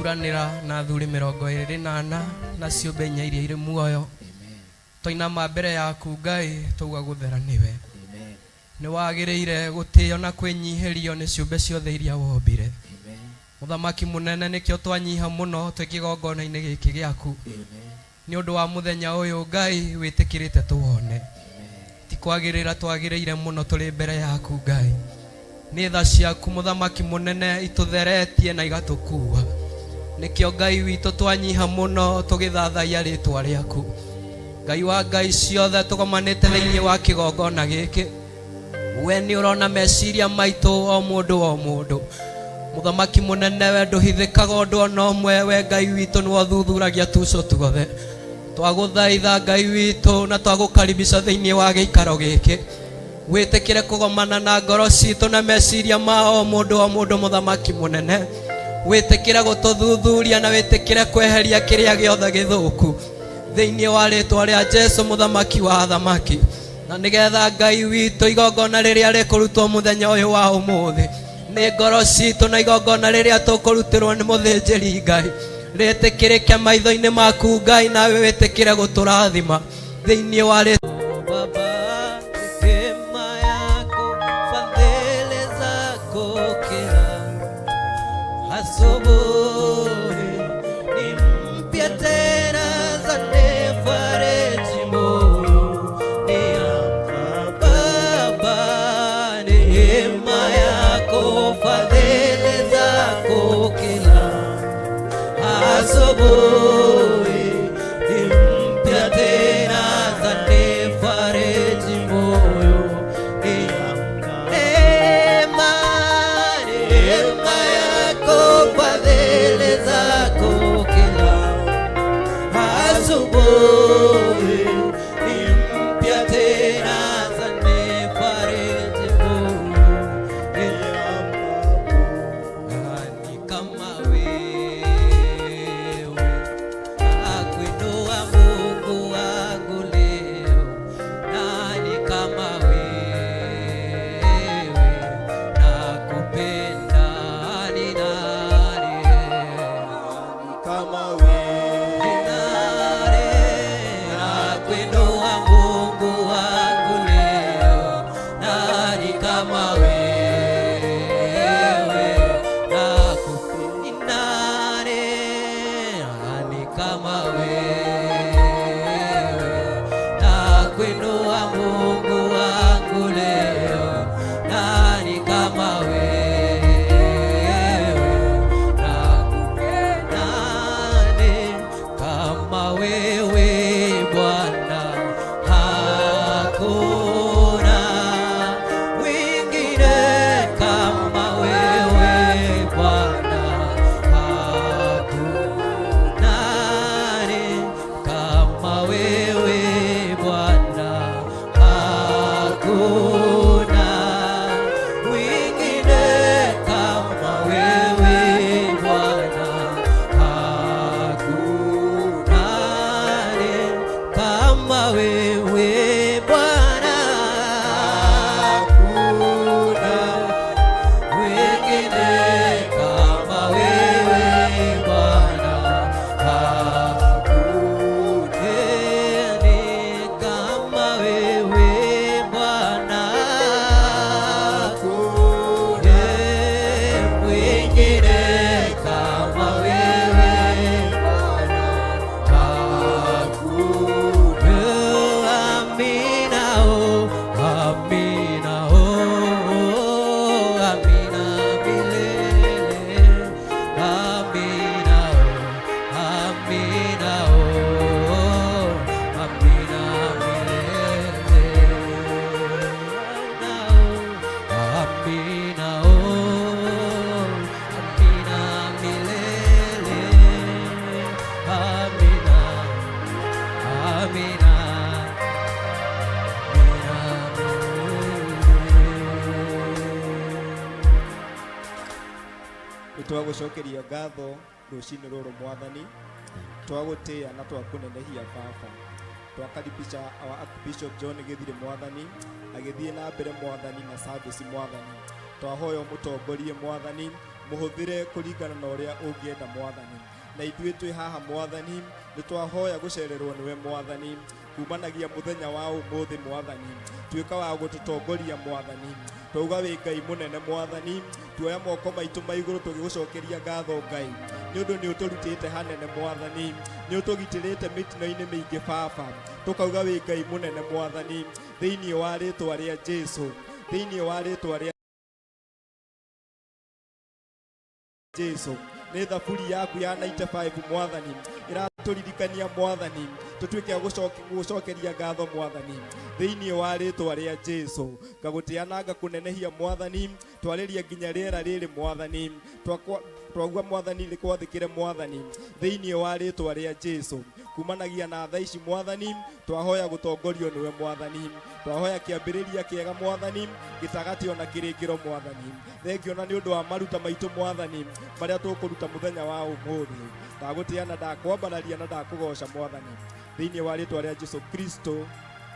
Twaturanĩra na athuri 24 na ciũmbe inya iria irĩ muoyo. Twainama mbere yaku Ngai twauga gũthera nĩwe. Nĩ wagĩrĩire gũtĩo na kwĩnyihĩrio nĩ ciũmbe ciothe iria wombire. Mũthamaki mũnene nĩkĩo twanyiha mũno twĩ kĩgongona-inĩ gĩkĩ gĩaku. Nĩ ũndũ wa mũthenya ũyũ Ngai wĩtĩkĩrĩte tũwone. Ti kwagĩrĩra twagĩrĩire mũno tũrĩ mbere yaku Ngai. Nĩ tha ciaku mũthamaki mũnene itũtheretie na igatũkuua. Nĩkĩo Ngai witũ twanyiha mũno tũgĩthathaiya rĩtwa rĩaku. Ngai wa Ngai ciothe tũgomanĩte thĩinĩ wa kĩgongona gĩkĩ. We nĩ ũrona meciria maitũ o mũndũ o mũndũ. Mũthamaki mũnene we ndũhithĩkaga ũndũ ona ũmwe, we Ngai witũ nĩwe ũthuthuragia tuco tuothe. Twagũthaitha Ngai witũ na twagũkaribisha thĩinĩ wa gĩikaro gĩkĩ. Wĩtĩkĩre kũgomana na ngoro citũ na meciria ma o mũndũ o mũndũ mũthamaki mũnene. Wĩtĩkĩre gũtũthuthuria na wĩtĩkĩre kweheria kĩrĩa gĩothe gĩthũku thĩinĩ wa rĩtwa rĩa Jesu mũthamaki wa athamaki. Na nĩgetha Ngai witũ igongona rĩrĩa rĩkũrutwo mũthenya ũyũ wa ũmũthĩ nĩ ngoro citũ na igongona rĩrĩa tũkũrutĩrwo nĩ mũthĩnjĩri Ngai rĩtĩkĩrĩke maitho-inĩ maku Ngai, nawe wĩtĩkĩre gũtũrathima thĩinĩ wa rĩtwa Baba, hekima yako, fadhili zako kila asubuhi ni mpya tena zanifariji moyo niamka Baba, neema yako, fadhili zako kila asubuhi ni mpya tena zanifariji moyo niamka neema, neema yako, fadhili zako kila asubuhi ni mpya tena zanifariji moyo niamkapo. Nani kama wewe nakuinua Mungu wangu leo, nani kama wewe nakupenda, ni nani Kama wewe nani nakuinua Mungu wangu leo, nani kama wewe nakupenda, nani nani kama wewe nakuinua Mungu wangu leo, nani kama wewe nakupenda, nani kama wewe Bwana, hakuna mwingine kama wewe Bwana, hakuna nani kama wewe Bwana, hakuna mwingine kama wewe Bwana, hakuna kama wewe Bwana, hakuna mwingine kama wewe Bwana, hakuna kama wewe Bwana, hakuna mwingine kama wewe Bwana, hakuna. Amina, oh, amina, oh, amina milele. Amina, oh, amina, oh, amina milele. Amina, oh, amina milele. Amina, amina, amina milele. Twagũcokeria ngatho rũcinĩ rũrũ Mwathani, twagũtĩĩa na twakũnenehia Baba. Twakaribisha our Archbishop John Gĩthirĩ Mwathani agĩthiĩ na mbere Mwathani na service Mwathani. Twahoya ũmũtongorie Mwathani. Mũhũthĩre kũringana na ũrĩa ũngĩenda Mwathani. Na ithuĩ twĩ haha Mwathani, nĩ twahoya gũcererwo nĩwe Mwathani kumanagia mũthenya wa ũmũthĩ Mwathani. Tuĩka wa gũtũtongoria Mwathani. Twauga wĩ Ngai mũnene Mwathani. Tuoya moko maitũ ma igũrũ tũgĩgũcokeria ngatho Ngai, nĩ ũndũ nĩ ũtũrutĩte hanene Mwathani, nĩ ũtũgitĩrĩte mĩtino-inĩ mĩingĩ Baba. Tũkauga wĩ Ngai mũnene Mwathani, thĩinĩ wa rĩtwa rĩa Jesu, thĩinĩ wa rĩtwa rĩa Jesu. Nĩ thaburi yaku ya 95 Mwathani ĩratũririkania Mwathani, tũtuĩke a gũcokeria ngatho Mwathani, thĩinĩ wa rĩtwa rĩa Jesu. Ngagũtĩa na ngakũnenehia Mwathani. Twarĩria nginya rĩera rĩrĩ Mwathani. Twauga Mwathani rĩkwathĩkĩre Mwathani, thĩinĩ wa rĩtwa rĩa Jesu. Kumanagia na thaa ici Mwathani, twahoya gũtongorio nĩwe Mwathani. Twahoya kĩambĩrĩria kĩega Mwathani, gĩtagatĩ ona kĩrĩkĩro Mwathani. Thengio na nĩ ũndũ wa maruta maitũ Mwathani, marĩa tũkũruta mũthenya wa ũmũthĩ. Ndagũtĩa na ndakwambararia na ndakũgoca Mwathani, thĩinĩ wa rĩtwa rĩa Jesu Kristo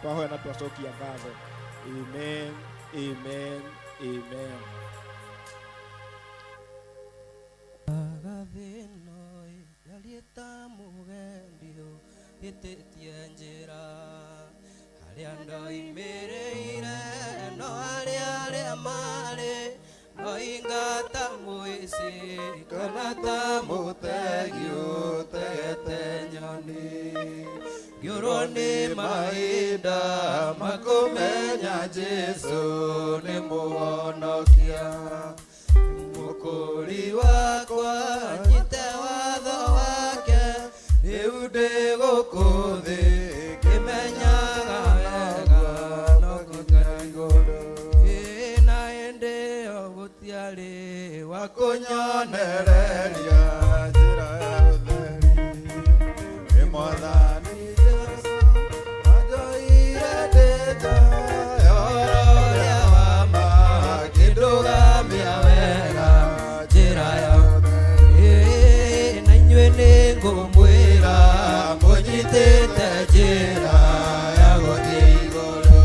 twahoya na twacokia ngatho. Amen, amen, amen. Agathĩno ndariĩ ta mũgendi ũhĩtĩtie njĩra, harĩa ndoimĩrĩire no harĩa arĩa marĩ, ndoinga ta mũici kana ta mũtegi ũtegete nyoni. Ngĩũrwo nĩ mahinda makũmenya Jesu nĩ mũhonokia, mũkũri wakwa, nyite watho wake. Rĩu ndĩ gũkũ thĩ ngĩmenyaga wega no nginya igũrũ. Ĩ, na hĩndĩ ĩyo gũtiarĩ wa kũnyonereria njĩra ya ũtheri. Nĩ Mwathani Jesu anjoire ndĩ nja ya ũhoro ũrĩa wa ma, akĩndũgamia wega njĩra ya ũtheri. Ĩ, na inyuĩ nĩ ngũmwĩra mũnyitĩte njĩra ya gũthiĩ igũrũ.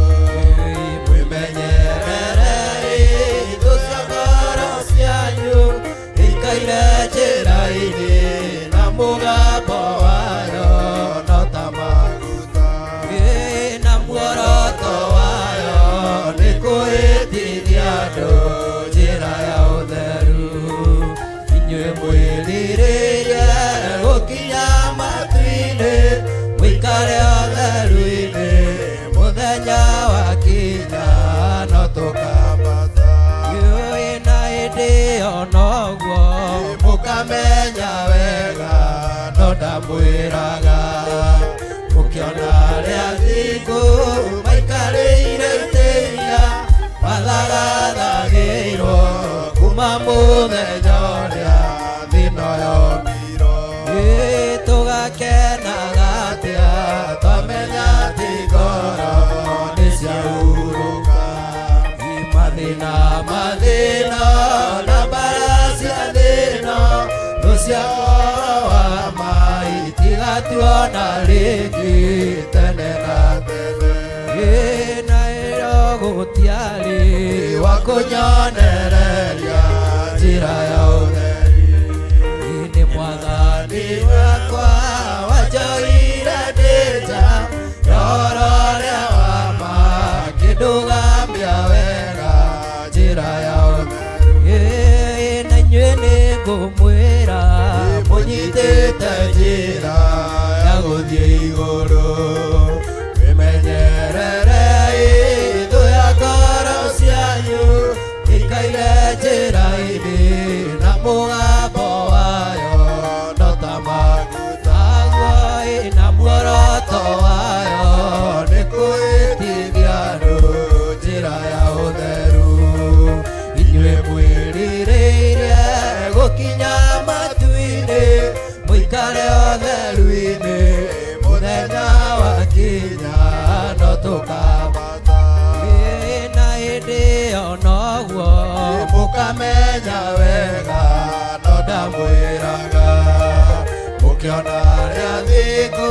Mwĩmenyerere thũ cia ngoro cianyu ikaire njĩra-inĩ, na mũgambo wayo no ta maguta. Ĩ, na muoroto wayo nĩ kũhĩtithia andũ njĩra ya ũtheru. Inyuĩ mwĩrirĩrie gũkinya matu-inĩ, mũikare ũtheru-inĩ, mũthenya wakinya no tũkambata. Ĩ, na hĩndĩ ĩyo noguo mũkamenya wega, no ndamwĩraga mũkĩona arĩa athingu maikarĩire itĩ iria mathagathagĩirwo kuma mũthenya ũrĩa thĩna yombirwo. Ĩ, tũgakenaga atĩa twamenya atĩ ngoro nĩ ciahurũka. Mathĩna, mathĩna na mbara cia thĩna, thũ cia ũhoro wa ma itigatuona rĩngĩ tene na tene. Ĩ, na ĩyo gũtiarĩ wa kũnyonereria njĩra ya ũtheri. Nĩ Mwathani wakwa wanjoire ndĩ nja ya ũhoro ũrĩa wa ma, akĩndũgamia wega njĩra ya ũtheri. Ĩ, na inyuĩ nĩ ngũmwĩra mũnyitĩte njĩra ya gũthiĩ igũrũ. Mwĩmenyerere thũ ya ngoro cianyu ikaire njĩra-inĩ, na mũgambo wayo no ta maguta. Ĩ, na muoroto wayo nĩ kũhĩtithia andũ njĩra ya ũtheru. Inyuĩ mwĩrirĩirie gũkinya matu-inĩ, mũikare ũtheru-inĩ, mũthenya wakinya no tũkambata. Ĩ, na hĩndĩ ĩyo noguo mũkamenya wega, no ndamwĩraga mũkĩona arĩa athingu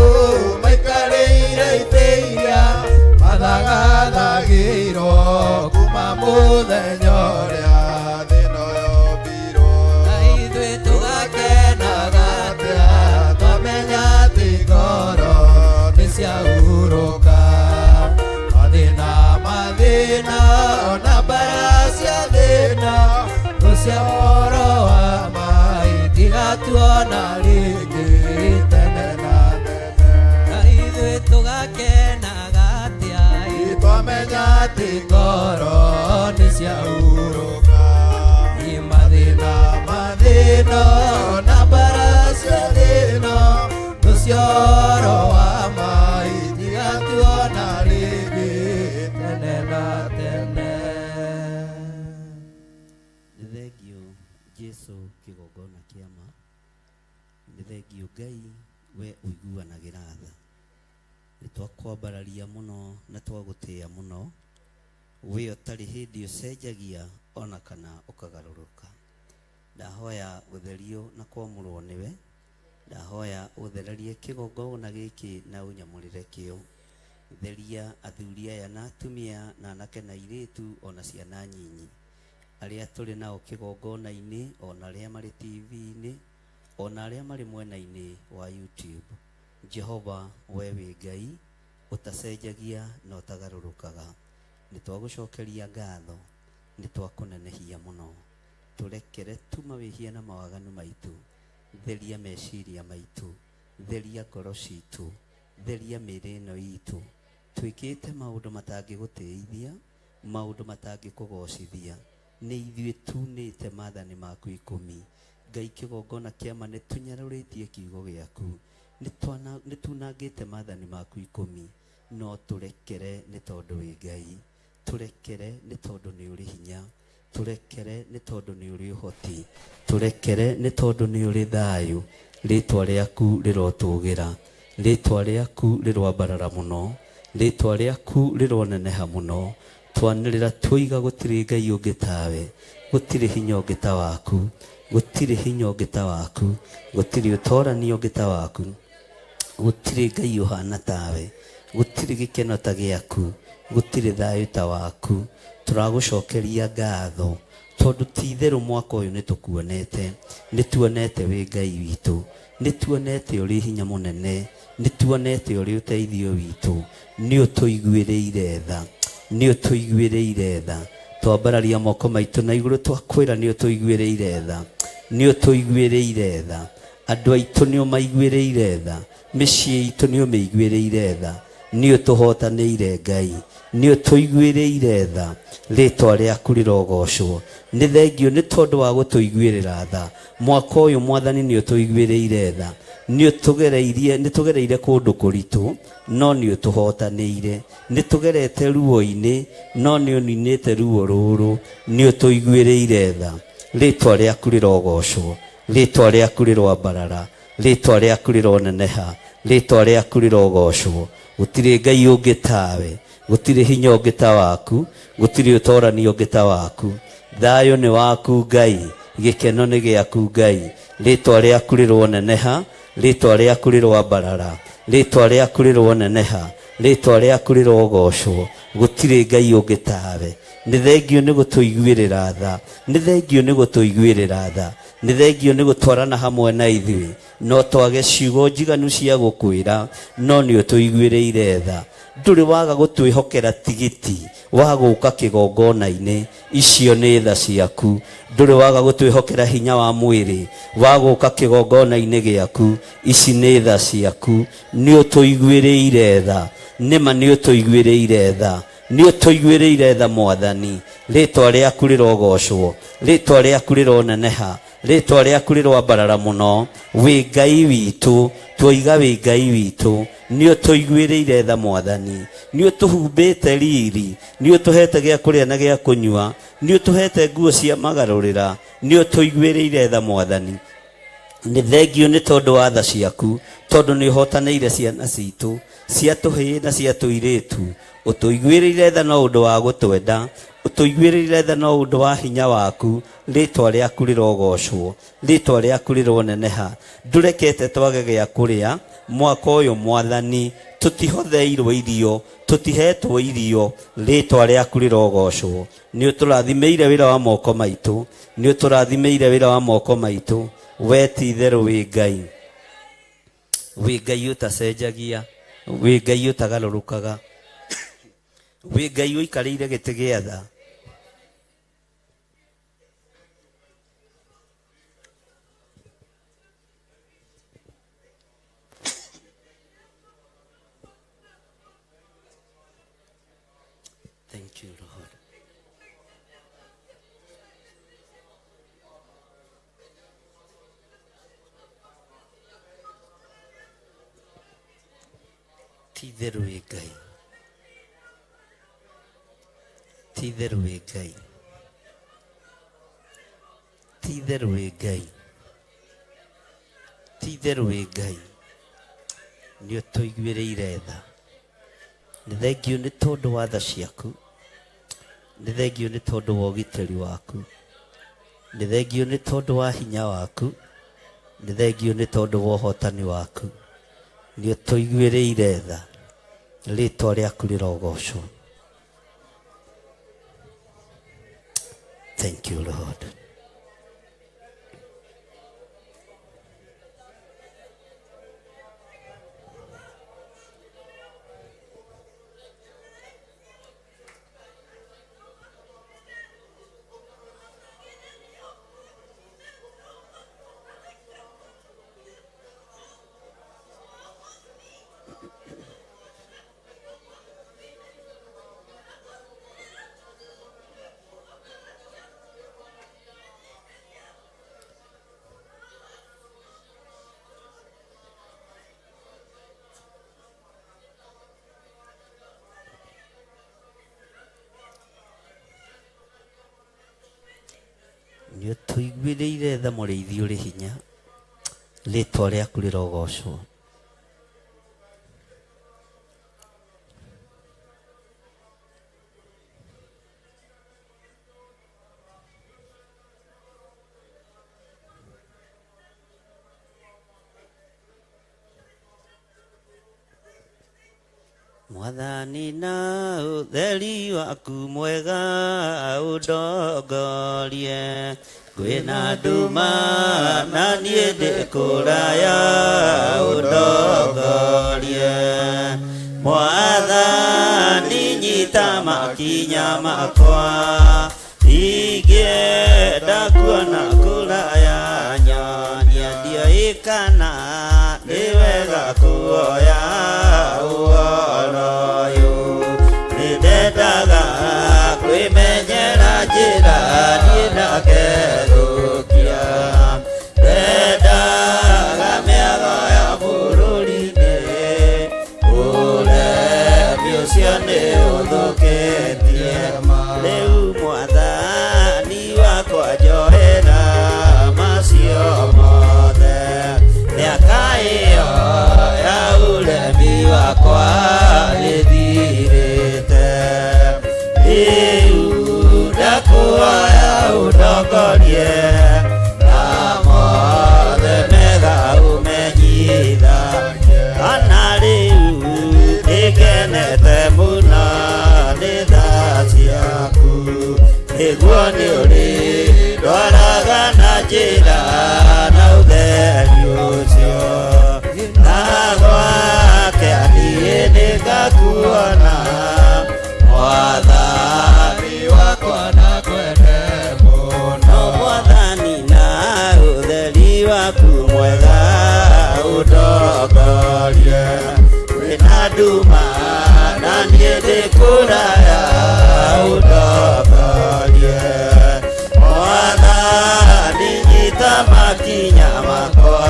maikarĩire itĩ iria mathagathagĩirwo kuma mũthenya ũrĩa thĩna yombirwo. Ciahurũka mathĩna mathĩna ona mbara cia thĩna thũ cia ũhoro wa ma itigatuona rĩngĩ tene na tene. Na ithuĩ tũgakenaga atĩa Twamenya atĩ ngoro nĩ ciahurũka. ciahurũka Ĩ mathĩna mathĩna ona mbara cia thĩna thũ cia ũhoro wa ma itigatuona rĩngĩ tene na tene. Nĩ thengio Jesu kĩgongona kĩa ma. Nĩ thengio Ngai we ũiguanagĩra tha. Nĩ twakwambararia mũno na twagũtĩĩa mũno. We ũtarĩ hĩndĩ ũcenjagia ona kana ũkagarũrũka. Ndahoya gũtherio na kwamũrwo nĩwe. Ndahoya ũthererie kĩgongona gĩkĩ na ũnyamũrĩre kĩo. Theria athuri aya na atumia na anake na airĩtu ona ciana nyinyi arĩa tũrĩ nao kĩgongona-inĩ ona arĩa marĩ TV-inĩ ona arĩa marĩ mwena-inĩ wa YouTube. Jehova we wĩ Ngai ũtacenjagia na ũtagarũrũkaga. Nĩ twagũcokeria ngatho, nĩ twakũnenehia mũno. Tũrekere tu mawĩhia na mawaganu maitũ. Theria meciria maitũ, theria ngoro citũ, theria mĩĩrĩ ĩno itũ. Twĩkĩte maũndũ matangĩgũtĩithia, maũndũ matangĩkũgocithia. Nĩ ithuĩ tunĩte maathani maku ikũmi. Ngai kĩgongona kĩa ma nĩ tũnyarũrĩtie kiugo gĩaku. Nĩ tunangĩte maathani maku ikũmi. No tũrekere nĩ tondũ wĩ Ngai. Tũrekere nĩ tondũ nĩ ũrĩ hinya. Tũrekere nĩ tondũ nĩ ũrĩ ũhoti. Tũrekere nĩ tondũ nĩ ũrĩ thayũ. Rĩtwa rĩaku rĩrotũgĩra. Rĩtwa rĩaku rĩroambarara mũno. Rĩtwa rĩaku rĩroneneha mũno. Twanĩrĩra twoiga gũtirĩ Ngai ũngĩ tawe. Gũtirĩ hinya ũngĩ ta waku. Gũtirĩ hinya ũngĩ ta waku. Gũtirĩ ũtorania ũngĩ ta waku. Gũtirĩ Ngai ũhana tawe. Gũtirĩ gĩkeno ta gĩaku. Gũtirĩ thayũ ta waku. Tũragũcokeria ngatho tondũ ti itherũ mwaka ũyũ nĩ tũkuonete. Nĩ tuonete wĩ Ngai witũ. Nĩ tuonete ũrĩ hinya mũnene. Nĩ tuonete ũrĩ ũteithio witũ. Nĩ ũtũiguĩrĩire tha. Nĩ ũtũiguĩrĩire tha. Twambararia moko maitũ na igũrũ twakwĩra nĩ ũtũiguĩrĩire tha. Nĩ ũtũiguĩrĩire tha. Andũ aitũ nĩ ũmaiguĩrĩire tha. Mĩciĩ itũ nĩ ũmĩiguĩrĩire tha. Nĩ ũtũhotanĩire Ngai. Nĩ ũtũiguĩrĩire tha. Rĩtwa rĩaku rĩrogocwo. Nĩ thengio nĩ tondũ wa gũtũiguĩrĩra tha. Mwaka ũyũ Mwathani nĩ ũtũiguĩrĩire tha. Nĩ ũtũgereirie, nĩ tũgereire kũndũ kũritũ, no nĩ ũtũhotanĩire. Nĩ tũgerete ruo-inĩ, no nĩ ũninĩte ruo rũrũ. Nĩ ũtũiguĩrĩire tha. Rĩtwa rĩaku rĩrogocwo. Rĩtwa rĩaku rĩroambarara. Rĩtwa rĩaku rĩroneneha. Rĩtwa rĩaku rĩrogocwo. Gũtirĩ Ngai ũngĩ tawe. Gũtirĩ hinya ũngĩ ta waku. Gũtirĩ ũtorania ũngĩ ta waku. Thayũ nĩ waku Ngai. Gĩkeno nĩ gĩaku Ngai. Rĩtwa rĩaku rĩroneneha. Rĩtwa rĩaku rĩroambarara. Rĩtwa rĩaku rĩroneneha. Rĩtwa rĩaku rĩrogocwo. Gũtirĩ Ngai ũngĩ tawe. Nĩ thengio nĩ gũtũiguĩrĩra tha. Nĩ thengio nĩ gũtũiguĩrĩra tha. Nĩ thengio nĩ gũtwarana hamwe na ithuĩ. No twage ciugo njiganu cia gũkwĩra, no nĩ ũtũiguĩrĩire tha. Ndũrĩ waga gũtwĩhokera tigiti wa gũka kĩgongona-inĩ. Icio nĩ tha ciaku. Ndũrĩ waga gũtwĩhokera hinya wa mwĩrĩ wa gũka kĩgongona-inĩ gĩaku. Ici nĩ tha ciaku. Nĩ ũtũiguĩrĩire tha. Nĩma nĩ ũtũiguĩrĩire tha. Nĩ ũtũiguĩrĩire tha Mwathani. Rĩtwa rĩaku rĩrogocwo. Rĩtwa rĩaku rĩroneneha. Rĩtwa rĩaku rĩroambarara mũno. Wĩ Ngai witũ. Twoiga wĩ Ngai witũ. Nĩ ũtũiguĩrĩire tha Mwathani. Nĩ ũtũhumbĩte riri. Nĩ ũtũhete gĩa kũrĩa na gĩa kũnyua. Nĩ ũtũhete nguo cia magarũrĩra. Nĩ ũtũiguĩrĩire tha Mwathani. Nĩ thengio nĩ tondũ wa tha ciaku, tondũ nĩ ũhotanĩire ciana citũ cia tũhĩĩ na cia tũirĩtu. Ũtũiguĩrĩire tha no ũndũ wa gũtwenda. Ũtũiguĩrĩire tha no ũndũ wa hinya waku. Rĩtwa rĩaku rĩrogocwo. Rĩtwa rĩaku rĩroneneha. Ndũrekete twage gĩa kũrĩa mwaka ũyũ Mwathani. Tũtihotheirwo irio, tũtihetwo irio. Rĩtwa rĩaku rĩrogocwo. Nĩ ũtũrathimĩire wĩra wa moko maitũ. Nĩ ũtũrathimĩire wĩra wa moko maitũ. We ti itherũ wĩ Ngai. Wĩ Ngai ũtacenjagia. Wĩ Ngai ũtagarũrũkaga, wĩ Ngai ũikarĩire gĩtĩ gĩa tha. Thank you, Lord. Ti itherũ wĩ Ngai, ti itherũ wĩ Ngai, ti itherũ wĩ Ngai, ti itherũ wĩ Ngai, nĩ ũtũiguĩrĩire tha. Nĩ thengiũ nĩ tondũ wa tha ciaku, nĩ thengiũ nĩ tondũ wa ũgitĩri waku, nĩ thengiũ nĩ tondũ wa hinya waku, nĩ thengiũ nĩ tondũ wa ũhotani waku. Nĩ ũtũiguĩrĩire tha, rĩtwa rĩaku rĩrogocwo. Thank you, Lord. Nĩ ũtũiguĩrĩire tha mũrĩithi ũrĩ hinya, rĩtwa rĩaku rĩrogocwo. Mwathani na ũtheri waku mwega ũndongorie, kwĩna nduma na niĩ ndĩ kũraya ũndongorie. Mwathani nyita makinya makwa, ingĩenda kuona kũraya nyonia ndiũĩ kana nĩ wega kuoya ũhoro ũyũ. Nĩndendaga kwĩmenyera njĩra niĩ ndakethũkia, ndendaga mĩago ya bũrũri-inĩ, ũremi ũcio nĩ ũthũkĩtie. Rĩu mwathani wakwa njohera macio mothe, mĩaka ĩyo ya ũremi wakwa ĩthirĩte. Rĩu ndakuoya ũndongorie, na mothe mega ũmenyithagie. Ona rĩu nĩngenete mũno nĩ tha ciaku, nĩguo nĩ ũrĩ ndwaraga na njĩra na ũtheri ũcio, na gwake niĩ nĩngakuona mwathani wakwa nakwende mũno. Mwathani na ũtheri waku mwega ũndongorie, kwĩna nduma na niĩ ndĩ kũraya ũndongorie. Mwathani nyita makinya makwa,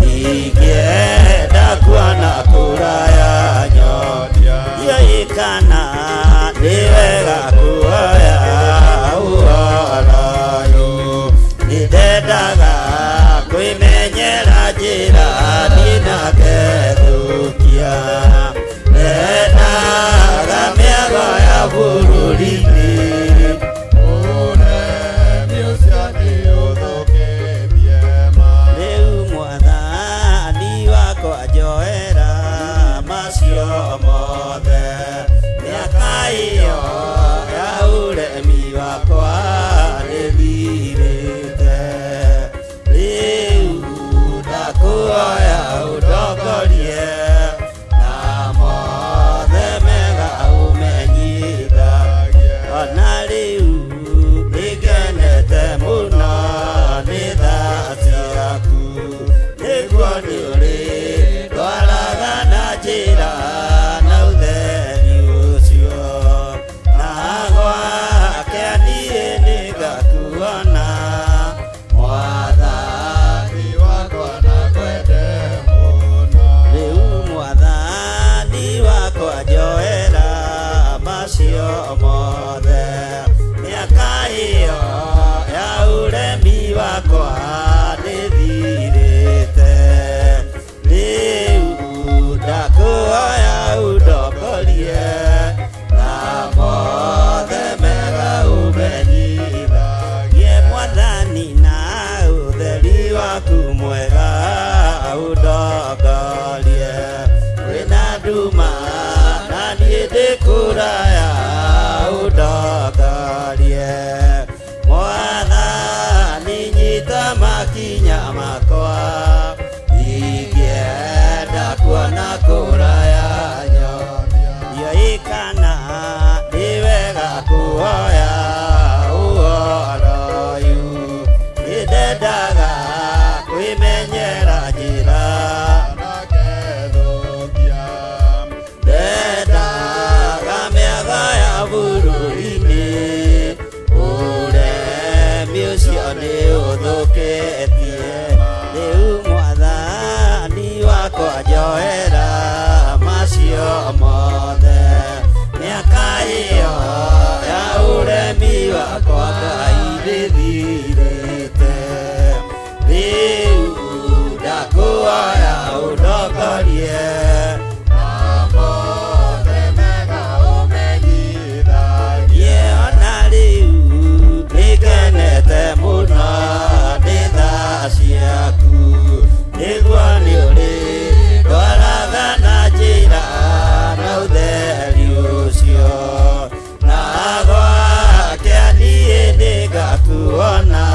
ingĩenda kuona kũraya nyonia ndiũĩ kana nĩ wega kuoya ũhoro ũyũ. Nĩndendaga kwĩmenyera njĩra niĩ ndakethũkia, ndendaga mĩago ya bũrũri-inĩ, Ũremi ũcio nĩ ũthũkĩtie ma. Rĩu mwathani wakwa njohera macio mothe, mĩaka ĩyo ya ũremi wakwa nĩthirĩte. Rĩu ndakuoya ũndongorie, na mothe mĩaka ĩyo ya ũremi wakwa nĩthirĩte rĩu ndakũhoya ũndongorie na mothe mega ũmenyithagie mwathani na ũtheri waku mwega ũndongorie kwĩna nduma na niĩ ndĩ kũraya ũndongorie mwathani nyita makinya makwa ingĩenda kuona kũraya nyonia kana nĩ wega kuhoya ũhoro ũyũ nĩndendaga kwĩmenyera njĩra ndendaga mĩaga ya bũrũri-inĩ ũremi ũcio nĩ ũthũkĩtie rĩu mwathani wakwa njoera macio mothe mĩaka ĩyo ya ũremi wakwa Ngai nĩthirĩte rĩu ndakũhoya ũndongorie Niĩ ona rĩu nĩngenete mũno nĩ tha ciaku nĩguo nĩ ũrĩ ndwaraga na njĩra na ũtheri ũcio na gwake niĩ nĩngakuona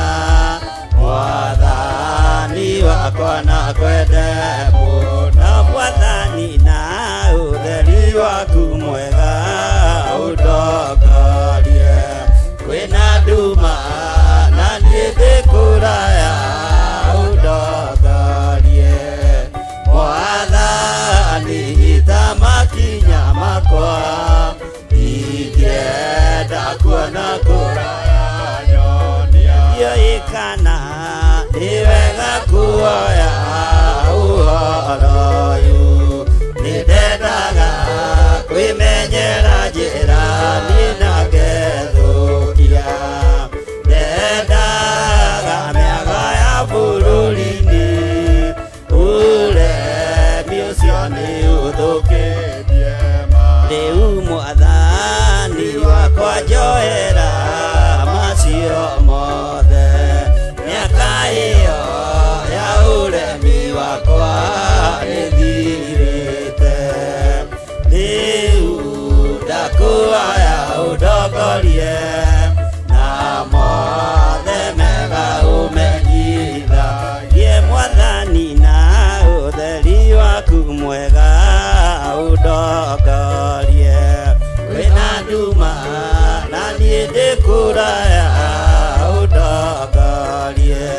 mwathani wakwa na kwende mũno mwathani na ũtheri waku mwega ũndongorie kwĩna nduma na niĩ ndĩ kũraya ũndongorie mwathani nyita makinya makwa ingĩenda kuona kũraya ndiũĩ kana nĩ wega kuoya ũhoro ũyũ nĩndendaga kwĩmenyera njĩra niĩ na ngethũkia ndendaga mĩaga ya bũrũri-inĩ ũremi ũcio nĩ ũthũkĩtie rĩu mwathani wakwa njoera macio mothe mĩaka ĩyo ya ũremi wakwa nĩthirĩte rĩu ndakũhoya ũndongorie na mothe mega ũmenyithagie mwathani na ũtheri waku mwega ũndongorie kwĩna nduma na niĩ ndĩ kũraya ũndongorie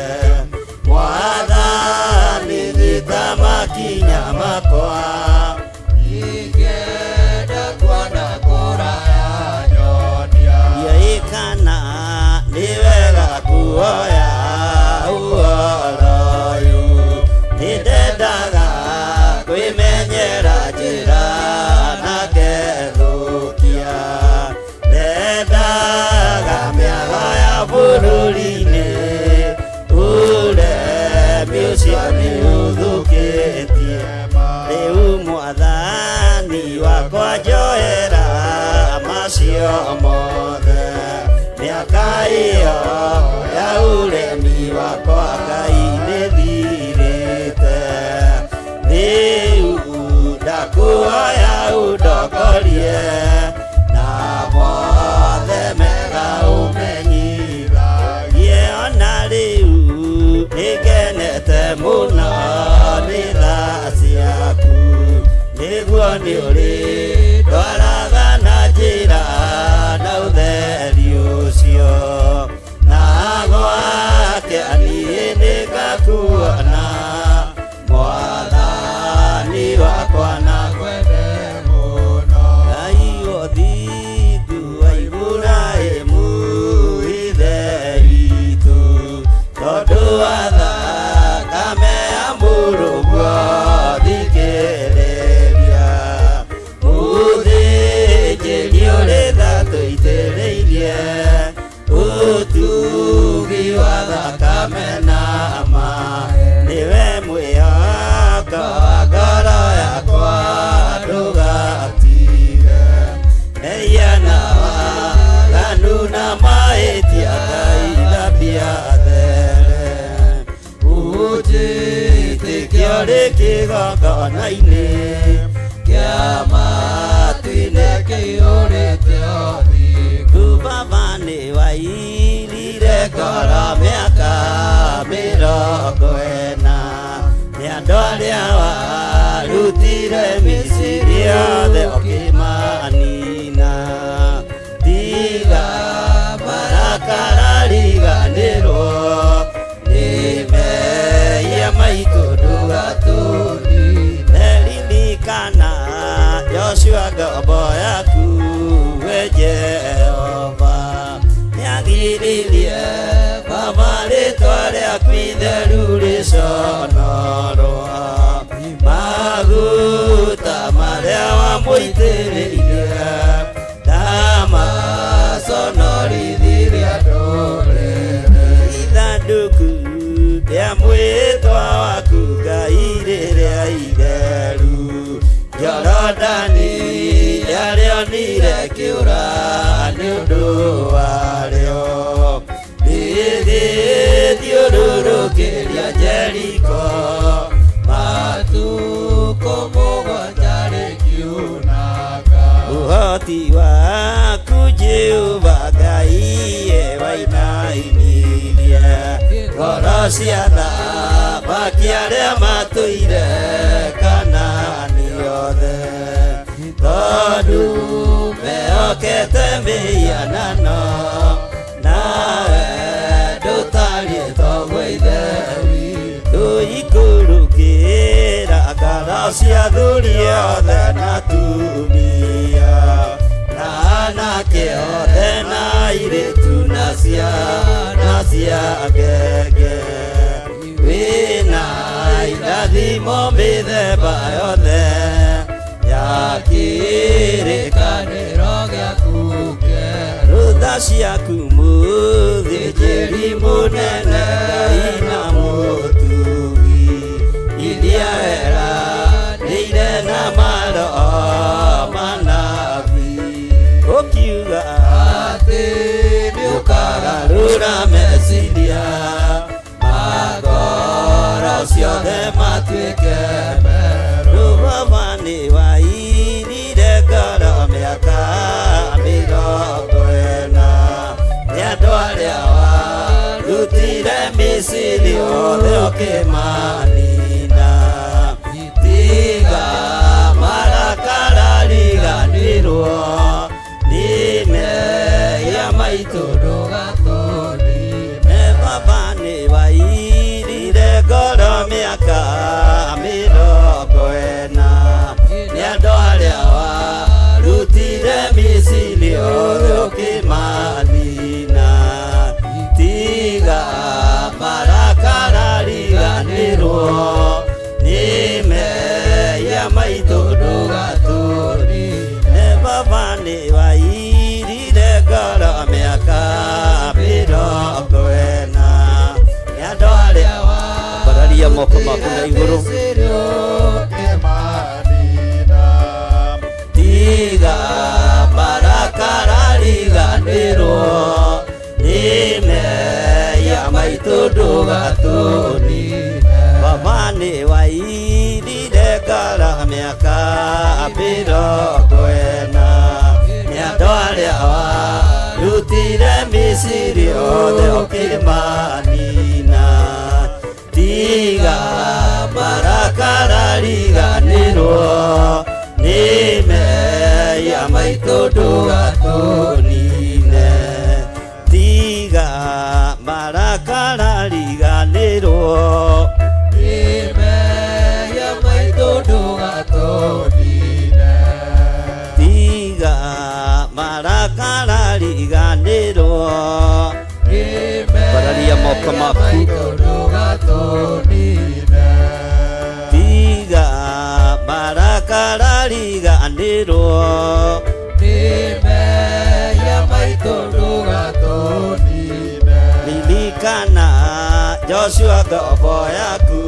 mwathani nyita makinya makwa Ingĩenda kuona kũraya nyonia ndiũĩ kana nĩ wega kuoya ũhoro ũyũ nĩndendaga kwĩmenyera njĩra na ngethũkia ndendaga mĩaga ya bũrũri-inĩ ũremi ũcio nĩ ũthũkĩtie rĩu mwathani wakwa njoera macio mothe mĩaka ĩyo ya ũremi wakwa Ngai nĩthirĩte rĩu ndakũhoya ũndongorie na mothe mega ũmenyithagie ona rĩu nĩngenete mũno nĩ tha ciaku nĩguo nĩ ũrĩ ndwaraga na njĩra na ũtheri ũcio na gwake niĩ nĩngakuona mwathani wakwa na kwende mũno Ngai ũthingu wa Iburahĩmu ithe witũ tondũ wa thakame ya mũrũguo thikĩrĩria mũthĩnjĩri ũrĩ mahĩtia Ngai thambia there. Ũnjĩtĩkio rĩ kĩgongona-inĩ kĩa matu-inĩ kĩihũrĩte ũthingu. Baba nĩ wairire ngoro mĩaka 40 nĩ andũ arĩa warutire Misiri othe ũkĩmanina. Tiga marakara riganĩrwo nĩ mehia maitũ ndũgatũnine. Ririkana Joshua ngombo yaku we Jehova nĩagiririe Baba rĩtwa rĩaku itheru rĩconorwo. Maguta marĩa wamũitĩrĩirie ndamaconorithirie ndũrĩrĩ. Ithandũku rĩa mwĩtwa waku Ngai rĩrĩa itheru Jorodani rĩarĩonire kĩũra nĩ ũndũ warĩo rĩgĩthiũrũrũkĩria Jeriko Matukũ mũgwanja rĩkiunanga. Ũhoti waku Jehova Ngai wainainirie ngoro cia athamaki arĩa matũire Kanaani othe tondũ mehokete mĩhianano nawe ndũtariĩ toguo Ithe witũ. Ikũrũkĩra ngoro cia athuri othe na atumia na anake othe na airĩtu na ciana cia ngenge wĩna irathimo mĩthemba yothe ya kĩrĩkanĩro gĩaku kĩerũ. Rũtha ciaku mũthĩnjĩri mũnene Ngai na mũtugi iria eranĩire na maroho manabii ũkiuga Atĩ nĩũkagarũra meciria ma ngoro ciothe matuĩke merũ. Baba nĩ wairire ngoro mĩaka 40 nĩ andũ arĩa warutire Misiri othe ũkĩmanina. Tiga marakara riganĩrwo nĩ mehia maitũ ndũgatũnine. Baba nĩ wairire ngoro mĩaka 40 nĩ andũ arĩa warutire Misiri othe ũkĩmanina. Tiga marakara riganĩrwo nĩ mehia maitũ ndũgatũnine. Baba nĩ wairire ngoro mĩaka 40 nĩ andũ arĩa ambararia moko maku na igũrũ. Misiri ũkĩmanina. Tiga marakara riganĩrwo nĩ mehia maitũ ndũgatũnine. Baba nĩ wairire ngoro mĩaka 40 nĩ andũ arĩa warutire Misiri othe ũkĩmanina. Tiga marakara riganĩrwo nĩ mehia maitũ ndũgatũnine. Tiga marakara riganĩrwo Nĩ mehia maitũ ndũgatũnine. Tiga marakara riganĩrwo Nĩ Ambararia moko mehia maku. maitũ ndũgatũnine. Tiga marakara riganĩrwo Nĩ mehia maitũ ndũgatũnine. Ririkana Joshua ngombo yaku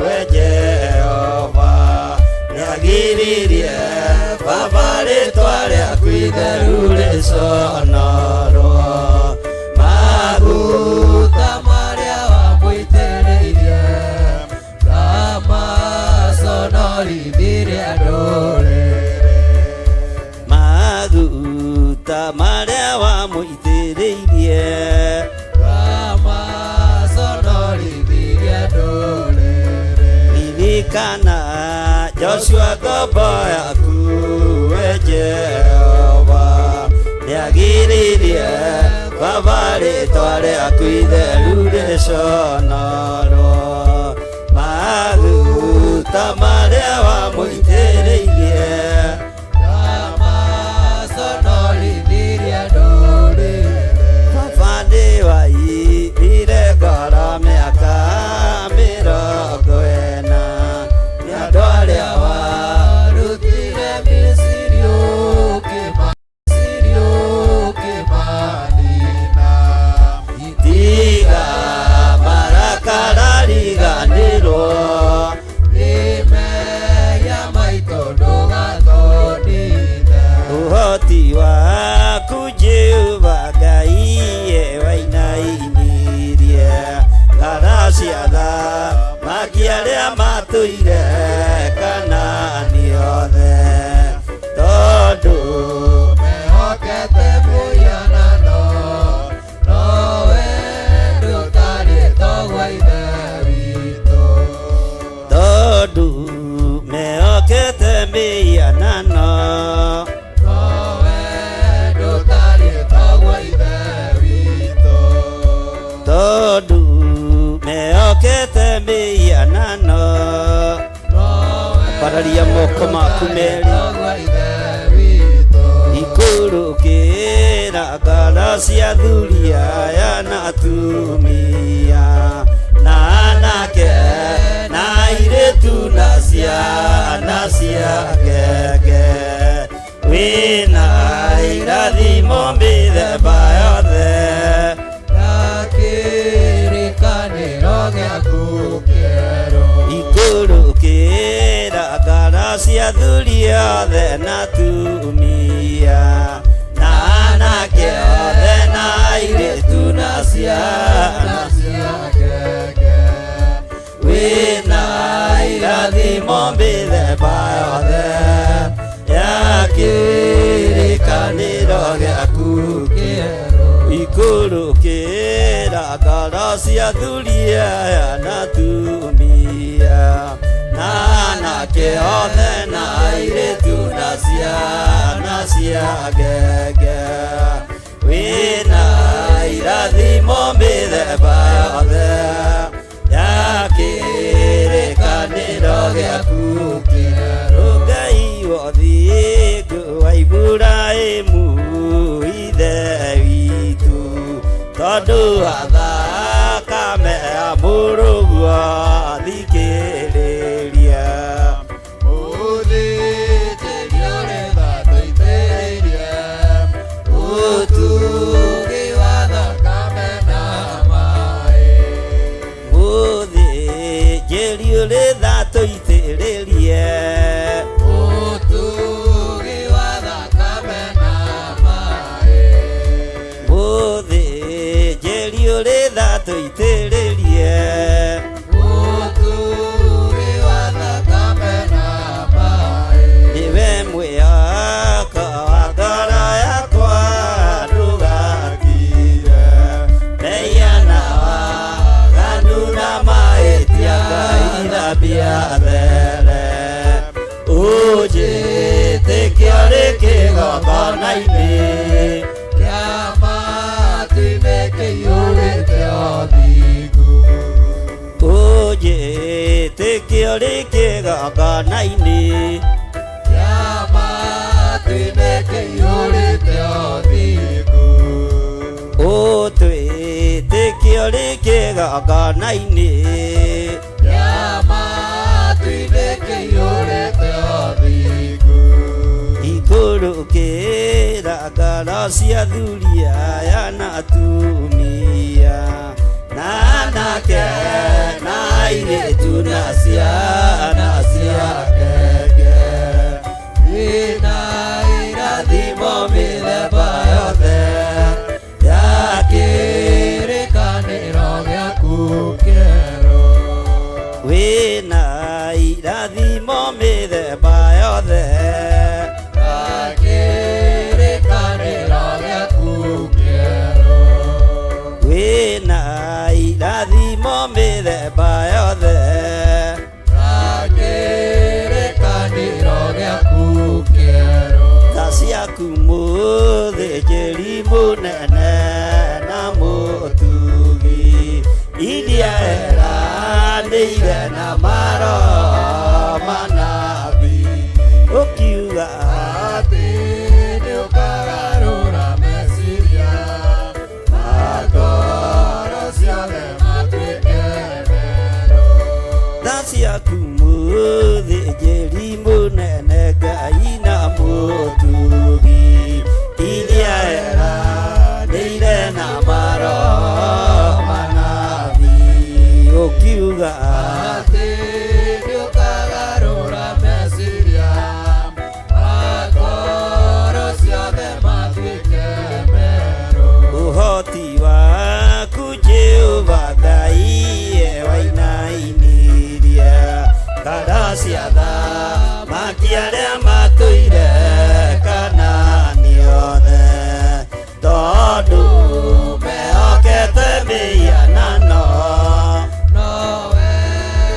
we Jehova nĩagiririe Baba rĩtwa rĩaku itheru rĩconorwo. marĩa wamũitĩrĩirie. Ndũmaconorithirie ndũrĩrĩ. Ririkana Joshua ngombo yaku, we Jehova, nĩagiririe Baba rĩtwa rĩaku itheru rĩconorwo. Maguta marĩa wamũitĩrĩirie. Ndũmaconorithirie ndũrĩrĩ. Baba nĩwaiyire ngoro mĩaka 40 nĩ andũ arĩa Warutire Misiri ũkĩmanina. Tiga marakara riganĩrwo. Nĩ mehia maitũ ndũgatũnine. Ũhoti waku Jehova Ngai wainainirie ngara cia athamaki arĩa matũire Kanaani othe, tondũ Mehokete mũhianano, nowe ndũtariĩ toguo Ithe witũ. Tondũ mehokete mĩhianano. Nowe ndũtariĩ toguo Ithe witũ. Tondũ mehokete mĩhianano. Nowe Ambararia moko maku ndũtariĩ merĩ. toguo Ithe witũ. Ikũrũkĩra ngoro cia athuri aya na atumia na anake na airĩtu na ciana cia ngenge, wĩna irathimo mĩthemba yothe. Na kĩrĩkanĩro gĩaku kĩerũ. Ikũrũkĩra ngoro cia athuri othe na atumia na anake othe na airĩtu na ciana cia ngenge. Wĩna irathimo mĩthemba yothe ya kĩrĩkanĩro gĩaku kĩerũ. Ikũrũkĩra ngoro cia athuri aya na atumia na anake othe na airĩtu na ciana cia ngenge, wĩna irathimo mĩthemba yothe ya kĩrĩkanĩro gĩaku kĩerũ. Ngai wothingu wa Iburahĩmu ithe witũ, tondũ athakame ya mũrũguo thikĩrĩria. Mũthĩnjĩri ũrĩ tha tũitĩrĩrie ũtugi wa thakame na maĩ. Mũthĩnjĩri ũrĩ tha tũitĩrĩrie Ũtugi wa thakame na maĩ. Mũthĩnjĩri ũrĩ tha tũitĩrĩrie Ũtugi wa thakame na maĩ. Nĩwe mwĩhoko wa ngoro yakwa, ndũgatige mehia na waganu na mahĩtia, Ngai thambia there, ũnjĩtĩkie ũrĩ kĩgongona-inĩ. Kĩa matu-inĩ kĩiyũrĩte ũthingu. Ũnjĩtĩkie ũrĩ kĩgongona-inĩ. Kĩa matu-inĩ kĩiyũrĩte ũthingu. Ũtwĩtĩkie ũrĩ kĩgongona-inĩ. Kĩa matu-inĩ kĩiyũrĩte ũthingu. Ikũrũkĩra ngoro cia athuri aya na atumia na anake na airĩtu na ciana cia ngenge, Wĩna irathimo mĩthemba yothe ya kĩrĩkanĩro gĩaku kĩerũ. Wĩna irathimo mĩthemba yothe Na kĩrĩkanĩro. ciaku mũthĩnjĩri mũnene na mũtugi iria eranĩire na maroho manabii ũkiuga Atĩ nĩũkagarũra meciria ma ngoro ciothe matuĩke merũ. Tha ciaku mũthĩnjĩri mũnene Ngai na mũtugi iria eranĩire na maroho manabii ũkiuga Atĩ nĩũkagarũra meciria ma ngoro ciothe matuĩke merũ. Ũhoti waku Jehova Ngai wainainirie ngoro cia athamaki arĩa matũire Kanaani othe tondũ mehokete mĩhianano Nowe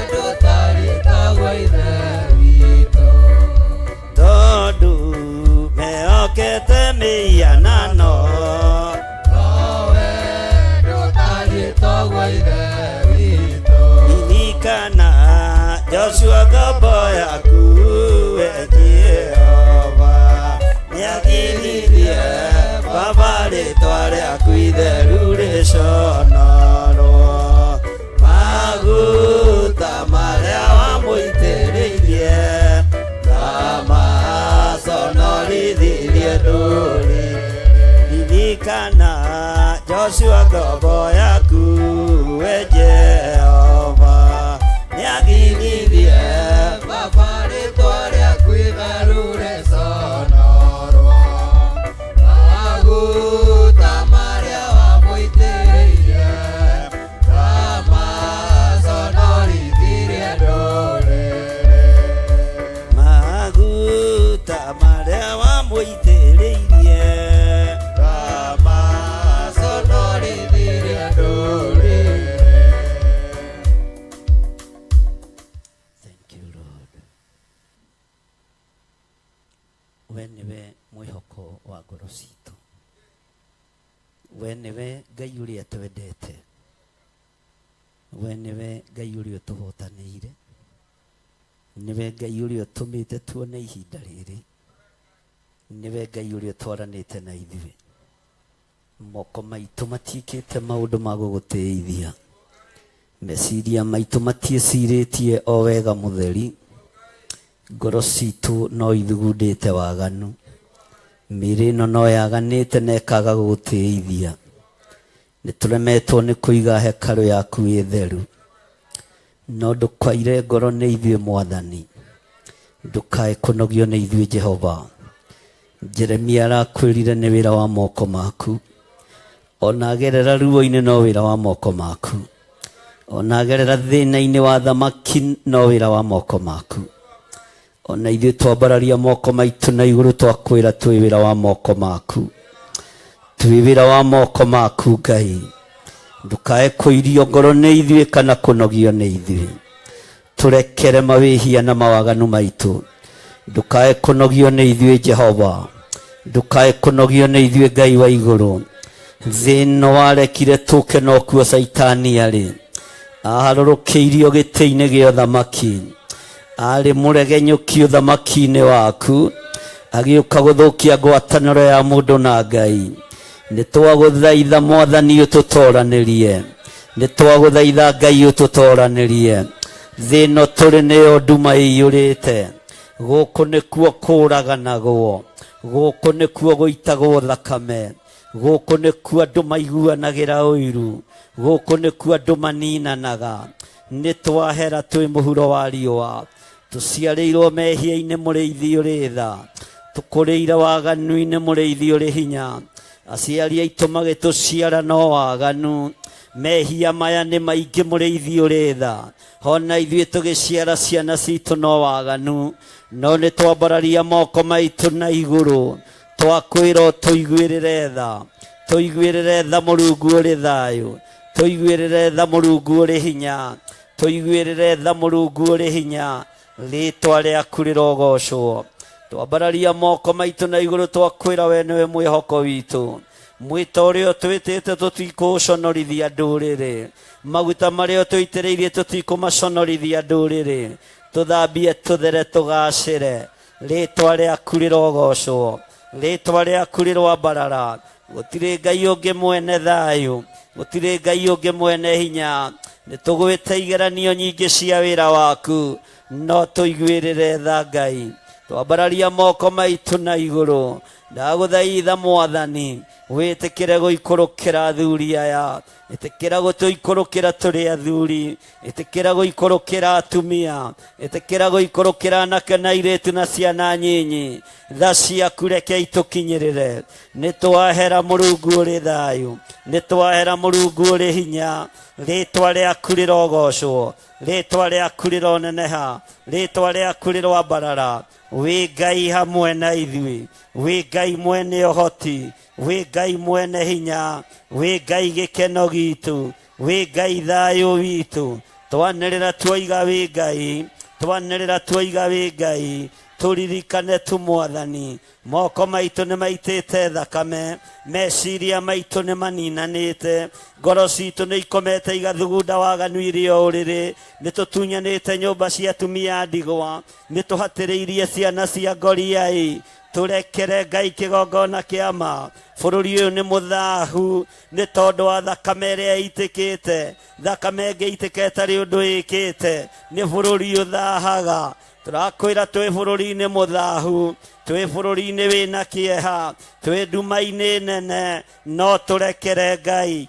ndũtariĩ taguo Ithe witũ. tondũ mehokete mĩhianano Nowe ndũtariĩ taguo Ithe witũ. Ririkana Joshua ngombo yaku we Jehova nĩagiririe Baba rĩtwa rĩaku itheru rĩconorwo maguta marĩa wamũitĩrĩirie ndamaconorithirie ndũrĩrĩ ririkana Joshua ngombo yaku we Jehova nĩagiririe Baba rĩtwa rĩaku itheru rĩconorwo. Maguta marĩa wamũitĩrĩirie ndamaconorithirie ndũrĩrĩ. Maguta marĩa wamũitĩrĩirie Ndamaconorithirie ndũrĩrĩ. Thank you Lord. We nĩwe mwĩhoko wa ngoro citũ. We nĩwe Ngai ũrĩa twendete. We nĩwe Ngai ũrĩa ũtũhotanĩire. Nĩwe Ngai ũrĩa ũtũmĩte tuone ihinda rĩrĩ. Nĩwe Ngai ũrĩa ũtwaranĩte na ithuĩ. Moko maitũ matiĩkĩte maũndũ ma gũgũtĩithia. Meciria maitũ matiĩcirĩtie o wega mũtheri. Ngoro citũ no ithugundĩte waganu. Mĩĩrĩ ĩno no yaganĩte na ĩkaga gũgũtĩithia. Nĩ tũremetwo nĩ kũiga hekarũ yaku ĩ theru. No ndũkaire ngoro nĩ ithuĩ Mwathani. Ndũkae kũnogio nĩ ithuĩ Jehova. Jeremia arakwĩrire nĩ wĩra wa moko maku. Ona agerera ruo-inĩ no wĩra wa moko maku. Ona agerera thĩna-inĩ wa thamaki no wĩra wa moko maku. Ona ithuĩ twambararia moko maitũ na igũrũ twakwĩra twĩ wĩra wa moko maku. Twĩ wĩra wa moko maku Ngai. Ndũkae kũirio ngoro nĩ ithuĩ kana kũnogio nĩ ithuĩ. Tũrekere mawĩhia na mawaganu maitũ. Ndũkae kũnogio nĩ ithuĩ Jehova. Ndũkae kũnogio nĩ ithuĩ Ngai wa igũrũ. Thĩ ĩno warekire tũke nokuo Caitani arĩ. Aharũrũkĩirio gĩtĩ-inĩ gĩa ũthamaki. Arĩ mũregenyũki ũthamaki-inĩ waku. Agĩũka gũthũkia ngwatanĩro ya mũndũ na Ngai. Nĩ twagũthaitha Mwathani ũtũtoranĩrie. Nĩ twagũthaitha Ngai ũtũtoranĩrie. Thĩ ĩno tũrĩ nĩyo nduma ĩiyũrĩte. Gũkũ nĩkuo kũraganagwo. Gũkũ nĩkuo gũitagwo thakame. Gũkũ nĩkuo andũ maiguanagĩra ũiru. Gũkũ nĩkuo andũ maninanaga. Nĩ twahera twĩ mũhuro wa riũa. Tũciarĩirwo mehia-inĩ mũrĩithi ũrĩ tha. Tũkũrĩire waganu-inĩ mũrĩithi ũrĩ hinya. Aciari aitũ magĩtũciara no waganu. Mehia maya nĩ maingĩ mũrĩithi ũrĩ tha. Ona ithuĩ tũgĩciara ciana citũ no waganu. No nĩ twambararia moko maitũ na igũrũ. Twakwĩra ũtũiguĩrĩre tha. Tũiguĩrĩre tha Mũrungu ũrĩ thayũ. Tũiguĩrĩre tha Mũrungu ũrĩ hinya. Tũiguĩrĩre tha Mũrungu ũrĩ hinya. Rĩtwa rĩaku rĩrogocwo. Twambararia moko maitũ na igũrũ twakwĩra we nĩwe mwĩhoko witũ. Mwĩto ũrĩa ũtwĩtĩte tũtikũũconorithia ndũrĩrĩ. Maguta marĩa ũtũitĩrĩirie tũtikũmaconorithia ndũrĩrĩ. Tũthambie tũthere tũgacĩre. Rĩtwa rĩaku rĩrogocwo. Rĩtwa rĩaku rĩroambarara. Gũtirĩ Ngai ũngĩ mwene thayũ. Gũtirĩ Ngai ũngĩ mwene hinya. Nĩtũgwĩte igeranio nyingĩ cia wĩra waku. No tũiguĩrĩre tha Ngai. Twambararia moko maitũ na igũrũ. Ndagũthaitha Mwathani, wĩtĩkĩre gũikũrũkĩra athuri aya. Ĩtĩkĩra gũtũikũrũkĩra tũrĩ athuri. Ĩtĩkĩra gũikũrũkĩra atumia. Ĩtĩkĩra gũikũrũkĩra anake na airĩtu na ciana nyinyi. Tha ciaku reke itũkinyĩrĩre. Nĩtwahera Mũrungu ũrĩ thayũ. Nĩtwahera Mũrungu ũrĩ hinya. Rĩtwa rĩaku rĩrogocwo. Rĩtwa rĩaku rĩroneneha. Rĩtwa rĩaku rĩroambarara. Wĩ Ngai hamwe na ithuĩ. Wĩ Ngai mwene ũhoti. Wĩ Ngai mwene hinya. Wĩ Ngai gĩkeno gitũ. Wĩ Ngai thayũ witũ. Twanĩrĩra tuoiga wĩ Ngai. Twanĩrĩra tuoiga wĩ Ngai. Tũririkane tu Mwathani. Moko maitũ nĩ maitĩte thakame. Meciria maitũ nĩ maninanĩte. Ngoro citũ nĩ ikomete igathugunda waganu irĩ o ũrĩrĩ. Nĩ tũtunyanĩte nyũmba cia atumia a ndigwa. Nĩ tũhatĩrĩirie ciana cia ngoriai. Tũrekere Ngai kĩgongona kĩa ma. Bũrũri ũyũ nĩ mũthahu nĩ tondũ wa thakame ĩrĩa ĩitĩkĩte. Thakame ĩngĩ ĩitĩka ĩtarĩ ũndũ ĩkĩte. Nĩ bũrũri ũthahaga. Tũrakwĩra twĩ bũrũri-inĩ mũthahu, twĩ bũrũri-inĩ wĩna kĩeha, twĩ nduma-inĩ nene, no tũrekere Ngai.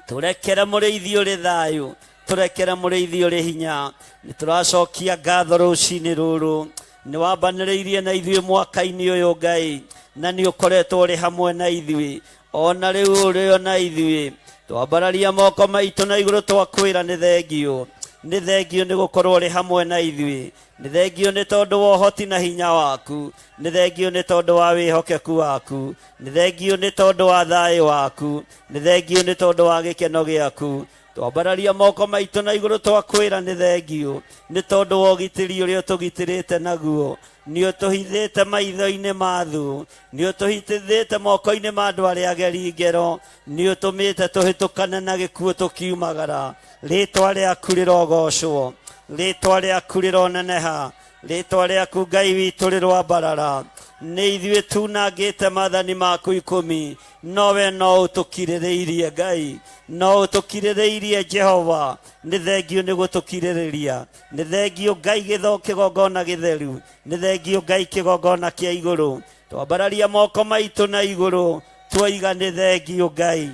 Tũrekere mũrĩithi ũrĩ thayũ, tũrekere mũrĩithi ũrĩ hinya. Nĩ tũracokia ngatho rũcinĩ rũrũ. Nĩ wambanĩrĩirie na ithuĩ mwaka-inĩ ũyũ Ngai, na nĩ ũkoretwo ũrĩ hamwe na ithuĩ. Ona rĩu ũrĩ o na ithuĩ. Twambararia moko maitũ na igũrũ twakwĩra nĩ thengio. Nĩ thengio nĩ gũkorwo ũrĩ hamwe na ithuĩ. Nĩ thengio nĩ tondũ wa ũhoti na hinya waku. Nĩ thengio nĩ tondũ wa wĩhokeku waku. Nĩ thengio nĩ tondũ wa thayũ waku. Nĩ thengio nĩ tondũ wa gĩkeno gĩaku. Twambararia moko maitũ na igũrũ twakwĩra nĩ thengio nĩ tondũ wa ũgitĩri ũrĩa ũtũgitĩrĩte naguo. Nĩ ũtũhithĩte maitho-inĩ ma thũ. Nĩ ũtũhithĩte moko-inĩ ma andũ arĩa ageri ngero. Nĩ ũtũmĩte tũhĩtũkane na gĩkuũ tũkiumagara. Rĩtwa rĩaku rĩrogocwo. Rĩtwa rĩaku rĩroneneha. Rĩtwa rĩaku Ngai witũ rĩroambarara. Nĩ ithuĩ tunangĩte maathani maku ikũmi, no we no ũtũkirĩrĩirie Ngai. No ũtũkirĩrĩirie Jehova. Nĩ thengio nĩ gũtũkirĩrĩria. Nĩ thengio Ngai kĩgongona gĩtheru. Nĩ thengio Ngai kĩgongona kĩa igũrũ. Twambararia moko maitũ na igũrũ, tuoiga nĩ thengio Ngai.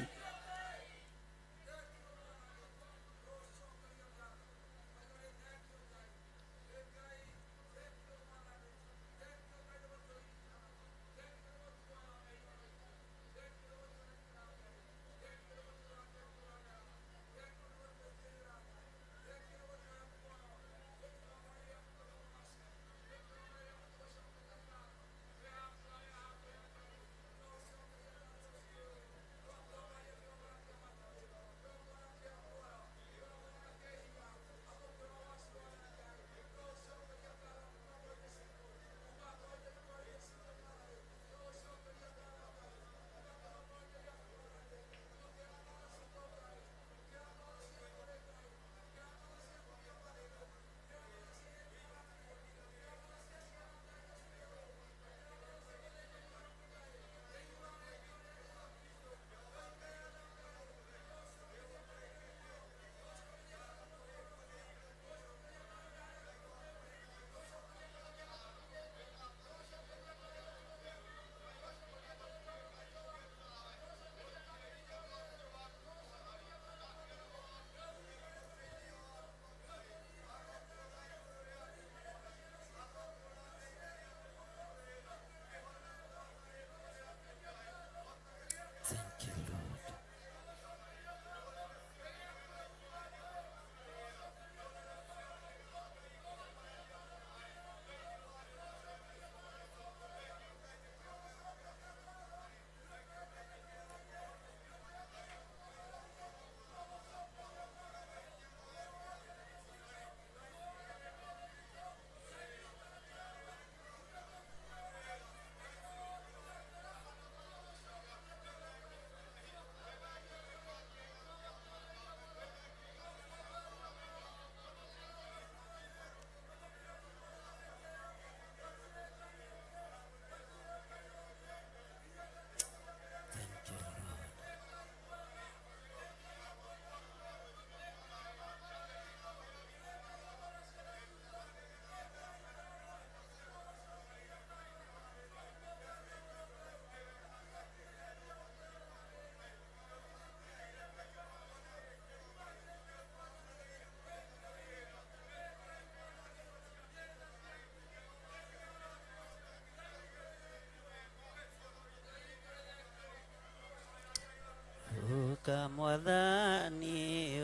Ũka mwathani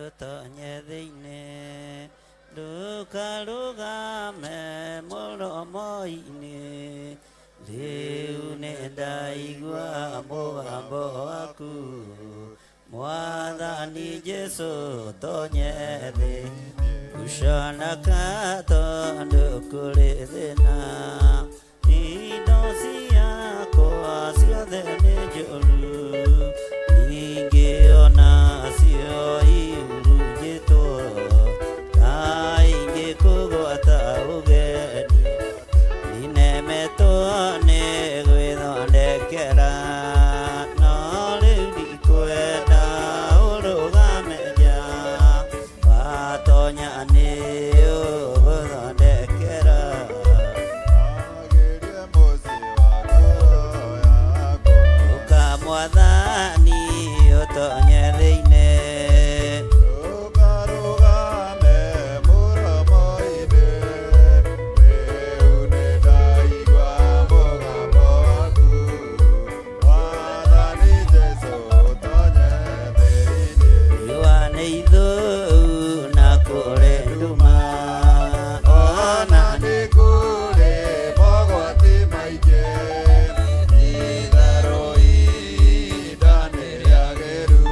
ũtonye thĩinĩ ndũkarũgame mũromo-inĩ rĩu nĩndaigua mũgambo waku mwathani Jesũ tonye thĩ gũconoka tondũ kũrĩ thĩna indo ciakwa ciothe nĩ njũru ningĩ onacio ihurunjĩtwo ta ingĩkũgwata ũgeni ndinemetwo nĩ gwĩthondekera no rĩu ndikwenda ũrũgame nja watonya nĩ ũgũthondekera Agĩrie mũciĩ wa ngoro yakwa. Ũka mwathani ũtonye thĩinĩ Ndũkarũgame mũromo-inĩ, rĩu nĩndaigua mũgambo waku. Mwathani Jesũ ũtonye thĩinĩ. Riũa nĩ ithũu na kũrĩ nduma Ona nĩ kũrĩ mogwati maingĩ, itherũ ihinda nĩ rĩagĩru,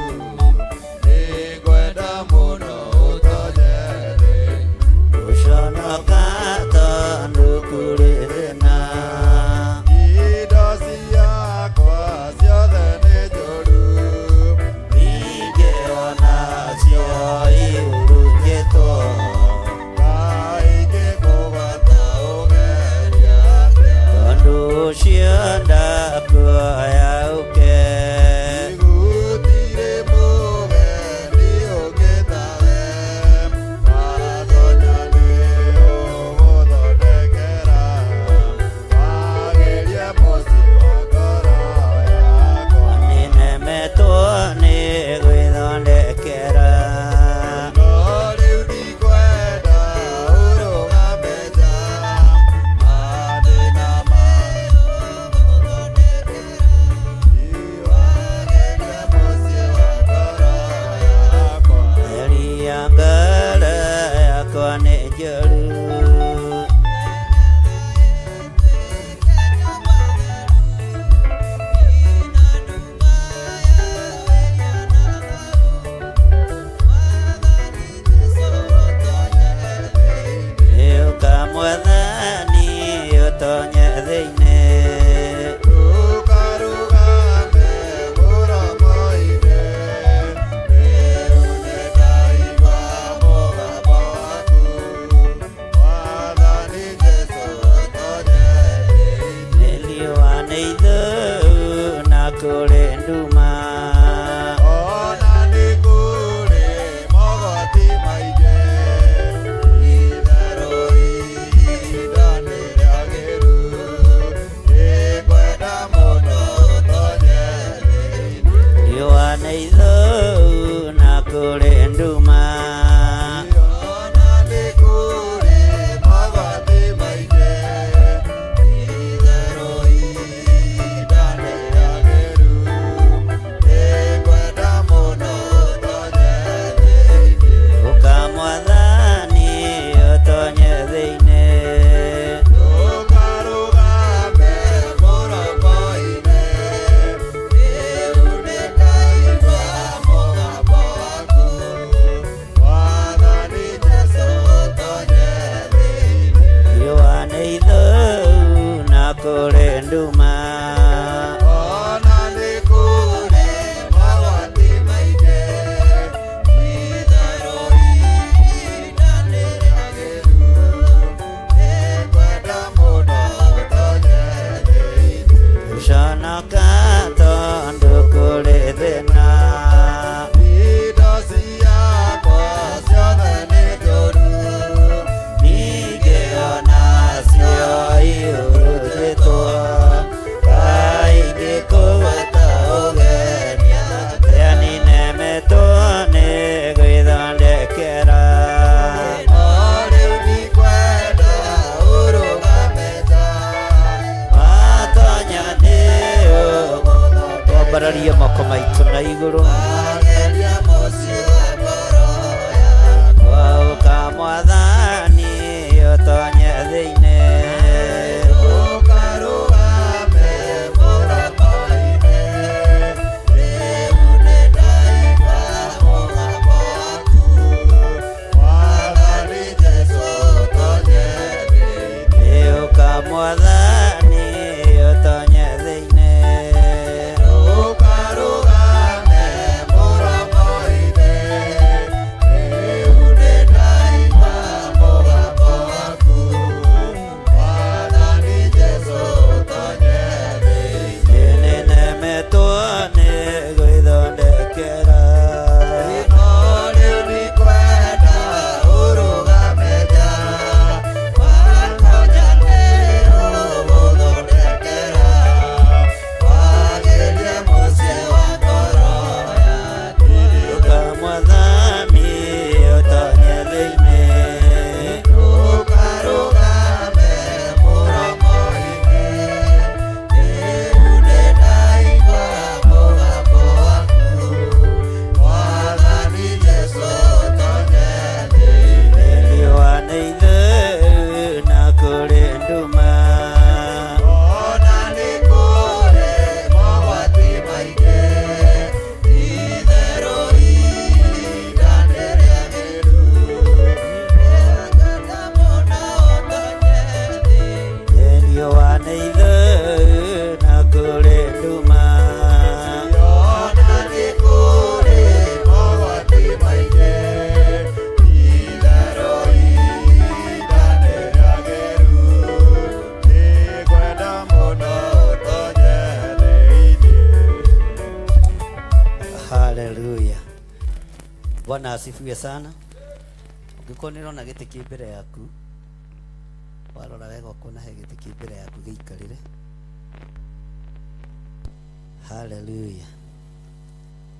nĩngwenda mũno ũtonye thĩinĩ. Gũconoka tondũ kũrĩ thĩna Indo ciakwa ciothe nĩ njũru, ningĩ onacio ihurunjĩtwo kaingĩ kũgwata ũgeria atĩa. tondũ ũcio ndakuoya ũke Gũtirĩ mũgeni ũngĩ tawe, watonya nĩ ũgũthondekera, wagĩrie mũciĩ wa ngoro yakwa. Nĩnemetwo nĩ gwĩthondekera No rĩu ndikwenda ũrũgame nja, mathĩna wagĩrie mũciĩ wa ngoro yakwa. Theria ngoro yakwa nĩ njũru Ũka mwathani ũtonye thĩinĩ Ndũkarũgame mũromo-inĩ, rĩu nĩndaigua mũgambo waku. Mwathani Jesũ ũtonye thĩinĩ. Riũa nĩ ithũu na kũrĩ nduma Ona nĩ kũrĩ mogwati maingĩ, itherũ ihinda nĩ rĩagĩru, nĩngwenda mũno ũtonye thĩinĩ. Riũa nĩ ithũu na kũrĩ nduma Ona nĩ kũrĩ mogwati maingĩ, itherũ ihinda nĩ rĩagĩru, nĩngwenda mũno ũtonye thĩinĩ. Ũka mwathani ũtonye thĩinĩ Ndũkarũgame mũromo-inĩ, rĩu nĩndaigua mũgambo waku. Mwathani Jesũ ũtonye thĩinĩ. Riũa nĩ ithũu na kũrĩ nduma Ona nĩ kũrĩ mogwati maingĩ, itherũ ihinda nĩ rĩagĩru, nĩngwenda mũno ũtonye thĩinĩ. Gũconoka tondũ kũrĩ thĩna Indo ciakwa ciothe nĩ njũru, ningĩ onacio ihurunjĩtwo kaingĩ kũgwata ũgeni atĩa nĩnemetwo nĩ gwĩthondekera no rĩu ndikwenda ũrũgame nja, watonya nĩ ũgũthondekera. Twambararie moko maitũ na igũrũ wagĩrie Mwathani ũtonye thĩinĩ. Ũkarũgame mũromo-inĩ, rĩu nĩndaigua mũgambo waku. Mwathani Jesũ ũtonye thĩinĩ. Ũka Mwathani ũtonye thĩinĩ. Ũkarũgame mũromo-inĩ, rĩu nĩndaigua mũgambo waku. Mwathani Jesũ ũtonye thĩinĩ. Nĩnemetwo nĩ gwĩthondekera. No rĩu ndikwenda ũrũgame nja, watonya nĩũgũthondekera, wagĩrie mũciĩ wa ngoro yaku. Ũka Mwathani ũtonye thĩinĩ. Ũkarũgame mũromo-inĩ, rĩu nĩndaigua mũgambo waku. Mwathani Jesũ ũtonye thĩinĩ. Riũa nĩ itheru na kũrĩ nduma. Ona nĩ kũrĩ mogwati maingĩ, itherũ ihinda nĩ rĩagĩrĩru. Nĩngwenda mũno ũtonye thĩinĩ. Riũa nĩ itheru na kũrĩ nduma. Ona nĩ kũrĩ mogwati maingĩ, itherũ ihinda nĩ rĩagĩrĩru. Nĩngwenda mũno ũtonye thĩinĩ. Haleluya. Bwana asifiwe sana. Ũngĩkorwo nĩ ũrona gĩtĩ kĩ mbere yaku, warora wega ũkona he gĩtĩ kĩ mbere yaku gĩikarĩre. Haleluya.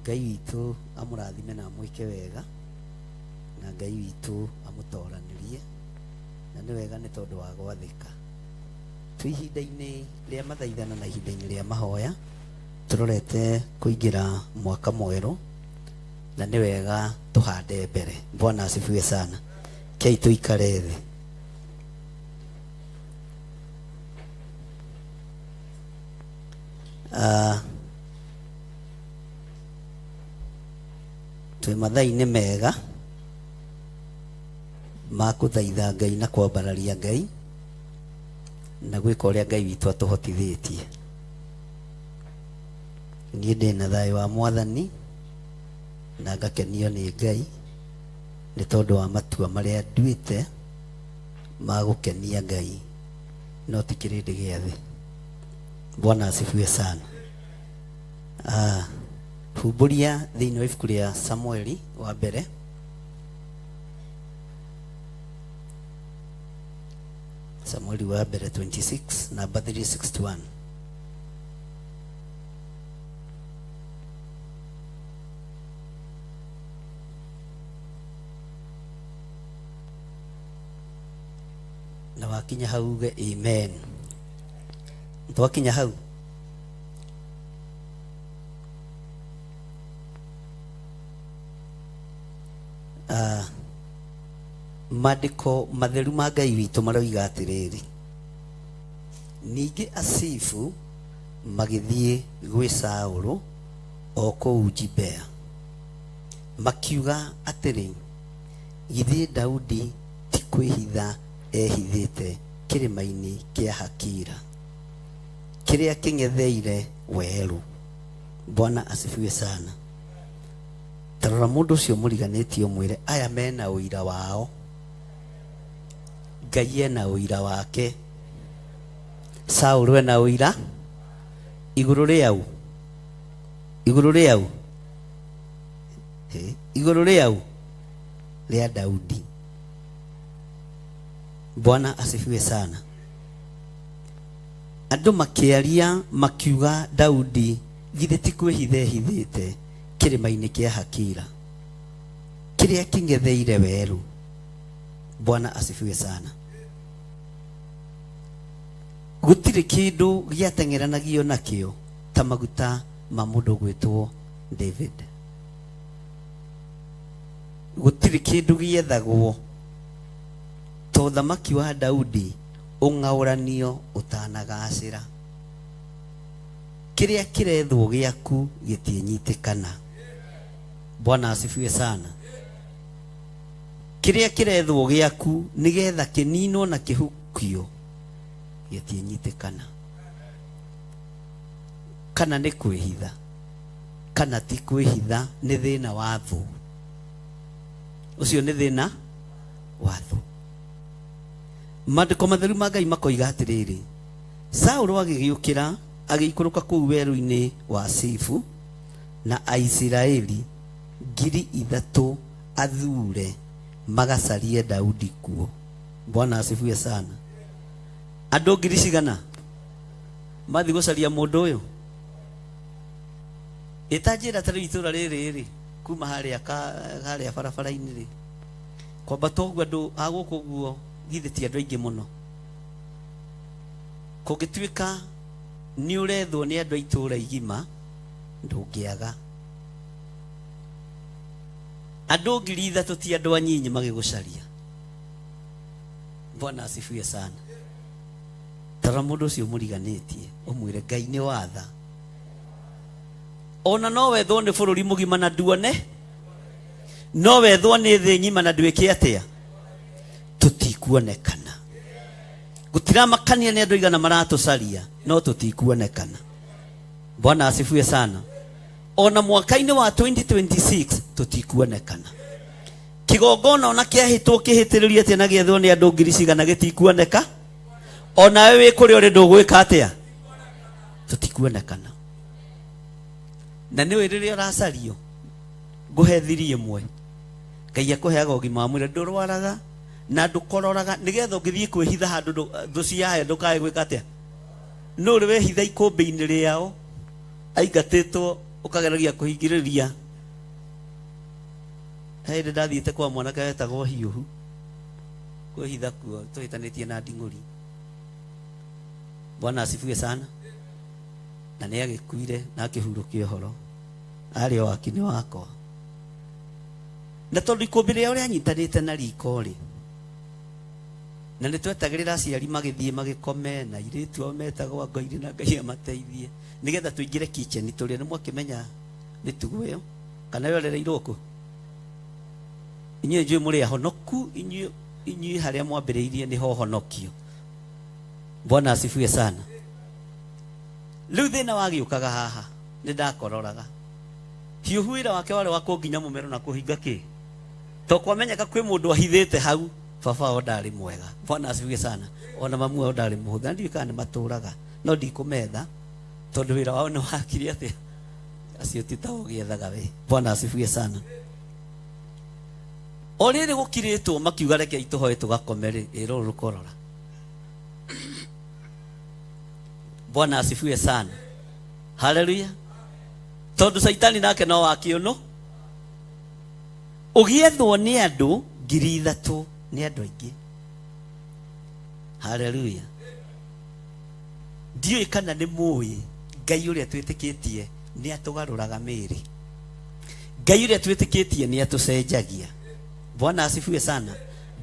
Ngai witũ amũrathime na amwĩke wega, na Ngai witũ amũtoranĩrie, na nĩ wega nĩ tondũ wa gwathĩka. Twĩ ihinda-inĩ rĩa mathaithana na ihinda-inĩ rĩa mahoya, tũrorete kũingĩra mwaka mwerũ, na nĩ wega tũhande mbere. Bwana asifiwe sana. Kei tũikare thĩ. Ah, twĩ mathaa-inĩ mega ma kũthaitha Ngai na kwambararia Ngai na gwĩka ũrĩa Ngai witũ atũhotithĩtie. Niĩ ndĩ na thayũ wa Mwathani na ngakenio nĩ Ngai nĩ tondũ wa matua marĩa nduĩte ma gũkenia Ngai no ti kĩrĩndĩ gĩa thĩ. Bwana asifiwe sana. Ah, humbũria thĩinĩ wa ibuku rĩa Samueli wa mbere Samueli wa mbere 26 namba 361. Na wakinya hau uge amen. Twakinya hau. Ah, mandĩko matheru ma Ngai witũ maroiga atĩrĩrĩ, ningĩ Asifu magĩthiĩ gwĩ Saũlũ o kũu Gibea, makiuga atĩrĩ, githĩ Daudi ti kwĩhitha ehithĩte kĩrĩma-inĩ kĩa Hakila kĩrĩa kĩng'etheire werũ? Bwana asifiwe sana. Tarora mũndũ ũcio mũriganĩtie ũmwĩre aya mena ũira wao, Ngai ena ũira wake, Saũlũ ena ũira igũrũ rĩau, igũrũ rĩau, igũrũ rĩau rĩa Daudi. Bwana asifiwe sana. Andũ makĩaria makiuga Daudi githĩ ti kwĩhitha ehithĩte kĩrĩma-inĩ kĩa Hakila kĩrĩa kĩng'etheire werũ. Bwana asifiwe sana. Gũtirĩ kĩndũ gĩateng'eranagio nakĩo ta maguta ma mũndũ ũgwĩtwo David. Gũtirĩ kĩndũ gĩethagwo To ũthamaki wa Daudi ũng'aũranio ũtanagacĩra. Kĩrĩa kĩrethwo gĩaku gĩtiĩnyitĩkana. Bwana asifiwe sana. Kĩrĩa kĩrethwo gĩaku nĩgetha kĩninwo na kĩhukio gĩtiĩnyitĩkana. Kana nĩ kwĩhitha kana ti kwĩhitha nĩ thĩna wa thũ. Ũcio nĩ thĩna wa thũ. Maandĩko matheru ma Ngai makoiga atĩrĩrĩ, Saũlũ agĩgĩũkĩra agĩikũrũka kũu werũ-inĩ wa Zifu na Aisiraeli 3000 athure magacarie Daudi kuo. Bwana asifiwe sana. Andũ ngiri cigana mathiĩ gũcaria mũndũ ũyũ? Ĩta njĩra ta rĩu itũra rĩrĩ rĩ kuma harĩa harĩa barabara-inĩ rĩ kwambata ũguo andũ a gũkũ ũguo githĩ ti andũ aingĩ mũno. Kũngĩtuĩka nĩ ũrethwo nĩ andũ a itũra igima ndũngĩaga. Andũ 3000 ti andũ anyinyi magĩgũcaria. Bwana asifiwe sana. Tara mũndũ ũcio mũriganĩtie ũmwĩre Ngai nĩ watha. Ona no wethwo nĩ bũrũri mũgima na nduone, no wethwo nĩ thĩ ng'ima na ndwĩke atĩa, tũtikuonekana. Gũtiramakania nĩ andũ aigana maratũcaria, no tũtikuonekana. Bwana asifiwe sana. Ona mwaka-inĩ wa 2026 tũtikuonekana. Kĩgongona ona kĩahĩtwo kĩhĩtĩrĩrio atĩa na gĩethwo nĩ andũ ngiri cigana gĩtikuoneka. Onawe wĩ kũrĩa ũrĩ ndũgwĩka atĩa, tũtikuonekana. Na nĩũĩ rĩrĩa ũracario ngũhe thiri ĩmwe, Ngai akũheaga ũgima wa mwĩrĩ, ndũrwaraga na ndũkororaga, nĩgetha ũngĩthiĩ kwĩhitha handũ thũ ciahe ndũkae gwĩka atĩa. Nũ ũrĩ wehitha ikũmbĩ-inĩ rĩao aingatĩtwo ũkageragia kũhingĩrĩria. He hĩndĩ ndathiĩte kwa mwanake wetagwo Hiũhu kwĩhitha kuo tũhĩtanĩtie na nding'ũri. Bwana asifiwe sana. Na nĩ agĩkuire na akĩhurũkia ũhoro, arĩ o wakinĩ wakwa. Na tondũ ikũmbĩ rĩao rĩanyitanĩte na riko rĩ, na nĩ twetagĩrĩra aciari magĩthiĩ magĩkome na airĩtu ao metagwo Ngoiri na Ngai amateithie nĩgetha tũingĩre kitchen tũrĩe. Nĩ mwakĩmenya mĩtugo ĩyo kana yorereirwo kũ? Inyuĩ njũĩ mũrĩ ahonoku, inyuĩ harĩa mwambĩrĩirie nĩho honokio. Bwana asifiwe sana. Rĩu thĩna wagĩũkaga haha nĩ ndakororaga. Hiũhu wĩra wake warĩ wa kũnginya mũmero na kũhinga kĩ, to kwamenyeka kwĩ mũndũ ahithĩte hau. Baba wao ndarĩ mwega. Bwana asifiwe sana. Ona mamu wao ndarĩ mũhũthũ. Na ndiũĩ kana nĩ matũraga, no ndikũmetha tondũ wĩra wao nĩ wakire atĩa, acio ti ta ũgĩethaga we. Bwana asifiwe sana. O rĩrĩ gũkirĩtwo makiuga reke itũhoe tũgakome rĩ, ĩ rũrũ rũkorora. Bwana asifiwe sana. Haleluya. Tondũ Caitani nake no wakĩũnũ ũgĩethwo nĩ andũ 3000 nĩ andũ aingĩ. Haleluya. Ndiũĩ kana nĩ mũĩ Ngai ũrĩa twĩtĩkĩtie nĩ atũgarũraga mĩĩrĩ. Ngai ũrĩa twĩtĩkĩtie nĩ atũcenjagia. Bwana asifiwe sana.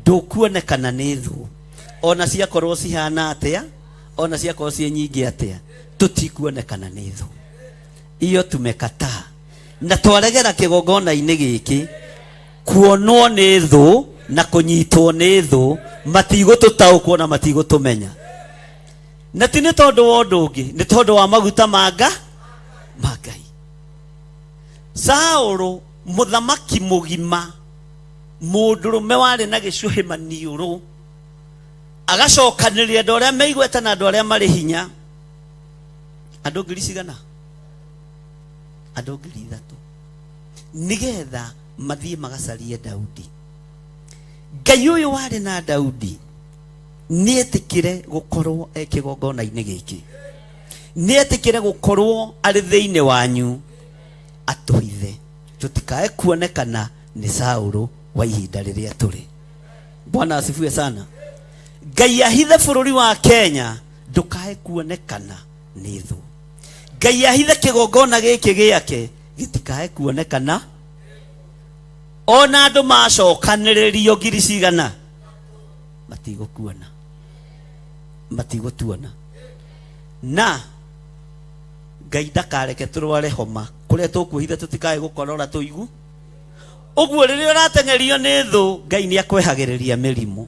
Ndũkuonekana nĩ thũ ona ciakorwo cihana atĩa, ona ciakorwo ciĩ nyingĩ atĩa, tũtikuonekana nĩ thũ. Iyo tumekataa na twaregera kĩgongona-inĩ gĩkĩ kuonwo nĩ thũ na kũnyitwo nĩ thũ, matigũtũtaũkwo na matigũtũmenya. Na ti nĩ tondũ wa ũndũ ũngĩ, nĩ tondũ wa maguta ma Ngai. Saũlũ mũthamaki mũgima, mũndũrũme warĩ na gĩcũhĩ maniũrũ, agacokanĩrĩria andũ arĩa meigweta na andũ arĩa marĩ hinya, andũ ngiri cigana? Andũ 3000, nĩgetha mathiĩ magacarie Daudi. Ngai ũyũ warĩ na Daudi nĩetĩkĩre gũkorwo e kĩgongona-inĩ gĩkĩ, nĩetĩkĩre gũkorwo arĩ thĩinĩ wanyu, atũhithe tũtikae kuonekana nĩ Saũlũ wa ihinda rĩrĩa tũrĩ. Bwana asifiwe sana. Ngai ahithe bũrũri wa Kenya ndũkae kuonekana nĩ thũ. Ngai ahithe kĩgongona gĩkĩ gĩake gĩtikae kuonekana ona andũ macokanĩrĩrio ngiri cigana. Matigũkuona, matigũtuona. Na Ngai ndakareke tũrware homa kũrĩa tũkwĩhitha tũtikae gũkorora tũigu ũguo. Rĩrĩa ũrateng'erio nĩ thũ, Ngai nĩ akwehagĩrĩria mĩrimũ.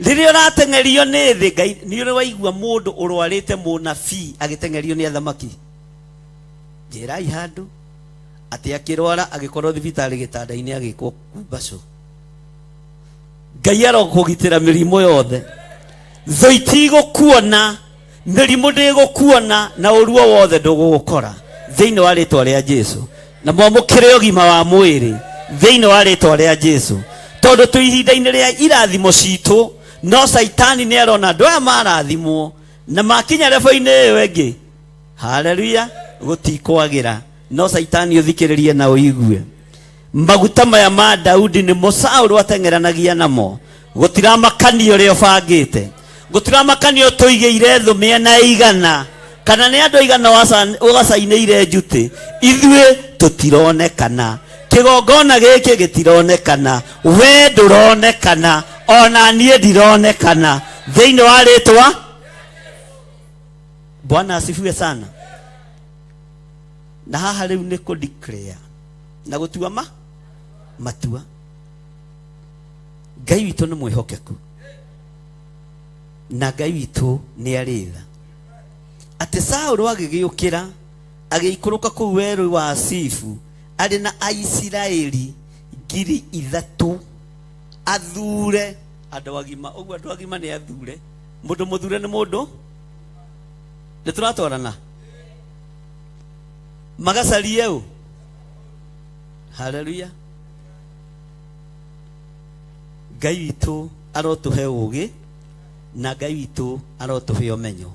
Rĩrĩa ũrateng'erio nĩ thĩ, Ngai nĩ ũrĩ waigua mũndũ ũrwarĩte mũnabii agĩteng'erio nĩ athamaki? Njĩrai handũ atĩ akĩrwara agĩkorwo thibitarĩ gĩtanda-inĩ agĩkwo kumbacũ. Ngai arokũgitĩra mĩrimũ yothe. Thũ itigũkuona, mĩrimũ ndĩgũkuona, na ũruo wothe ndũgũgũkora thĩinĩ wa rĩtwa rĩa Jesu. Na mwamũkĩre ũgima wa mwĩrĩ thĩinĩ wa rĩtwa rĩa Jesu, tondũ twĩ ihinda-inĩ rĩa irathimo citũ. No Caitani nĩ arona andũ aya marathimwo na makinya rebo-inĩ ĩyo ĩngĩ, haleluya, gũtikwagĩra. No Caitani, ũthikĩrĩrie na ũigue, maguta maya ma Daudi nĩmo Saũlũ ateng'eranagia namo. Gũtiramakanio ũrĩa ũbangĩte, gũtiramakanio tũigĩire thũ mĩena ĩigana kana nĩ andũ aigana ũgacainĩire njutĩ. Ithuĩ tũtironekana, kĩgongona gĩkĩ gĩtironekana, we ndũronekana, ona niĩ ndironekana thĩinĩ wa rĩtwa. Bwana asifiwe sana. Na haha rĩu nĩ kũ declare na gũtua ma matua. Ngai witũ nĩ mwĩhokeku na Ngai witũ nĩ arĩ tha. Atĩ Saũlũ agĩgĩũkĩra agĩikũrũka kũu werũ wa Sifu arĩ na Aisiraeli 3000 athure, andũ agima. Ũguo andũ agima nĩ athure. Mũndũ mũthure nĩ mũndũ nĩ tũratwarana magacarie ũ. Haleluya. Ngai witũ arotũhe ũũgĩ na Ngai witũ arotũhe ũmenyo.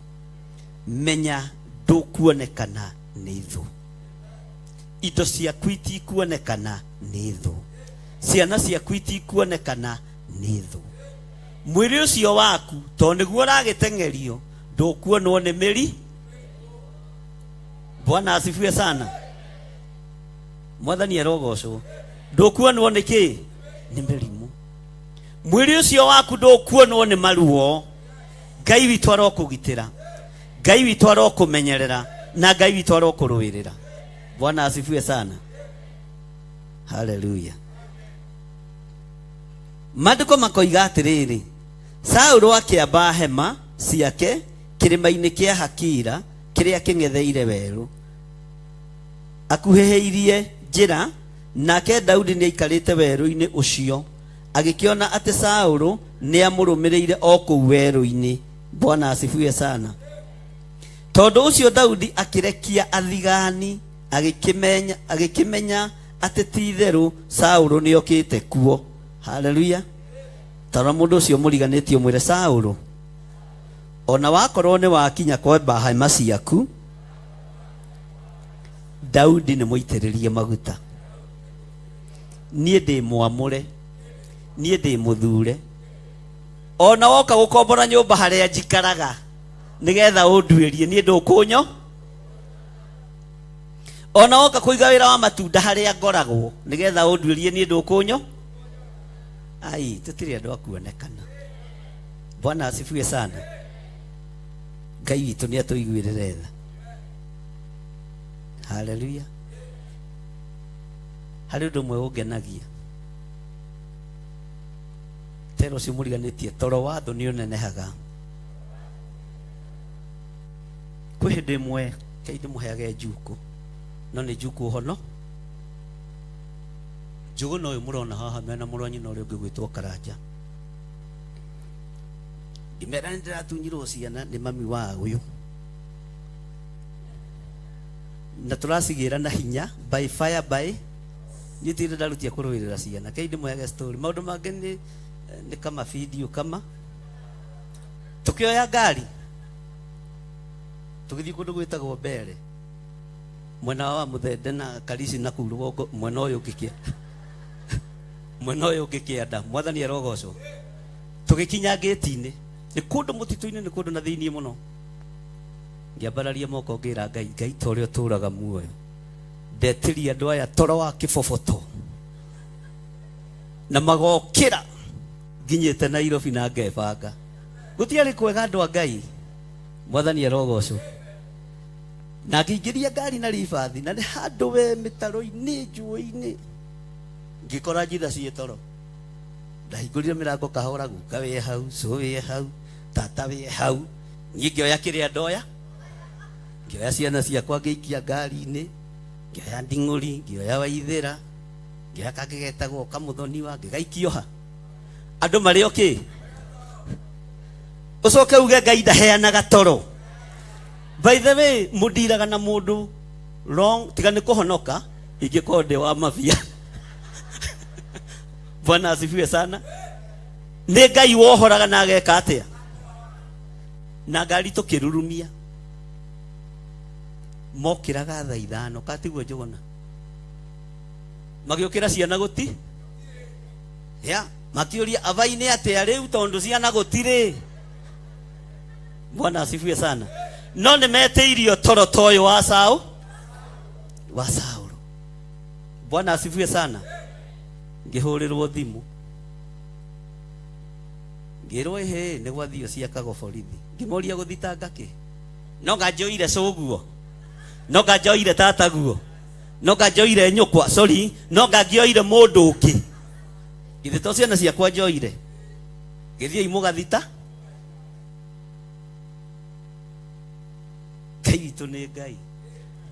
Menya ndũkuonekana nĩ thũ, indo ciaku itikuonekana nĩ thũ, ciana ciaku itikuonekana nĩ thũ, mwĩrĩ ũcio waku tondũ nĩguo ũragĩteng'erio ndũkuonwo nĩ mĩri. Bwana asifiwe sana. Mwathani arogocwo. Ndũkuonwo nĩ kĩ? Nĩ mĩrimũ. Mwĩrĩ ũcio waku ndũkuonwo nĩ maruo. Ngai witũ arokũgitĩra, Ngai witũ arokũmenyerera, na Ngai witũ arokũrũĩrĩra. Bwana asifiwe sana. Haleluya. Maandĩko makoiga atĩrĩrĩ, Saũlũ akĩamba hema ciake kĩrĩma-inĩ kĩa Hakila kĩrĩa kĩng'etheire werũ, akuhĩhĩirie njĩra, nake Daudi nĩaikarĩte werũ-inĩ ũcio. Agĩkĩona atĩ Saũlũ nĩamũrũmĩrĩire o kũu werũ-inĩ. Bwana asifiwe sana. Tondũ ũcio Daudi akĩrekia athigani, agĩkĩmenya, agĩkĩmenya atĩ ti-itherũ Saũlũ nĩokĩte kuo. Haleluya. Tarora mũndũ ũcio mũriganĩtie ũmwĩre, Saũlũ ona wakorwo nĩ wakinya kwamba hema ciaku, Daudi nĩ mũitĩrĩrie maguta, niĩ ndĩ mwamũre, niĩ ndĩ mũthure. Ona woka gũkombora nyũmba harĩa njikaraga nĩgetha ũnduĩrie, niĩ ndũkũnyo. Ona woka kũiga wĩra wa matunda harĩa ngoragwo nĩgetha ũnduĩrie, niĩ ndũkũnyo. Ai, tũtirĩ andũ a kuonekana. Bwana asifiwe sana. Ngai witũ nĩ atũiguĩrĩre tha. Haleluya. Harĩ ũndũ ũmwe ũngenagia tera ũcio mũriganĩtie, toro wa thũ nĩ ũnenehaga. Kwĩ hĩndĩ ĩmwe kei ndĩmũheage njukũ, no nĩ njukũ ũhono njũgũ na ũyũ mũrona haha mena mũrũ wa nyina ũrĩa ũngĩ gwĩtwo Karanja. Ngĩmera nĩ ndĩratunyirwo ciana nĩ mami wa ũyũ na tũracigĩra na hinya by fire by niĩ tirĩ ndarutia kũrũĩrĩra ciana. Kei ndĩmũheage story, maũndũ mangĩ nĩ kama video kama tukĩoya ngari tũgĩthiĩ kũndũ gwĩtagwo Mbere mwena wa Mũthende na Karisi na kũu rũgongo mwena ũyũ ũngĩ kĩa mwena ũyũ ũngĩ kĩanda. Mwathani arogocwo. Tũgĩkinya ngĩti-inĩ, nĩ kũndũ mũtitũ-inĩ, nĩ kũndũ na thĩiniĩ mũno. Ngĩambararia moko ngĩra Ngai, Ngai, ta ũrĩa ũtũraga muoyo, ndetĩria andũ aya toro wa kĩboboto na magokĩra. Nginyĩte Nairobi na ngebanga. Gũtiarĩ kwega andũ a Ngai. Mwathani arogocwo. Na ngĩingĩria ngari na ribathi na nĩ handũ we mĩtaro-inĩ njũĩ-inĩ. Ngĩkora njitha ciĩ toro. Ndahingũrire mĩrango kahora, guka wĩ hau, cũ wĩ hau, tata wĩ hau. Niĩ ngĩoya kĩrĩa ndoya. Ngĩoya ciana ciakwa ngĩikia ngari-inĩ. Ngĩoya nding'ũri, ngĩoya waithĩra. Ngĩoya kangĩ getagwo kamũthoniwa, ngĩgaikio ha. Andũ marĩ okĩ. Ũcoke uge Ngai ndaheanaga toro. By the way, mũndiraga na mũndũ wrong, tiga nĩ kũhonoka, ingĩkorwo ndĩ wa mabia. Bwana asifiwe sana. Nĩ Ngai wohoraga na ageka atĩa? Na ngari tũkĩrurumia. Mokĩraga thaa 5, katiguo Njũgũna? Magĩũkĩra ciana gũti? Ya, makĩũria abai nĩ atĩa rĩu tondũ ciana gũtirĩ. Bwana asifiwe sana. No nĩ metĩirio toro ta ũyũ wa Saũ, wa Saũlũ. Bwana asifiwe sana. Ngĩhũrĩrwo thimũ. Ngĩrwo ĩhĩ nĩ gwathio ciakagwo borithi. Ngĩmoria gũthitanga kĩ? No nganjoire cũguo. No nganjoire tataguo. No nganjoire nyũkwa, sorry, no ngangĩoire mũndũ ũngĩ. Githĩ to ciana ciakwa njoire? Gĩthiĩi mũgathita. Ngai witũ nĩ Ngai.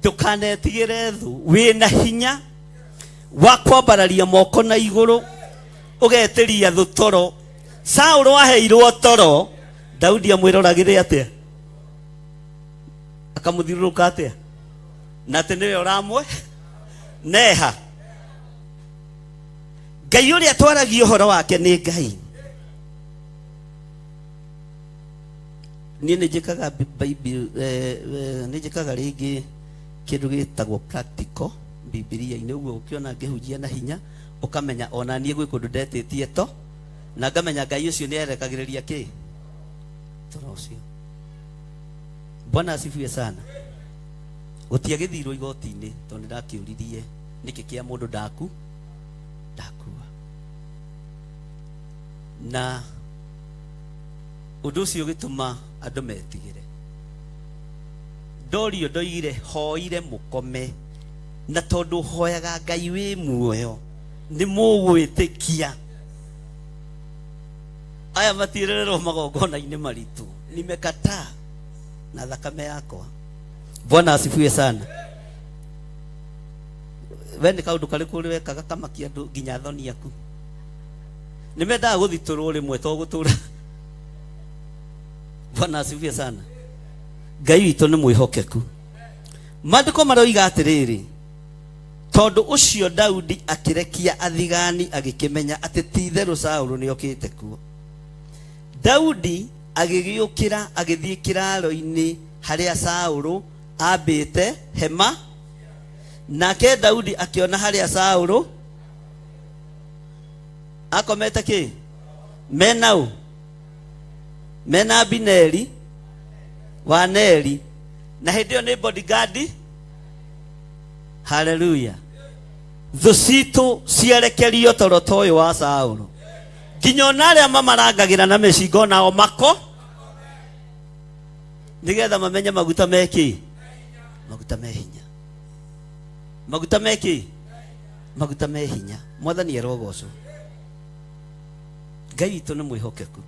Ndũkanetigĩre thũ, wĩna hinya wa kwambararia moko na igũrũ ũgetĩria thũ toro. Saũlũ aheirwo toro, Daudi amwĩroragĩre atĩa? Akamũthiũrũrũka atĩa? Na atĩ nĩwe ũramwe neha. Ngai ũrĩa twaragia ũhoro wake nĩ Ngai. Niĩ nĩ njĩkaga Bible, nĩ njĩkaga rĩngĩ kĩndũ gĩtagwo practical Bibilia-inĩ, ũguo ũkĩona ngĩhunjia na hinya ũkamenya ona niĩ gwĩ kũndũ ndetĩtie to, na ngamenya Ngai ũcio nĩ erekagĩrĩria kĩ toro ũcio. Bwana asifiwe sana. Gũtiagĩthirwo igoti-inĩ tondũ nĩndakĩũririe nĩkĩ kĩa mũndũ ndaku ndakua. Na ũndũ ũcio ũgĩtũma andũ metigĩre. Ndorio ndoigire hoire mũkome, na tondũ hoyaga Ngai wĩ muoyo nĩ mũgwĩtĩkia. Aya matiĩrererwo magongona-inĩ maritũ, nimekataa na thakame yakwa. Bwana asifiwe sana. We nĩ kaũndũ karĩkũ ũrĩ wekaga kamakia andũ nginya thoni aku? Nĩ mendaga gũthitũrwo rĩmwe to gũtũra. Bwana asifiwe sana. Ngai witũ nĩ mwĩhokeku. Maandĩko maroiga atĩrĩrĩ, tondũ ũcio Daudi akĩrekia athigani agĩkĩmenya atĩ ti itherũ Saũlũ nĩokĩte kuo. Daudi agĩgĩũkĩra agĩthiĩ kĩraaro-inĩ harĩa Saũlũ aambĩte hema, nake Daudi akĩona harĩa Saũlũ akomete kĩ? Mena ũ? Mena Abineri wa Neri, na hĩndĩ ĩyo nĩ bodyguard. Haleluya. Thũ citũ ciarekerio toro ta ũyũ wa Saũlũ, nginya ona arĩa mamarangagĩra na mĩcingo nao mako, nĩgetha mamenye maguta me kĩ? Maguta me hinya. Maguta me kĩ? Maguta me hinya. Mwathani arogocwo. Ngai witũ nĩ mwĩhokeku.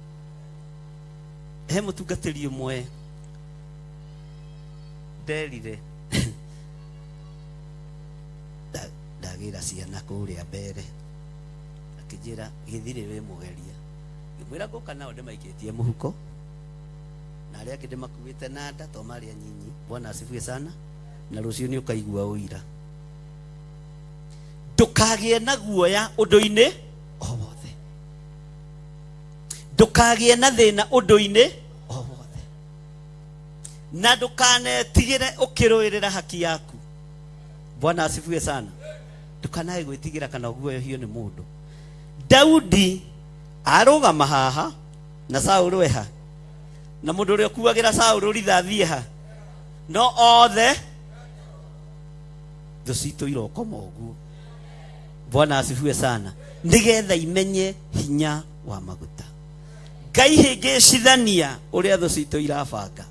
He mũtungatĩri ũmwe nderire ndagĩra ciana kũrĩa mbere, akĩnjĩra gĩthirĩ wĩ mũgeria. Ngĩmwĩra ngũka nao ndĩmaikĩtie mũhuko, na arĩa angĩ ndĩmakuĩte na nda to marĩ anyinyi. Bwana asifiwe sana. Na rũciũ nĩ ũkaigua ũira. Ndũkagĩe na guoya ũndũ-inĩ o wothe, ndũkagĩe na thĩna ũndũ-inĩ o wothe, na ndũkanetigĩre ũkĩrũĩrĩra haki yaku. Bwana asifiwe sana. Ndũkanae gwĩtigĩra kana ũguoyohio nĩ mũndũ. Daudi arũgama haha na Saũlũ eha, na mũndũ ũrĩa ũkuagĩra Saũlũ rithathi eha, no othe thũ citũ irokoma ũguo. Bwana asifiwe sana. Nĩgetha imenye hinya Wa maguta. Ngai hĩngĩcithania ũrĩa thũ citũ irabanga,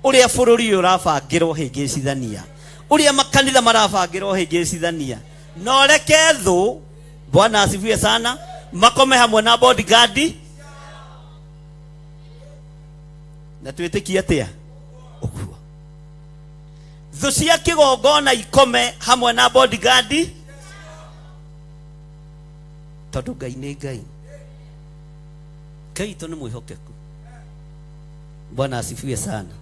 ũrĩa bũrũri ũyũ ũrabangĩrwo, hĩngĩcithania ũrĩa makanitha marabangĩrwo, hĩngĩcithania na ũreke thũ. Bwana asifiwe sana. Makome hamwe na bodyguard na twĩtĩkie atĩa ũguo thũ cia kĩgongona ikome hamwe na bodyguard, tondũ Ngai nĩ Ngai. Ngai witũ nĩ mwĩhokeku. Bwana asifiwe sana.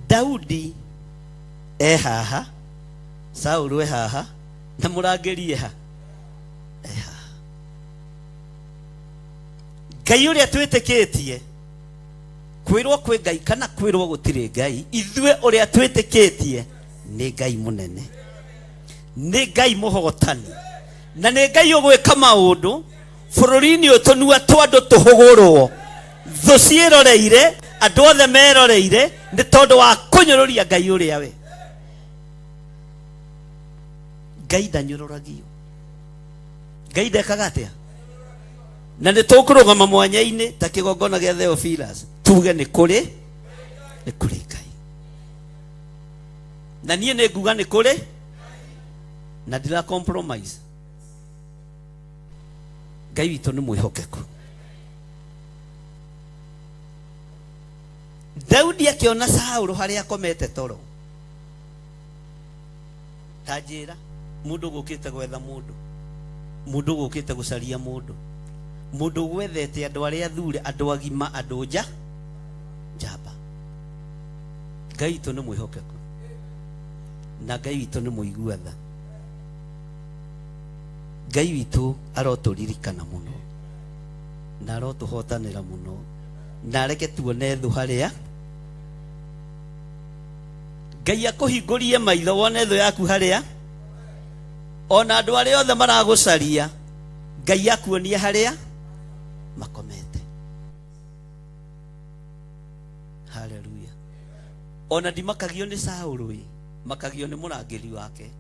Daudi e haha, Saulu e haha, na mũrangĩri e ha e haha. Ngai ũrĩa twĩtĩkĩtie, kwĩrwo kwĩ Ngai kana kwĩrwo gũtirĩ Ngai, ithuĩ ũrĩa twĩtĩkĩtie nĩ Ngai mũnene, nĩ Ngai mũhotani, na nĩ Ngai ũgwĩka maũndũ bũrũri-inĩ ũyũ tũnua twa andũ tũhũgũrwo, thũ ciĩroreire, andũ othe meroreire, nĩ tondũ wa kũnyũrũria Ngai ũrĩa we. Ngai ndanyũrũragio. Ngai ndekaga atĩa? Na nĩ tũkũrũgama mwanya-inĩ ta kĩgongona gĩa Theophilus tuge nĩ kũrĩ, nĩ kũrĩ Ngai. Na niĩ nĩ nguga nĩ kũrĩ, na ndira compromise. Ngai witũ nĩ mwĩhokeku. Daudi akĩona Saũlũ harĩa akomete toro. Ta njĩra, mũndũ gũkĩte gwetha mũndũ, mũndũ gũkĩte gũcaria mũndũ, mũndũ gwethete andũ arĩa athure, andũ agima, andũ nja njamba. Ngai witũ nĩ mwĩhokeku, na Ngai witũ nĩ mũigua tha. Ngai witũ arotũririkana mũno na arotũhotanĩra mũno, na areke tuone thũ harĩa. Ngai akũhingũrie maitho wone thũ yaku harĩa, ona andũ arĩa othe maragũcaria, Ngai akuonie harĩa makomete. Haleluya. Ona ndimakagio nĩ Saũlũ, ĩ makagio nĩ mũrangĩri wake.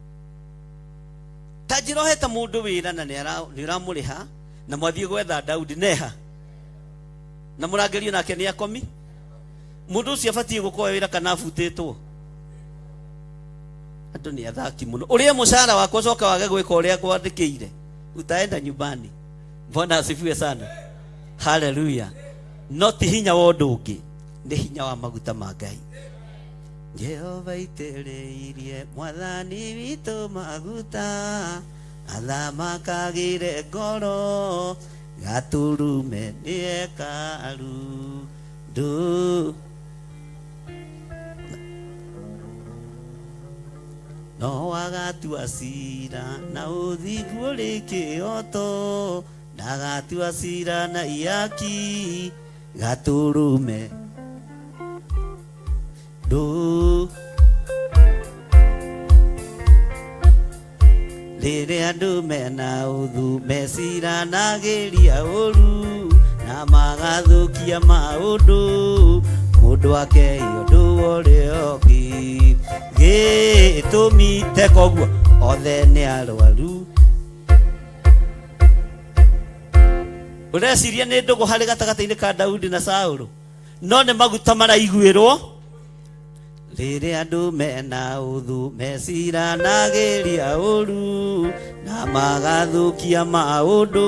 Ta njĩra, ũhete mũndũ wĩra na nĩ ũramũrĩha, na mwathiĩ gwetha Daudi neha na mũrangĩri nake nĩ akomi. Mũndũ ũcio abatiĩ gũkorwo wĩra kana abutĩtwo? Andũ nĩ athaki mũno. Ũrĩe mũcara wakwa, ũcoke wage gwĩka ũrĩa ngwandĩkĩire, utaenda nyumbani. Bwana asifiwe sana. Haleluya. No ti hinya wa ũndũ ũngĩ, nĩ hinya wa maguta ma Ngai. Jehova itĩrĩirie mwathani witũ maguta athamakagĩre ngoro gaturume nĩ hekaru ndu no agatua cira na ũthingu ũrĩ kĩhoto, ndagatua cira na ihaki gaturume ndu. Rĩrĩa andũ mena ũthũ meciranagĩria ũru na magathũkia maũndũ, mũndũ akeia ũndũ ũrĩa ũngĩ gĩtũmi teka ũguo, othe nĩ arwaru. Ũreciria nĩ ndũgũ harĩ gatagatĩ-inĩ ka Daudi na Saũlũ? No nĩ maguta maraiguĩrwo. Rĩrĩa andũ mena ũthũ meciranagĩria ũru na magathũkia maũndũ,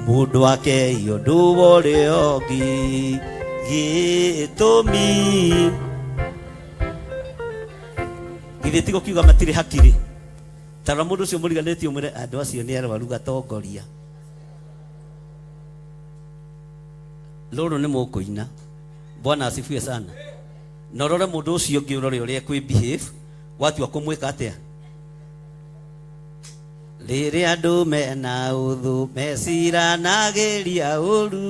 mũndũ akeia ũndũ ũrĩa ũngĩ gĩtũmi. Githĩ ti gũkiuga matirĩ hakiri? Tarora mũndũ ũcio mũriganĩtie, ũmwĩre andũ acio nĩ arwaru gatongoria. Rũrũ nĩ mũkũina. Bwana asifiwe sana. Na ũrore mũndũ ũcio ũngĩ, ũrore ũrĩa ekwĩ behave watua kũmwĩka atĩa. Rĩrĩa andũ mena ũthũ meciranagĩria ũru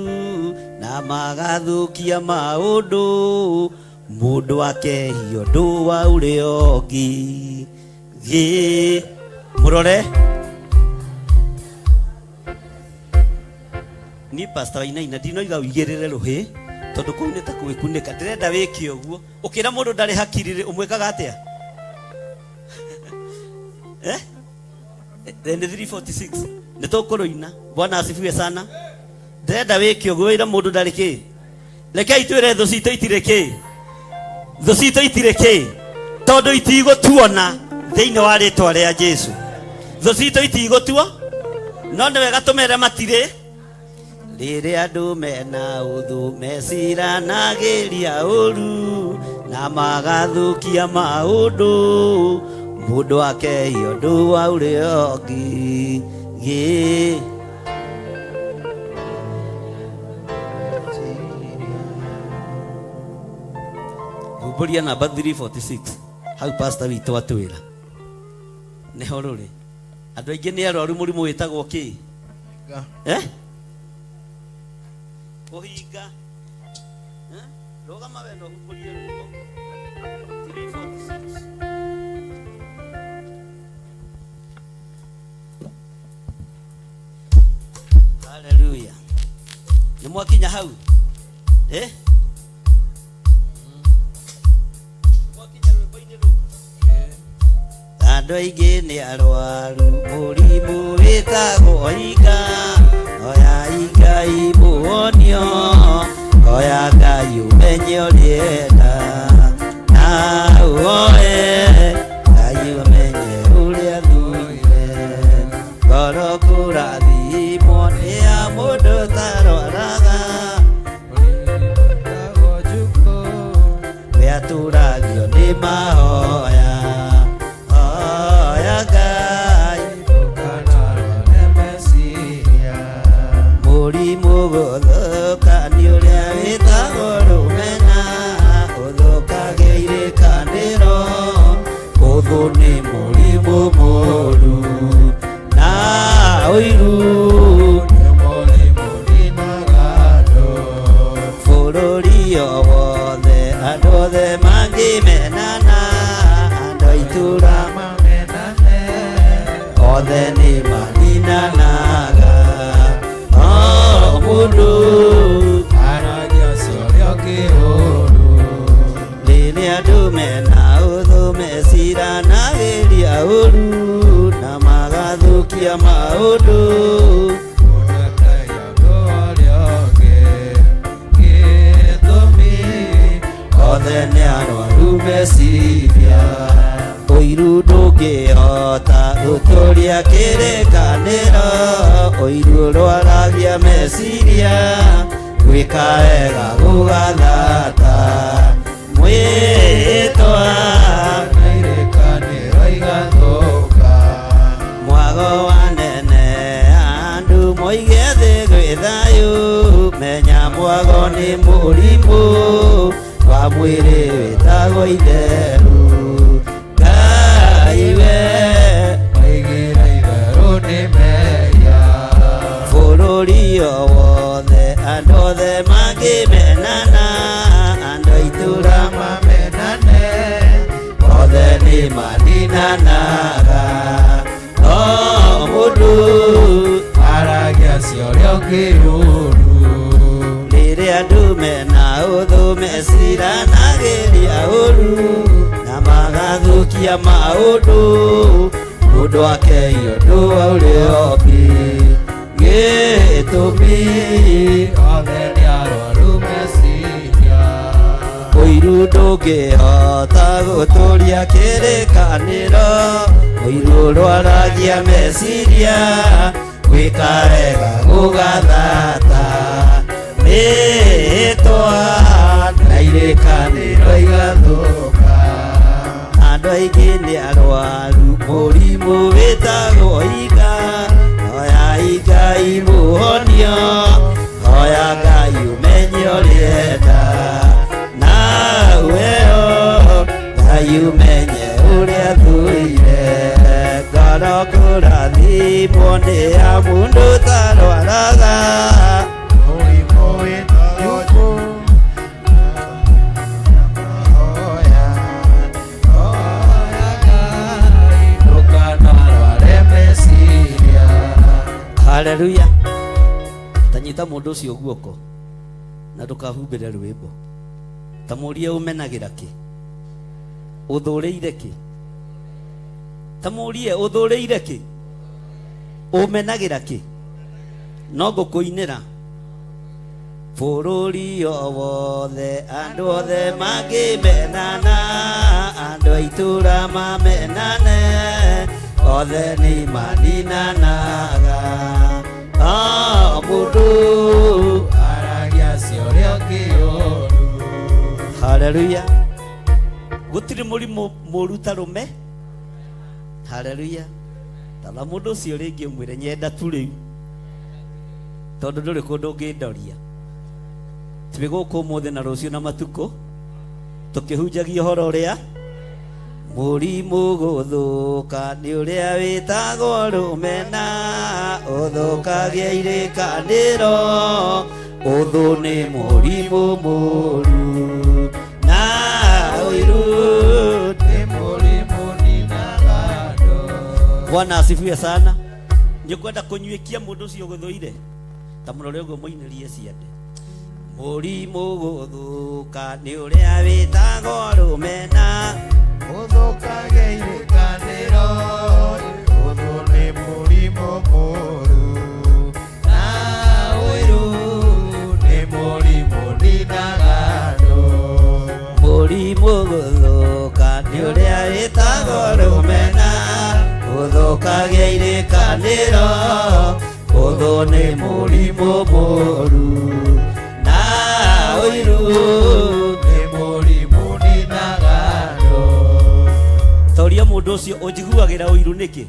na magathũkia maũndũ, mũndũ akehia ũndũ wa ũrĩa ũngĩ gĩ mũrore. Niĩ Pastor Wainaina ndinoiga ũigĩrĩre rũhĩ, tondũ kũu nĩ ta gwĩkunĩka. Ndĩrenda wĩke ũguo. Ũkĩra mũndũ ndarĩ hakiri rĩ, ũmwĩkaga atĩa, eh? Nĩ 346 nĩ tũkũrũina. Bwana asifiwe sana. Ndĩrenda wĩke ũguo wĩre mũndũ ndarĩ kĩ. Rekei twĩre thũ citũ itirĩ kĩ. Thũ citũ itirĩ kĩ. Tondũ itigũtuona thĩinĩ wa rĩtwa rĩa Jesu. Thũ citũ itigũtuo no nĩ wega tũmere matirĩ. Rĩrĩa andũ mena ũthũ meciranagĩria ũru na magathũkia maũndũ mũndũ akehia ũndũ wa ũrĩa ũngĩ gĩ humbũria namba 346 hau pastor witũ atwĩra nĩho rũrĩ andũ aingĩ nĩ arwaru mũrimũ wĩtagwo kĩ eh? Ũhinga eh? Rũgama we na ũhumbũrie rwĩmbo 346. Haleluya. Nĩ mwakinya hau eh? Mwakinya rwĩmbo-inĩ rũu. Andũ aingĩ nĩ arwaru mũrimũ wĩtagwo inga, oya Ngai mũhonio, oya Ngai ũmenye ũrĩenda, na ũoe Ngai ũmenye ũrĩa thuire. Ngoro kũrathimwo nĩ ya mũndũ ũtarwaraga, we atũragio nĩ mahoya. Hoya Ngai mũrimũ gũthũka nĩ ũrĩa wĩtagwo rũmena, ũthũkagia irĩkanĩro, ũthũ nĩ mũrimũ mũru na ũiru bũrũri o wothe andũ othe mangĩmenana, andũ a itũũra othe nĩ maninanaga, o mũndũ rĩrĩa andũ mena ũthũ meciranagĩria ũru na magathũkia maũndũ. Othe nĩ arwaru meciria, ũiru ndũngĩhota gũtũria kĩrĩkanĩro, ũiru ũrwaragia meciria, gwĩka wega gũgathata mwĩtwa mwago wa nene andũ moige thĩ gwĩ thayũ, menya mwago nĩ mũrimũ wa mwĩrĩ wĩtagwo itheru. Ngai we bũrũri o wothe andũ othe mangĩmenana, andũ a itũũra othe nĩ maninanaga, o mũndũ rĩrĩa andũ mena ũthũ meciranagĩria ũru na magathũkia maũndũ, mũndũ akehia ũndũ wa ũrĩa ũngĩ gĩtũmi ũiru ndũngĩhota gũtũria kĩrĩkanĩro, ũiru ũrwaragia meciria, gwĩka wega gũgathata mĩtwa na irĩkanĩro igathũka. Andũ aingĩ nĩ arwaru mũrimũ wĩtagwo inga, hoya Ngai mũhonio, hoya Ngai ũmenye ũrĩenda, na weo Ngai ũmenye ũrĩa thuire. Ngoro kũrathimwo nĩ ya mũndũ ũtarwaraga, Haleluya. Tanyita mũndũ ũcio guoko na ndũkahumbĩre rwĩmbo. Ta mũrie ũmenagĩra kĩ, ũthũrĩire kĩ, ta mũrie ũthũrĩire kĩ. Ũmenagĩra kĩ? No ngũkũinĩra. Bũrũri o wothe andũ othe mangĩmenana, andũ a itũũra mamenane, othe nĩ maninanaga. O mũndũ aragia cia ũrĩa ũngĩ ũru. Haleluya. Gũtirĩ mũrimũ mũru ta rũme. Haleluya. Tara mũndũ ũcio rĩngĩ ũmwĩre nyenda tu rĩu, tondũ ndũrĩ kũndũ ũngĩndoria. Twĩ gũkũ ũmũthĩ na rũciũ na matukũ tũkĩhunjagia ũhoro ũrĩa mũrimũ gũthũka nĩ ũrĩa wĩtagwo rũmena, ũthũkagia irĩkanĩro, ũthũ nĩ mũrimũ mũru na ũiru nĩ mũrimũ ninaga andũ. Bwana asifiwe sana. Nĩũkwenda kũnyuĩkia mũndũ ũcio ũgũthũire, ta mũrore ũguo mũinĩrie ciande. Mũrimũ gũthũka nĩ ũrĩa wĩtagwo rũmena, ũthũkagia irĩkanĩro, ũthũ nĩ mũrimũ mũru na ũiru nĩ mũrimũ ninaga andũ. Mũrimũ gũthũka nĩ ũrĩa wĩtagwo rũmena, ũthũkagia irĩkanĩro, ũthũ nĩ mũrimũ mũru na ũiru nĩ mũrimũ ninaga andũ. Toria mũndũ ũcio ũnjiguagĩra ũiru nĩkĩ?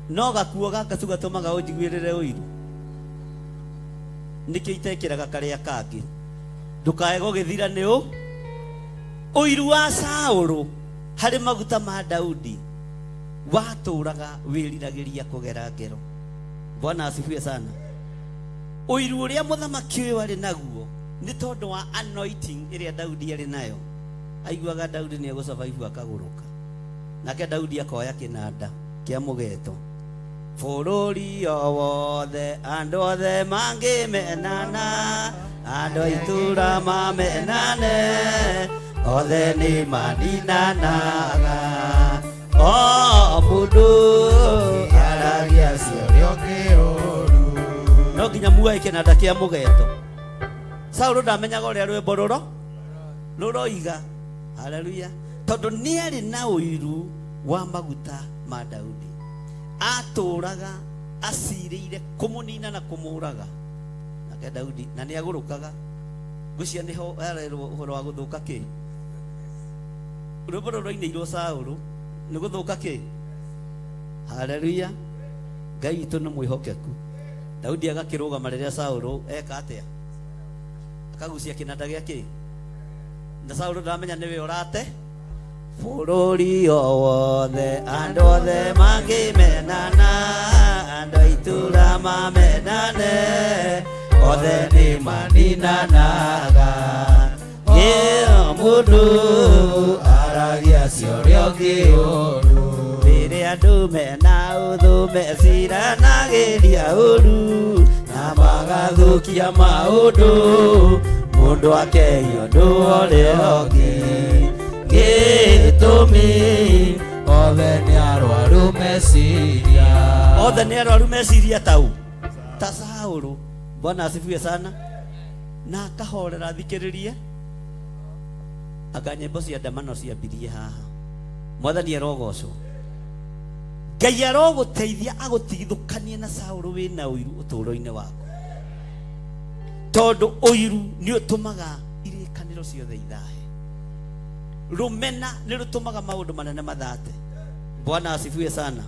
No gakuo gaka tu gatũmaga ũnjiguĩrĩre ũiru. Nĩkĩo itekĩraga karĩa kangĩ. Ndũkae gũgĩthira nĩ ũ ũiru wa Saũlũ harĩ maguta ma Daudi watũraga wĩriragĩria kũgera ngero. Bwana asifiwe sana. Ũiru ũrĩa mũthamaki ũyũ arĩ naguo nĩ tondũ wa anointing ĩrĩa Daudi arĩ nayo. Aiguaga Daudi nĩ egũsurvive akagũrũka, nake Daudi akoya kĩnanda kĩa mũgeto. Bũrũri o wothe andũ othe mangĩmenana, andũ a itũũra mamenane, othe nĩ maninanaga. O mũndũ aragia cia ũrĩa ũngĩ ũru. No nginya muoe kĩnanda kĩa mũgeto. Saũlũ ndamenyaga ũrĩa rwĩmbo rũro rũroiga. Haleluya. Tondũ nĩ arĩ na ũiru wa maguta ma Daudi, atũraga acirĩire kũmũnina na kũmũraga. Nake Daudi na nĩ agũrũkaga, ngwĩciria nĩho arerwo ũhoro wa gũthũka kĩ. Rwĩmbo rũrũ rwainĩirwo Saũlũ nĩ gũthũka kĩ. Haleluya. Ngai witũ nĩ mwĩhokeku. Daudi agakĩrũgama rĩrĩa Saũlũ eka atĩa, akagucia kĩnanda gĩa kĩ, na Saũlũ ndaramenya nĩwe ũrate. Bũrũri o wothe andũ othe mangĩmenana, andũ a itũũra mamenane, othe nĩ maninanaga. Ĩ mũndũ aragia cia ũrĩa ũngĩ ũru. Rĩrĩa andũ mena ũthũ meciranagĩria ũru na magathũkia maũndũ, mũndũ akeia ũndũ ũrĩa ũngĩ. Gĩtũmi othe nĩ arwaru meciria. Othe nĩ arwaru meciria tau ta Saũlũ. Bwana asifiwe sana. Na akahorera thikĩrĩrie anga nyĩmbo cia ndamano ciambirie haha. Mwathani arogocwo. Ngai arogũteithia agũtigithũkanie na Saũlũ wĩna ũiru ũtũũro-inĩ waku, tondũ ũiru nĩ ũtũmaga irĩkanĩro ciothe ithahe. Rũmena nĩ rũtũmaga maũndũ manene mathate. Bwana asifiwe sana.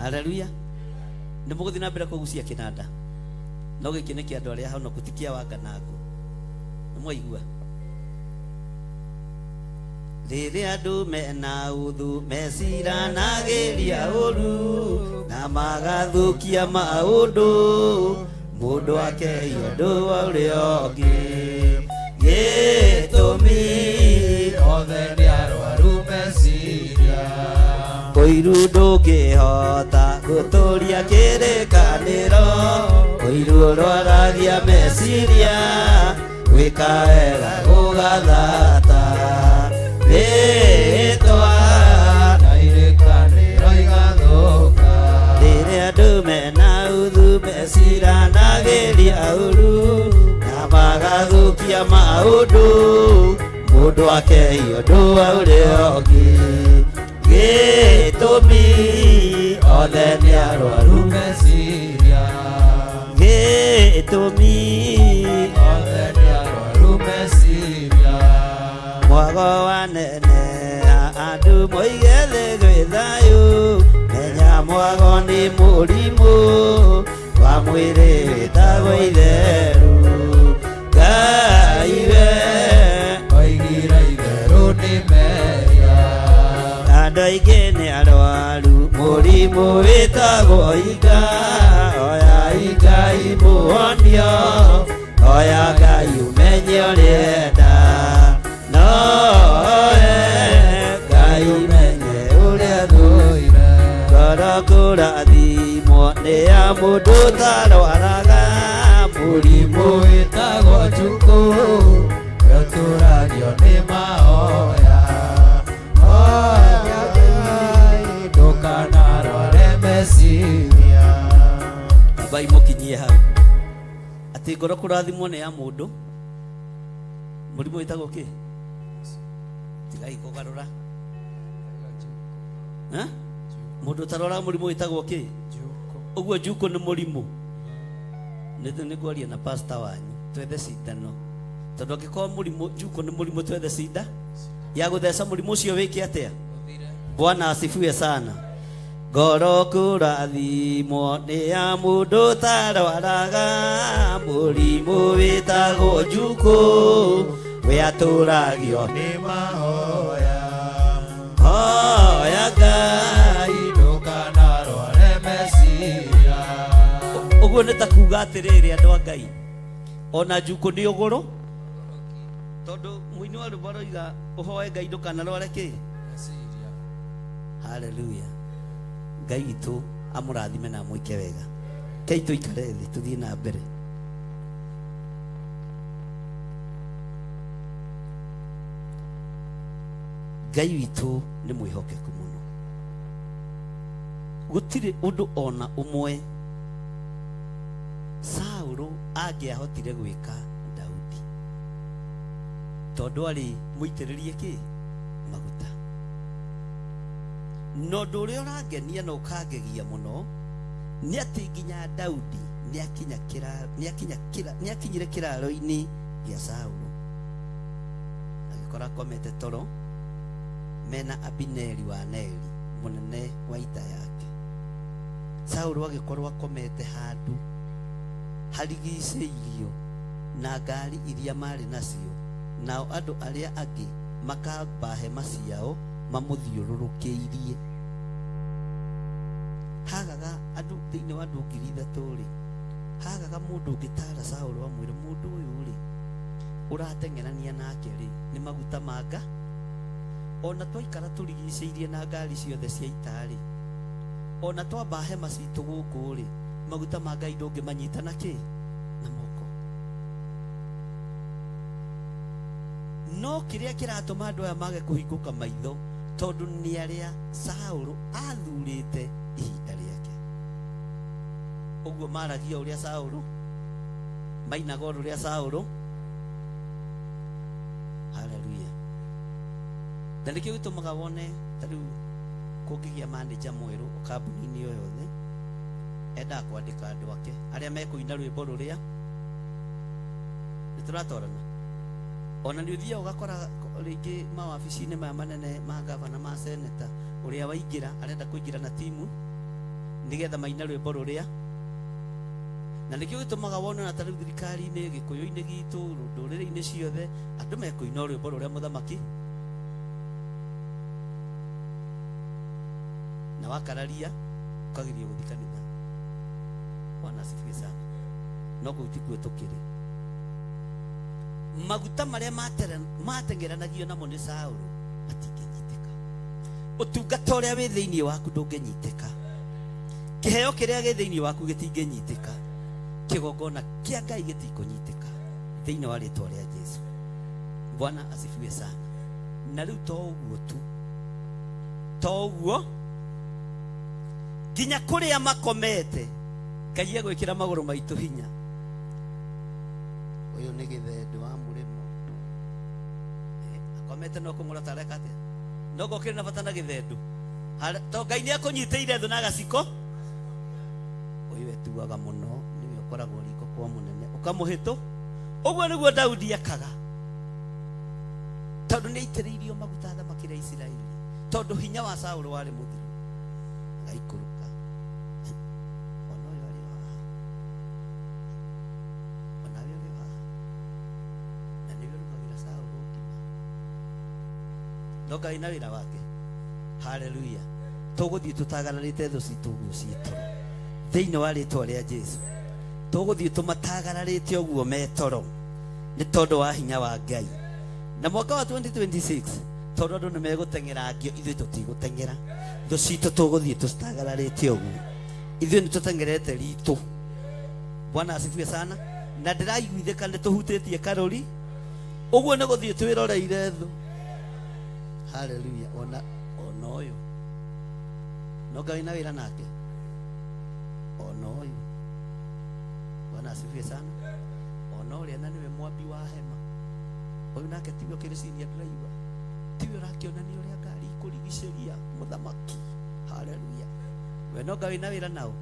Haleluya. Nĩ mũgũthiĩ na mbere kũgucia kĩnanda, no gĩkĩ nĩ kĩa andũ arĩa honoku, ti kĩa wanga na ngũ. Nĩ mwaigua? Rĩrĩa andũ mena ũthũ meciranagĩria ũru na magathũkia maũndũ, mũndũ akeia ũndũ wa ũrĩa ũngĩ. Gĩtũmi othe nĩ arwaru meciria. Ũiru ndũngĩhota gũtũria kĩrĩkanĩro, ũiru ũrwaragia meciria, gwĩka wega gũgathata. Rĩtwa na irĩkanĩro. Mũndũ akehia ũndũ wa ũrĩa ũngĩ. Gĩtũmi othe nĩ arwaru meciria. Gĩtũmi othe nĩ arwaru meciria. Mwago wa nene andũ moige thĩ gwĩ thayũ. Menya mwago nĩ mũrimũ wa mwĩrĩ wĩtagwo itheru. Ngai we oigire itherũ nĩ mehia. Andũ aingĩ nĩ arwaru mũrimũ wĩtagwo inga. Oya Ngai mũhonio, oya Ngai ũmenye ũrĩa enda. Noe Ngai ũmenye ũrĩa thũire. Ngoro kũrathimwo nĩ ya mũndũ ũtarwaraga mũrimũ mũrimũ wĩtagwo njukũ ũtũragio nĩ mahoya. Hoya Ngai ndũkanarware meciria. Ambai mũkinyie hau atĩ ngoro kũrathimwo nĩ ya mũndũ mũrimũ wĩtagwo kĩ tigai kũgarũra. Eh? Mũndũ ũtarwaraga mũrimũ wĩtagwo kĩ ũguo njukũ nĩ mũrimũ. Nĩ ngwaria na pastor wanyu twethe cindano tondũ angĩkorwo mũrimũ njukũ nĩ mũrimũ twethe cinda ya gũtheca mũrimũ ũcio wĩke atĩa. Bwana asifiwe sana. Ngoro kũrathimwo nĩ ya mũndũ ũtarwaraga mũrimũ wĩtagwo njukũ we atũragio nĩ mahoya. Hoya Ngai ndũkanarware meciria. Ũguo nĩ ta kuga atĩrĩrĩ andũ a Ngai ona njukũ nĩ ũgũrũ tondũ mũini wa rwĩmbo aroiga ũhoe Ngai ndũkanarware kĩ meciria. Haleluya. Ngai witũ amũrathime na amwĩke wega. Kei tũikare thĩ tũthiĩ na mbere. Ngai witũ nĩ mwĩhokeku mũno. Gũtirĩ ũndũ ona ũmwe Saũlũ angĩahotire gwĩka Daudi tondũ arĩ mũitĩrĩrie kĩ maguta. Na ũndũ ũrĩa ũrangenia na ũkangegia mũno nĩ atĩ nginya Daudi nĩakinyire kĩraro-inĩ gĩa Saũlũ agĩkora akomete toro mena Abineri wa Neri mũnene wa ita yake. Saũlũ agĩkorwo akomete handũ harigicĩirio na ngari iria marĩ nacio, nao andũ arĩa angĩ makamba hema ciao mamũthiũrũrũkĩirie. Hagaga andũ thĩinĩ wa andũ 3,000 rĩ, hagaga mũndũ ũngĩtara Saũlũ amwĩre mũndũ ũyũ rĩ ũrateng'erania nake rĩ nĩ maguta manga. Ona twaikara tũrigicĩirie na ngari ciothe cia ita rĩ, ona twamba hema citũ gũkũ rĩ, maguta ma Ngai ndũngĩmanyita na kĩ na moko. No kĩrĩa kĩratũma andũ aya mage kũhingũka maitho tondũ nĩ arĩa Saũlũ athurĩte ihinda rĩake. Ũguo maragia ũrĩa Saũlũ mainaga ũrĩa Saũlũ. Haleluya. Na nĩkĩo gĩtũmaga wone ta rĩu kũngĩgĩa manager mwerũ kambuni-inĩ o yothe endaga kwandĩka andũ ake arĩa mekũina rwĩmbo rũrĩa nĩ tũratwarana. Ona nĩ ũthiaga ũgakora rĩngĩ mawabici-inĩ maya manene ma gavana ma seneta ũrĩa waingĩra arenda kũingĩra na timu nĩgetha maine rwĩmbo rũrĩa. Na nĩkĩo gĩtũmaga wone ona ta rĩu thirikari-inĩ gĩkũyũ-inĩ gitũ ndũrĩrĩ-inĩ ciothe andũ mekũina rwĩmbo rũrĩa mũthamaki na wakararia ũkagirio gũthiĩ kanitha. Bwana asifiwe sana. No kũu tikuo tũkĩrĩ. Maguta marĩa mateng'eranagio namo nĩ Saũlũ matingĩnyitĩka. Ũtungata ũrĩa wĩ thĩinĩ waku ndũngĩnyitĩka. Kĩheo kĩrĩa gĩ thĩinĩ waku gĩtingĩnyitĩka. Kĩgongona kĩa Ngai gĩtikũnyitĩka thĩinĩ wa rĩtwa rĩa Jesu. Bwana asifiwe sana. Na rĩu to ũguo tu, to ũguo nginya kũrĩa makomete Ngai egwĩkĩra magũrũ maitũ hinya. Ũyũ nĩ gĩthendũ wa mũrĩmo. Akomete no kũng'ũra tareka atĩa? No ngokĩrĩ na bata na gĩthendu. To Ngai nĩ akũnyitĩire thũ na gaciko. Ũyũ etuaga mũno nĩwe ũkoragwo riko kwa mũnene ũkamũhĩtũ. Ũguo nĩguo Daudi ekaga, tondũ nĩ aitĩrĩirio maguta athamakĩre Isiraeli, tondũ hinya wa Saũlũ warĩ mũthiru. Agaikũrũka, ona ũyũ arĩ o haha, onawe ũrĩ o haha, na nĩwe ũrugagĩra Saũlũ ngima. No Ngai na wĩra wake. Haleluya. Tũgũthiĩ tũtagararĩte thũ citũ ũguo ciĩ toro thĩinĩ wa rĩtwa rĩa Jesu. Tũgũthiĩ tũmatagararĩte ũguo me toro nĩ tondũ wa hinya wa Ngai. Na mwaka wa 2026, tondũ andũ nĩ megũteng'era ngio, ithuĩ tũtigũteng'era. Thũ citũ tũgũthiĩ tũcitagararĩte ũguo. Ithuĩ nĩ tũteng'erete ritũ. Bwana asifiwe sana. Na ndĩraiguithĩka nĩ tũhutĩtie karũri ũguo nĩ gũthiĩ twĩroreire thũ. Haleluya. Ona ona ũyũ no Ngai na wĩra nake, ona ũyũ. Bwana asifiwe sana. Ona ũrĩa na nĩwe mwambi wa hema ũyũ nake, tiwe ũkĩrĩ senior driver, tiwe ũrakĩonania ũrĩa ngari ikũrigicĩria mũthamaki. Haleluya. We no Ngai na wĩra nao,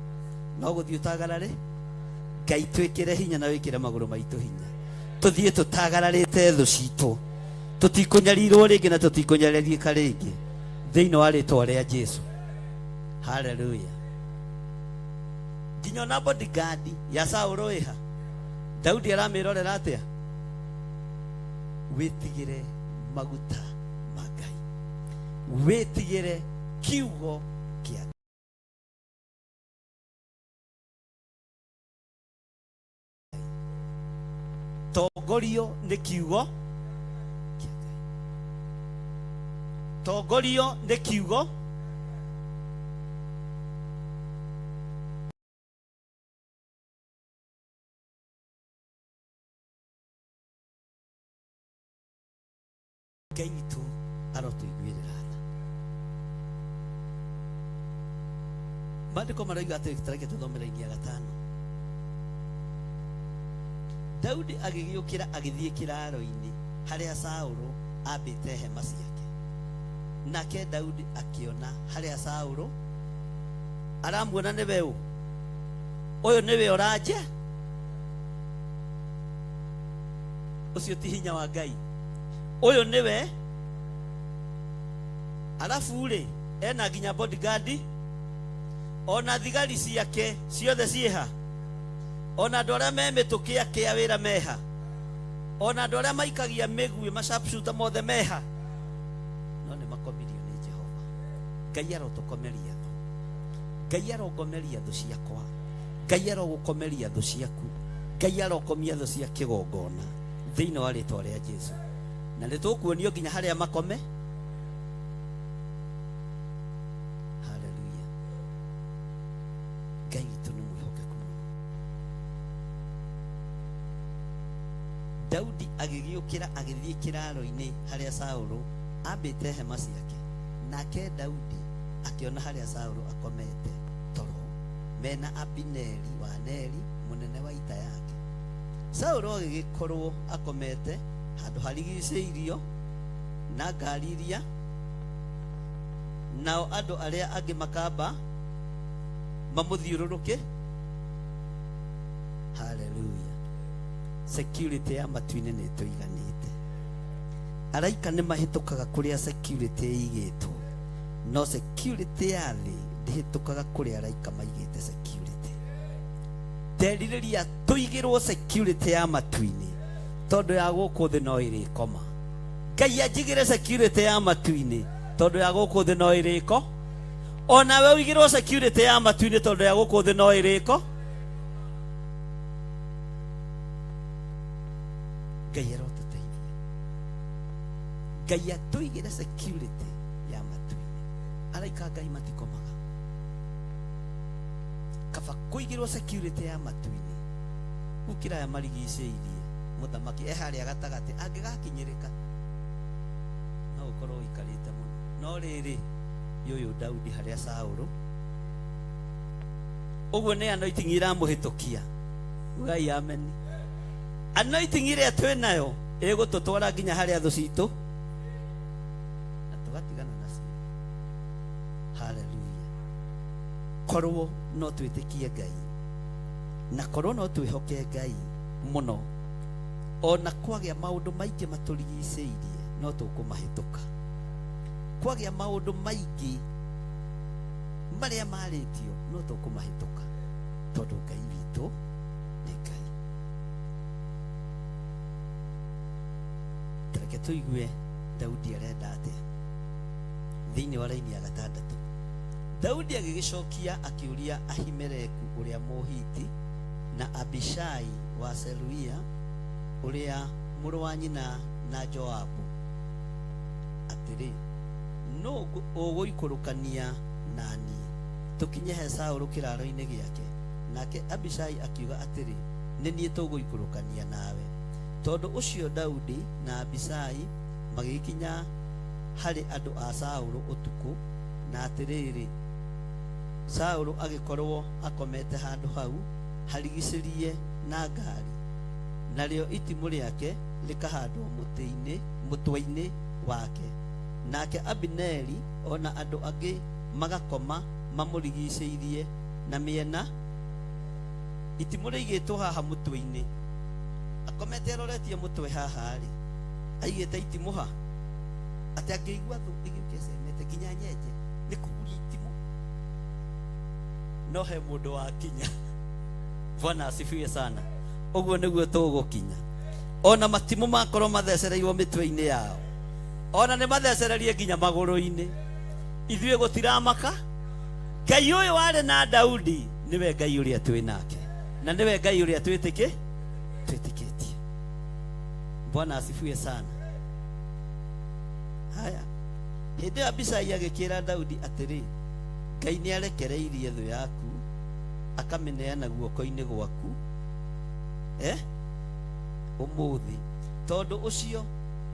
no gũthiĩ ũtagarare. Ngai twĩkĩre hinya na wĩkĩre magũrũ maitũ hinya, tũthiĩ tũtagararĩte thũ citũ. Tũtikũnyarirwo rĩngĩ na tũtikũnyarĩrĩka rĩngĩ thĩinĩ wa rĩtwa rĩa Jesu. Haleluya. Nginya ona bodyguard ya Saũlũ ĩha, Daudi aramĩrorera atĩa? Wĩtigĩre maguta ma Ngai, wĩtigĩre kiugo kĩa Ngai, tongorio nĩ kiugo kĩa Ngai, tongorio nĩ kiugo. Ngai witũ arotũiguĩrĩra tha. Maandĩko maroiga atĩ, tareke tũthome raini ya gatano. Daudi agĩgĩũkĩra agĩthiĩ kĩraaro-inĩ harĩa Saũlũ ambĩte hema ciake. Nake Daudi akĩona harĩa Saũlũ aramuona nĩwe ũ ũyũ, nĩwe ũranje ũcio, ti hinya wa Ngai ũyũ nĩwe. Arabu rĩ, ena nginya bodyguard, ona thigari ciake ciothe ciĩha, ona andũ arĩa me mĩtũkĩ akĩa wĩra meha, ona andũ arĩa maikagia mĩguĩ masharpshooter mothe meha, no nĩ makomirio nĩ Jehova. Ngai arotũkomeria thũ. Ngai arongomeria thũ ciakwa. Ngai arogũkomeria thũ ciaku. Ngai arokomia thũ cia kĩgongona thĩinĩ wa rĩtwa rĩa Jesu. Na nĩ tũkuonio nginya harĩa makome. Haleluya. Ngai witũ nĩ mwĩhokeku mũno. Daudi agĩgĩũkĩra agĩthiĩ kĩraaro-inĩ harĩa Saũlũ ambĩte hema ciake. Nake Daudi akĩona harĩa Saũlũ akomete toro mena Abineri wa Neri, mũnene wa ita yake. Saũlũ agĩgĩkorwo akomete handũ harigicĩirio na ngari iria, nao andũ arĩa angĩ makamba mamũthiũrũrũke. Haleluya. Security ya matu-inĩ nĩ ĩtũiganĩte. Araika nĩ mahĩtũkaga kũrĩa security ĩigĩtwo, no security ya thĩ ndĩhĩtũkaga kũrĩa araika maigĩte security. Nderirĩria tũigĩrwo security ya matu-inĩ, tondũ ya gũkũ thĩ no ĩrĩkoma. Ngai anjigĩre security ya matu-inĩ, tondũ ya gũkũ thĩ no ĩrĩko. Onawe ũigĩrwo security ya matu-inĩ, tondũ ya gũkũ thĩ no ĩrĩko. Ngai arotũteithia. Ngai atũigĩre security ya matu-inĩ. Araika Ngai matikomaga. Kaba kũigĩrwo security ya matu-inĩ gũkĩra aya marigicĩirie mũthamaki e harĩa gatagatĩ. Angĩgakinyĩrĩka no ũkorwo ũikarĩte mũno. No rĩrĩ, ũyũ Daudi harĩa Saũlũ ũguo nĩ anointing iramũhĩtũkia. Ugai ameni. Anointing ĩrĩa twĩ nayo ĩgũtũtwara nginya harĩa thũ citũ. Korwo no twĩtĩkie Ngai na korwo no twĩhoke Ngai mũno, ona kwagĩa maũndũ maingĩ matũrigicĩirie no tũkũmahĩtũka. Kwagĩa maũndũ maingĩ marĩa marĩtio no tũkũmahĩtũka, tondũ Ngai witũ nĩ Ngai. Tareke tũigue Daudi arenda atĩa thĩinĩ wa raini ya gatandatũ. Daudi agĩgĩcokia akĩũria Ahimeleku ũrĩa Mũhiti na Abishai wa Seruia ũrĩa mũrũ wa nyina na Joabu atĩrĩ, nũ ũgũikũrũkania na niĩ tũkinye he Saũlũ kĩraaro-inĩ gĩake? Nake Abishai akiuga atĩrĩ, nĩ niĩ tũgũikũrũkania nawe. Tondũ ũcio Daudi na Abishai magĩgĩkinya harĩ andũ a Saũlũ ũtukũ, na atĩrĩrĩ, Saũlũ agĩkorwo akomete handũ hau harigicĩrie na ngari, narĩo itimũ rĩake rĩkahandwo mũtĩ-inĩ mũtwe-inĩ wake. Nake Abineri o na andũ angĩ magakoma mamũrigicĩirie na mĩena, itimũ rĩigĩtwo haha mũtwe-inĩ, akomete aroretie mũtwe haha-rĩ, aigĩte itimũ ha atĩ angĩigua thũ ĩgĩũka ĩcemete nginya nyenje nĩ kũhuria itimũ. No he mũndũ wakinya. Bwana asifiwe sana. Ũguo nĩguo tũgũkinya. Ona matimũ makorwo mathecereirwo mĩtwe-inĩ yao, ona nĩ mathecererie nginya magũrũ-inĩ, ithuĩ gũtiramaka. Ngai ũyũ warĩ na Daudi nĩwe Ngai ũrĩa twĩ nake, na nĩwe Ngai ũrĩa twĩtĩkĩtie. Bwana asifiwe sana. Haya, hĩndĩ ĩyo Abishai agĩkĩra Daudi atĩrĩ, Ngai nĩ arekereirie thũ yaku akamĩneana guoko-inĩ gwaku ũmũthĩ. Tondũ ũcio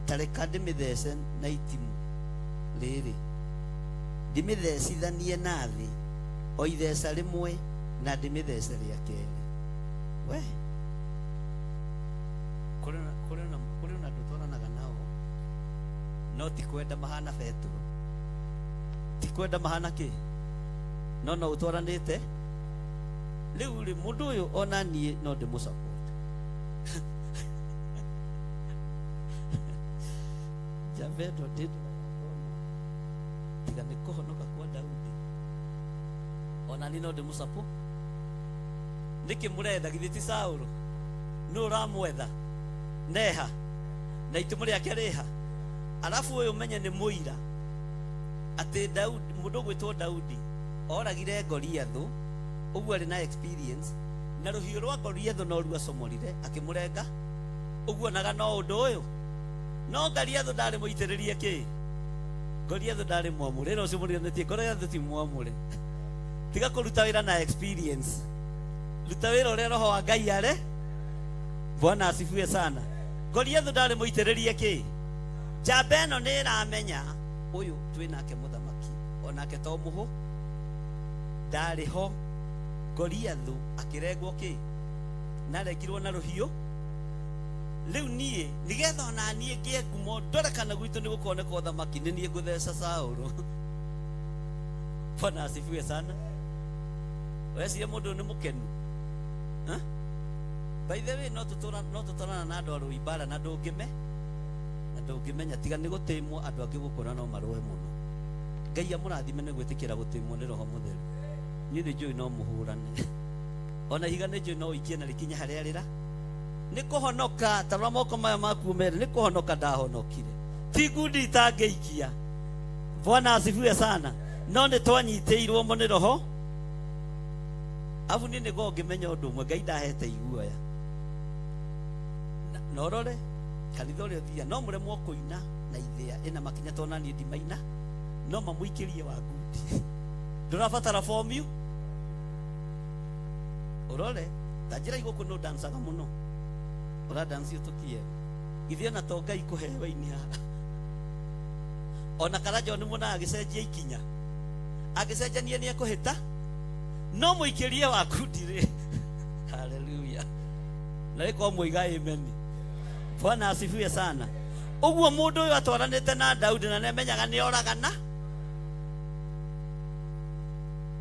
ta reka ndĩmĩthece na itimũ rĩrĩ, ndĩmĩthecithanie na thĩ o itheca rĩmwe na ndĩmĩthece rĩa kerĩ. We kũrĩ na andũ twaranaga nao no ti kwenda mahana Petero, ti kwenda mahana kĩ, no no ũtwaranĩte. Rĩu rĩ, mũndũ ũyũ ona niĩ no ndĩmũ support. Njamba ĩno ndĩndoraga ngona tiga nĩ kũhonoka kwa Daudi, ona niĩ no ndĩmũ support. Nĩkĩ mũretha? Githĩ ti Saũlũ? Nũ ũramwetha? Neha na itimũ rĩake rĩha. Arabu ũyũ menye nĩ mũira atĩ Daudi, mũndũ ũgwĩtwo Daudi oragire Goliathũ, ũguo arĩ na experience na rũhiũ rwa Goliathũ no ruo acomorire akĩmũrenga. Ũguo onaga no ũndũ ũyũ, no Goliathũ ndarĩ mũitĩrĩrie kĩ, Goliathũ ndarĩ mwamũre. Ĩno ũcio mũriganĩtie, Goliathũ ti mwamũre. Tiga kũruta wĩra na experience, ruta wĩra ũrĩa roho wa Ngai are. Bwana asifiwe sana. Goliathũ ndarĩ mũitĩrĩrie kĩ. Njamba ĩno nĩ ĩramenya ũyũ twĩ nake mũthamaki, onake to mũhũ ndarĩ ho. Goliathũ akĩrengwo kĩ, na arengirwo na rũhiũ. Rĩu niĩ nĩgetha ona niĩ ngĩe ngumo ndore kana gwitũ nĩ gũkoneka ũthamaki, nĩ niĩ ngũtheca Saũlũ. Bwana asifiwe sana. Weciria mũndũ ũyũ nĩ mũkenu? By the way, no tũtwarana na andũ arũi mbara na ndũngĩme na ndũngĩmenya, tiga nĩ gũtĩmwo andũ angĩ gũkũra no marũe mũno. Ngai amũrathime nĩ gwĩtĩkĩra gũtĩmwo nĩ Roho Mũtheru. Niĩ nĩ njũĩ no mũhũrane, ona ihiga nĩ njũĩ no ũikie na rĩkinye harĩa rĩra. Nĩ kũhonoka, ta rora moko maya maku merĩ, nĩ kũhonoka ndahonokire, ti ngundi itangĩikia. Bwana asifiwe sana. No nĩ twanyitĩirwo mo nĩ Roho. Abu niĩ nĩguo ngĩmenya ũndũ ũmwe, Ngai ndahete iguoya. Na ũrore kanitha ũrĩa ũthiaga, no mũremwo kũina na ithĩa ĩna makinya, tondũ niĩ ndimaina, no mamũikĩrie wa ngundi. Ndũrabatara fomu. Ũrore ta njĩra igũkũ nũ ndancaga mũno, ũradanci ũtũkie githĩ ona to Ngai kũheo ini haha. Ona Karajo nĩ muonaga agĩcenjia ikinya, angĩcenjania nĩ ekũhĩta, no mũikĩrie wa ngundi rĩ. Haleluya. Na rĩkorwo mũiga amen. Bwana asifiwe sana. Ũguo mũndũ ũyũ atwaranĩte na Daudi na nĩamenyaga nĩ oragana.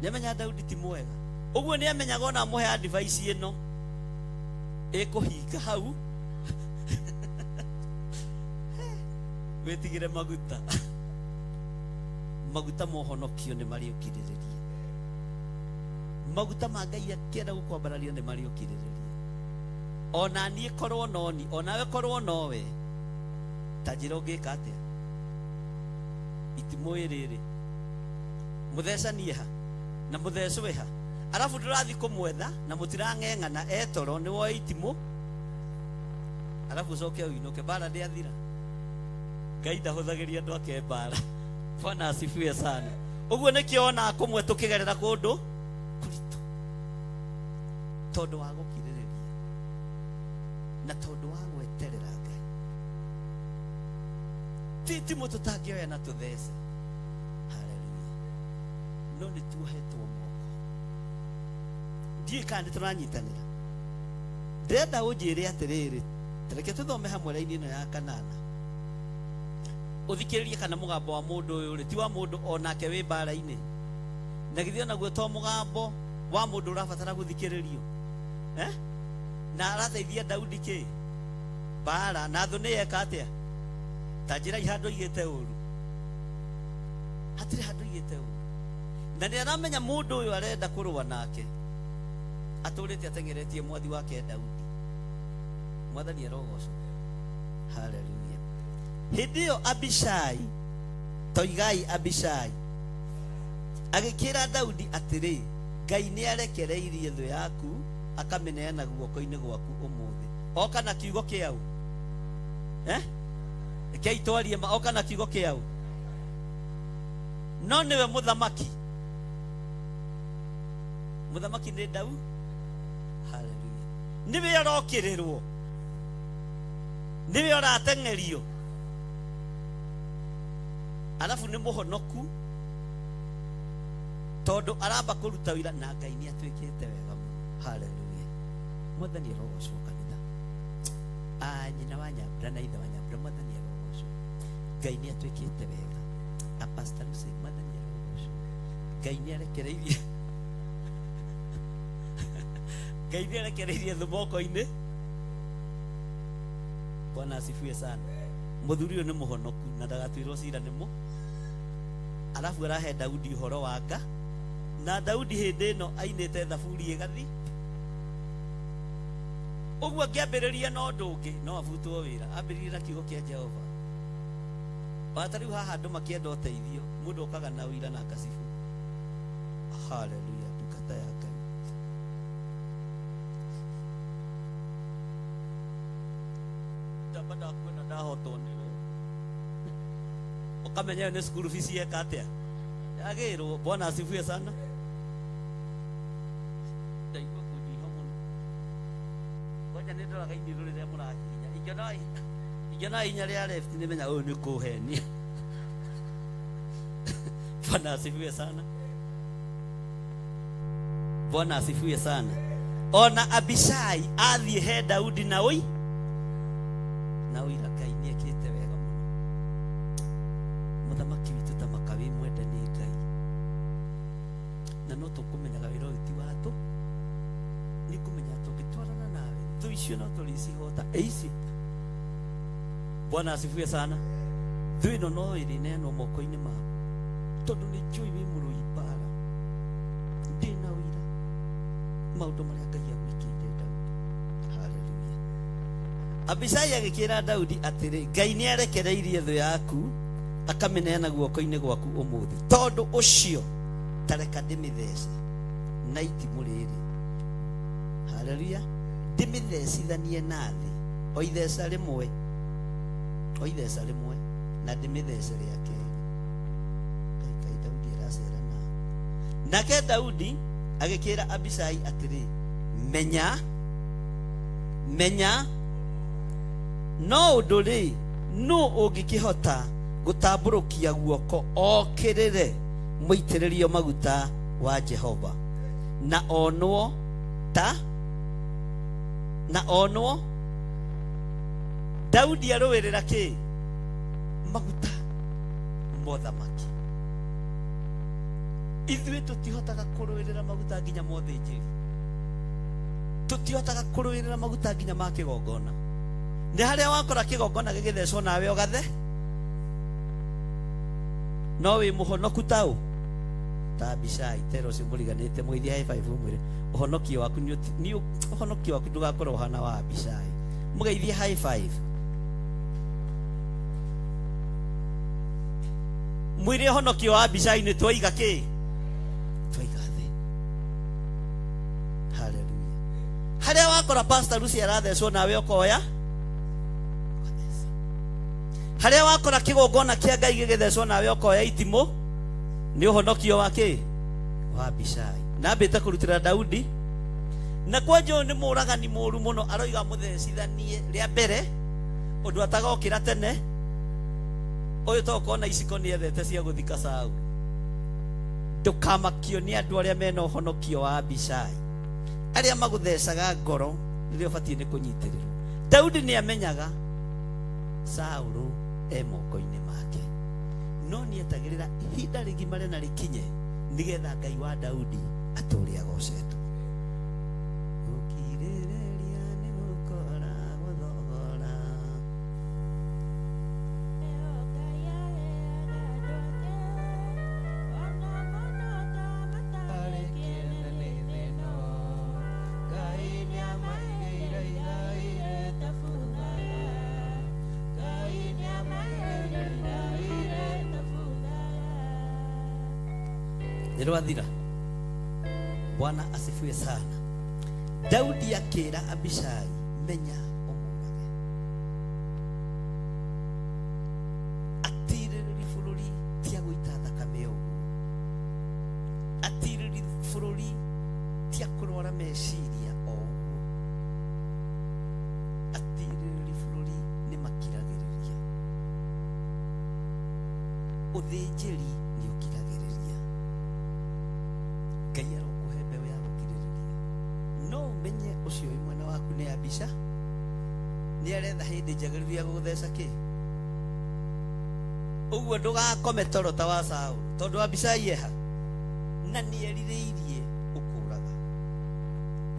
Nĩamenyaga Daudi ti mwega. Ũguo nĩamenyaga ona amũhe advice ĩno ĩkũhinga hau. Wĩtigĩre maguta. Maguta mohonokio nĩ marĩ ũkirĩrĩria. Maguta ma Ngai akĩenda gũkwambararia nĩ marĩ ũkirĩrĩria. Ona niĩ korwo noni, onawe korwo nowe, ta njĩra ũngĩka atĩa? Itimũ rĩrĩ mũthecanie ha na mũthecwe ha, arabu ndũrathiĩ kũmwetha na mũtirang'eng'ana etoro nĩ woe itimũ arabu ũcoke ũinũke. Mbara ndĩathira. Ngai ndahũthagĩria andũ ake mbara. Bwana asifiwe sana. Ũguo nĩkĩo onaga kũmwe tũkĩgerera kũndũ kũritũ, tondũ wa gũkirĩrĩria na tondũ wa gweterera Ngai. Ti itimũ tũtangĩoya na tũthece. Haleluya. No nĩ tuohetwo moko. Ndiũĩ kana nĩ tũranyitanĩra. Ndĩrenda ũnjĩre atĩrĩrĩ, reke tũthome hamwe raini ĩno ya kanana. Ũthikĩrĩrie kana mũgambo wa mũndũ ũyũ rĩ, ti wa mũndũ onake wĩ mbara-inĩ. Na githĩ onaguo to mũgambo wa mũndũ ũrabatara gũthikĩrĩrio. Eh? Na arateithia Daudi kĩ? Mbara. Na thũ nĩ yeka atĩa? Ta njĩra handũ aigĩte ũru. Hatirĩ handũ aigĩte ũru. Na nĩ aramenya mũndũ ũyũ arenda kũrũa nake. Atũrĩte ateng'eretie mwathi wake Daudi. Mwathani arogocwo. Haleluya. Hĩndĩ ĩyo Abishai, toigai Abishai, agĩkĩra Daudi atĩrĩ, Ngai nĩ arekereirie thũ yaku akamĩneana guoko-inĩ gwaku ũmũthĩ. Oka na kiugo kĩau. Eh? Rekei twarie ma, oka na kiugo kĩau. No nĩwe mũthamaki. Mũthamaki nĩ Daudi. Haleluya. Nĩwe ũrokĩrĩrwo. Nĩwe ũrateng'erio. Arabu nĩ mũhonoku tondũ aramba kũruta wĩra na Ngai nĩ atuĩkĩte wega mũno. Haleluya. Mwathani arogocwo kanitha. Ah, nyina wa Nyambura na ithe wa Nyambura, Mwathani arogocwo. Ngai nĩ atuĩkĩte wega. A Pastor Lucy, Mwathani arogocwo. Ngai nĩ arekereirie. Ngai nĩ arekereirie thũ moko-inĩ. Bwana asifiwe sana. Mũthuri ũyũ nĩ mũhonoku na ndagatuĩrwo cira nĩ mũ. Arabu arahe Daudi ũhoro wa nga. Na Daudi hĩndĩ ĩno ainĩte thaburi ĩgathi. Ũguo angĩambĩrĩria na ũndũ ũngĩ no abutwo wĩra. Ambĩrĩrie na kiugo kĩa Jehova. Ona ta rĩu haha andũ makĩenda ũteithio, mũndũ okaga na ũira na ngacibũ. Haleluya, ndungata ya Ngai. Ndamba ndakuona ndahotwo nĩwe. Ũkamenya ĩyo nĩ cukuru fees yeka atĩa? Yagĩrwo. Bwana asifiwe sana. Ndaigua kũnyiha mũno. Ngoja nĩ ndoraga iniũrũ rĩrĩa mũrahihinya. Ingĩona hinya rĩa left nĩmenya ũyũ nĩ kũhenia. Bwana asifiwe sana. Bwana asifiwe sana. Ona Abishai athiĩ he Daudi na ũi na ũira Ngai nĩ ekĩte wega mũno. Mũthamaki witũ ta maka wĩ mwende nĩ Ngai. Na no tũkũmenyaga wĩra ũyũ ti watũ. Nĩ kũmenya tũngĩtwarana nawe thũ icio no tũrĩcihota. Ĩ ici. Bwana asifiwe sana. Thũ ĩno no ĩrĩneanwo moko-inĩ maku tondũ nĩ njũĩ wĩ mũrũi mbara. Ndĩna ũira maũndũ marĩa Ngai agwĩkĩire Daudi. Haleluya. Abishai agĩkĩra Daudi atĩrĩ, Ngai nĩ arekereirie thũ yaku akamĩneana guoko-inĩ gwaku ũmũthĩ. Tondũ ũcio ta reka ndĩmĩthece na itimũ rĩrĩ. Haleluya. Ndĩmĩthecithanie na thĩ o itheca rĩmwe, o itheca rĩmwe, na ndĩmĩthece rĩa kerĩ. Ngai Daudi aracera na. Nake Daudi agĩkĩra Abishai atĩrĩ, menya, menya, no ũndũ rĩ, nũ ũngĩkĩhota gũtambũrũkia guoko okĩrĩre mũitĩrĩrio maguta wa Jehova na onwo ta na onwo. Daudi arũĩrĩra kĩ? Maguta mothamaki. Ithuĩ tũtihotaga kũrũĩrĩra maguta nginya ma ũthĩnjĩri, tũtihotaga kũrũĩrĩra maguta nginya ma kĩgongona. Nĩ harĩa wakora kĩgongona gĩgĩthecwo nawe ũgathe, no wĩ mũhonoku taũ ta Abishai tera ũcio mũriganĩte mũgeithie high five ũmwĩre ũhonokio waku nĩ ũhonokio waku ndũgakorwo ũhana wa Abishai. Mũgeithie high five mwĩre ũhonokio wa Abishai nĩ twaiga kĩ twaiga thĩ. Haleluya. Harĩa wakora Pastor Lucy arathecwo nawe ũkoya ũgatheca. Harĩa wakora kĩgongona kĩa Ngai gĩgĩthecwo nawe ũkoya itimũ, nĩ ũhonokio wa kĩ wa Abishai. Nambĩte kũrutĩra Daudi na kwanja ũyũ nĩ mũragani mũru mũno, aroiga mũthecithanie rĩa mbere ũndũ atagokĩra tene. Ũyũ to kona iciko nĩ ethete cia gũthika Saulu. Ndũkamakio nĩ andũ arĩa mena ũhonokio wa Abishai, arĩa magũthecaga ngoro rĩrĩa ũbatiĩ nĩ kũnyitĩrĩrwo. Daudi nĩ amenyaga Saulu e moko-inĩ make, no nĩ etagĩrĩra ihinda rĩgimare na rĩkinye nĩgetha Ngai wa Daudi atũũre agocetwo. Gũkirĩrĩria nĩ gũkoragwo thogora. Nĩ rwathira. Bwana asifiwe sana. Daudi akĩra Abishai, menya ũmũrage. Atirĩrĩri bũrũri ti a gũita thakame ũguo, atirĩrĩri bũrũri ti a kũrwara meciria o ũguo, atirĩrĩri bũrũri nĩ makiragĩrĩria. Ũthĩnjĩri nĩ ũkiragĩrĩria. Ngai arokũhe mbeũ ya gũkirĩrĩria. No ũmenye ũcio wĩ mwena waku nĩ Abisha, nĩ aretha hĩndĩ njagĩrĩru ya gũgũtheca kĩ ũguo ndũgakome toro ta wa Saũlũ, tondũ Abishai eha na nĩ erirĩirie ũkũraga.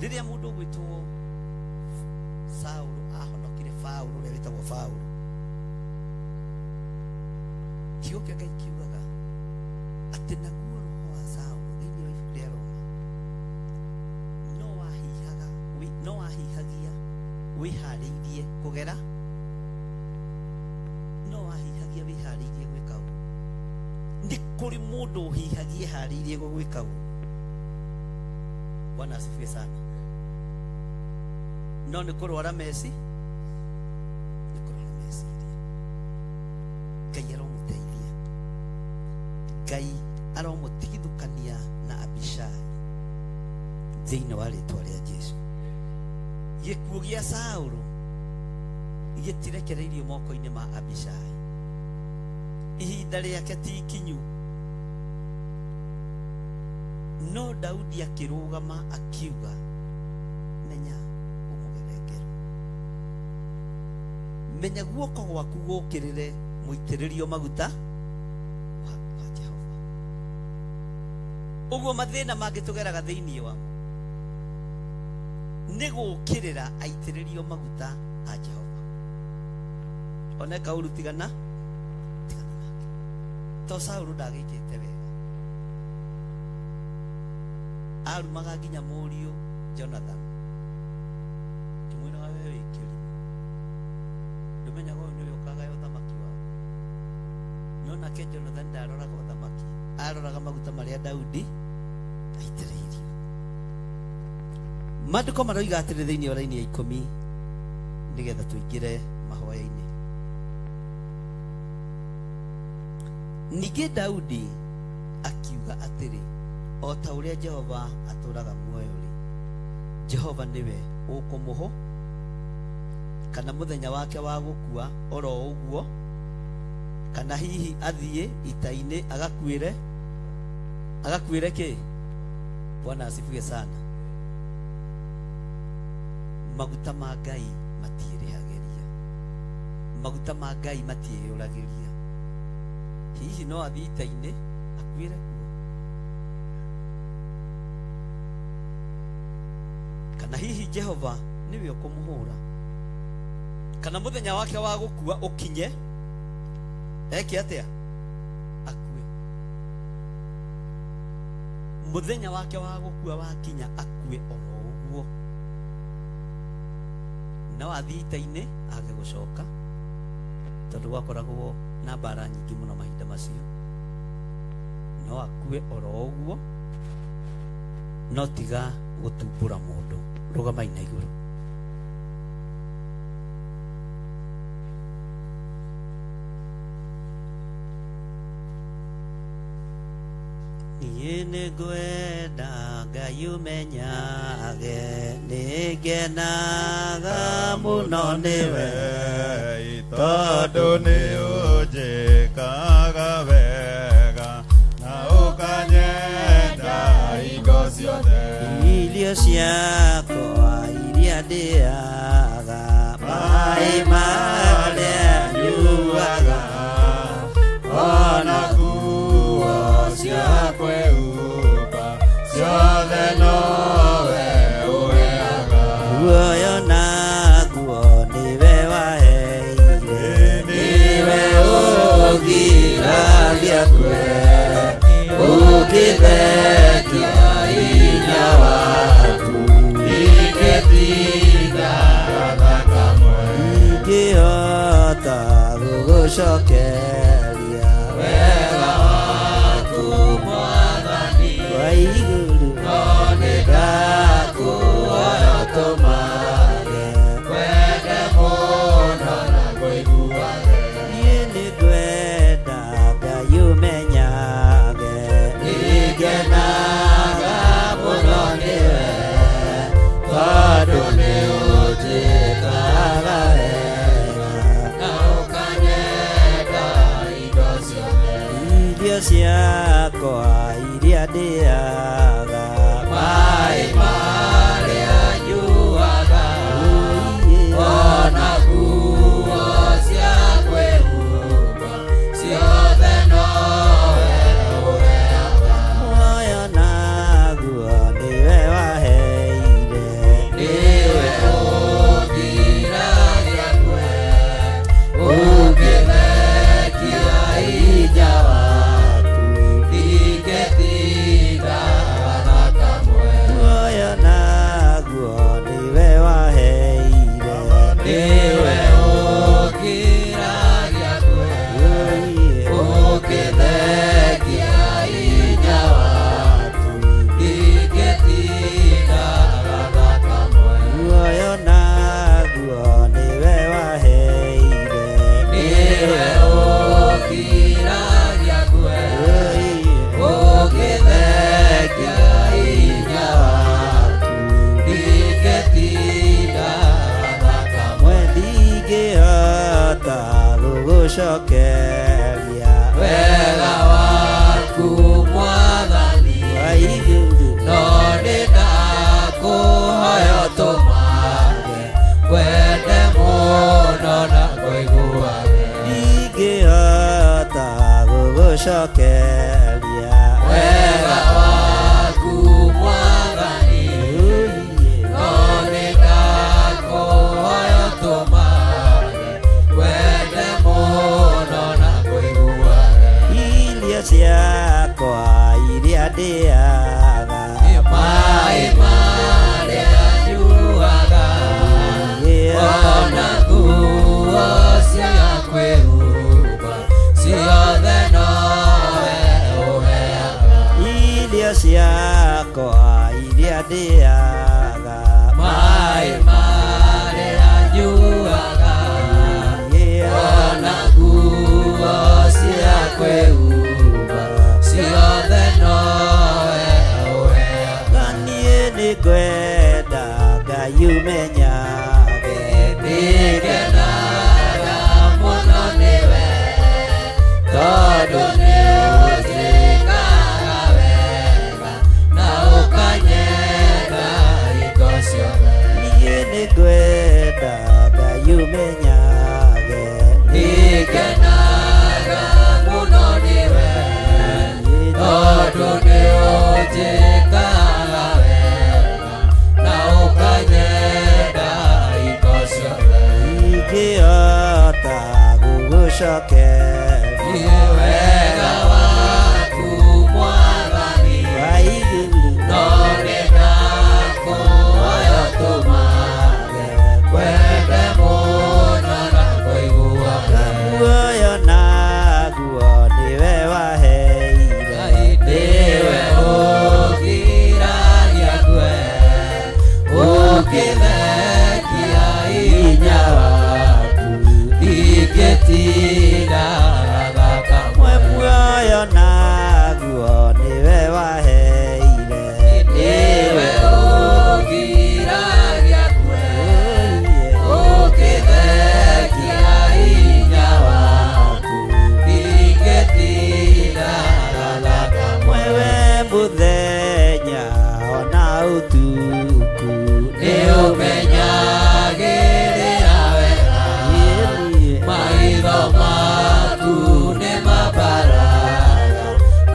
Rĩrĩa mũndũ ũgwĩtwo Saũlũ ahonokire Paũlũ ũrĩa wĩtagwo Paũlũ, kiugo kĩa Ngai kiugaga atĩ naguo roho wa Saũlũ thĩinĩ wa ibuku rĩa Roma no wahihagia wĩharĩirie kũgera, no wahihagia wĩharĩirie gwĩka ũũ. Nĩ kũrĩ mũndũ ũhihagia eharĩirie gwĩka ũũ. Bwana asifiwe sana. No nĩ kũrwara meci, nĩ kũrwara meciria. Ngai aromũteithia, Ngai aromũtigithũkania na Abishai thĩinĩ wa rĩtwa rĩa Jesu. Gĩkuũ gĩa Saũlũ gĩtirekereirio moko-inĩ ma Abishai. Ihinda rĩake ti ikinyu. No Daudi akĩrũgama akiuga, menya ũmũgere ngero, menya guoko gwaku gũkĩrĩre mũitĩrĩrio maguta wa Jehova. Ũguo mathĩna mangĩ tũgeraga thĩinĩ wamo nĩ gũkĩrĩra aitĩrĩrio maguta a Jehova. One kaũru tigana tigana nake, to Saũlũ ndagĩkĩte wega, arumaga nginya mũriũ Jonathan, kĩmwĩraga we wĩ kĩrimũ, ndũmenyaga ũyũ nĩwe ũkagaya ũthamaki waku. No nake Jonathan ndaroraga ũthamaki, aroraga maguta marĩa Daudi aitĩrĩirio. Maandĩko maroiga atĩrĩ thĩinĩ wa raini ya 10 nĩgetha tũingĩre mahoya-inĩ. Ningĩ Daudi akiuga atĩrĩ, o ta ũrĩa Jehova atũũraga muoyo-rĩ, Jehova nĩwe ũkũmũhũ, kana mũthenya wake wa gũkua oro ũguo, kana hihi athiĩ ita-inĩ agakuĩre, agakuĩre kĩ? Bwana asifiwe sana. Maguta ma Ngai matiĩrĩhagĩria, maguta ma Ngai matiĩyũragĩria. Hihi no athiĩ ita-inĩ akuĩre kuo? Kana hihi Jehova nĩwe ũkũmũhũra, kana mũthenya wake wa gũkua ũkinye eke atĩa? Akue. Mũthenya wake wa gũkua wakinya akue oro ũguo. No athiĩ ita-inĩ age gũcoka, tondũ gwakoragwo na mbara nyingĩ mũno mahinda macio. No akue oro ũguo, no tiga gũtumbũra mũndũ. Rũgamai na igũrũ. Niĩ nĩngwenda Ngai ũmenyage, nĩngenaga mũno nĩwe, tondũ nĩ ũnjĩkaga wega na ũkanyenda hingo ciothe. Irio ciakwa iria ndĩaga, maĩ marĩa nyuaga, ona nguo cia kwĩhumba ciothe nowe ũheaga. Muoyo naguo nĩwe waheire, nĩwe ũgiragia kwe, ũkĩthekia hinya waku, ingĩtinda thakamwe ingĩhota gũgũcokeria Wega waku Mwathani, wa igũrũ, no nĩndakũhoya ũtũmage wende mũno na kũiguage. Niĩ nĩngwenda Ngai ũmenyage, Nĩngenaga mũno nĩwe, tondũ nĩũnjĩkaga wega na ũkanyenda indo ciothe. Irio ciakwa iria ndĩaga, Maĩ marĩa nyuaga, ona nguo cia kwĩhumba, ciothe nowe ũheaga. Muoyo naguo nĩwe waheire, Nĩwe ũngiragia kwe, ũngĩthekia hinya waku, ndingĩtinda thakamwe. Muoyo naguo nĩwe waheire, Nĩwe ũngiragia kwe, ũngĩthekia hinya waku, ndingĩtinda thakamwe. Muoyo naguo nĩwe waheire, Nĩwe ũngiragia kwe, ũngĩthekia hinya waku, ndingĩtinda thakamwe. Ndingĩhota gũgũcokeria Wega waku Mwathani, wa igũrũ, no nĩndakũhoya ũtũmage wende mũno na kũiguage. Ndingĩhota gũgũcokeria Wega waku Mwathani, no nĩndakũhoya ũtũmage wende mũno na kũiguage. Irio ciakwa iria ndĩaga, Maĩ marĩa nyuaga, ona nguo cia kwĩhumba, ciothe nowe ũheaga. Irio ciakwa iria ndĩaga, Maĩ marĩa nyuaga, ona nguo cia kwĩhumba, ciothe nowe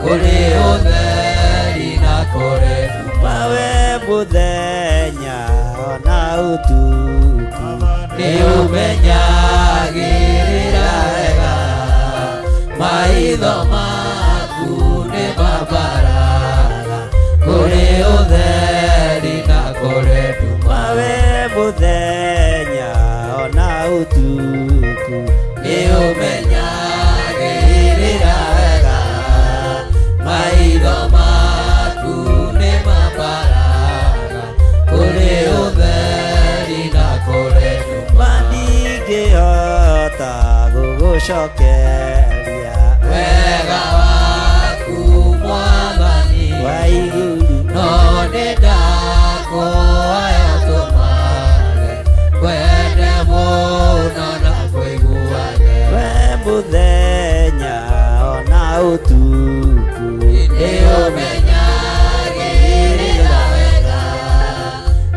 Kũrĩ ũtheri na kũrĩ nduma. Mawe mũthenya ona ũtukũ. Nĩ ũmenyagĩrĩra wega, maitho maku nĩ mabaraga kũrĩ ũtheri na kũrĩ nduma. Mawe mũthenya ona ũtukũ. Nĩ ũmenyagĩrĩra wega, maitho maku nĩ mabaraga kũrĩ ũtheri na kũrĩ nduma. Mandingĩhota gũgũcokeria. Wega waku Mwathani Wa igũrũ. no nĩ ndakũhoya tũmage kwende mũno na kũiguage. We mũthenya ona ũtukũ. Nĩ ũmenyagĩrĩra wega,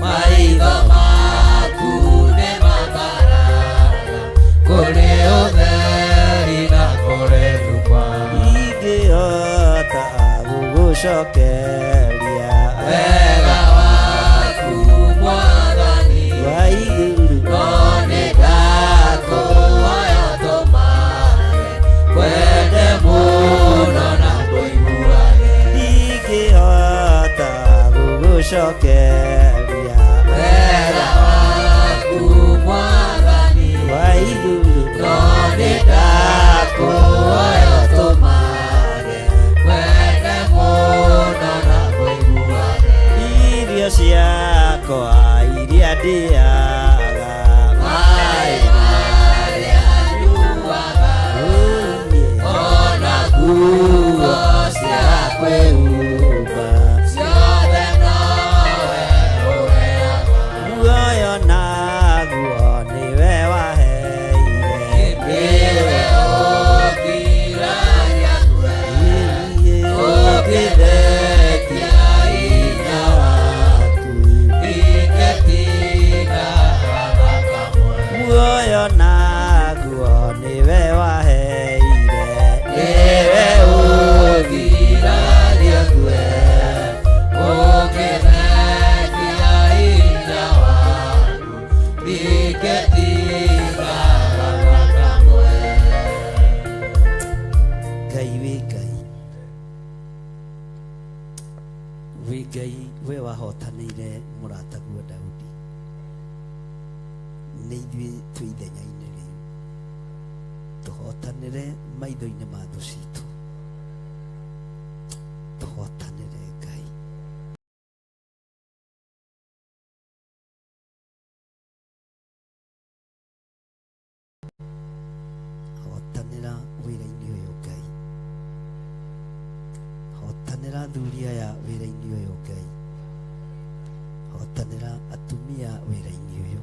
maitho maku nĩ mabaraga kũrĩ ũtheri na kũrĩ nduma. Ingĩhota gũgũcokeria. Wega waku Mwathani Wa igũrũ. no nĩ ndakũhoya tũmage kwende mũno na kũiguage. Ingĩhota gũgũcokeria. Wega waku Mwathani Wa igũrũ. no nĩ ndakũhoya tũmage kwende mũno na kũiguage. Irio ciakwa iria ndĩaga. Maĩ marĩa nyuaga ona nguo cia kwĩhumba ciothe nowe ũheaga. Muoyo naguo nĩwe waheire. Nĩwe ũngiragia ngue, ũngĩthekia hinya waku, ndingĩtinda kamwe. Muoyo naguo nĩwe waheire. Nĩwe ũngiragia ngue, ũngĩthekia hinya waku, ndingĩtinda kamwe. Ngai wĩ Ngai. Wĩ Ngai we wahotanĩire mũrataguo Daudi. Nĩ ithuĩ twĩ ithenya-inĩ rĩu. Tũhotanĩre maitho-inĩ ma thũ citũ. Tũhotanĩre Ngai. Hotanĩra wĩra-inĩ ũyũ Ngai. Hotanĩra athuri aya wĩra-inĩ ũyũ Ngai. Hotanĩra atumia wĩra-inĩ ũyũ.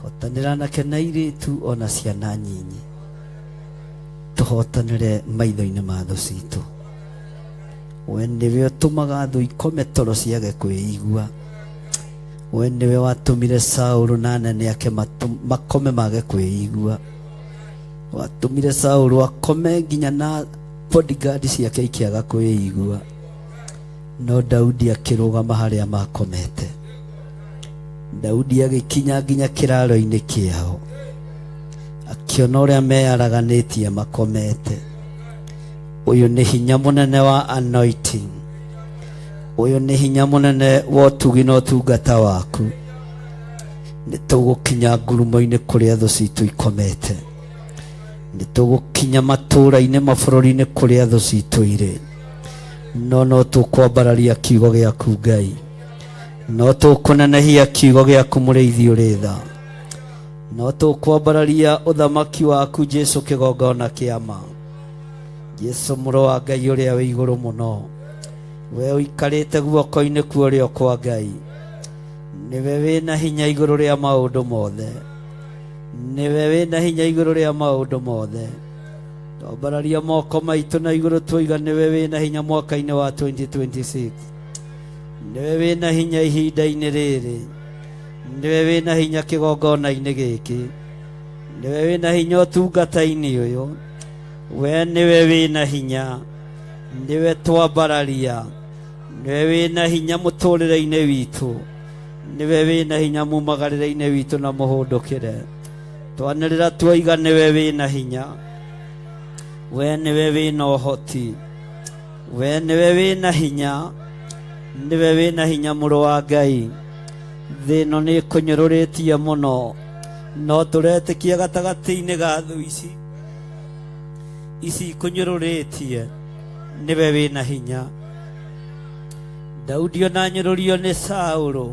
Hotanĩra anake na airĩtu ona ciana nyinyi. Tũhotanĩre maitho-inĩ ma thũ citũ. We nĩwe ũtũmaga thũ ikome toro ciage kwĩigua. We nĩwe watũmire Saũlũ na anene ake makome mage kwĩigua. Watũmire Saũlũ akome nginya na bodyguard ciake ikĩaga kwĩigua. No Daudi akĩrũgama harĩa makomete. Daudi agĩkinya nginya kĩraro-inĩ kĩao. Akĩona ũrĩa meyaraganĩtie makomete. Ũyũ nĩ hinya mũnene wa anointing. Ũyũ nĩ hinya mũnene wa ũtugi na ũtungata waku. Nĩ tũgũkinya ngurumo-inĩ kũrĩa thũ citũ ikomete. Nĩ tũgũkinya matũũra-inĩ mabũrũri-inĩ kũrĩa thũ citũ irĩ. No no tũkwambararia kiugo gĩaku Ngai. No tũkũnenehia kiugo gĩaku mũrĩithi ũrĩ tha. No tũkwambararia ũthamaki waku Jesũ kĩgongona kĩa ma. Jesũ mũrũ wa Ngai ũrĩa wĩ igũrũ mũno. We ũikarĩte guoko-inĩ kwa ũrĩo kwa Ngai. Nĩwe wĩna hinya igũrũ rĩa maũndũ mothe. Nĩwe wĩna hinya igũrũ rĩa maũndũ mothe. Twambararia moko maitũ na igũrũ twoiga nĩwe wĩna hinya mwaka-inĩ wa 2026. Nĩwe wĩna hinya ihinda-inĩ rĩrĩ. Nĩwe wĩna hinya kĩgongona-inĩ gĩkĩ. Nĩwe wĩna hinya ũtungata-inĩ ũyũ. We nĩwe wĩna hinya. Nĩwe twambararia, nĩwe wĩna hinya mũtũrĩre-inĩ witũ, nĩwe wĩna hinya mumagarĩre-inĩ witũ na mũhũndũkĩre. Twanĩrĩra twoiga nĩwe wĩna hinya, we nĩwe wĩna ũhoti, we nĩwe wĩna hinya, nĩwe wĩna hinya mũrũ wa Ngai. Thĩ ĩno nĩ ĩkũnyũrũrĩtie mũno, no tũretĩkia gatagatĩ-inĩ ga thũ ici ici ikũnyũrũrĩtie, nĩwe wĩna hinya. Daudi ona anyũrũrio nĩ Saũlũ,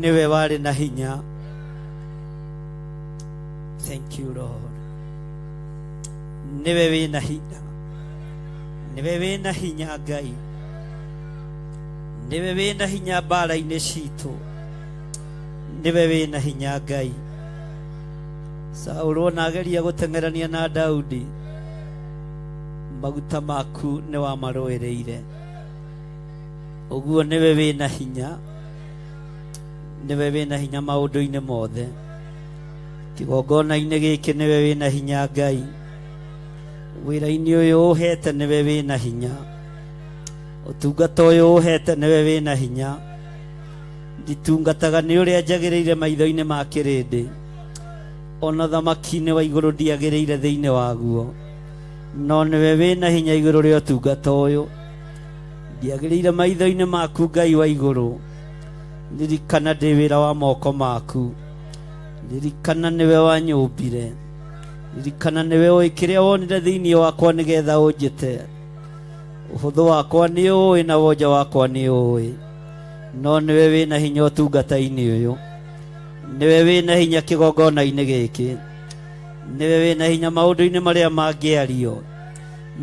nĩwe warĩ na hinya. Thank you Lord. Nĩwe wĩna hinya, nĩwe wĩna hinya Ngai, nĩwe wĩna hinya mbara-inĩ citũ, nĩwe wĩna hinya Ngai. Saũlũ ona ageria gũteng'erania na Daudi, maguta maku nĩ wamarũĩrĩire. Ũguo nĩwe wĩna hinya, nĩwe wĩna hinya maũndũ-inĩ mothe. Kĩgongona-inĩ gĩkĩ nĩwe wĩna hinya Ngai. Wĩra-inĩ ũyũ ũhete nĩwe wĩna hinya. Ũtungata ũyũ ũhete nĩwe wĩna hinya. Nditungataga nĩ ũrĩa njagĩrĩire maitho-inĩ ma kĩrĩndĩ, ona thamaki-inĩ wa igũrũ ndiagĩrĩire thĩinĩ waguo, no nĩwe wĩna hinya igũrũ rĩa ũtungata ũyũ. Ndiagĩrĩire maitho-inĩ maku Ngai wa igũrũ. Ririkana ndĩ wĩra wa moko maku. Ririkana nĩwe wanyũmbire. Ririkana nĩwe ũĩ kĩrĩa wonire thĩinĩ wakwa nĩgetha ũnjĩte. Ũhũthũ wakwa nĩ ũĩ na wonja wakwa nĩ ũĩ, no nĩwe wĩna hinya ũtungata-inĩ ũyũ, nĩwe wĩna hinya kĩgongona-inĩ gĩkĩ, nĩwe wĩna hinya maũndũ-inĩ marĩa mangĩario,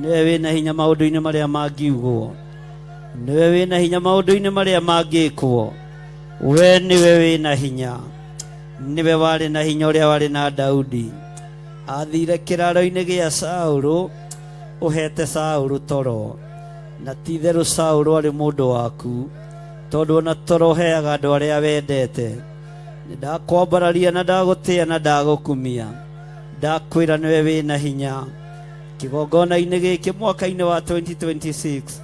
nĩwe wĩna hinya maũndũ-inĩ marĩa mangiugwo, nĩwe wĩna hinya maũndũ-inĩ marĩa mangĩkwo. We nĩwe wĩna hinya, nĩwe warĩ na hinya ũrĩa warĩ na Daudi. Athire kĩraro-inĩ gĩa Saũlũ, ũhete Saũlũ toro, na ti itherũ Saũlũ arĩ mũndũ waku, tondũ ona toro ũheaga andũ arĩa wendete. Nĩ ndakwambararia na ndagũtĩa na ndagũkumia, ndakwĩra nĩwe wĩna hinya kĩgongona-inĩ gĩkĩ mwaka-inĩ wa 2026.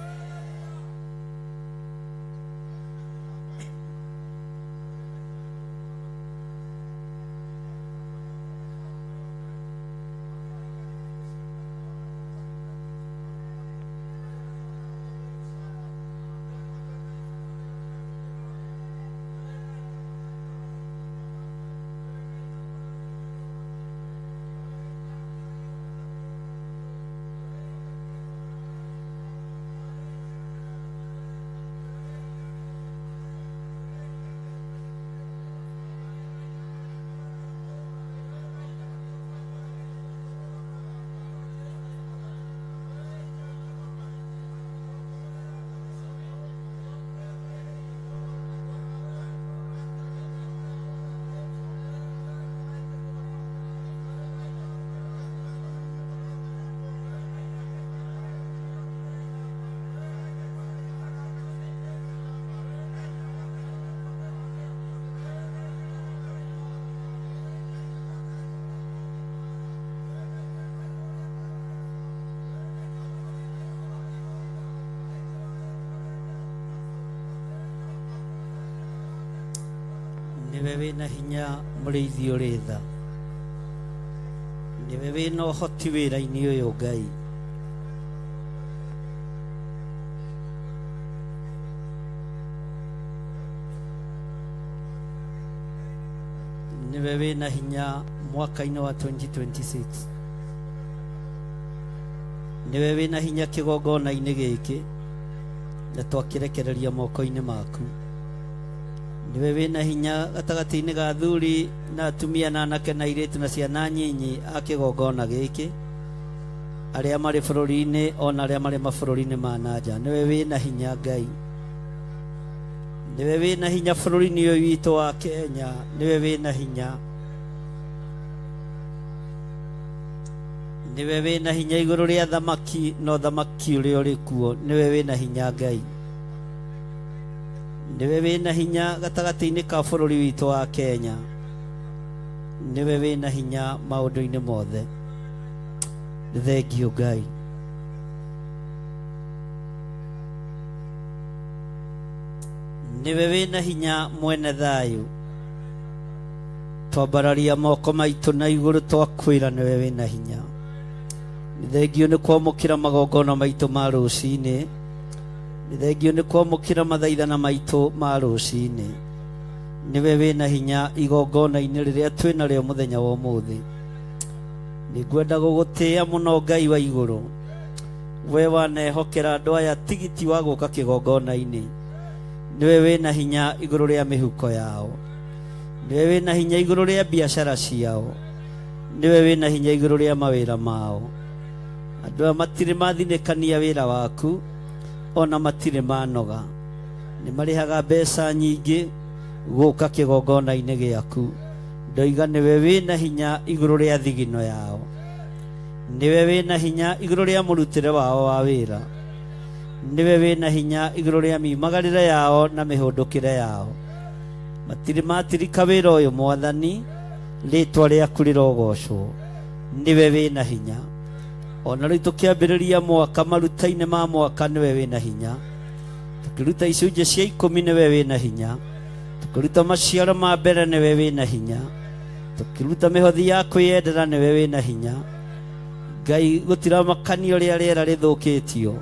Nĩwe wĩna hinya mũrĩithi ũrĩ tha, nĩwe wĩna ũhoti wĩra-inĩ ũyũ Ngai. Nĩwe wĩna hinya mwaka-inĩ wa 2026. Nĩwe wĩna hinya kĩgongona-inĩ gĩkĩ, na twakĩrekereria moko-inĩ maku. Nĩwe wĩna hinya gatagatĩ-inĩ ga athuri na atumia na anake na airĩtu na ciana nyinyi a kĩgongona gĩkĩ, arĩa marĩ bũrũri-inĩ ona arĩa marĩ mabũrũri-inĩ ma na nja. Nĩwe wĩna hinya Ngai, nĩwe wĩna hinya bũrũri-inĩ ũyũ witũ wa Kenya, nĩwe wĩna hinya, nĩwe wĩna hinya igũrũ rĩa thamaki na ũthamaki ũrĩa ũrĩ kuo, nĩwe wĩna hinya Ngai, nĩwe wĩna hinya gatagatĩ-inĩ ka bũrũri witũ wa Kenya, nĩwe wĩna hinya maũndũ-inĩ mothe. Nĩ thengiũ Ngai. Nĩwe wĩna hinya mwene thayũ. Twambararia moko maitũ na igũrũ twakwĩra nĩwe wĩna hinya. Nĩ thengio nĩ kwamũkĩra magongona maitũ ma rũcinĩ. Nĩ thengio nĩ kwamũkĩra mathaithana maitũ ma rũcinĩ. Nĩwe wĩna hinya igongona-inĩ rĩrĩa twĩnarĩo mũthenya wa ũmũthĩ. Nĩngwenda gũgũtĩĩa mũno Ngai wa igũrũ. We wanehokera andũ aya tigiti wa gũka kĩgongona-inĩ. Nĩwe wĩna hinya igũrũ rĩa mĩhuko yao. Nĩwe wĩna hinya igũrũ rĩa biacara ciao. Nĩwe wĩna hinya igũrũ rĩa mawĩra mao. Andũ aya matirĩ mathinĩkania wĩra waku, ona matirĩ manoga. Nĩ marĩhaga mbeca nyingĩ gũka kĩgongona-inĩ gĩaku. Ndoiga nĩwe wĩna hinya igũrũ rĩa thigino yao. Nĩwe wĩna hinya igũrũ rĩa mũrutĩre wao wa wĩra. Nĩwe wĩna hinya igũrũ rĩa miumagarĩre yao na mĩhũndũkĩre yao. Matirĩ matirika wĩra ũyũ Mwathani, rĩtwa rĩaku rĩrogocwo. Nĩwe wĩna hinya. Ona rĩu tũkĩambĩrĩria mwaka maruta-inĩ ma mwaka nĩwe wĩna hinya. Tũkĩruta icunjĩ cia 10 nĩwe wĩna hinya. Tũkĩruta maciaro ma mbere nĩwe wĩna hinya. Tũkĩruta mĩhothi ya kwĩyendera nĩwe wĩna hinya. Ngai gũtiramakania ũrĩa rĩera rĩthũkĩtio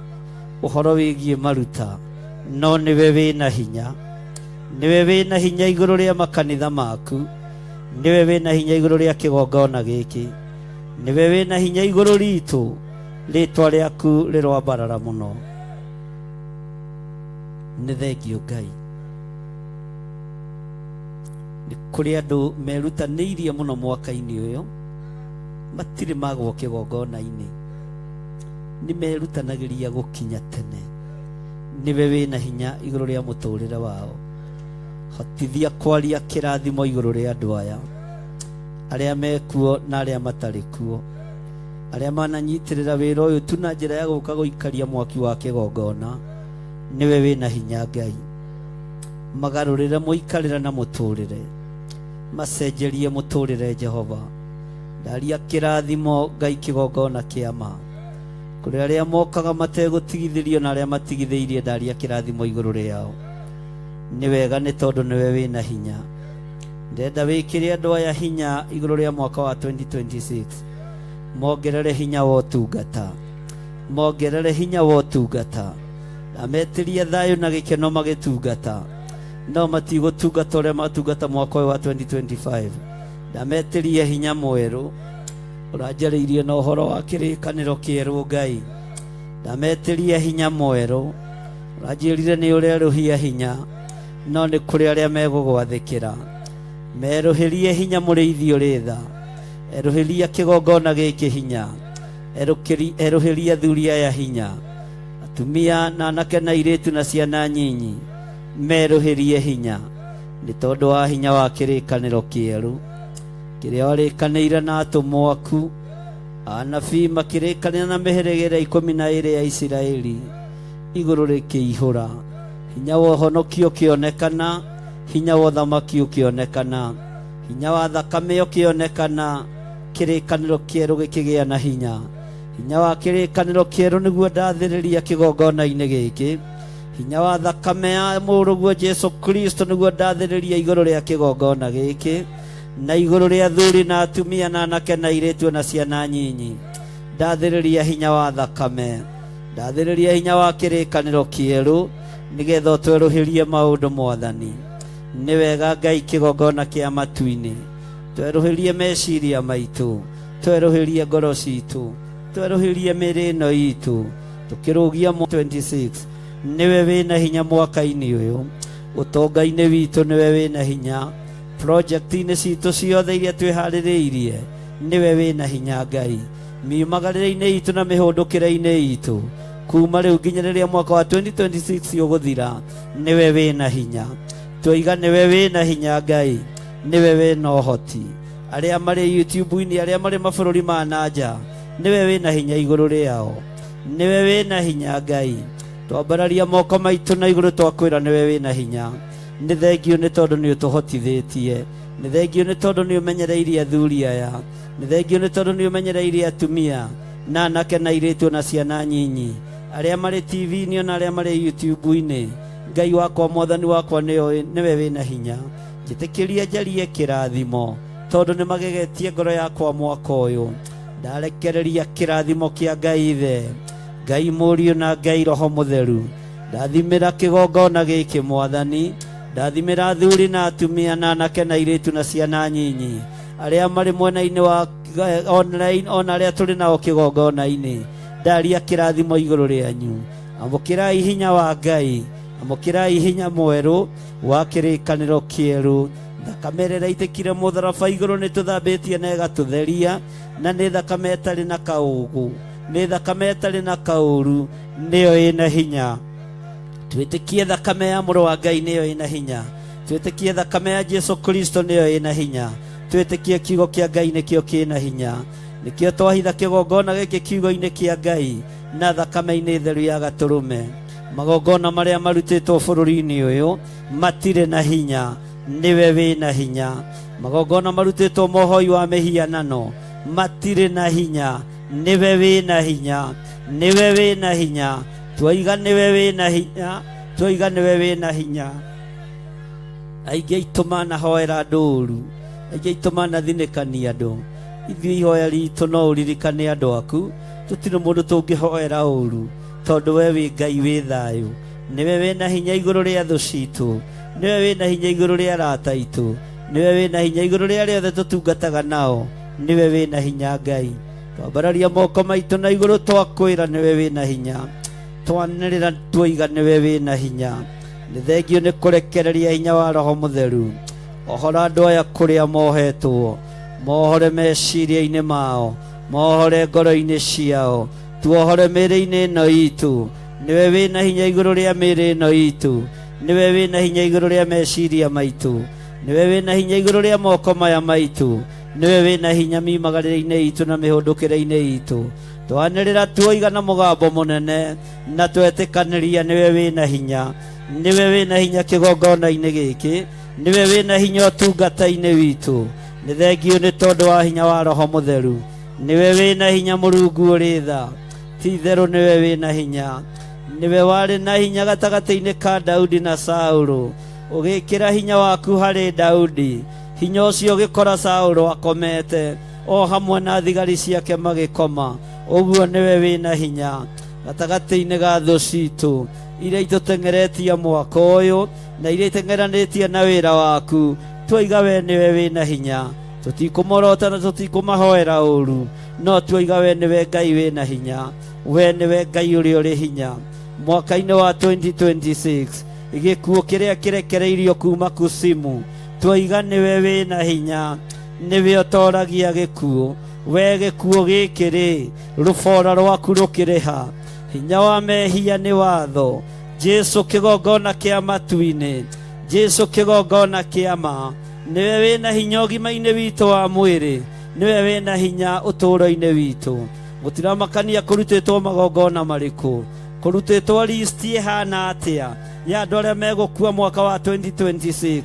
ũhoro wĩgiĩ maruta, no nĩwe wĩna hinya. Nĩwe wĩna hinya igũrũ rĩa makanitha maku. Nĩwe wĩna hinya igũrũ rĩa kĩgongona gĩkĩ. Nĩwe wĩna hinya igũrũ ritũ. Rĩtwa rĩaku rĩroambarara mũno. Nĩ thengio Ngai. Nĩ kũrĩ andũ merutanĩirie mũno mwaka-inĩ ũyũ, matirĩ magwo kĩgongona-inĩ. Nĩ merutanagĩria gũkinya tene. Nĩwe wĩna hinya igũrũ rĩa mũtũrĩre wao. Hotithia kwaria kĩrathimo igũrũ rĩa andũ aya, arĩa mekuo na arĩa matarĩ kuo, arĩa mananyitĩrĩra wĩra ũyũ tu na njĩra ya gũka gũikaria mwaki wa kĩgongona. Nĩwe wĩna hinya Ngai. Magarũrĩre mũikarĩre na mũtũrĩre, macenjerie mũtũrĩre Jehova. Ndaria kĩrathimo Ngai kĩgongona kĩa ma. Kũrĩ arĩa mokaga mategũtigithĩrio na arĩa matigithĩirie, ndaria kĩrathimo igũrũ rĩao. Nĩ wega nĩ tondũ nĩwe wĩna hinya. Ndĩrenda wĩkĩre andũ aya hinya igũrũ rĩa mwaka wa 2026. Mongerere hinya wa ũtungata. Mongerere hinya wa ũtungata. Ndametĩria thayũ na gĩkeno magĩtungata. No matigũtungata ũrĩa matungata mwaka ũyũ wa 2025. Ndametĩria hinya mwerũ. Ũranjarĩirie na ũhoro wa kĩrĩkanĩro kĩerũ Ngai. Ndametĩria hinya mwerũ. Ũranjĩrire nĩ ũrerũhia hinya, no nĩ kũrĩ arĩa megũgwathĩkĩra. Merũhĩrie hinya mũrĩithi ũrĩ tha. Erũhĩria kĩgongona gĩkĩ hinya. Erũhĩria athuri aya hinya. Atumia na anake na airĩtu na ciana nyinyi merũhĩrie hinya nĩ tondũ wa hinya wa kĩrĩkanĩro kĩerũ kĩrĩa warĩkanĩire na atũmwo aku. Anabii makĩrĩkanĩra na mĩhĩrĩga ĩrĩa 12 ya Isiraeli. Igũrũ rĩkĩihũra. Hinya wa ũhonokio ũkĩonekana, hinya wa ũthamaki ũkĩonekana, hinya wa thakame ũkĩonekana, kĩrĩkanĩro kĩerũ gĩkĩgĩa na hinya. Hinya wa kĩrĩkanĩro kĩerũ nĩguo ndathĩrĩria kĩgongona-inĩ gĩkĩ. Hinya wa thakame ya mũrũguo Jesu Kristo nĩguo ndathĩrĩria igũrũ rĩa kĩgongona gĩkĩ na igũrũ rĩa athuri na atumia na anake na airĩtu na ciana nyinyi. Ndathĩrĩria hinya wa thakame. Ndathĩrĩria hinya wa kĩrĩkanĩro kĩerũ nĩgetha ũtwerũhĩrie maũndũ Mwathani. Nĩ wega Ngai kĩgongona kĩa matu-inĩ. Twerũhĩrie meciria maitũ, twerũhĩrie ngoro citũ, twerũhĩrie mĩĩrĩ ĩno itũ. Tũkĩrũgia 26 nĩwe wĩna hinya mwaka-inĩ ũyũ. Ũtonga-inĩ witũ nĩwe wĩna hinya. Project-inĩ citũ ciothe iria twĩharĩrĩirie nĩwe wĩna hinya Ngai. Miumagarĩre-inĩ itũ na mĩhũndũkĩre-inĩ itũ kuma rĩu nginya rĩrĩa mwaka wa 2026 ũgũthira nĩwe wĩna hinya. Twoiga nĩwe wĩna hinya Ngai, nĩwe wĩna ũhoti. Arĩa marĩ YouTube-inĩ, arĩa marĩ mabũrũri ma nanja, nĩwe wĩna hinya igũrũ rĩao. Nĩwe wĩna hinya Ngai. Twambararia moko maitũ na igũrũ twakwĩra nĩwe wĩna hinya. Nĩ thengio nĩ tondũ nĩ ũtũhotithĩtie. Nĩ thengio nĩ tondũ nĩ ũmenyereirie athuri aya. Nĩ thengio nĩ tondũ nĩ ũmenyereirie atumia na anake na airĩtu na ciana nyinyi. Arĩa marĩ TV-inĩ ona arĩa marĩ YouTube-inĩ. Ngai wakwa mwathani wakwa nĩwe wĩna hinya. Njĩtĩkĩria njarie kĩrathimo tondũ nĩ magegetie ngoro yakwa mwaka ũyũ. Ndarekereria kĩrathimo kĩa Ngai Ithe, Ngai Mũriũ na Ngai Roho Mũtheru. Ndathimĩra kĩgongona gĩkĩ mwathani, ndathimĩra athuri na atumia na anake na airĩtu na ciana nyinyi arĩa marĩ mwena-inĩ wa online ona arĩa tũrĩ nao kĩgongona-inĩ. Ndaria kĩrathimo igũrũ rĩanyu. Amũkĩrai hinya wa Ngai, amũkĩrai hinya mwerũ wa kĩrĩkanĩro kĩerũ. Thakame ĩrĩa ĩraitĩkire mũtharaba igũrũ nĩ tũthambĩtie na ĩgatũtheria, na nĩ thakame ĩtarĩ na kaũgũ, nĩ thakame ĩtarĩ na kaũru, nĩyo ĩna hinya. Twĩtĩkie thakame ya mũrũ wa Ngai nĩyo ĩna hinya. Twĩtĩkie thakame ya Jesu Kristo nĩyo ĩna hinya. Twĩtĩkie kiugo kĩa Ngai nĩkĩo kĩna hinya. Nĩkĩo twahitha kĩgongona gĩkĩ kiugo-inĩ kĩa Ngai na thakame-inĩ theru ya gatũrũme. Magongona marĩa marutĩtwo bũrũri-inĩ ũyũ matirĩ na hinya, nĩwe wĩna hinya. Magongona marutĩtwo mohoi wa mĩhianano matirĩ na hinya, nĩwe wĩna hinya, nĩwe wĩna hinya. Twaiga nĩwe wĩna hinya, twaiga nĩwe wĩna hinya. Aingĩ aitũ manahoera andũ ũru, aingĩ aitũ manathinĩkania andũ. Ithuĩ ihoya ritũ no ũririkane andũ aku, tũtirĩ mũndũ tũngĩhoera ũru, tondũ we wĩ Ngai wĩ thayũ. Nĩwe wĩna hinya igũrũ rĩa thũ citũ, nĩwe wĩna hinya igũrũ rĩa arata aitũ, nĩwe wĩna hinya igũrũ rĩa arĩa othe tũtungataga nao, nĩwe wĩna hinya Ngai. Twambararia moko maitũ na igũrũ twakwĩra nĩwe wĩna hinya, twanĩrĩra tuoiga nĩwe wĩna hinya. Nĩ thengio nĩ kũrekereria hinya wa Roho Mũtheru. Ohora andũ aya kũrĩa mohetwo, mohore meciria-inĩ mao, mohore ngoro-inĩ ciao, tuohore mĩĩrĩ-inĩ ĩno itũ. Nĩwe wĩna hinya igũrũ rĩa mĩĩrĩ ĩno itũ, nĩwe wĩna hinya igũrũ rĩa meciria maitũ, nĩwe wĩna hinya igũrũ rĩa moko maya maitũ, nĩwe wĩna hinya mimagarĩre-inĩ itũ na mĩhũndũkĩre-inĩ itũ. Twanĩrĩra tuoiga na mũgambo mũnene na twetĩkanĩria nĩwe wĩna hinya, nĩwe wĩna hinya kĩgongona-inĩ gĩkĩ, nĩwe wĩna hinya ũtungata-inĩ witũ. Nĩ thengio nĩ tondũ wa hinya wa Roho Mũtheru. Nĩwe wĩna hinya Mũrungu ũrĩ tha, ti itherũ nĩwe wĩna hinya. Nĩwe warĩ na hinya gatagatĩ-inĩ ka Daudi na Saũlũ, ũgĩkĩra hinya waku harĩ Daudi. Hinya ũcio ũgĩkora Saũlũ akomete o hamwe na thigari ciake magĩkoma. Ũguo nĩwe wĩna hinya gatagatĩ-inĩ ga thũ citũ iria itũteng'eretie mwaka ũyũ na iria iteng'eranĩtie na wĩra waku. Twaiga we nĩwe wĩna hinya, tũtikũmorota na tũtikũmahoera ũru, no twaiga we nĩwe Ngai wĩna hinya, we nĩwe Ngai ũrĩa ũrĩ hinya. Mwaka-inĩ wa 2026 gĩkuũ kĩrĩa kĩrekereirio kuma kusimu, twaiga nĩwe wĩna hinya, nĩwe ũtoragia gĩkuũ. We gĩkuũ gĩkĩ rĩ, rũbora rwaku rũkĩrĩha. Hinya wa mehia nĩ watho. Jesu kĩgongona kĩa matu-inĩ, Jesu kĩgongona kĩa ma, nĩwe wĩna hinya ũgima-inĩ witũ wa mwĩrĩ, nĩwe wĩna hinya ũtũũro-inĩ witũ. Gũtiramakania kũrutĩtwo magongona marĩkũ, kũrutĩtwo listi ĩhana atĩa ya andũ arĩa megũkua mwaka wa 2026.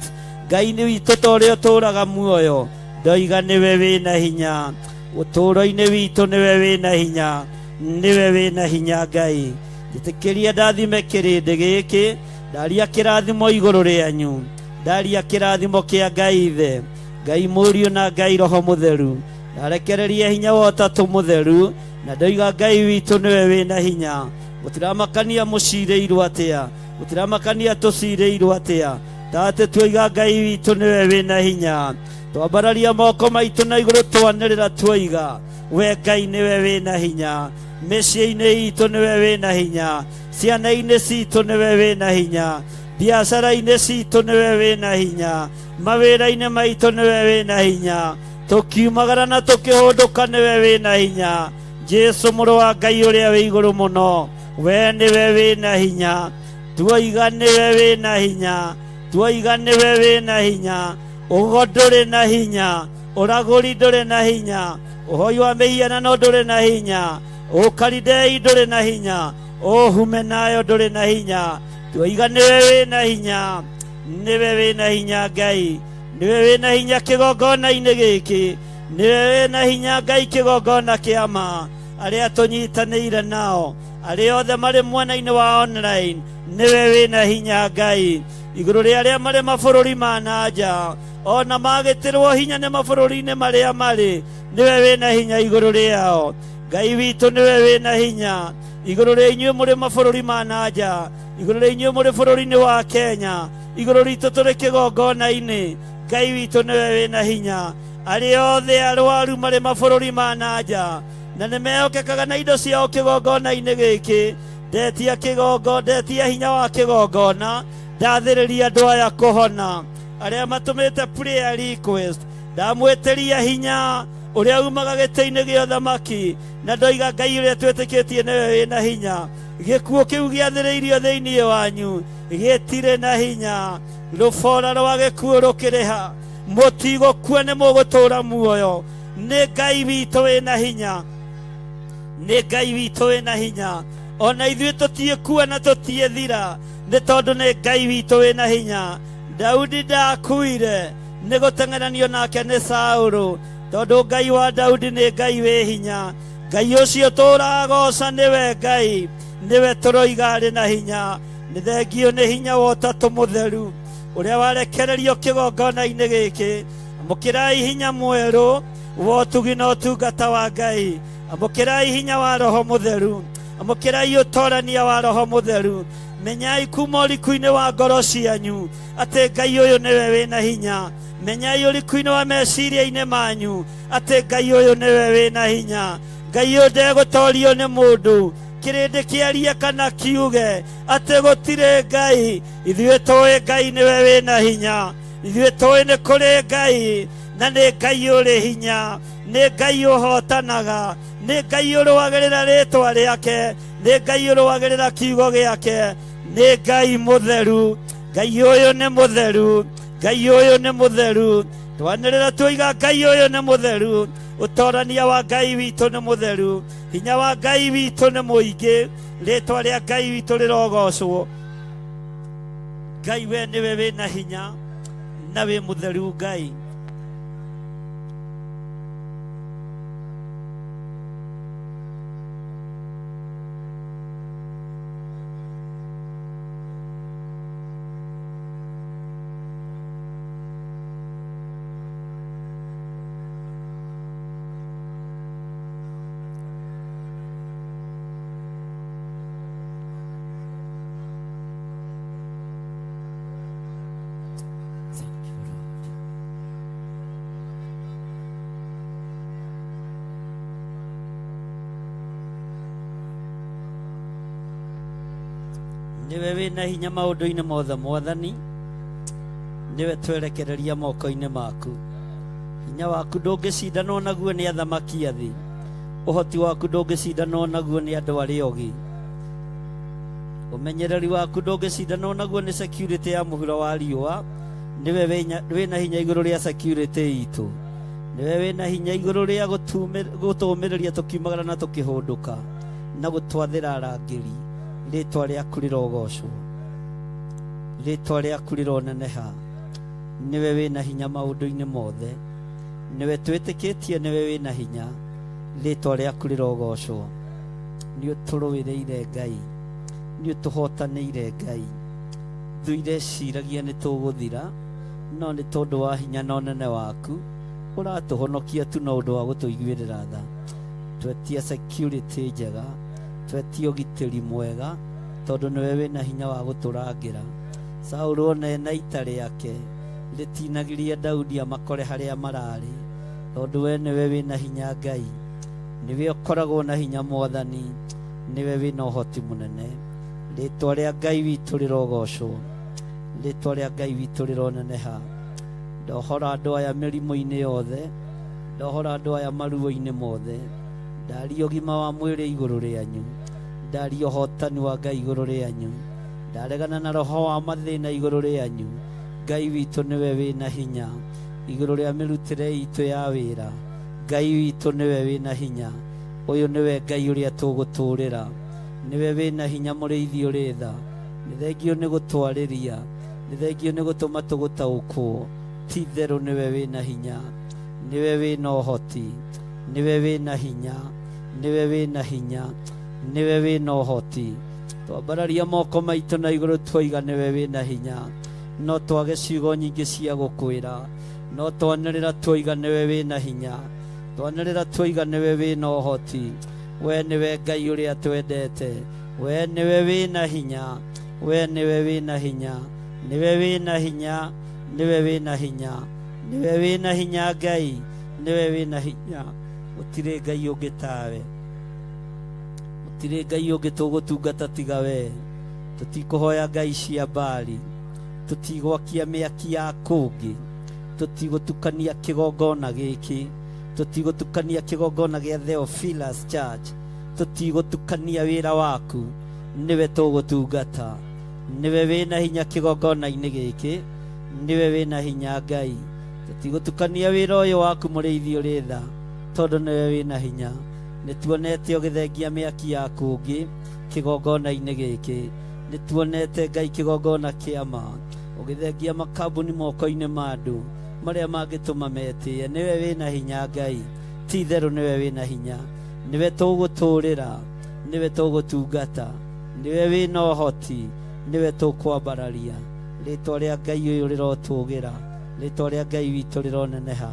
Ngai nĩ witũ ta ũrĩa ũtũũraga muoyo, ndoiga nĩwe wĩna hinya ũtũũro-inĩ witũ, nĩwe wĩna hinya, nĩwe wĩna hinya Ngai. Njĩtĩkĩria ndathime kĩrĩndĩ gĩkĩ, ndaria kĩrathimo igũrũ rĩanyu, ndaria kĩrathimo kĩa Ngai Ithe, Ngai Mũriũ na Ngai Roho Mũtheru. Ndarekereria hinya wa Ũtatũ Mũtheru, na ndoiga Ngai witũ nĩwe wĩna hinya. Gũtiramakania mũcirĩirwo atĩa, gũtiramakania tũcirĩirwo atĩa, ta atĩ tuoiga Ngai witũ nĩwe wĩna hinya. Twambararia moko maitũ na igũrũ twanĩrĩra tuoiga we Ngai nĩwe wĩna hinya. Mĩciĩ-inĩ itũ nĩwe wĩna hinya, ciana-inĩ citũ nĩwe wĩna hinya, biacara-inĩ citũ nĩwe wĩna hinya, mawĩra-inĩ maitũ nĩwe wĩna hinya, tũkiumagara na tũkĩhũndũka nĩwe wĩna hinya. Jesu mũrũ wa Ngai ũrĩa wĩ igũrũ mũno, we nĩwe wĩna hinya. Tuoiga nĩwe wĩna hinya, tuoiga nĩwe wĩna hinya. Ũgo ndũrĩ na hinya, ũragũri ndũrĩ na hinya, ũhoi wa mĩhianano ndũrĩ na hinya, ũkaridei ndũrĩ na hinya, ũhume nayo ndũrĩ na hinya. Tuoiga nĩwe wĩna hinya, nĩwe wĩna hinya Ngai, nĩwe wĩna hinya kĩgongona-inĩ gĩkĩ, nĩwe wĩna hinya Ngai kĩgongona kĩa ma. Arĩa tũnyitanĩire nao, arĩa othe marĩ mwena-inĩ wa online, nĩwe wĩna hinya Ngai. Igũrũ rĩa arĩa marĩ mabũrũri ma na nja, ona magĩtĩrwo hinya nĩ mabũrũri-inĩ marĩa marĩ, nĩwe wĩna hinya igũrũ rĩao. Ngai witũ nĩwe wĩna hinya igũrũ rĩa inyuĩ mũrĩ mabũrũri ma na nja, igũrũ rĩa inyuĩ mũrĩ bũrũri-inĩ wa Kenya, igũrũ ritũ tũrĩ kĩgongona-inĩ. Ngai witũ nĩwe wĩna hinya. Arĩa othe arwaru marĩ mabũrũri ma na nja na nĩ mehokekaga na indo ciao kĩgongona-inĩ gĩkĩ, ndetia kĩgongo, ndetia hinya wa kĩgongona, ndathĩrĩria andũ aya kũhona. Arĩa matũmĩte prayer request, ndamwĩtĩria hinya ũrĩa umaga gĩtĩ-inĩ gĩa ũthamaki, na ndoiga Ngai ũrĩa twĩtĩkĩtie nĩwe wĩna hinya. Gĩkuũ kĩu gĩathĩrĩirio thĩinĩ wanyu gĩtirĩ na hinya. Rũbora rwa gĩkuũ rũkĩrĩha, mũtigũkua nĩ mũgũtũũra muoyo. Nĩ Ngai witũ wĩna hinya, nĩ Ngai witũ wĩna hinya. Ona ithuĩ tũtiĩkua na tũtiĩthira, nĩ tondũ nĩ Ngai witũ wĩna hinya. Daudi ndakuire nĩ gũteng'eranio nake nĩ Saũlũ, tondũ Ngai wa Daudi nĩ Ngai wĩ hinya. Ngai ũcio tũragoca nĩwe Ngai, nĩwe tũroiga arĩ na hinya. Nĩ thengio nĩ hinya wa Ũtatũ Mũtheru ũrĩa warekererio kĩgongona-inĩ gĩkĩ. Amũkĩrai hinya mwerũ wa ũtugi na ũtungata wa Ngai. Amũkĩrai hinya wa Roho Mũtheru. Amũkĩrai ũtorania wa Roho Mũtheru. Menyai kuma ũriku-inĩ wa ngoro cianyu atĩ Ngai ũyũ nĩwe wĩna hinya. Menyai ũriku-inĩ wa meciria-inĩ manyu atĩ Ngai ũyũ nĩwe wĩna hinya. Ngai ũyũ ndegũtorio nĩ mũndũ, kĩrĩndĩ kĩarie kana kiuge atĩ gũtirĩ Ngai. Ithuĩ tũĩ Ngai nĩwe wĩna hinya. Ithuĩ tũĩ nĩ kũrĩ Ngai, na nĩ Ngai ũrĩ hinya, nĩ Ngai ũhotanaga, nĩ Ngai ũrũagĩrĩra rĩtwa rĩake, nĩ Ngai ũrũagĩrĩra kiugo gĩake, nĩ Ngai mũtheru. Ngai ũyũ nĩ mũtheru, Ngai ũyũ nĩ mũtheru. Twanĩrĩra tuoiga Ngai ũyũ nĩ mũtheru. Ũtorania wa Ngai witũ nĩ mũtheru, hinya wa Ngai witũ nĩ mũingĩ, rĩtwa rĩa Ngai witũ rĩrogocwo. Ngai we nĩwe wĩna hinya na wĩ mũtheru Ngai. Thank you, Lord. Nĩwe wĩna hinya maũndũ-inĩ mothe Mwathani, nĩwe twerekereria moko-inĩ maku. Hinya waku ndũngĩcindanwo naguo nĩ athamaki a thĩ, ũhoti waku ndũngĩcindanwo naguo nĩ andũ arĩa ogĩ, ũmenyereri waku ndũngĩcindanwo naguo nĩ security ya mũhuro wa riũa. Nĩwe wĩna hinya igũrũ rĩa security itũ, nĩwe wĩna hinya igũrũ rĩa gũtũũmĩrĩria tũkiumagara na tũkĩhũndũka na gũtwathĩra arangĩri. Rĩtwa rĩaku rĩrogocwo, rĩtwa rĩaku rĩroneneha. Nĩwe wĩna hinya maũndũ-inĩ mothe, nĩwe twĩtĩkĩtie, nĩwe wĩna hinya. Rĩtwa rĩaku rĩrogocwo. Nĩ ũtũrũĩrĩire Ngai, nĩ ũtũhotanĩire Ngai. Thũ ireciragia nĩ tũgũthira, no nĩ tondũ wa hinya na ũnene waku ũratũhonokia tu na ũndũ wa gũtũiguĩrĩra tha. Twetia security njega, twetia ũgitĩri mwega, tondũ nĩwe wĩna hinya wa gũtũrangĩra. Saũlũ ona ena ita rĩake rĩtinagiria Daudi amakore harĩa mararĩ, tondũ we nĩwe wĩna hinya Ngai, nĩwe ũkoragwo na hinya Mwathani, nĩwe wĩna ũhoti mũnene. Rĩtwa rĩa Ngai witũ rĩrogocwo, rĩtwa rĩa Ngai witũ rĩroneneha. Ndohora andũ aya mĩrimũ-inĩ yothe, ndohora andũ aya maruo-inĩ mothe, ndaria ũgima wa mwĩrĩ igũrũ rĩanyu, ndaria ũhotani wa Ngai igũrũ rĩanyu, ndaregana na roho wa mathĩna igũrũ rĩanyu. Ngai witũ nĩwe wĩna hinya igũrũ rĩa mĩrutĩre itũ ya wĩra. Ngai witũ nĩwe wĩna hinya. Ũyũ nĩwe Ngai ũrĩa tũgũtũũrĩra, nĩwe wĩna hinya mũrĩithi ũrĩ tha. Nĩ thengio nĩ gũtwarĩria, nĩ thengio nĩ gũtũma tũgũtaũkwo. Ti itherũ nĩwe wĩna hinya, nĩwe wĩna ũhoti, nĩwe wĩna hinya, Nĩwe wĩna hinya, nĩwe wĩna ũhoti. Twambararia moko maitũ na igũrũ twoiga nĩwe wĩna hinya. No twage ciugo nyingĩ cia gũkwĩra, no twanĩrĩra twoiga nĩwe wĩna hinya, twanĩrĩra twoiga nĩwe wĩna ũhoti. We nĩwe Ngai ũrĩa twendete, we nĩwe wĩna hinya, we nĩwe wĩna hinya, nĩwe wĩna hinya, nĩwe wĩna hinya, nĩwe wĩna hinya Ngai, nĩwe wĩna hinya. Gũtirĩ Ngai ũngĩ tawe, gũtirĩ Ngai ũngĩ tũgũtungata tiga we. Tũtikũhoya ngai cia Baali, tũtigwakia mĩaki ya kũngĩ, tũtigũtukania kĩgongona gĩkĩ, tũtigũtukania kĩgongona gĩa Theophilus Church, tũtigũtukania wĩra waku, nĩwe tũgũtungata, nĩwe wĩna hinya kĩgongona-inĩ gĩkĩ, nĩwe wĩna hinya Ngai. Tũtigũtukania wĩra ũyũ waku mũrĩithi ũrĩ tha, tondũ nĩwe wĩna hinya. Nĩtuonete ũgĩthengia mĩaki ya kũngĩ kĩgongona-inĩ gĩkĩ, nĩtuonete Ngai kĩgongona kĩa ma ũgĩthengia makambuni moko-inĩ ma andũ marĩa mangĩtũma metĩe. Nĩwe wĩna hinya Ngai, ti itherũ nĩwe wĩna hinya, nĩwe tũgũtũrĩra, nĩwe tũgũtungata, nĩwe wĩna ũhoti, nĩwe tũkwambararia. Rĩtwa rĩa Ngai ũyũ rĩrotũgĩra, rĩtwa rĩa Ngai witũ rĩroneneha.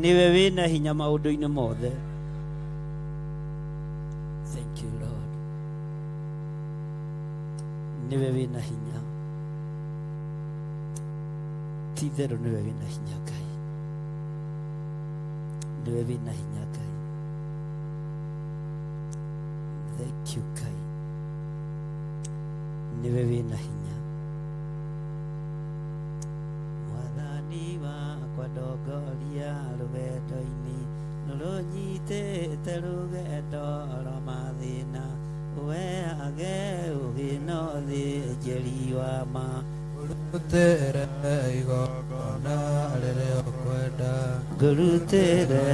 Nĩwe wĩna hinya maũndũ-inĩ mothe. Thank you Lord. Nĩwe wĩna hinya, ti itherũ nĩwe wĩna hinya Ngai, nĩwe wĩna hinya Ngai. Thank you Ngai, nĩwe wĩna hinya. Mwathani wakwa ndongoria rũgendo-inĩ rũnyitĩte rũgendo rwa mathĩna, ũheage ũgĩ na ũthĩnjĩri wa ma. Ngũrutĩre igongona rĩrĩa ũkwenda, Ngũrutĩre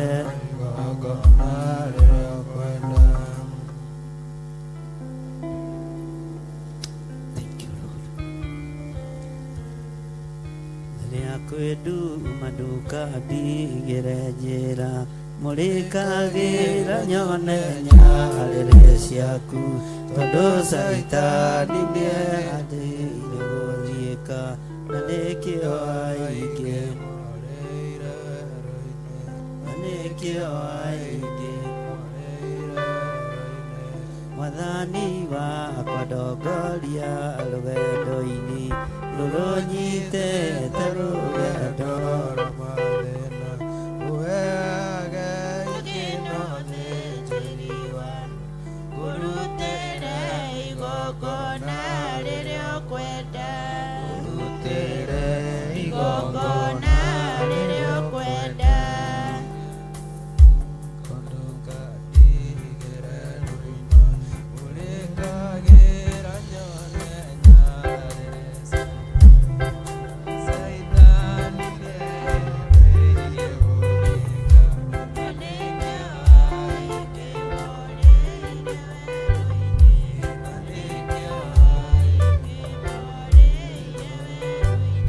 igongona rĩrĩa ũkwenda. Thank you Lord. Rĩrĩa kwĩ nduma ndũkandigĩre njĩra, mũrĩkagĩra nyone nyarĩrĩ ciaku, tondũ Caitani nĩehandĩire gũthiĩka, na nĩkĩo aingĩ, Morĩire werũ-inĩ, na nĩkĩo aingĩ. morĩire werũ-inĩ. Mwathani wakwa ndongoria rũgendo-inĩ rũrũnyitĩte rũgendo Rwa mathĩna, ũheage ũgĩ na ũthĩnjĩri wa Ngũrutĩre igongona rĩrĩa ũkwenda, Ngũrutĩre igongona rĩrĩa ũkwenda. Ndũkandigĩre rũinĩ, mũrĩkagĩra nyone nyarĩrĩ ciaku. Caitani nĩehaarĩirie gũthĩĩka, Na nĩkĩo aingĩ morĩire werũ-inĩ, na nĩkĩo aingĩ morĩire werũ-inĩ.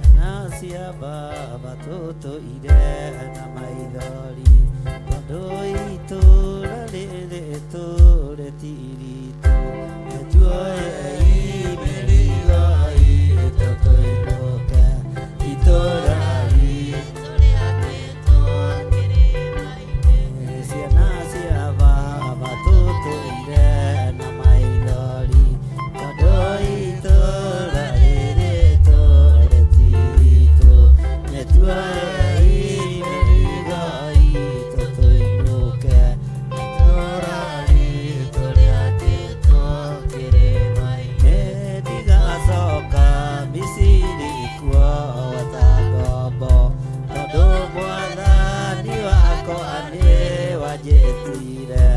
Ciana cia baba tũtũire na maithori, tondũ itũũra rĩrĩ tũrĩ ti ritũ. Nĩtuoei mĩrigo itũ tũinũke itũũra ritũ. Tũrĩakĩtwo kĩrĩma-inĩ. Ciana cia baba tũtũire na maithori, tondũ itũũra rĩrĩ tũrĩ ti ritũ. Nĩtuoei mĩrigo itũ tũinũke Itũũra ritũ rĩakĩtwo kĩrĩma-inĩ. Nĩndigacoka Misiri kuoa ta ngombo, tondũ mwathani wakwa nĩwanjĩtire.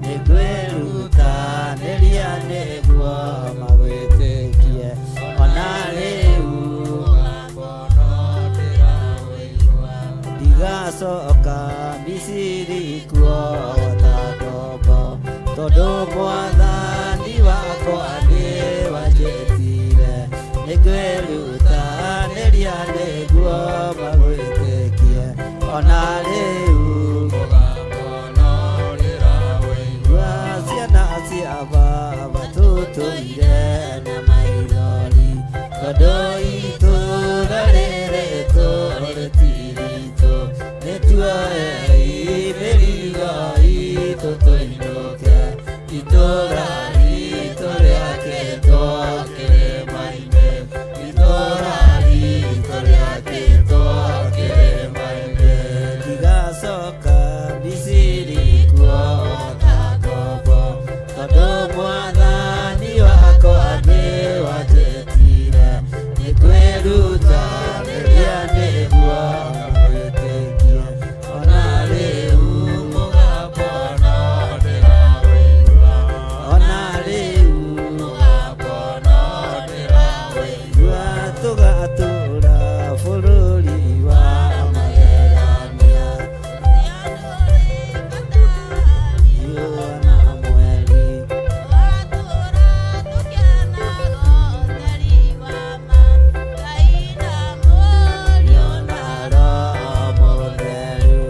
Nĩngwĩrutanĩria nĩguo magwĩtĩkie, ona rĩu mũgambo no ndĩraũigua. Ndigacoka Misiri kuoa ta ngombo, tondũ mwathani wakwa nĩwanjĩtire. Nĩngwĩrutanĩria nĩguo Ona rĩu Mũgambo no ndĩrawũigua. Wa ciana cia baba tũtũire na maithori tondũ itũũra rĩrĩ tũrĩtiritũ nĩtuoei mĩrigo itũ tũinũke itũũra ritũ rĩakĩtwo kĩrĩma-inĩ itũũra ritũ rĩakĩtwo kĩrĩma-inĩ ndigacoka Misiri kuota ngombo tondũ mwathani wakwa nĩwanjĩtire nĩkwĩrutanĩria nĩguo ngwĩtĩkia ona rĩu mũgambo no ndĩrawũigua ona rĩu mũgambo no ndĩrawũigua tũgatũra bũrũri wa magegania riũa na mweri na Roho Mũtheru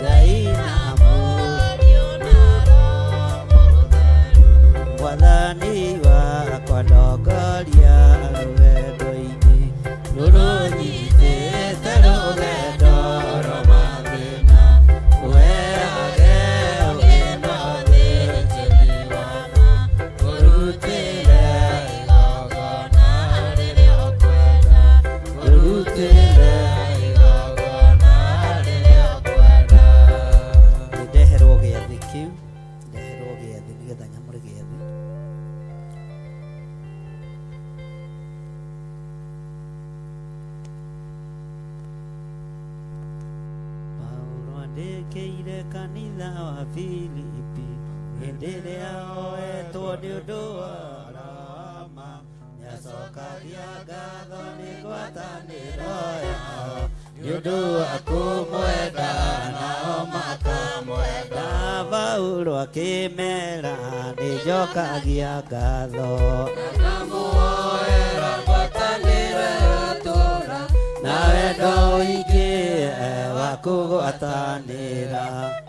Ngai na Mũriũ Mwathani wakwa ndongoria rũgendo-inĩ rũrũnyitĩte rũgendo rwa mathĩna ũheage ũgĩ na ũthĩnjĩri wa ma ũrutĩre igongona rĩrĩa ũkwenda ũrutĩre igongona rĩrĩa ũkwenda nĩndeherwo gĩathĩ kĩu ndeherwo gĩathĩ nĩgetha nyamũre gĩathĩ Paulo andĩkĩire kanitha wa Filipi hĩndĩ ĩrĩa oetwo nĩ ũndũ wa Roma nĩacokagia ngatho nĩ ngwatanĩro yao nĩ ũndũ wa kũmwenda nao makamwenda Paulo akĩmera nĩ njokagia ngatho Ngamuoera ngwatanĩro ya tũra. Na wendo ũingĩ wa kũgwatanĩra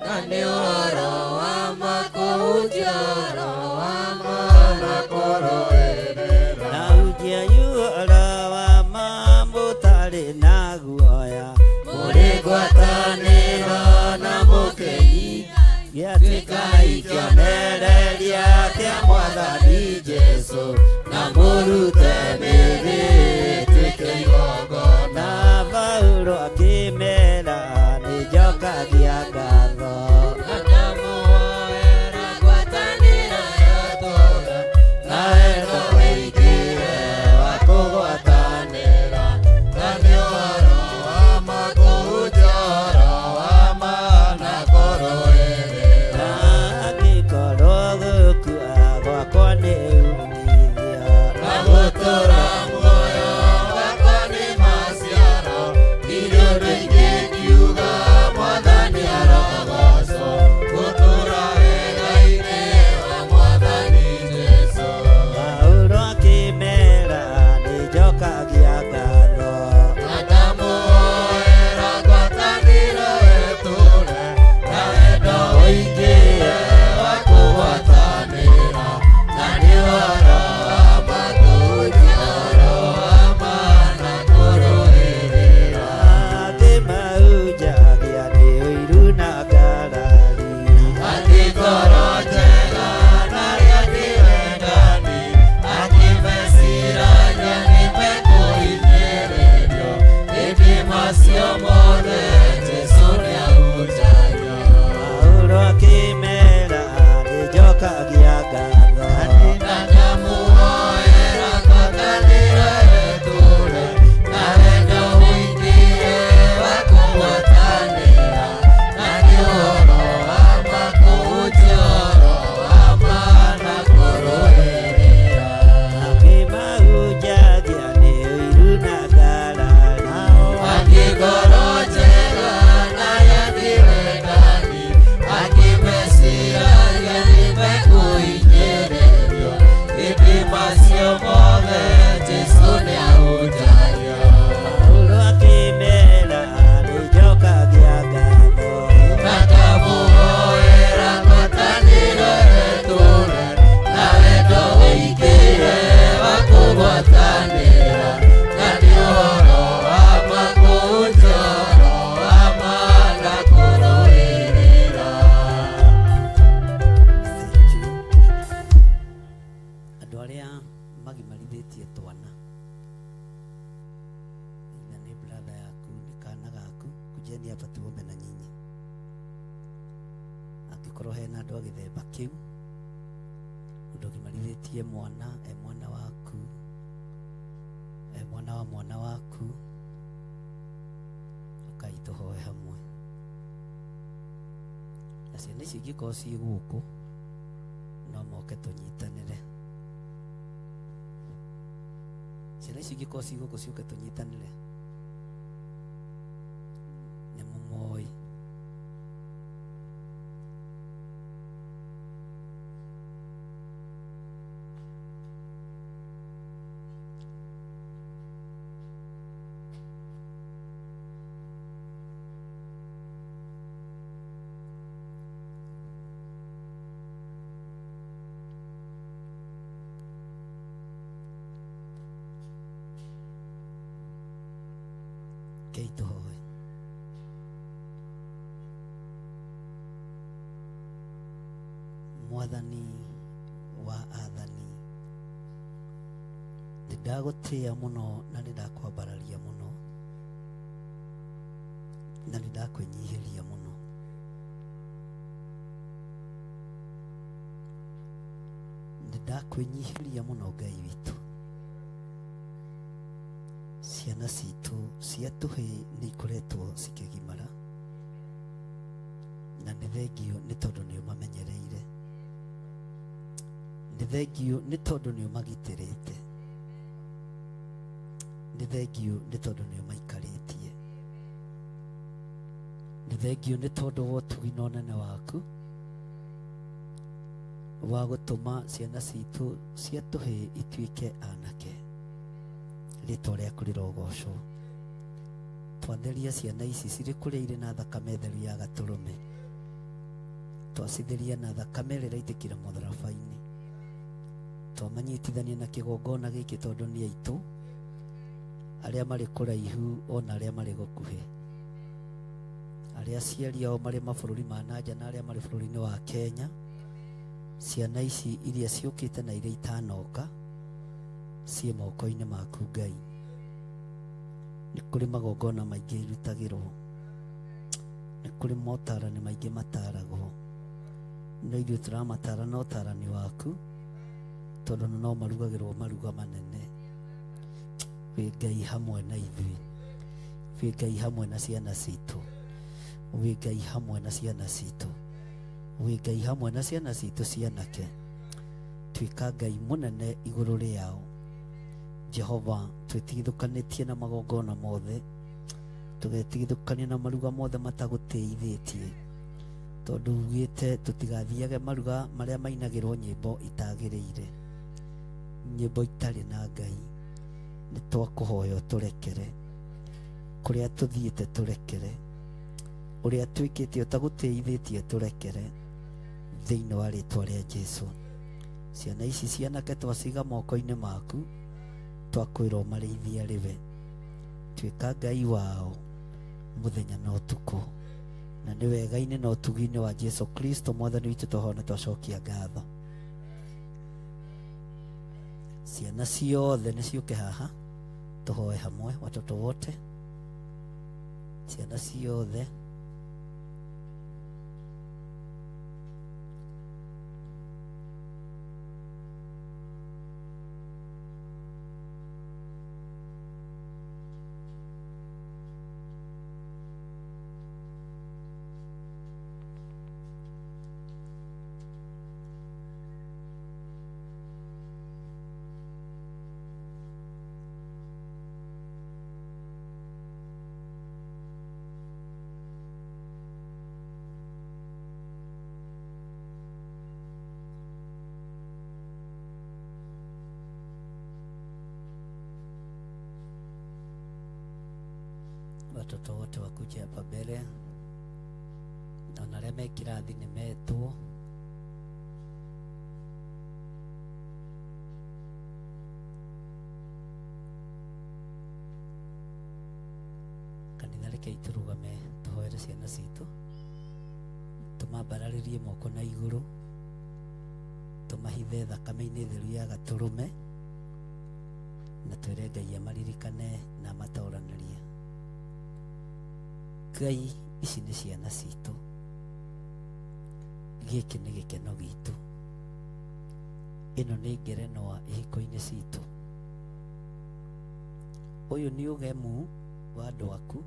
Na nĩ ũhoro wa ma kũhunjia ũhoro wa ma na kũrũĩrĩra. Na ujia ũhoro wa ma mũtarĩ na guoya Mũrĩ ngwatanĩro na mũkĩnyi gĩatuĩkai kĩonereria kĩa mwathani Jesũ na mũrute mĩĩrĩ ĩtuĩke igongona. Na Paulo akĩmera nĩ njokagia ngatho Ngamuoera ngwatanĩro ya tũra. Na wendo Tuombe na nyinyi. Angĩkorwo hena andũ a gĩthemba kĩu, mũndũ ũgimarithĩtie mwana, e mwana waku, e mwana wa mwana waku, ũkai tũhoe hamwe. Na ciana ici ingĩkorwo ciĩ gũkũ, no moke tũnyitanĩre. Ciana ici ingĩkorwo ciĩ gũkũ ciũke tũnyitanĩre. Nĩ mũmoĩ. Rekei tũhoe. Mwathani wa athani, nĩ ndagũtĩĩa mũno na nĩ ndakwambararia mũno na nĩ ndakwĩnyihĩria mũno. Nĩ ndakwĩnyihĩria mũno Ngai witũ. Ciana citũ cia tũhĩĩ nĩ ikoretwo cikĩgimara, na nĩ thengio nĩ tondũ nĩ ũmamenyereire, nĩ thengio nĩ tondũ nĩ ũmagitĩrĩte, nĩ thengio nĩ tondũ nĩ ũmaikarĩtie, nĩ thengio nĩ tondũ wa ũtugi na ũnene waku wa gũtũma ciana citũ cia tũhĩĩ ituĩke anake. Rĩtwa rĩaku rĩrogocwo. Twatheria ciana ici cirĩ kũrĩa irĩ na thakame theru ya gatũrũme, twacitheria na thakame ĩrĩa ĩraitĩkĩra mũtharaba-inĩ, twamanyitithania na kĩgongona gĩkĩ tondũ nĩ aitũ, arĩa marĩ kũraihu ona arĩa marĩ gũkuhĩ, arĩa aciari ao marĩ mabũrũri ma nanja na arĩa marĩ bũrũri-inĩ wa Kenya. Ciana ici iria ciũkĩte na iria itanoka ciĩ moko-inĩ maku Ngai. Nĩ kũrĩ magongona maingĩ irutagĩrwo, nĩ kũrĩ motarani maingĩ mataragwo, no ithuĩ tũramatara na ũtarani waku, tondũ no marugagĩrwo maruga manene. Wĩ Ngai hamwe na ithuĩ, wĩ Ngai hamwe na ciana citũ, wĩ Ngai hamwe na ciana citũ, wĩ Ngai hamwe na ciana citũ cianake. Tuĩka Ngai mũnene igũrũ rĩao. Jehova, twĩtigithũkanĩtie na magongona mothe, tũgetigithũkania na maruga mothe matagũtĩithĩtie, tondũ ugĩte tũtigathiage maruga marĩa mainagĩrwo nyĩmbo itagĩrĩire, nyĩmbo itarĩ na Ngai. Nĩ twakũhoya ũtũrekere kũrĩa tũthiĩte, tũrekere ũrĩa twĩkĩte ũtagũtĩithĩtie, tũrekere thĩinĩ wa rĩtwa rĩa Jesu. Ciana ici cianake twaciga moko-inĩ maku, twakwĩrwo marĩithia rĩwe. Tuĩka Ngai wao mũthenya na ũtukũ, na nĩ wega-inĩ na ũtugi-inĩ wa Jesu Kristo mwathani witũ twahoya na twacokia ngatho. Ciana ciothe nĩ ciũke haha tũhoe hamwe, watoto wote, ciana ciothe. Watoto wote wakuje hapa mbele, na arĩa me kĩrathi nĩ metwo. Kanitha, rekei tũrũgame tũhoere ciana citũ, tũmambararĩrie moko na igũrũ, tũmahithe thakame-inĩ theru ya gatũrũme, na twĩre Ngai amaririkane na amatoranĩrie. Ngai Ici nĩ ciana citũ, gĩkĩ nĩ gĩkeno gitũ, ĩno nĩ ngerenwa ihiko-inĩ citũ. Ũyũ nĩ ũgemu wa andũ aku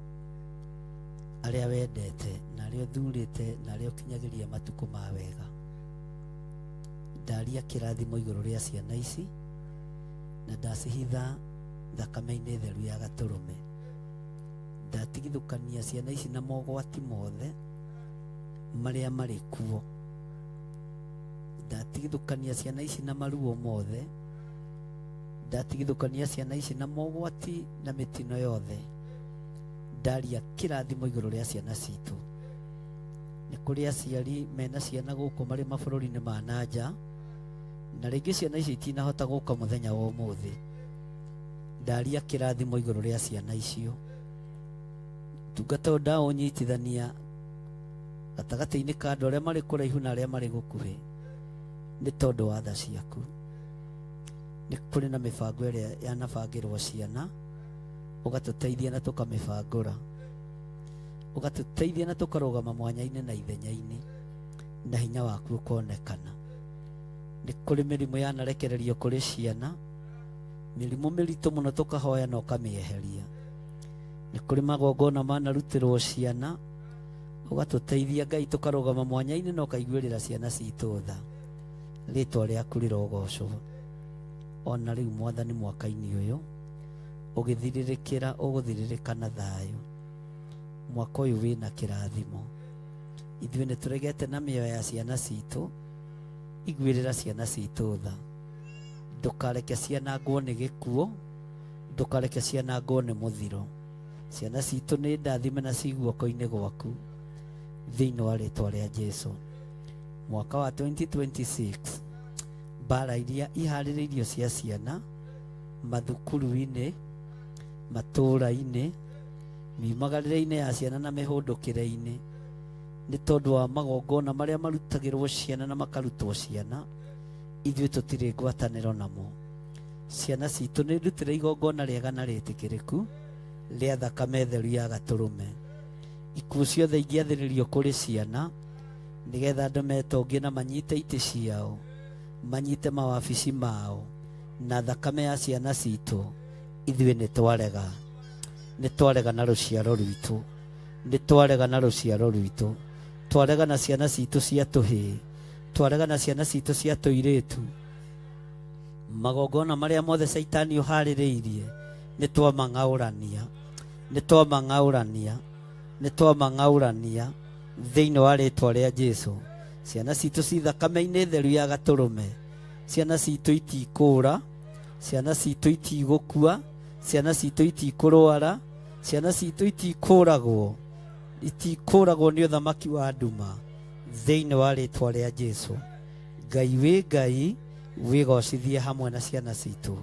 arĩa wendete na arĩa ũthurĩte na arĩa ũkinyagĩria matukũ ma wega. Ndaria kĩrathimo igũrũ rĩa ciana ici na ndacihitha thakame-inĩ theru ya gatũrũme. Ndatigithũkania ciana ici na mogwati mothe marĩa marĩ kuo. Ndatigithũkania ciana ici na maruo mothe. Ndatigithũkania ciana ici na mogwati na mĩtino yothe. Ndaria kĩrathimo igũrũ rĩa ciana citũ. Nĩ kũrĩ aciari mena ciana gũkũ marĩ mabũrũri-inĩ ma na nja, na rĩngĩ ciana ici itinahota gũka mũthenya wa ũmũthĩ. Ndaria kĩrathimo igũrũ rĩa ciana icio. Tungata ũyũ ndaũnyitithania gatagatĩ-inĩ ka andũ arĩa marĩ kũraihu na arĩa marĩ gũkuhĩ nĩ tondũ wa tha ciaku. Nĩ kũrĩ na mĩbango ĩrĩa yanabangĩrwo ciana, ũgatũteithia na tũkamĩbangũra, ũgatũteithia na tũkarũgama mwanya-inĩ na ithenya-inĩ, na hinya waku ũkonekana. Nĩ kũrĩ mĩrimũ yanarekererio kũrĩ ciana, mĩrimũ mĩritũ mũno tũkahoya na ũkamĩeheria. Nĩ kũrĩ magongona manarutĩrwo ciana, ũgatũteithia Ngai tũkarũgama mwanya-inĩ na ũkaiguĩrĩra ciana citũ tha. Rĩtwa rĩaku rĩrogocwo. Ona rĩu Mwathani, mwaka-inĩ ũyũ ũgĩthirĩrĩkĩra, ũgũthirĩrĩka na thayũ. Mwaka ũyũ wĩna kĩrathimo. Ithuĩ nĩ tũregete na mĩoyo ya ciana citũ, iguĩrĩra ciana citũ tha. Ndũkareke cianangwo nĩ gĩkuũ, ndũkareke cianangwo nĩ mũthiro. Ciana citũ nĩ ndathime na ci guoko-inĩ gwaku, thĩinĩ wa rĩtwa rĩa Jesu. Mwaka wa 2026, mbara iria iharĩrĩirio cia ciana mathukuru-inĩ, matũũra-inĩ, miumagarĩre-inĩ ya ciana na mĩhũndũkĩre-inĩ, nĩ tondũ wa magongona marĩa marutagĩrwo ciana na makarutwo ciana, ithuĩ tũtirĩ ngwatanĩro namo. Ciana citũ nĩ ndutĩre igongona rĩega na rĩtĩkĩrĩku rĩa thakame theru ya gatũrũme. Ikuũ ciothe ingĩathĩrĩrio kũrĩ ciana nĩgetha andũ metongie na manyite itĩ ciao, manyite mawabici mao na thakame ya ciana citũ, ithuĩ nĩ twarega. Nĩ twarega na rũciaro rwitũ, nĩ twarega na rũciaro rwitũ, twarega na ciana citũ cia tũhĩĩ, twarega na ciana citũ cia tũirĩtu. Magongona marĩa mothe Caitani ũharĩrĩirie nĩ twamang'aũrania, nĩ twamang'aũrania, nĩ twamang'aũrania thĩinĩ wa rĩtwa rĩa Jesu. Ciana citũ ci thakame-inĩ theru ya gatũrũme. Ciana citũ itikũũra, ciana citũ itigũkua, ciana citũ itikũrwara, ciana citũ itikũragwo, itikũragwo nĩ ũthamaki wa nduma thĩinĩ wa rĩtwa rĩa Jesu. Ngai wĩ Ngai, wĩgocithie hamwe na ciana citũ,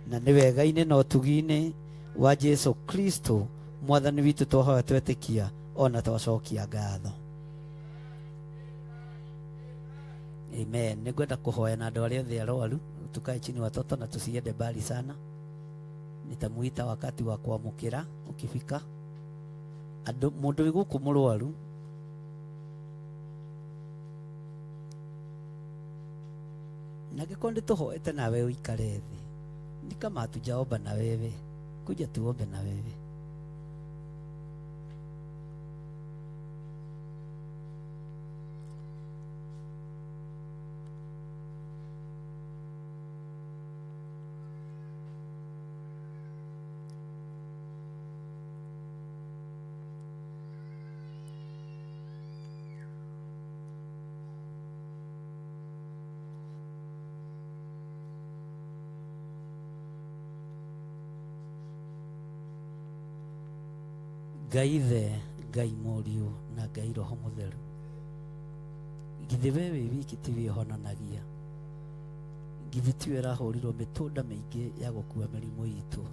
na nĩ wega-inĩ na ũtugi-inĩ wa Jesu Kristo Mwathani witũ twahoya twetĩkia ona twacokia ngatho. Amen. Nĩngwenda kũhoya na andũ arĩa othe arwaru, tukae chini watoto na tusiende mbali sana. Nitamuita wakati wa kuamũkĩra ukifika. Andũ mũndũ wĩ gũkũ mũrwaru, na angĩkorwo nĩ tũhoete nawe ũikare thĩ, ni kama hatujaomba na wewe, kuja tuombe na wewe. Ngai Ithe, Ngai Mũriũ na Ngai Roho Mũtheru, githĩ we wĩ wiki tiwe ũhonanagia? Githĩ tiwe ũrahũrirwo mĩtũnda mĩingĩ ya gũkua mĩrimũ itũ?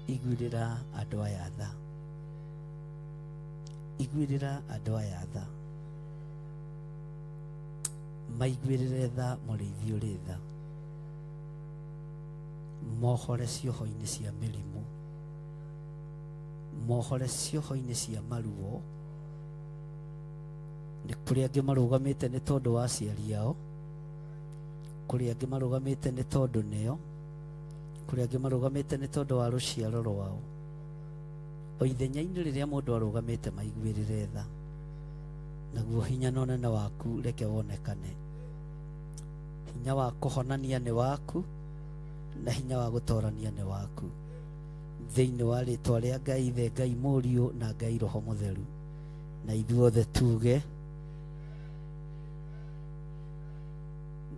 Iguĩrĩra andũ aya tha, iguĩrĩra andũ aya tha, maiguĩrĩre tha mũrĩithi ũrĩ tha, mohore cioho-inĩ cia mĩrimũ, Mohore cioho-inĩ cia maruo. Nĩ kũrĩ angĩ marũgamĩte nĩ tondũ wa aciari ao, kũrĩ angĩ marũgamĩte nĩ tondũ nĩo, kũrĩ angĩ marũgamĩte nĩ tondũ wa rũciaro rwao. O ithenya-inĩ rĩrĩa mũndũ arũgamĩte maiguĩrĩre tha, naguo hinya na ũnene waku reke wonekane. Hinya wa kũhonania nĩ waku, na hinya wa gũtorania nĩ waku. Thĩinĩ wa rĩtwa rĩa Ngai Ithe, Ngai Mũriũ na Ngai Roho Mũtheru, na ithuothe tuge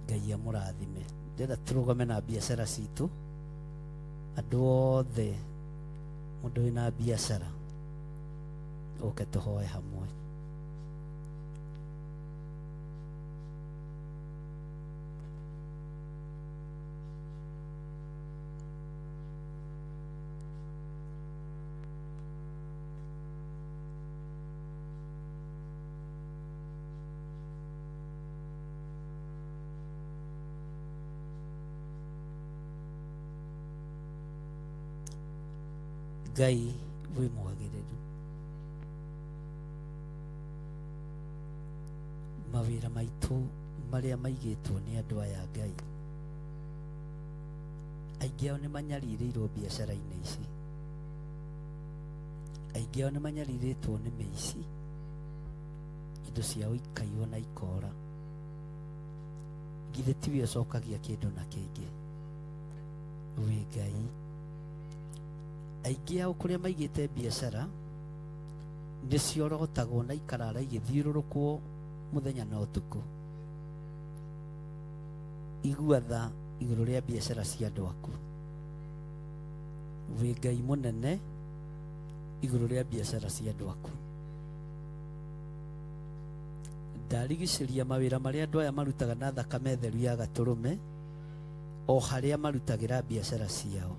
Ngai amũrathime. Ndĩrenda tũrũgame na biacara citũ, andũ othe, mũndũ wĩna biacara ũke tũhoe hamwe. Ngai wĩ mwagĩrĩru, mawĩra maitũ marĩa maigĩtwo nĩ andũ aya Ngai, aingĩ ao nĩ manyarirĩirwo biacara-inĩ ici, aingĩ ao nĩ manyarirĩtwo nĩ mĩici, indo ciao ikaiywo na ikora. Githĩ tiwe ũcokagia kĩndũ na kĩngĩ? Wĩ Ngai. Aingĩ ao kũrĩa maigĩte biacara nĩ ciorotagwo na ikarara igĩthiũrũrũkwo mũthenya na ũtukũ. Igua tha igũrũ rĩa biacara cia andũ aku. Wĩ Ngai mũnene igũrũ rĩa biacara cia andũ aku. Ndarigicĩria mawĩra marĩa andũ aya marutaga na thakame theru ya gatũrũme o harĩa marutagĩra biacara ciao.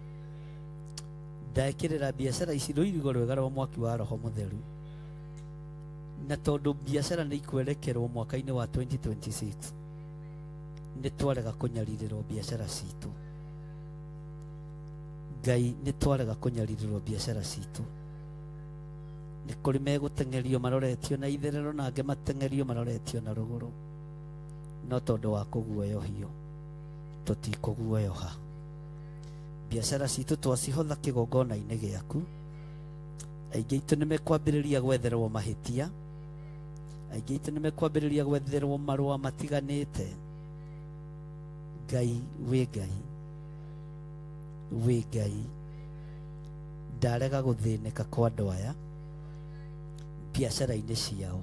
Ndekĩrĩra biacara ici rũirigo rwega rwa mwaki wa Roho Mũtheru, na tondũ biacara nĩ ikwerekerwo mwaka-inĩ wa 2026, nĩ twarega kũnyarirĩrwo biacara citũ. Ngai, nĩ twarega kũnyarirĩrwo biacara citũ. Nĩ kũrĩ megũteng'erio maroretio na itherero, na angĩ mateng'erio maroretio na rũgũrũ, no tondũ wa kũguoyohio tũtikũguoyoha. Biacara citũ twacihotha kĩgongona-inĩ gĩaku. Aingĩ aitũ nĩ mekwambĩrĩria gwetherwo mahĩtia, aingĩ aitũ nĩ mekwambĩrĩria gwetherwo marũa matiganĩte. Ngai wĩ Ngai, wĩ Ngai. Ndarega gũthĩnĩka kwa andũ aya biacara-inĩ ciao,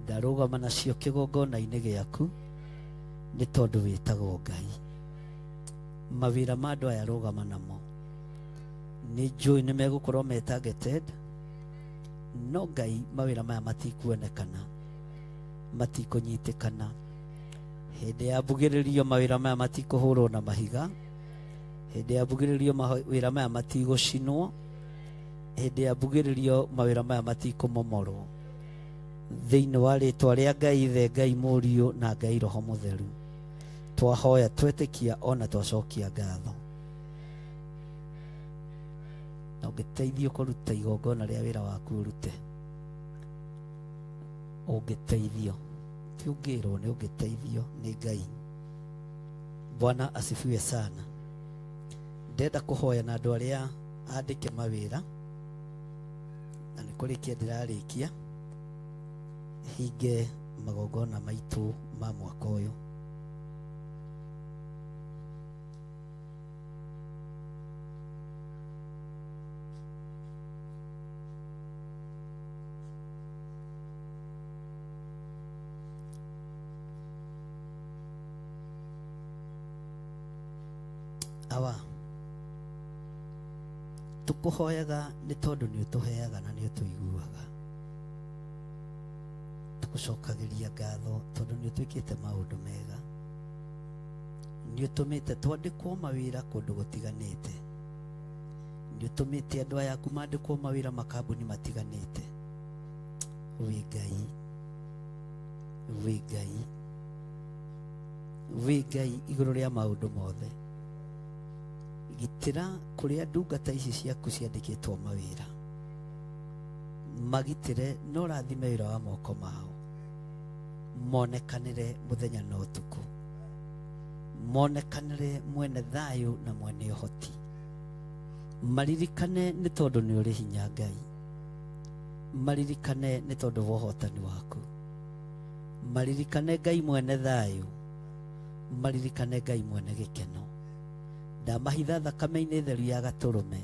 ndarũgama nacio kĩgongona-inĩ gĩaku nĩ tondũ wĩtagwo Ngai. Mawĩra ma andũ aya rũgama namo, nĩ njũĩ nĩ megũkorwo me targeted, no Ngai mawĩra maya matikuonekana, matikũnyitĩkana. Hĩndĩ ya mbugĩrĩrio mawĩra maya matikũhũrwo na mahiga, hĩndĩ ya mbugĩrĩrio mawĩra maya matigũcinwo, hĩndĩ ya mbugĩrĩrio mawĩra maya matikũmomorwo. Thĩinĩ wa rĩtwa rĩa Ngai Ithe, Ngai Mũriũ na Ngai Roho Mũtheru, twahoya twetĩkia ona twacokia ngatho. Na ũngĩteithio kũruta igongona rĩa wĩra waku ũrute, ũngĩteithio, ti ũngĩrwo, nĩ ũngĩteithio nĩ Ngai. Bwana asifiwe sana. Ndenda kũhoya na andũ arĩa andĩke mawĩra, na nĩ kũrĩkia ndĩrarĩkia hinge magongona maitũ ma mwaka ũyũ. Awa, tũkũhoyaga nĩ tondũ nĩ ũtũheaga na nĩ ũtũiguaga. Tũgũcokagĩria ngatho tondũ nĩ ũtwĩkĩte maũndũ mega, nĩ ũtũmĩte twandĩkwo mawĩra kũndũ gũtiganĩte, nĩ ũtũmĩte andũ aya aku mandĩkwo mawĩra makambuni matiganĩte. Wĩ Ngai, wĩ Ngai, wĩ Ngai igũrũ rĩa maũndũ mothe. Gitĩra kũrĩa ndungata ici ciaku ciandĩkĩtwo mawĩra. Magitĩre na ũrathime wĩra wa moko mao. Monekanĩre mũthenya na ũtukũ. Monekanĩre mwene thayũ na mwene ũhoti. Maririkane nĩ tondũ nĩ ũrĩ hinya Ngai. Maririkane nĩ tondũ wa ũhotani waku. Maririkane Ngai mwene thayũ. Maririkane Ngai mwene gĩkeno. Ndamahitha thakame-inĩ theru ya gatũrũme.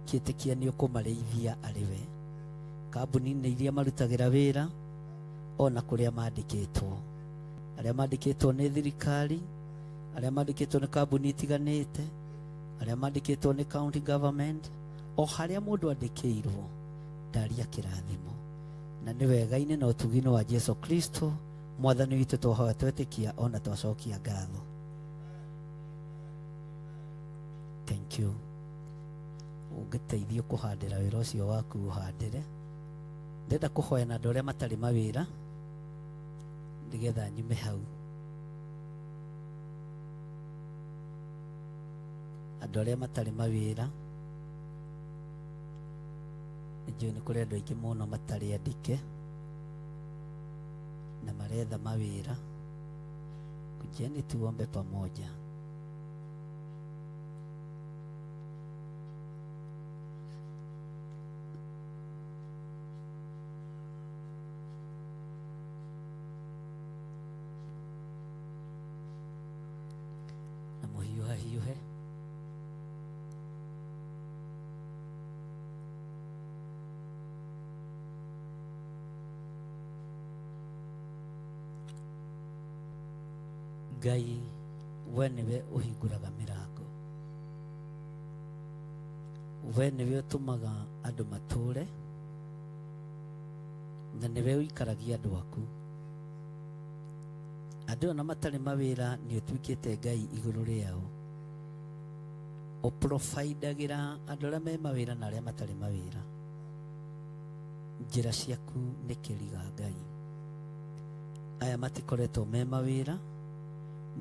Ngĩtĩkia nĩ ũkũmarĩithia arĩ we. Kambuni-inĩ iria marutagĩra wĩra ona kũrĩa mandĩkĩtwo. Arĩa mandĩkĩtwo nĩ thirikari, arĩa mandĩkĩtwo nĩ kambuni itiganĩte, arĩa mandĩkĩtwo nĩ county government, o harĩa mũndũ andĩkĩirwo, ndaria kĩrathimo. Na nĩ wega-inĩ na ũtugi-inĩ wa Jesu Kristo mwathani witũ twahoya twetĩkia ona twacokia ngatho. Thank you. Ũngĩteithio kũhandĩra wĩra ũcio waku ũhandĩre. Ndĩrenda kũhoya na andũ arĩa matarĩ mawĩra nĩgetha nyume hau. Andũ arĩa matarĩ mawĩra, nĩnjũĩ nĩ kũrĩ andũ aingĩ mũno matarĩ andĩke na maretha mawĩra. Kujeni tuombe pamoja. Na mũhiũhahiũhe. Ngai we nĩwe ũhingũraga mĩrango, we nĩwe ũtũmaga andũ matũre, na nĩwe ũikaragia andũ aku. Andũ ona matarĩ mawĩra nĩ ũtuĩkĩte Ngai igũrũ rĩao. Ũprofaidagĩra andũ arĩa me mawĩra na arĩa matarĩ mawĩra. Njĩra ciaku nĩ kĩriga Ngai. Aya matikoretwo me mawĩra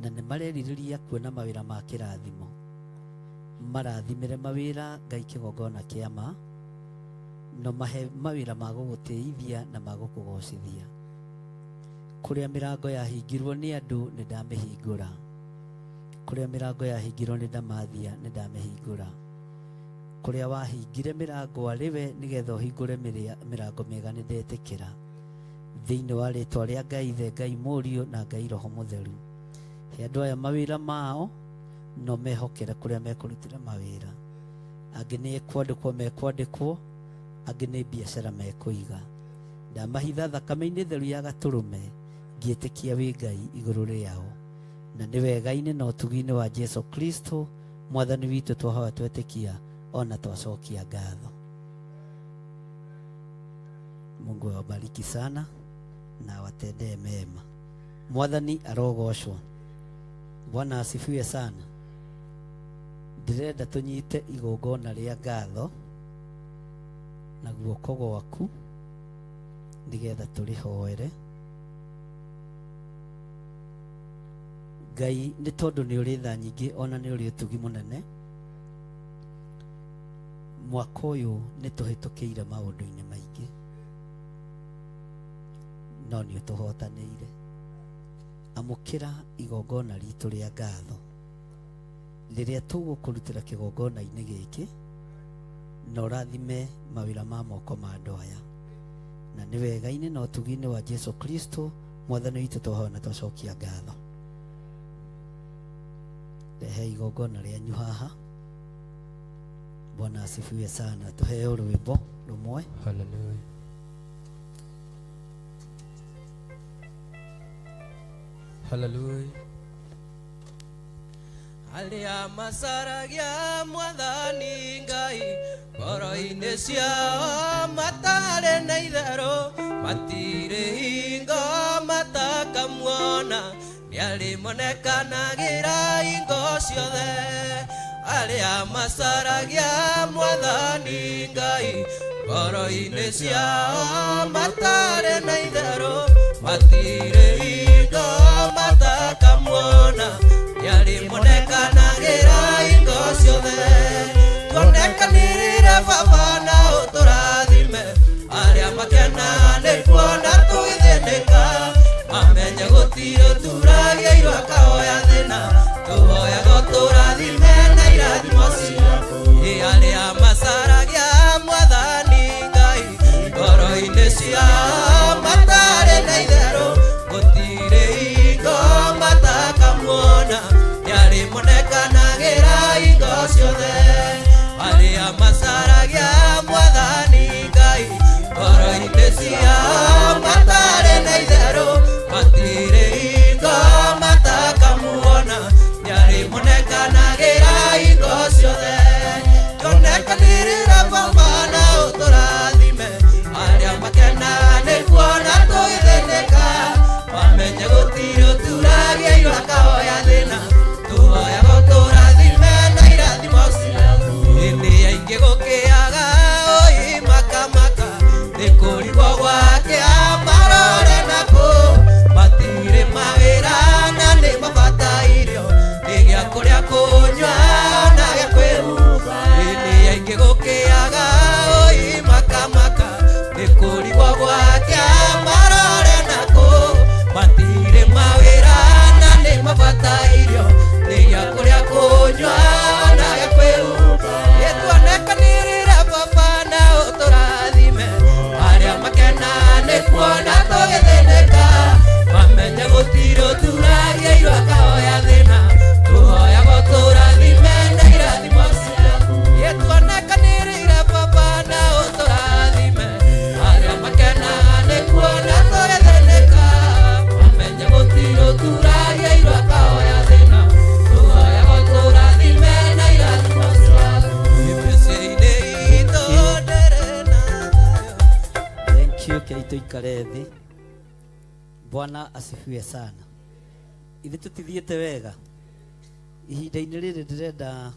na nĩ marerirĩria kuona mawĩra ma kĩrathimo. Marathimĩre mawĩra Ngai kĩgongona kĩa ma, no mahe mawĩra ma gũgũtĩithia na ma gũkũgocithia. Kũrĩa mĩrango yahingirwo nĩ andũ nĩ ndamĩhingũra. Kũrĩa mĩrango yahingirwo nĩ ndamathia nĩ ndamĩhingũra. Kũrĩa wahingire mĩrango arĩ we nĩgetha ũhingũre mĩrango mĩega nĩ ndetĩkĩra. Thĩinĩ wa rĩtwa rĩa Ngai Ithe, Ngai Mũriũ na Ngai Roho Mũtheru. He andũ aya mawĩra mao no mehokere kũrĩa mekũrutĩra mawĩra. Angĩ nĩ kwandĩkwo mekwandĩkwo, angĩ nĩ biacara mekũiga. Ndamahitha thakame-inĩ theru ya gatũrũme ngĩtĩkia wĩ Ngai igũrũ rĩao. Na nĩ wega-inĩ na ũtugi-inĩ wa Jesu Kristo mwathani witũ twahoya twetĩkia ona twacokia ngatho. Mungu awabariki sana na awatendee mema. Mwathani arogocwo. Bwana asifiwe sana. Ndĩrenda tũnyite igongona rĩa ngatho na guoko gwaku nĩgetha tũrĩhoere. Ngai nĩ tondũ nĩ ũrĩ tha nyingĩ ona nĩ ũrĩ ũtugi mũnene. Mwaka ũyũ nĩ tũhĩtũkĩire maũndũ-inĩ maingĩ, no nĩ ũtũhotanĩire. Amũkĩra igongona ritũ rĩa ngatho rĩrĩa tũgũkũrutĩra kĩgongona-inĩ gĩkĩ, na ũrathime mawĩra ma moko ma andũ aya. Na nĩ wega-inĩ na ũtugi-inĩ wa Jesu Kristo mwathani witũ twahoya na twacokia ngatho. Rehe igongona rĩanyu haha. Bwana asifiwe sana. Tuheo rwĩmbo rũmwe. Hallelujah. Hallelujah. Arĩa macaragia mwathani Ngai ngoro-inĩ ciao matarĩ na itherũ, matirĩ hingo matakamuona, nĩarĩmonekanagĩra hingo ciothe. Arĩa macaragia mwathani Ngai ngoro-inĩ ciao matarĩ na itherũ, matirĩ hingo matakamuona, nĩarĩmonekanagĩra hingo ciothe. Tuonekanĩrĩre Baba na ũtũrathime, Gũtirĩ ũturagia irua akahoya thĩna. Tũhoyaga ũtũrathime na irathimo ciaku. Ĩ arĩa macaragia mwathani Ngai ngoro-inĩ ciao matarĩ na itherũ. Gũtirĩ hingo matakamuona, nĩarĩmonekanagĩra hingo ciothe. Arĩa macaragia mwathani Ngai ngoro-inĩ ciao matarĩ na itherũ. Matirĩ hingo matakamuona, nĩarĩmonekanagĩra hingo ciothe. Tuonekanĩrĩra Baba na ũtũrathime, arĩa makenaga nĩ kuona tũgĩthĩnĩka. Mamenye gũtirĩ ũturagia irua akahoya thĩna. Tũhoyaga ũtũrathime na irathimo ciaku. Hĩndĩ aingĩ gũkĩaga oi makamaka, nĩ kũrigwo gwakĩa marore nakũ. Matirĩ mawĩra na nĩ mabatairio, nĩ gĩa kũrĩa kũnyua na gĩa kwĩhumba. Hĩndĩ aingĩ gũkĩaga oi makamaka, nĩ kũrigwo gwakĩa marore nakũ. Matirĩ mawĩra na nĩ mabatairio, nĩ gĩa kũrĩa kũnyua na gĩa kwĩhumba. Ĩtuonekanĩrĩra Baba na ũtũrathime, arĩa makenaga nĩ kuona tũgĩthĩnĩka. Mamenye gũtirĩ ũturagia irua akahoya thĩna. Tũhoyaga ũtũrathime na irathimo ciaku. Ĩtuonekanĩrĩra Baba na ũtũrathime, arĩa makenaga nĩ kuona tũgĩthĩnĩka. Mamenye gũtirĩ ũturagia irua akahoya thĩna. Tũhoyaga ũtũrathime na irathimo ciaku. Mĩciĩ-inĩ itũ ndĩrĩ na thayũ. Thank you kei tuikare thi. Bwana asifiwe sana. Ithe tutithiĩte wega. Ihinda-inĩ rĩrĩ ndĩrenda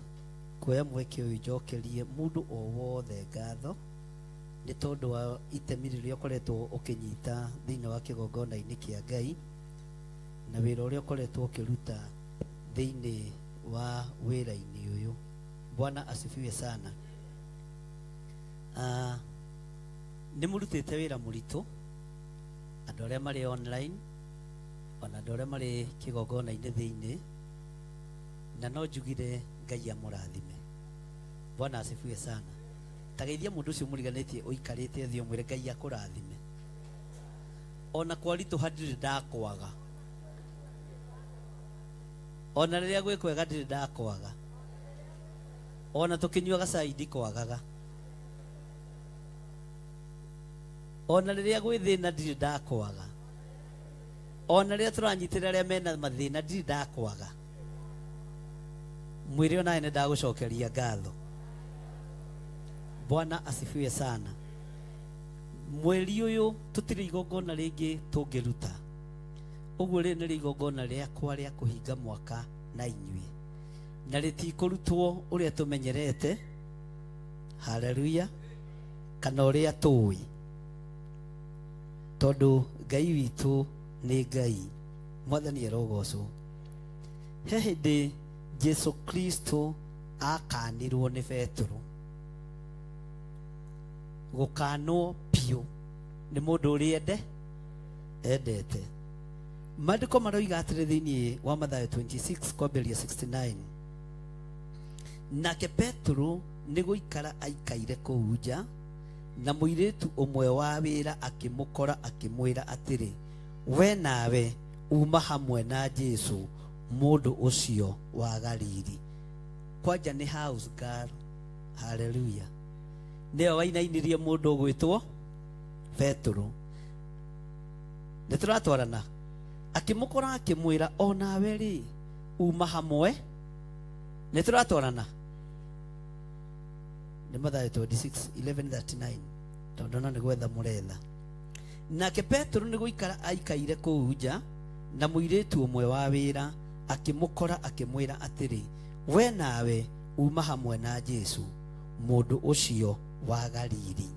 kuoya mweke ũyũ njokerie mũndũ o wothe ngatho nĩ tondũ wa itemi rĩrĩa ũkoretwo ũkĩnyita thĩinĩ wa kĩgongona-inĩ kĩa Ngai na wĩra ũrĩa ũkoretwo ũkĩruta thĩinĩ wa wĩra-inĩ ũyũ. Bwana asifiwe sana. Nĩ mũrutĩte wĩra mũritũ andũ arĩa marĩ online ona andũ arĩa marĩ kĩgongona-inĩ thĩinĩ, na no njugire Ngai amũrathime. Bwana asifiwe sana. Tageithia mũndũ ũcio mũriganĩtie ũikarĩte thĩ ũmwĩre Ngai akũrathime. Ona kwaritũha ndirĩ ndakwaga, ona rĩrĩa gwĩ kwega ndirĩ ndakwaga, ona tũkĩnyuaga cai ndikwagaga, ona rĩrĩa gwĩ thĩna ndirĩ ndakwaga, ona rĩrĩa tũranyitĩrĩra arĩa mena mathĩna ndirĩ ndakwaga. Mwĩre onawe nĩ ndagũcokeria ngatho. Bwana asifiwe sana. Mweri ũyũ tũtirĩ igongona rĩngĩ tũngĩruta, ũguo rĩrĩ nĩrĩo igongona rĩakwa rĩa kũhinga mwaka na inyuĩ, na rĩtikũrutwo ũrĩa tũmenyerete, haleluya, kana ũrĩa tũĩ, tondũ Ngai witũ nĩ Ngai. Mwathani arogocwo. He hĩndĩ Jesu Kristo akanirwo nĩ Petero, gũkanwo biũ nĩ mũndũ ũrĩa endete. Maandĩko maroiga atĩrĩ thĩinĩ wa Mathayo 26 kwambĩrĩria 69, nake Petero nĩ gũikara aikaire kũu nja, na mũirĩtu ũmwe wa wĩra akĩmũkora akĩmwĩra atĩrĩ, we nawe uma hamwe na Jesu mũndũ ũcio wa Galili. Kwanja nĩ house girl. Haleluya. Nĩwe wainainirie mũndũ ũgwĩtwo Petero. Nĩ tũratwarana. Akĩmũkora akĩmwĩra, o nawe rĩ uma hamwe. Nĩ tũratwarana. Nĩ Mathayo 26 11:39, tondũ no nĩ gwetha mũretha. Nake Petero nĩ gũikara aikaire kũu nja, na mũirĩtu ũmwe wa wĩra akĩmũkora akĩmwĩra atĩrĩ, we nawe uma hamwe na Jesu mũndũ ũcio wa Galili.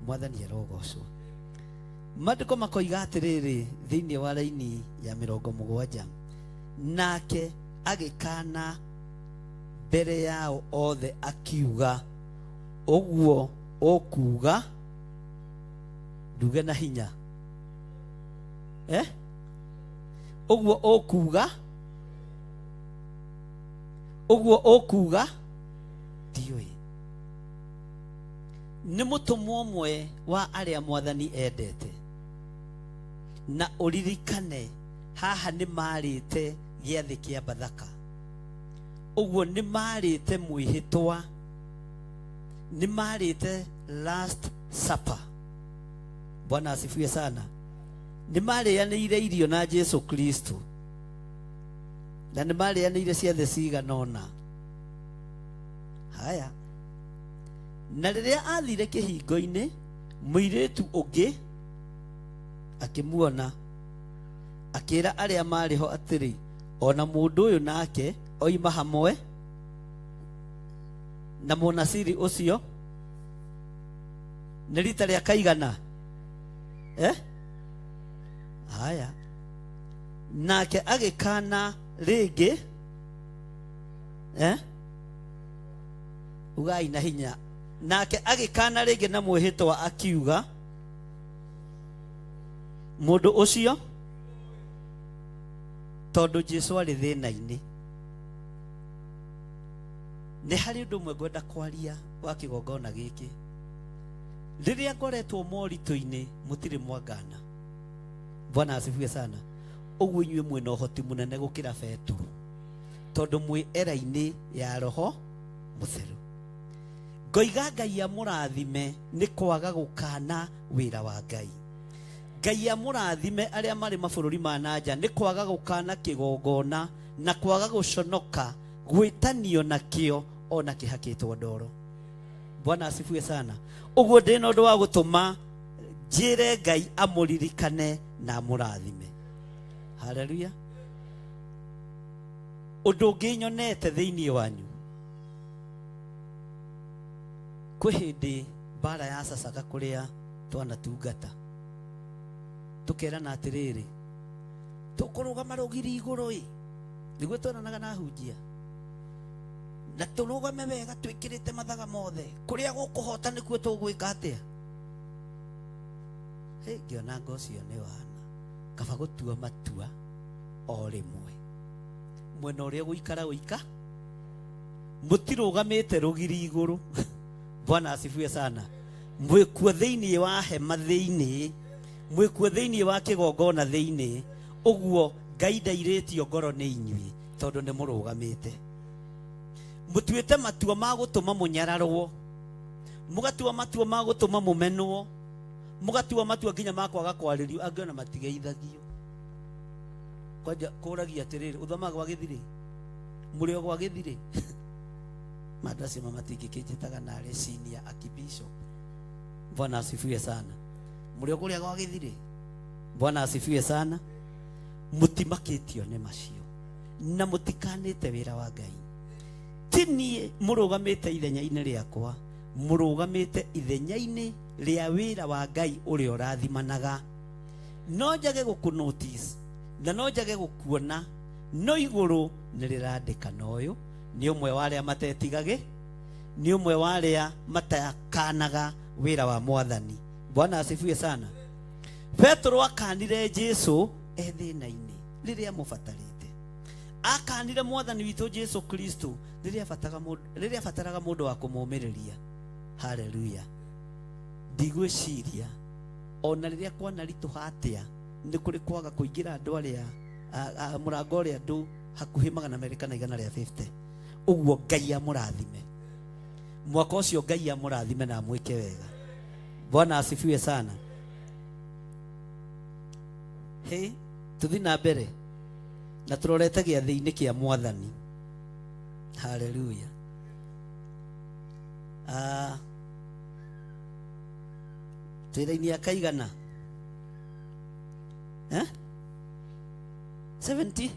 Mwathani arogocwo. Maandĩko makoiga atĩrĩrĩ thĩinĩ wa raini ya 70, nake agĩkana mbere yao othe akiuga, ũguo ũkuuga nduge na hinya. Ũguo ũkuga, ũguo ũkuga ndiũĩ. Nĩ mũtũmwo ũmwe wa arĩa mwathani endete. Na ũririkane haha nĩ marĩte gĩathĩ kĩa Bathaka. Ũguo nĩ marĩte mwĩhĩtwa, nĩ marĩte last supper. Bwana asifiwe sana. Nĩ marĩanĩire irio na Jesu Kristo, na nĩ marĩanĩire ciathĩ cigana ũna. Haya, na rĩrĩa athire kĩhingo-inĩ, mũirĩtu ũngĩ akĩmuona, akĩra arĩa maarĩ ho atĩrĩ, ona mũndũ ũyũ nake oima hamwe na mũnasiri ũcio. Nĩ rita rĩa kaigana? Haya, nake agĩkana rĩngĩ. Ugai na hinya. Nake agĩkana rĩngĩ na mwĩhĩtwa akiuga, mũndũ ũcio, tondũ Jesu arĩ thĩna-inĩ. Nĩ harĩ ũndũ ũmwe ngwenda kwaria wa kĩgongona gĩkĩ. Rĩrĩa ngoretwo moritũ-inĩ, mũtirĩ mwangana. Bwana asifiwe sana. Ũguo inyuĩ mwĩna ũhoti mũnene gũkĩra Petero, tondũ mwĩ era-inĩ ya Roho Mũtheru. Ngoiga Ngai amũrathime nĩ kwaga gũkana wĩra wa Ngai. Ngai amũrathime arĩa marĩ mabũrũri ma na nja nĩ kwaga gũkana kĩgongona na kwaga gũconoka gwĩtanio nakĩo ona kĩhakĩtwo ndoro. Bwana asifiwe sana. Ũguo ndĩ na ũndũ wa gũtũma njĩre Ngai amũririkane na amũrathime. Haleluya. Ũndũ ũngĩ nyonete thĩinĩ wanyu, kwĩ hĩndĩ mbara ya cacaga kũrĩa twanatungata, tũkerana atĩrĩrĩ, tũkũrũgama rũgiri igũrũ ĩ, nĩguo tweranaga na ahunjia, na tũrũgame wega twĩkĩrĩte mathaga mothe, kũrĩa gũkũhota nĩkuo tũgwĩka atĩa. Hĩ, ngĩona ngo ũcio nĩ wana, kaba gũtua matua o rĩmwe, mwena ũrĩa ũgũikara ũika, mũtirũgamĩte rũgiri igũrũ. Bwana asifiwe sana. Mwĩkuo thĩinĩ wa hema thĩinĩ, mwĩkuo thĩinĩ wa kĩgongona thĩinĩ. Ũguo Ngai ndairĩtio ngoro nĩ inyuĩ, tondũ nĩ mũrũgamĩte. Mũtuĩte matua ma gũtũma mũnyararwo, mũgatua matua ma gũtũma mũmenwo, mũgatua matua nginya ma kwaga kwarĩrio, angĩ ona matigeithagio. Kwanja kũragia atĩrĩrĩ, ũthomaga gwa gĩthirĩ? Mũrĩ o gwa gĩthirĩ? Mandũ acio matingĩkĩnjĩtaga narĩ senior archbishop. Bwana asifiwe sana. Mũrĩ o kũrĩa gwa gĩthirĩ? Bwana asifiwe sana. Mũtimakĩtio nĩ macio na mũtikanĩte wĩra wa Ngai. Ti niĩ mũrũgamĩte ithenya-inĩ rĩakwa, mũrũgamĩte ithenya-inĩ rĩa wĩra wa Ngai ũrĩa ũrathimanaga. No njage gũkũ notice na no njage gũkuona, no igũrũ nĩ rĩrandĩka na ũyũ nĩ ũmwe wa arĩa matetigagĩ, nĩ ũmwe wa arĩa matakanaga wĩra wa mwathani. Bwana asifiwe sana. Petero akanire Jesu e thĩna-inĩ rĩrĩa amũbatarĩte. Akanire mwathani witũ Jesu Kristo rĩrĩa abataraga mũndũ wa kũmũmĩrĩria. Haleluya. Ndigwĩciria ona rĩrĩa kwanaritũha atĩa, nĩ kũrĩ kwaga kũingĩra andũ arĩa mũrango ũrĩa andũ hakuhĩ 200 kana 150. Ũguo Ngai amũrathime mwaka ũcio, Ngai amũrathime na amwĩke wega. Bwana asifiwe sana. Hĩ, tũthi na mbere na tũrorete gĩathĩ-inĩ kĩa mwathani. Haleluya. Twĩra-inĩ akaigana 70.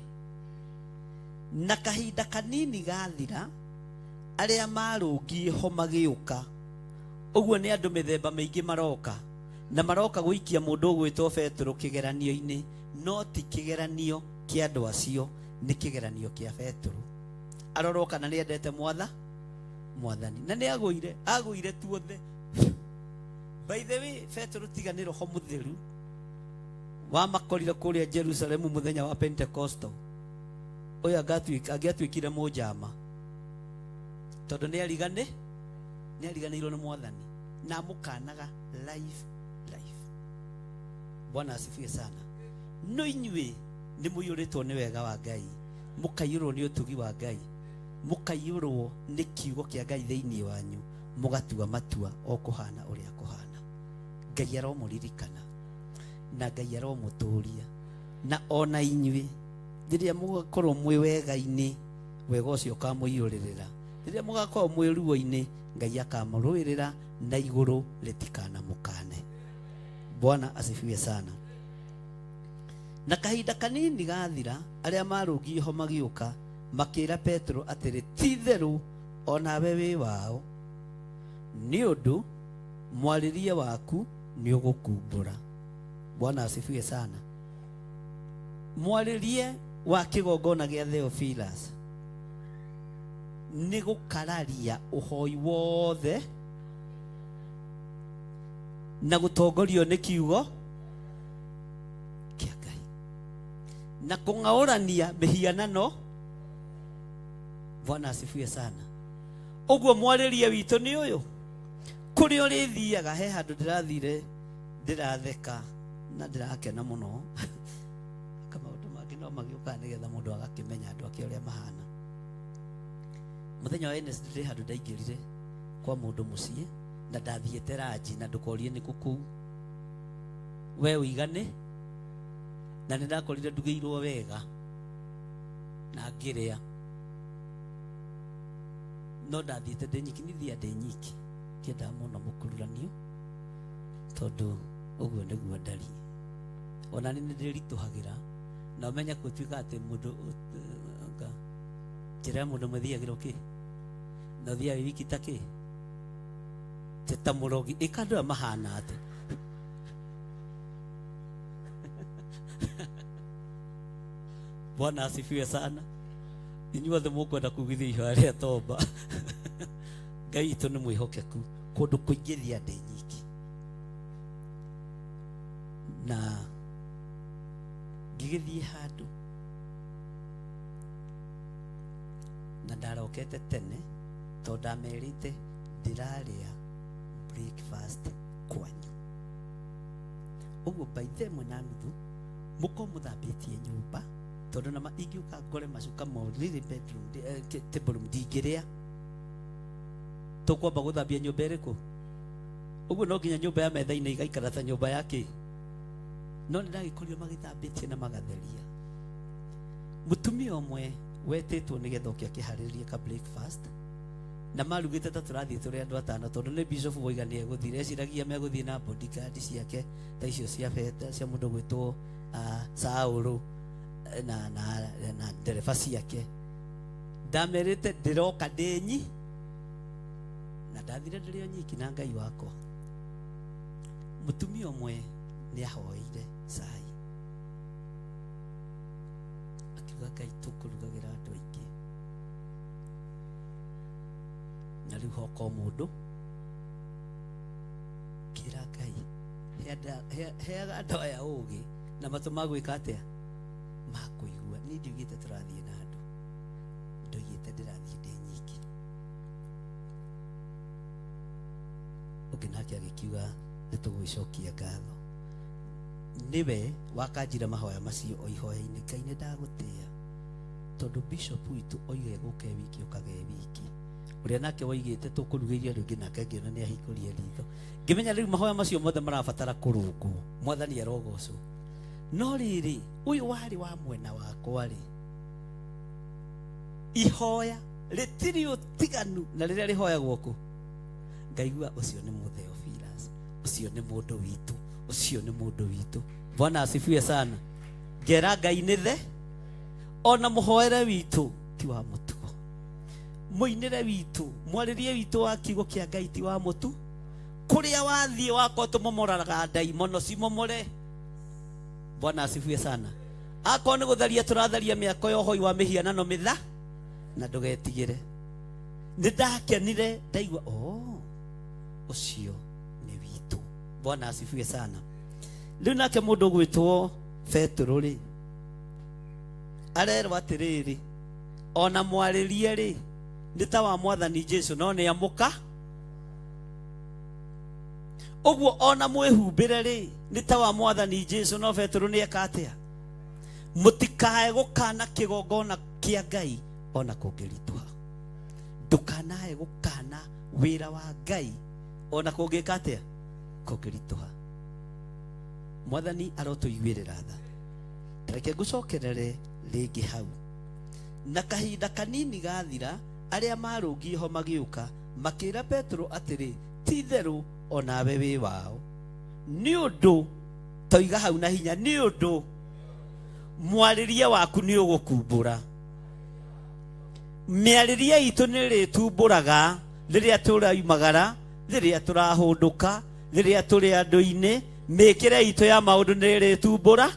Na kahinda kanini gathira, arĩa marũngiĩ ho magĩũka. Ũguo nĩ andũ mĩthemba mĩingĩ maroka, na maroka gũikia mũndũ ũgwĩtwo Petero kĩgeranio-inĩ, no ti kĩgeranio kĩa andũ acio, nĩ kĩgeranio kĩa Petero. Arorwo kana nĩ endete mwathani, na nĩ agũire, agũire tuothe. By the way, Petero tiga nĩ Roho Mũtheru Wamakorire kũrĩa Jerusalemu mũthenya wa Pentecostal. Ũyũ angĩatuĩkire mũnjama tondũ nĩ ariganĩirwo nĩ mwathani na amũkanaga life life. Bwana asifiwe sana. No inyuĩ nĩ mũiyũrĩtwo nĩ wega wa Ngai, mũkaiyũrwo nĩ ũtugi wa Ngai, mũkaiyũrwo nĩ kiugo kĩa Ngai thĩinĩ wanyu, mũgatua matua o kũhana ũrĩa kũhana. Ngai aromũririkana na Ngai aromũtũria, na ona inyuĩ rĩrĩa mũgakorwo mwĩ wega-inĩ, wega ũcio ũkamũiyũrĩrĩra. Rĩrĩa mũgakorwo mwĩ ruo-inĩ, Ngai akamũrũĩrĩra na igũrũ rĩtikanamũkane. Bwana asifiwe sana. Na kahinda kanini gathira, arĩa marũngiĩ ho magĩũka makĩra Petero atĩrĩ, ti-itherũ o nawe wĩ wao, nĩ ũndũ mwarĩrie waku nĩ ũgũkumbũra. Bwana asifiwe sana. Mwarĩrie wa kĩgongona gĩa Theophilus nĩ gũkararia ũhoi wothe na gũtongorio nĩ kiugo kĩa Ngai na kũng'aũrania mĩhianano. Bwana asifiwe sana. Ũguo mwarĩrie witũ nĩ ũyũ, kũrĩa ũrĩthiaga. He handũ ndĩrathire ndĩratheka na ndĩrakena mũno. Aka maũndũ mangĩ no magĩũkaga nĩgetha mũndũ agakĩmenya andũ ake ũrĩa mahana. Mũthenya wa Wednesday ndĩ handũ ndaingĩrire kwa mũndũ mũciĩ na ndathiĩte ranji, na ndũkorie nĩ kũ kũu we ũigane, na nĩ ndakorire ndugĩirwo wega na ngĩrĩa, no ndathiĩte ndĩ nyiki. Niĩ thiaga ndĩ nyiki, ndiendaga mũno mũkururanio tondũ ũguo nĩguo ndariĩ. Ona nĩ ndĩritũhagĩra na ũmenye gũtuĩka atĩ mũndũ njĩra ya mũndũ mũthiagĩra kĩ na ũthiaga wĩ wiki ta kĩ ta mũrogi ĩka andũ aya mahana atĩ. Bwana asifiwe sana. Inyuothe mũkwenda kugithia ihoya rĩa tomba. Ngai witũ nĩ mwĩhokeku kũndũ kũingĩ thia ndĩ nyiki. Na ngĩgĩthiĩ handũ na ndarokete tene tondũ ndamerĩte ndĩrarĩa breakfast kwanyu. Ũguo by the ĩmwe na nuthu mũkorwo mũthambĩtie nyũmba, tondũ nama ingĩũka ngore macuka morĩrĩ bedroom, table room ndingĩrĩa. Tũkwamba gũthambia nyũmba ĩrĩkũ? Ũguo no nginya nyũmba ya metha-inĩ igaikara ta nyũmba ya kĩ. No nĩ ndagĩkorire magĩthambĩtie na magatheria. Mũtumia ũmwe wetĩtwo nĩgetha oke akĩharĩrĩrie ka breakfast, na marugĩte ta tũrathiĩ tũrĩ andũ atano, tondũ nĩ bishop woiga nĩ egũthiĩ. Eciragia megũthiĩ na bodyguard ciake ta icio cia beta cia mũndũ gwĩtwo Saũlũ na ndereba ciake. Ndamerĩte ndĩroka ndĩ nyi, na ndathire ndĩrĩ o nyiki na Ngai wakwa. Mũtumia ũmwe nĩ ahoeire cai, akiuga Ngai tũkũrugagĩra andũ aingĩ, na rĩu hoka o mũndũ. Kĩra Ngai heaga andũ aya ũũgĩ na matũ ma gwĩka atĩa, ma kũigua. Niĩ ndiugĩte tũrathiĩ na andũ, ndoigĩte ndĩrathiĩ ndĩ nyiki. Ũngĩ nake agĩkiuga nĩ tũgwĩcokia ngatho, nĩwe wakanjira mahoya macio o ihoya-inĩ. Ngai nĩ ndagũtĩĩa tondũ bishop witũ oiga egũka e wiki, ũkaga e wiki. Ũrĩa nake woigĩte tũkũrugĩria andũ aingĩ, nake ngĩona nĩ ahingũria ritho, ngĩmenya rĩu mahoya macio mothe marabatara kũrũngwo. Mwathani arogocwo. No rĩrĩ, ũyũ warĩ wa mwena wakwa rĩ, ihoya rĩtirĩ ũtiganu na rĩrĩa rĩhoyagwo kũ. Ngaigua ũcio nĩ Mũtheophilus, ũcio nĩ mũndũ witũ, ũcio nĩ mũndũ witũ. Bwana asifiwe sana. Ngera Ngai nĩ the, ona mũhoere witũ ti wa mũtugo, mũinĩre witũ, mwarĩrie witũ wa kiugo kĩa Ngai ti wa mũtu. Kũrĩa wathiĩ wakorwo tũmomoraga ndaimono cimomore. Bwana asifiwe sana. Akorwo nĩ gũtharia tũratharia mĩako ya ũhoi wa mĩhianano mĩtha, na ndũgetigĩre. Nĩ ndakenire ndaigua oh, ũcio nĩ witũ. Bwana asifiwe sana. Rĩu nake mũndũ ũgwĩtwo Petero rĩ, arerwo atĩrĩrĩ, ona mwarĩrie rĩ, nĩ ta wa Mwathani Jesu, no nĩ amũka. Ũguo ona mwĩhumbĩre rĩ, nĩ ta wa Mwathani Jesu, no Petero nĩ eka atĩa? Mũtikae gũkana kĩgongona kĩa Ngai ona kũngĩritũha. Ndũkanae gũkana wĩra wa Ngai ona kũngĩka atĩa? Kũngĩritũha. Mwathani arotũiguĩrĩra tha. Reke ngũcokerere rĩngĩ hau. Na kahinda kanini gathira, arĩa marũngiĩ ho magĩũka makĩra Petero atĩrĩ, ti itherũ o nawe wĩ wao. Nĩ ũndũ toiga hau na hinya, nĩ ũndũ mwarĩrie waku nĩ ũgũkumbũra. Mĩarĩrie itũ nĩ ĩrĩtumbũraga rĩrĩa tũraimagara, rĩrĩa tũrahũndũka, rĩrĩa tũrĩ andũ-inĩ, mĩkĩre itũ ya maũndũ nĩ ĩrĩtumbũra.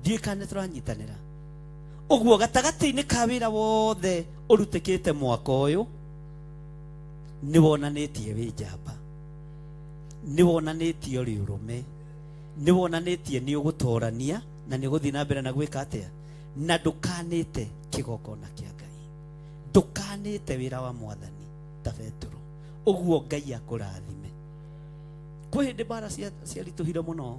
Ndiũĩ kana nĩ tũranyitanĩra. Ũguo gatagatĩ-inĩ ka wĩra wothe ũrutĩkĩte mwaka ũyũ, nĩ wonanĩtie wĩ njamba, nĩ wonanĩtie ũrĩ ũrũme, nĩ wonanĩtie nĩ ũgũtorania na nĩ ũgũthiĩ na mbere na gwĩka atĩa, na ndũkanĩte kĩgongona kĩa Ngai, ndũkanĩte wĩra wa Mwathani ta Petero. Ũguo Ngai akũrathime. Kwĩ hĩndĩ mbara ciaritũhire mũno,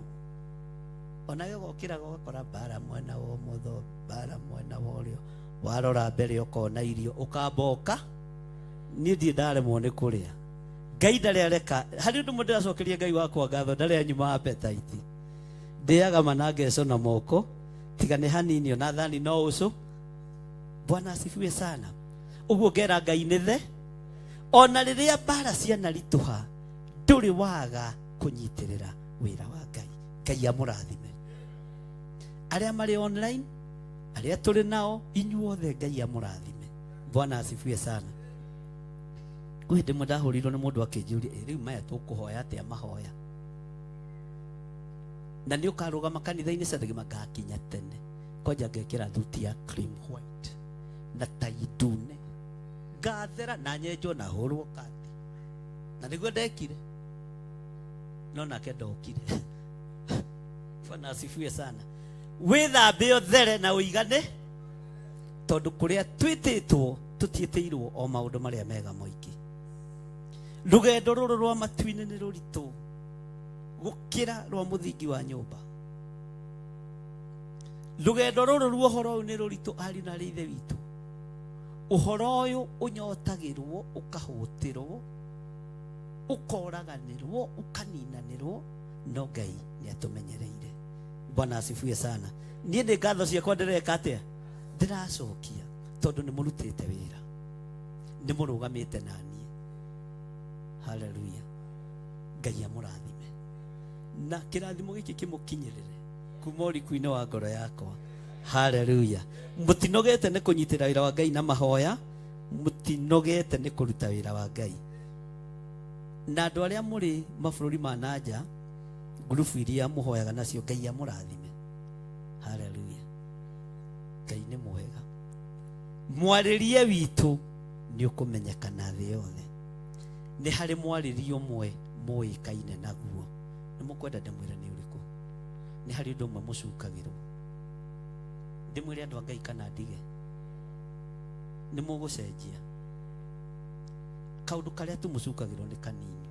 onawe ũgokĩraga ũgakora mbara mwena wa ũmotho, mbara mwena wa ũrĩo, warora mbere ũkona irio, ũkamba ũka. Niĩ ndirĩ ndaremwo nĩ kũrĩa. Ngai ndarĩ areka. Harĩ ũndũ ũmwe ndĩracokeria Ngai wakwa ngatho, ndarĩ anyuma appetite. Ndĩaga mana ngeco na moko, tiga nĩ hanini ona thani no ũcũ. Bwana asifiwe sana. Ũguo ngera Ngai nĩ the. Ona rĩrĩa mbara cianaritũha, ndũrĩ waga kũnyitĩrĩra wĩra wa Ngai. Ngai amũrathime. Arĩa marĩ online, arĩa tũrĩ nao, inyuothe Ngai amũrathime. Bwana asifiwe sana. Kwĩ hĩndĩ ĩmwe ndahũrirwo nĩ mũndũ akĩnjũria, rĩu maya tũkũhoya atĩa mahoya? Na nĩ ũkarũgama kanitha-inĩ ciothe ngĩma ngakinya tene. Kwanja ngekĩra thuti ya cream white na tai ndune, ngathera na nyenjwo na hũrwo kandi. Na nĩguo ndekire, no nake ndokire. Bwana asifiwe sana. Wĩthambe ũthere na ũigane, tondũ kũrĩa twĩtĩtwo tũtiĩtĩirwo o maũndũ marĩa mega moiki. Rũgendo rũrũ rwa matu-inĩ nĩ rũritũ gũkĩra rwa mũthingi wa nyũmba. Rũgendo rũrũ rwa ũhoro ũyũ nĩ rũritũ, ariũ na arĩ ithe witũ. Ũhoro ũyũ ũnyotagĩrwo, ũkahũtĩrwo, ũkoraganĩrwo, ũkaninanĩrwo, no Ngai nĩ atũmenyereire. Bwana asifiwe sana. Niĩ nĩ ngatho ciakwa ndĩreka atĩa? Ndĩracokia, tondũ nĩ mũrutĩte wĩra, nĩ mũrũgamĩte na niĩ. Haleluya. Ngai amũrathime, na kĩrathimo gĩkĩ kĩmũkinyĩrĩre kuma ũriku-inĩ wa ngoro yakwa. Haleluya. Mũtinogete nĩ kũnyitĩra wĩra wa Ngai na mahoya, mũtinogete nĩ kũruta wĩra wa Ngai. Na andũ arĩa mũrĩ mabũrũri ma na nja, ngurubu iria mũhoyaga nacio, Ngai amũrathime. Haleluya. Ngai nĩ mwega. Mwarĩrie witũ nĩ ũkũmenyekana thĩ yothe. Nĩ harĩ mwarĩrie ũmwe mũĩkaine naguo. Nĩ mũkwenda ndĩmwĩre nĩ ũrĩkũ? Nĩ harĩ ũndũ ũmwe mũcukagĩrwo. Ndĩmwĩre andũ a Ngai kana ndige? Nĩ mũgũcenjia. Kaũndũ karĩa tu mũcukagĩrwo nĩ kanini,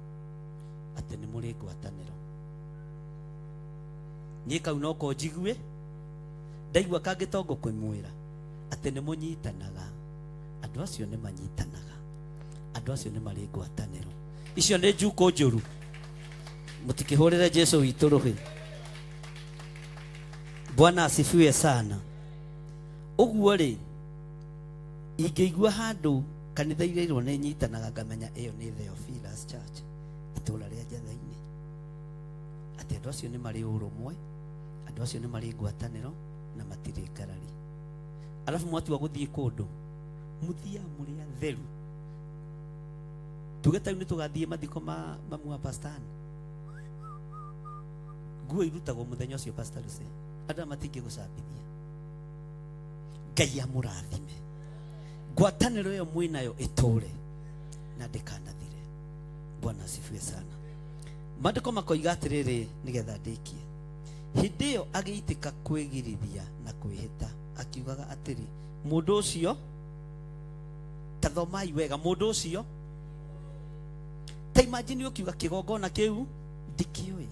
atĩ nĩ mũrĩ ngwatanĩro. Niĩ kau no ko njigue, ndaigua kangĩ to ngũkũmwĩra atĩ nĩ mũnyitanaga. Andũ acio nĩ manyitanaga, andũ acio nĩ marĩ ngwatanĩro. Icio nĩ njukũ njũru. Mũtikĩhũrĩre Jesu witũ rũhĩ. Bwana asifiwe sana. Ũguo rĩ, ingĩigua handũ kanitha ireirwo nĩ nyitanaga, ngamenya ĩyo nĩ Theophilus Church, itũũra rĩa Njatha-inĩ, atĩ andũ acio nĩ marĩ ũrũmwe, andũ acio nĩ marĩ ngwatanĩro na matirĩ ngarari. Alafu mwatua gũthiĩ kũndũ, mũthiaga mũrĩ atheru. Tuge ta rĩu nĩ tũgathiĩ mathiko ma mamu wa Pastor Ann. Nguo irutagwo mũthenya ũcio, Pastor Lucy. Andũ aya matingĩgũcambithia. Ngai amũrathime. Ngwatanĩro ĩyo mwĩnayo ĩtũre na ndĩkanathire. Bwana asifiwe sana. Maandĩko makoiga atĩrĩrĩ nĩgetha ndĩkie. Hĩndĩ ĩyo agĩitĩka kwĩgirithia na kwĩhĩta akiugaga atĩrĩ, mũndũ ũcio, ta thomai wega, mũndũ ũcio, ta imagine ũkiuga kĩgongona kĩu ndikĩũĩ,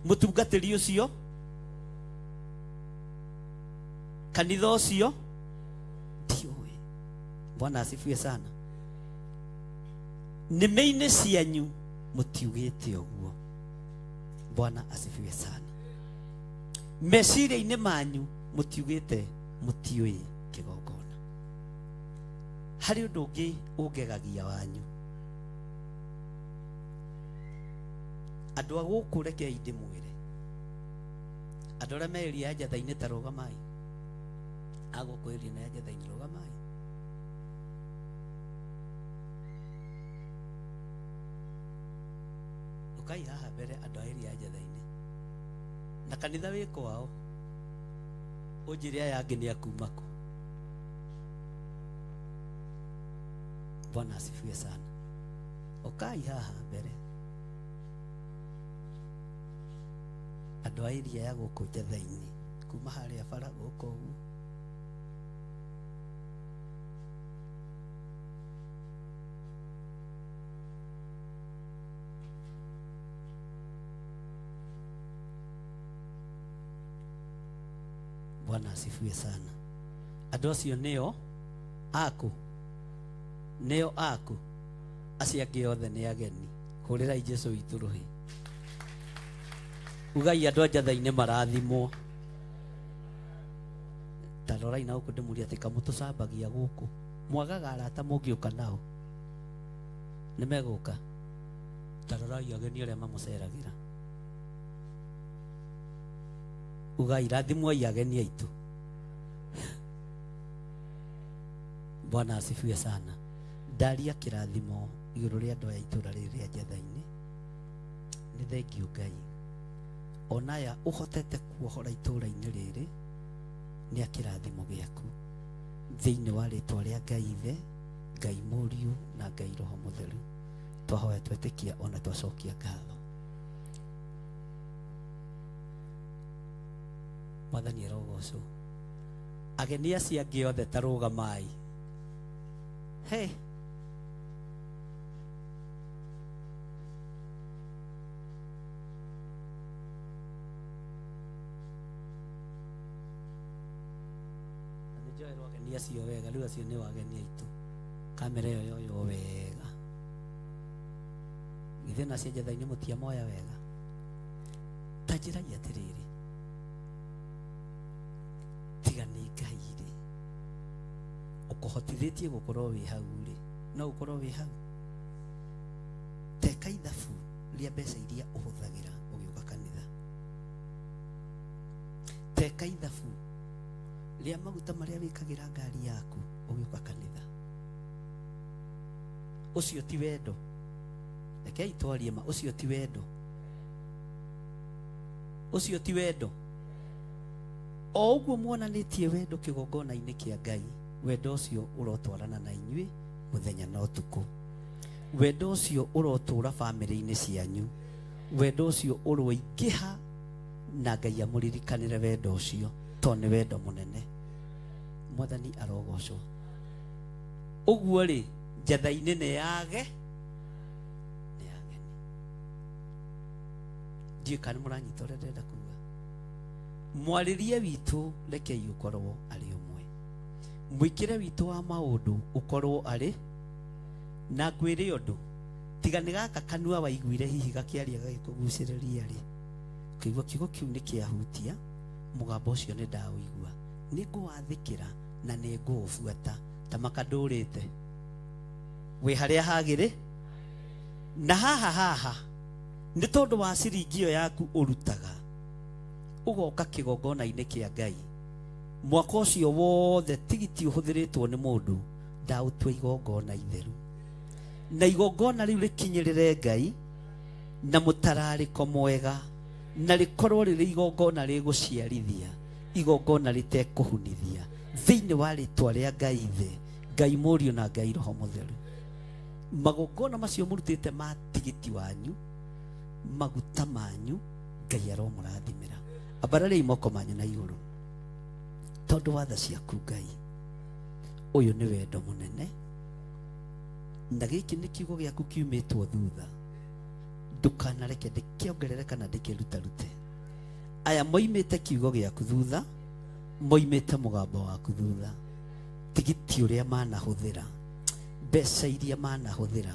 mũtungatĩri ũcio, kanitha ũcio ndiũĩ. Bwana asifiwe sana. Nĩmĩ-inĩ cianyu mũtiugĩte ũguo. Bwana asifiwe sana. Meciria-inĩ manyu mũtiugĩte mũtiũĩ kĩgongona. Harĩ ũndũ ũngĩ ũngegagia wanyu. Andũ a gũkũ rekei ndĩmwĩre, andũ arĩa me area ya Njatha-inĩ ta rũgamai, a gũkũ area ya Njatha-inĩ rũgamai. Ũkai haha mbere andũ a area ya Njatha-inĩ na kanitha wĩ kwao, ũnjĩre aya angĩ nĩ akuma kũ. Bwana asifiwe sana. Ũkai haha mbere andũ a area ya gũkũ Njatha-inĩ, kuma harĩa bara gũkũ ũguo. Bwana asifiwe sana. Andũ acio nĩo aku, nĩo aku, acio angĩ othe nĩ ageni. Hũrĩrai Jesũ witũ rũhĩ. Ugai andũ a Njatha-inĩ marathimwo. Ta rorai na gũkũ ndĩmũrie atĩ kamũtũcambagia gũkũ, mwagaga arata mũngĩũka nao nĩ megũka. Ta rorai ageni arĩa mamũceragĩra. Ugai rathimwai ageni aitũ. Bwana asifiwe sana. Ndaria kĩrathimo igũrũ rĩa andũ aya itũra rĩrĩ rĩa Njatha-inĩ. Nĩ thengiũ Ngai, onaya ũhotete kuohora itũra-inĩ rĩrĩ nĩ a kĩrathimo gĩaku thĩinĩ wa rĩtwa rĩa Ngai Ithe, Ngai Mũriũ na Ngai Roho Mũtheru. Twahoya twetĩkia ona twacokia ngatho. Mwathani arogocwo. Ageni acio angĩ othe ta rũgamai. Hey. Na nĩ njoerwo ageni acio wega, rĩu acio nĩo ageni aitũ. Kamera ĩyo yoywo wega. Githĩ na cia Njatha-inĩ mũtiamoya wega? Ta njĩrai atĩrĩrĩ, tiga nĩ Ngai rĩ, ũkũhotithĩtie gũkorwo wĩ hau rĩ, no ũkorwo wĩ hau? Teka ithabu rĩa mbeca iria ũhũthagĩra ũgĩũka kanitha. Teka ithabu rĩa maguta marĩa wĩkagĩra ngari yaku ũgĩũka kanitha. Ũcio ti wendo. Rekei twarie ma, ũcio ti wendo. Ũcio ti wendo. O ũguo muonanĩtie wendo kĩgongona-inĩ kĩa Ngai, wendo ũcio ũrotwarana na inyuĩ mũthenya na ũtukũ. Wendo ũcio ũrotũra bamĩrĩ-inĩ cianyu. Wendo ũcio ũroingĩha na Ngai amũririkanĩre wendo ũcio, tondũ nĩ wendo mũnene. Mwathani arogocwo. Ũguo rĩ, Njatha-inĩ nĩ yage, nĩ yageni. Ndiũĩ kana nĩ mũranyita ũrĩa ndĩrenda kuga. Mwarĩrie witũ rekei ũkorwo arĩ ũmwe. Mwĩkĩre witũ wa maũndũ ũkorwo arĩ na ngwĩre ũndũ, tiga nĩ gaka kanua waiguire hihi gakĩaria gagĩkũgucĩrĩria rĩ, ũkĩigua kiugo kĩu nĩ kĩahutia, mũgambo ũcio nĩ ndaũigua, nĩ ngũwathĩkĩra na nĩ ngũũbuata ta makandũrĩte. Wĩ harĩa hagĩrĩ na haha haha nĩ tondũ wa ciringi ĩyo yaku ũrutaga ũgoka kĩgongona-inĩ kĩa Ngai. Mwaka ũcio wothe tigiti ũhũthĩrĩtwo nĩ mũndũ ndaũtua igongona itheru, na igongona rĩu rĩkinyĩrĩre Ngai na mũtararĩko mwega, na rĩkorwo rĩrĩ igongona rĩgũciarithia, igongona rĩtekũhunithia, thĩinĩ wa rĩtwa rĩa Ngai Ithe, Ngai Mũriũ na Ngai Roho Mũtheru. Magongona macio mũrutĩte ma tigiti wanyu Maguta manyu Ngai aromũrathimĩra. Ambarariai moko manyu na igũrũ tondũ wa tha ciaku Ngai. Ũyũ nĩ wendo mũnene, na gĩkĩ nĩ kiugo gĩaku kiumĩtwo thutha. Ndũkanareke ndĩkĩongerere kana ndĩkĩrutarute. Aya moimĩte kiugo gĩaku thutha, moimĩte mũgambo waku thutha. Tigiti ũrĩa manahũthĩra, mbeca iria manahũthĩra,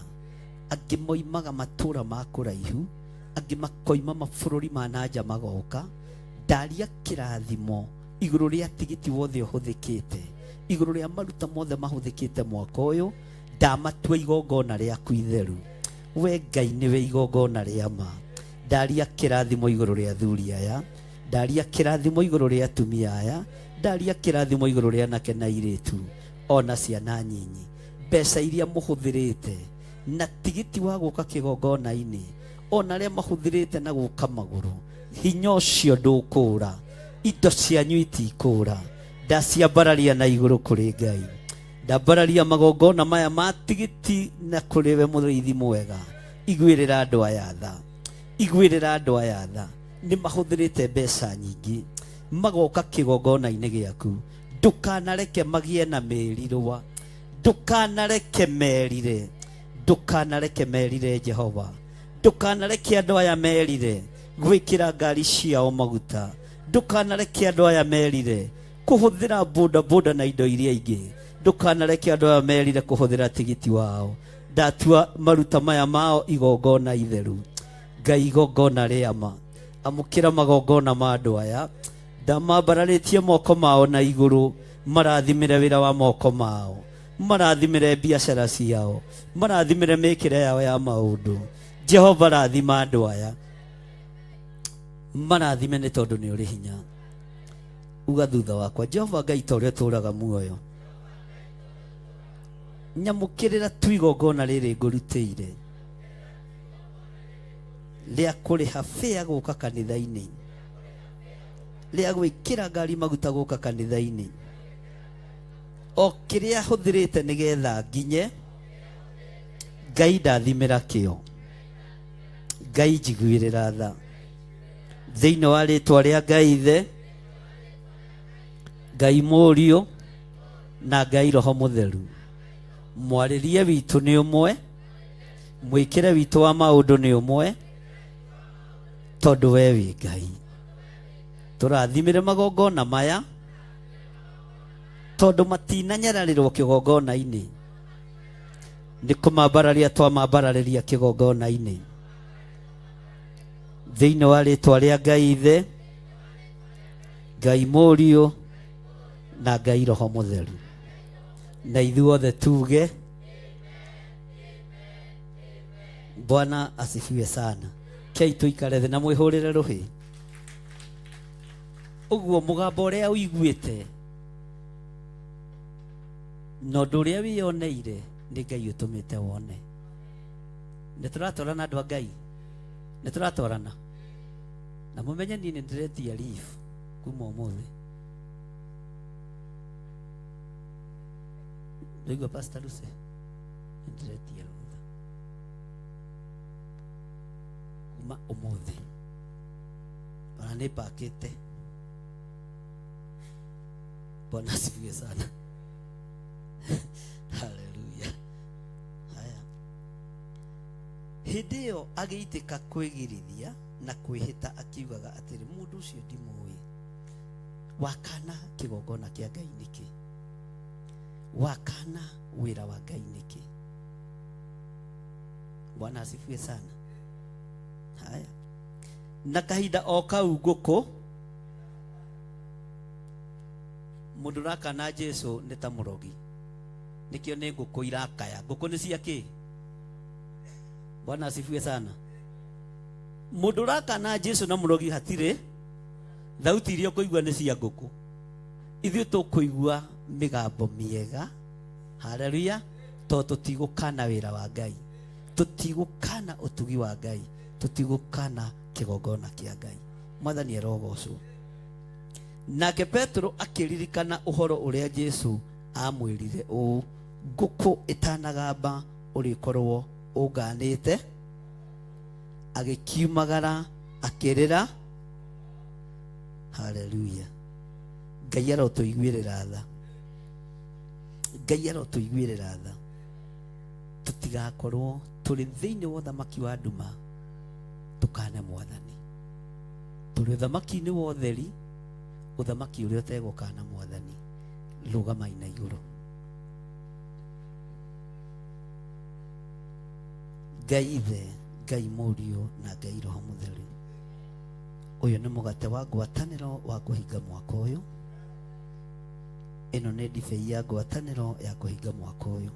angĩ moimaga matũra ma kũraihu, angĩ makoima mabũrũri ma na nja magoka. Ndaria kĩrathimo igũrũ rĩa tigiti wothe ũhũthĩkĩte, igũrũ rĩa maruta mothe mahũthĩkĩte mwaka ũyũ, ndamatua igongona rĩaku itheru. We Ngai nĩwe igongona rĩa ma. Ndaria kĩrathimo igũrũ rĩa athuri aya, ndaria kĩrathimo igũrũ rĩa atumia aya, ndaria kĩrathimo igũrũ rĩa anake na airĩtu ona ciana nyinyi. Mbeca iria mũhũthĩrĩte na tigiti wa gũka kĩgongona-inĩ, ona arĩa mahũthĩrĩte na gũka magũrũ, hinya ũcio ndũkũra, indo cianyu itikũra. Ndaciambararia na igũrũ kũrĩ Ngai. Ndambararia magongona maya ma tigiti na kũrĩ we mũrĩithi mwega. Iguĩrĩra andũ aya tha, iguĩrĩra andũ aya tha. Nĩ mahũthĩrĩte mbeca nyingĩ magoka kĩgongona-inĩ gĩaku. Ndũkanareke magĩe na mĩrirwa, ndũkanareke merire, ndũkanareke merire Jehova, ndũkanareke andũ aya merire gwĩkĩra ngari ciao maguta, ndũkanareke andũ aya merire kũhũthĩra boda boda na indo iria ingĩ, ndũkanareke andũ aya merire kũhũthĩra tigiti wao. Ndatua maruta maya mao igongona itheru. Ngai igongona rĩa ma, amũkĩra magongona ma andũ aya. Ndamambararĩtie moko mao na igũrũ, marathimĩre wĩra wa moko mao, marathimĩre biacara ciao, marathimĩre mĩkĩre yao ya maũndũ. Jehova rathima andũ aya, marathime nĩ tondũ nĩ ũrĩ hinya. Uga thutha wakwa, Jehova Ngai ta ũrĩa ũtũũraga muoyo, nyamũkĩrĩra tu igongona rĩrĩ ngũrutĩire rĩa kũrĩha fare gũka kanitha-inĩ, rĩa gwĩkĩra ngari maguta gũka kanitha-inĩ, o kĩrĩa hũthĩrĩte nĩgetha nginye. Ngai ndathimĩra kĩo, Ngai njiguĩrĩra tha. Thĩinĩ wa rĩtwa rĩa Ngai Ithe, Ngai Mũriũ na Ngai Roho Mũtheru, mwarĩrie witũ nĩ ũmwe, mwĩkĩre witũ wa maũndũ nĩ ũmwe, tondũ we wĩ Ngai. Tũrathimĩre magongona maya tondũ matinanyararĩrwo kĩgongona-inĩ, nĩ kũmambararia twamambararĩria kĩgongona-inĩ. Thĩinĩ wa rĩtwa rĩa Ngai Ithe, Ngai Mũriũ na Ngai Roho Mũtheru, na ithuothe tuge Bwana asifiwe sana. Kei tuikare thĩ na mwĩhũrĩre rũhĩ. Ũguo mũgambo ũrĩa ũiguĩte na ũndũ ũrĩa wĩyoneire nĩ Ngai ũtũmĩte wone. Nĩ tũratwarana andũ a Ngai, nĩ tũratwarana. Na mũmenye niĩ nĩ ndĩretia leave kuma ũmũthĩ. Ndũigua Pastor Lucy, nĩ ndĩretia rũtha kuma ũmũthĩ. Ona nĩ pakĩte. Bwana asifiwe sana. Haleluya. Haya. Hĩndĩ ĩyo agĩitĩka kwĩgirithia na kwĩhĩta akiugaga atĩrĩ, mũndũ ũcio ndimũĩ. Wakana kĩgongona kĩa Ngai nĩkĩ? Wakana wĩra wa Ngai nĩkĩ? Bwana asifiwe sana. Haya. Na kahinda o kau ngũkũ, mũndũ ũrakana Jesu nĩ ta mũrogi. Nĩkĩo nĩ ngũkũ irakaya. Ngũkũ nĩ cia kĩ? Bwana asifiwe sana. Mũndũ ũrakana Jesu na mũrogi hatirĩ thauti iria ũkũigua nĩ cia ngũkũ. Ithuĩ tũkũigua mĩgambo mĩega. Haleluya. Tondũ tũtigũkana wĩra wa Ngai, tũtigũkana ũtugi wa Ngai, tũtigũkana kĩgongona kĩa Ngai. Mwathani arogocwo. Nake Petero akĩririkana ũhoro ũrĩa Jesu amwĩrire ũũ, ngũkũ ĩtanagamba ũrĩkorwo ũnganĩte. Agĩkiumagara akĩrĩra. Haleluya. Ngai arotũiguĩrĩra tha. Ngai arotũiguĩrĩra tha. Tũtigakorwo tũrĩ thĩinĩ wa ũthamaki wa nduma tũkane mwathani. Tũrĩ ũthamaki-inĩ wa ũtheri, ũthamaki ũrĩa ũtegũkana mwathani. Rũgamai na igũrũ. Ngai Ithe, Ngai Mũriũ na Ngai Roho Mũtheru. Ũyũ nĩ mũgate wa ngwatanĩro wa kũhinga mwaka ũyũ. Ĩno nĩ ndibei ya ngwatanĩro ya kũhinga mwaka ũyũ.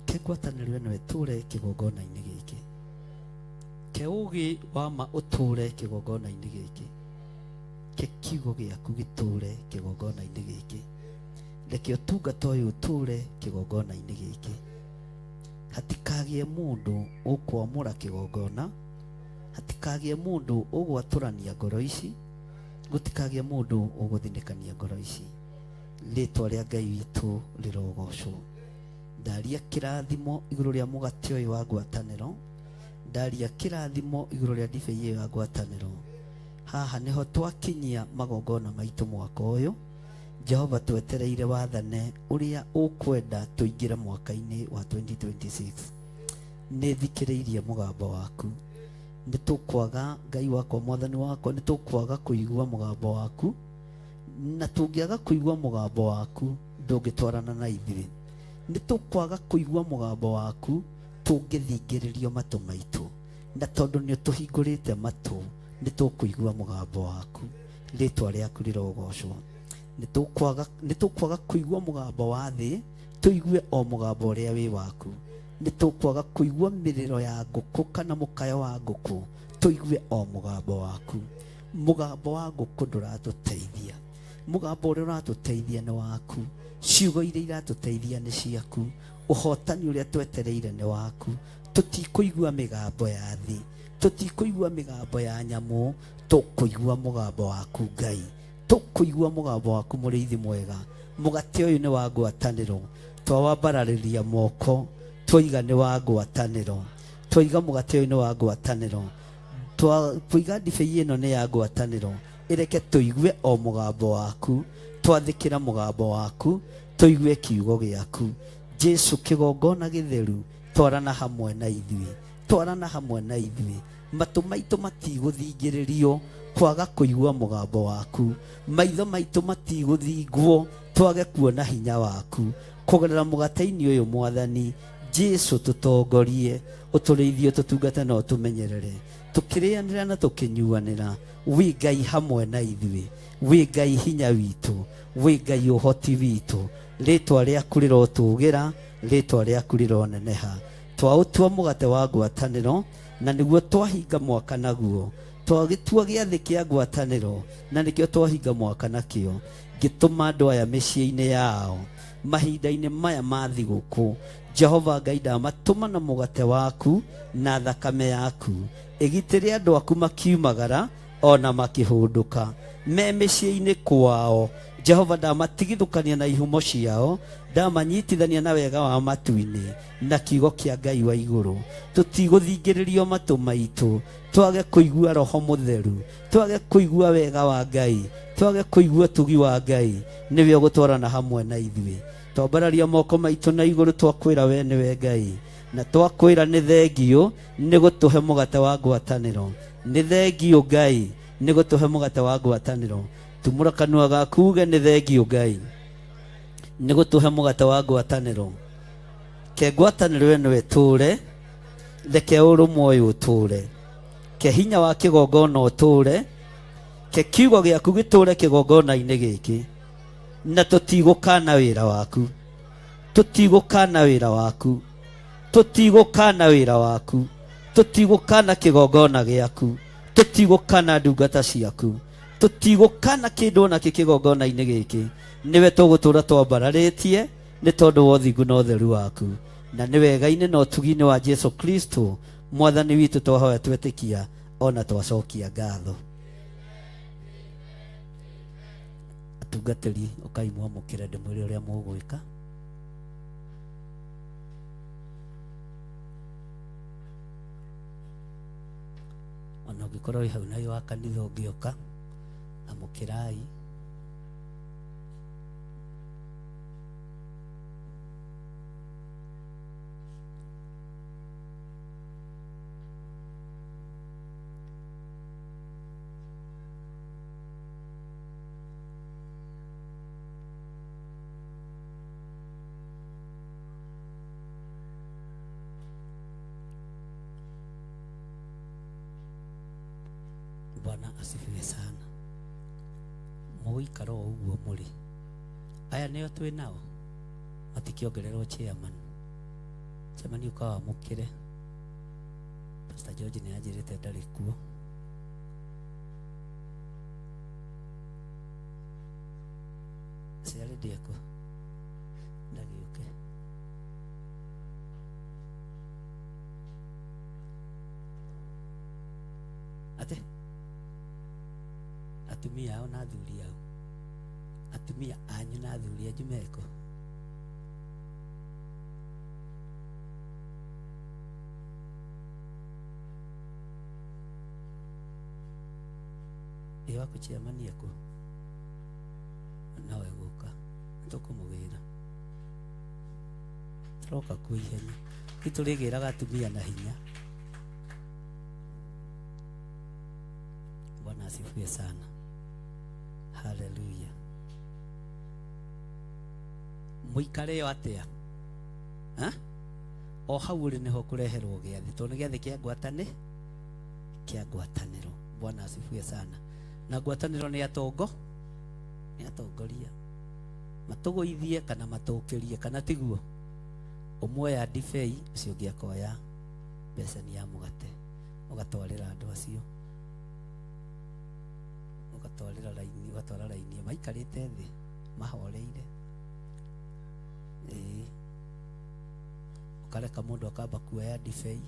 Ke ngwatanĩro ĩno ĩtũre kĩgongona-inĩ gĩkĩ. Ke ũgĩ wa ma ũtũre kĩgongona-inĩ gĩkĩ. Ke kiugo gĩaku gĩtũre kĩgongona-inĩ gĩkĩ. Reke ũtungata ũyũ ũtũre kĩgongona-inĩ gĩkĩ. Hatikagĩe mũndũ ũkwamũra kĩgongona, hatikagĩe mũndũ ũgwatũrania ngoro ici, gũtikagĩe mũndũ ũgũthinĩkania ngoro ici. Rĩtwa rĩa Ngai witũ rĩrogocwo. Ndaria kĩrathimo igũrũ rĩa mũgate ũyũ wa ngwatanĩro, ndaria kĩrathimo igũrũ rĩa ndibei ĩyo ya ngwatanĩro. Haha nĩho twakinyia magongona maitũ mwaka ũyũ. Jehova twetereire wathane ũrĩa ũkwenda tũingĩre mwaka-inĩ wa 2026. Nĩ thikĩrĩirie mũgambo waku. Nĩ tũkwaga Ngai wakwa mwathani wakwa, nĩ tũkwaga kũigua mũgambo waku, na tũngĩaga kũigua mũgambo waku ndũngĩtwarana na ithuĩ. Nĩ tũkwaga kũigua mũgambo waku tũngĩthingĩrĩrio matũ maitũ, na tondũ nĩ ũtũhingũrĩte matũ nĩ tũkũigua mũgambo waku. Rĩtwa rĩaku rĩrogocwo. Nĩ tũkwaga kũigua mũgambo wa thĩ, tũigue o mũgambo ũrĩa wĩ waku. Nĩ tũkwaga kũigua mĩrĩro ya ngũkũ kana mũkayo wa ngũkũ, tũigue o mũgambo waku. Mũgambo wa ngũkũ ndũratũteithia. Mũgambo ũrĩa ũratũteithia nĩ waku. Ciugo iria iratũteithia nĩ ciaku. Ũhotani ũrĩa twetereire nĩ waku. Tũtikũigua mĩgambo ya thĩ, tũtikũigua mĩgambo ya nyamũ, tũkũigua mũgambo waku Ngai. Tũkũigua mũgambo waku mũrĩithi mwega. Mũgate ũyũ nĩ wa ngwatanĩro, twawambararĩria moko twaiga nĩ wa ngwatanĩro, twaiga mũgate ũyũ nĩ wa ngwatanĩro, twaiga ndibei ĩno nĩ ya ngwatanĩro. Ĩreke tũigue o mũgambo waku, twathĩkĩra mũgambo waku, tũigue kiugo gĩaku. Jesu kĩgongona gĩtheru, twarana hamwe na ithuĩ, twarana hamwe na ithuĩ. Matũ maitũ matigũthingĩrĩrio kwaga kũigua mũgambo waku, maitho maitũ matigũthingwo twage kuona hinya waku. Kũgerera mũgate-inĩ ũyũ mwathani Jesu tũtongorie, ũtũrĩithie, ũtũtungate na ũtũmenyerere. Tũkĩrĩanĩra na tũkĩnyuanĩra, wĩ Ngai hamwe na ithuĩ, wĩ Ngai hinya witũ, wĩ Ngai ũhoti witũ. Rĩtwa rĩaku rĩrotũgĩra, rĩtwa rĩaku rĩroneneha. Twaũtua mũgate wa ngwatanĩro, na nĩguo twahinga mwaka naguo. Twagĩtua gĩathĩ kĩa ngwatanĩro, na nĩkĩo twahinga mwaka nakĩo. Ngĩtũma andũ aya mĩciĩ-inĩ yao mahinda-inĩ maya ma thigũkũ. Jehova Ngai ndamatũma na mũgate waku na thakame yaku, ĩgitĩre andũ aku makiumagara ona makĩhũndũka me mĩciĩ-inĩ kwao. Jehova ndamatigithũkania na ihumo ciao, ndamanyitithania na wega wa matu-inĩ na kiugo kĩa Ngai wa igũrũ. Tũtigũthingĩrĩrio matũ maitũ twage kũigua Roho Mũtheru, twage kũigua wega wa Ngai, twage kũigua ũtugi wa Ngai. Nĩwe ũgũtwarana hamwe na ithuĩ. Twambararia moko maitũ na igũrũ, twakwĩra we nĩwe Ngai, na twakwĩra nĩ thengiũ nĩ gũtũhe mũgate wa ngwatanĩro. Nĩ thengiũ Ngai nĩ gũtũhe mũgate wa ngwatanĩro. Tumũra kanua gaku uge nĩ thengiũ Ngai nĩ gũtũhe mũgate wa ngwatanĩro. Ke ngwatanĩro ĩno ĩtũre, reke ũrũmwe ũyũ ũtũre, ke hinya wa kĩgongona ũtũre, ke kiugo gĩaku gĩtũre kĩgongona-inĩ gĩkĩ, na tũtigũkana wĩra waku, tũtigũkana wĩra waku, tũtigũkana wĩra waku, tũtigũkana kĩgongona gĩaku, tũtigũkana ndungata ciaku, tũtigũkana kĩndũ onakĩ kĩgongona-inĩ gĩkĩ. Nĩwe tũgũtũra twambararĩtie nĩ tondũ wa ũthingu na ũtheru waku, na nĩ wega-inĩ na ũtugi-inĩ wa Jesu Kristo mwathani witũ twahoya twetĩkia ona twacokia ngatho. Atungatĩri ũkai mwamũkĩre ndĩmwĩre ũrĩa mũgwĩka. Angĩkorwo wĩ hau na wĩ wa kanitha ũngĩũka, amũkĩrai. Bwana asifiwe sana. Mũgũikara o ũguo mũrĩ. Aya nĩo twĩ nao matikĩongererwo chairman. Chairman ũka wamũkĩre. Pastor George nĩ anjĩrĩte ndarĩ kuo. Ciarĩ ndĩekũ ndagĩũke. Ate atumia ao na athuri ao, atumia anyu na athuri anyu meko. Ĩ waku chairman ekũ? Nowe gũka tũkũmũgĩra, tũroka kuo ihenya. Itũrĩgĩraga atumia na hinya. Bwana asifiwe sana. Haleluya. Mũikare o atĩa? Ha? O hau ũrĩ nĩho kũreherwo gĩathĩ, tondũ nĩ gĩathĩ kĩa ngwatane, kĩa ngwatanĩro. Bwana asifiwe sana. Na ngwatanĩro nĩ atongo, nĩ atongoria. Matũgũithie kana matũkĩrie, kana tiguo? Ũmwe oya ndibei, ũcio ũngĩ akoya beceni ya mũgate, ũgatwarĩra andũ acio, ũgatwarĩra raini, ũgatwara raini maikarĩte thĩ mahoreire. Ĩĩ, ũkareka mũndũ akamba kuoya ndibei,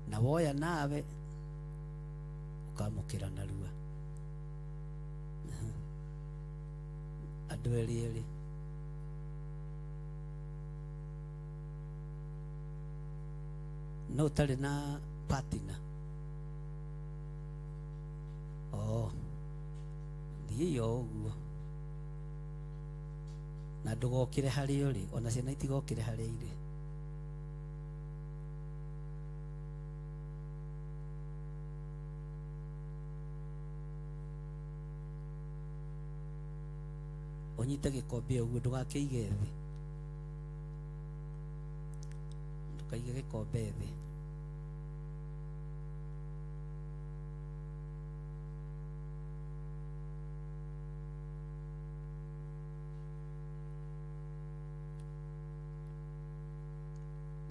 na woya nawe ũkamũkĩra narua. Andũ erĩ erĩ. No ũtarĩ na partner. Oh, thiĩi o ũguo na ndũgokĩre harĩa ũrĩ, ona ciana itigokĩre harĩa irĩ. Ũnyite gĩkombe ũguo, ndũgakĩige thĩ, ndũkaige gĩkombe thĩ.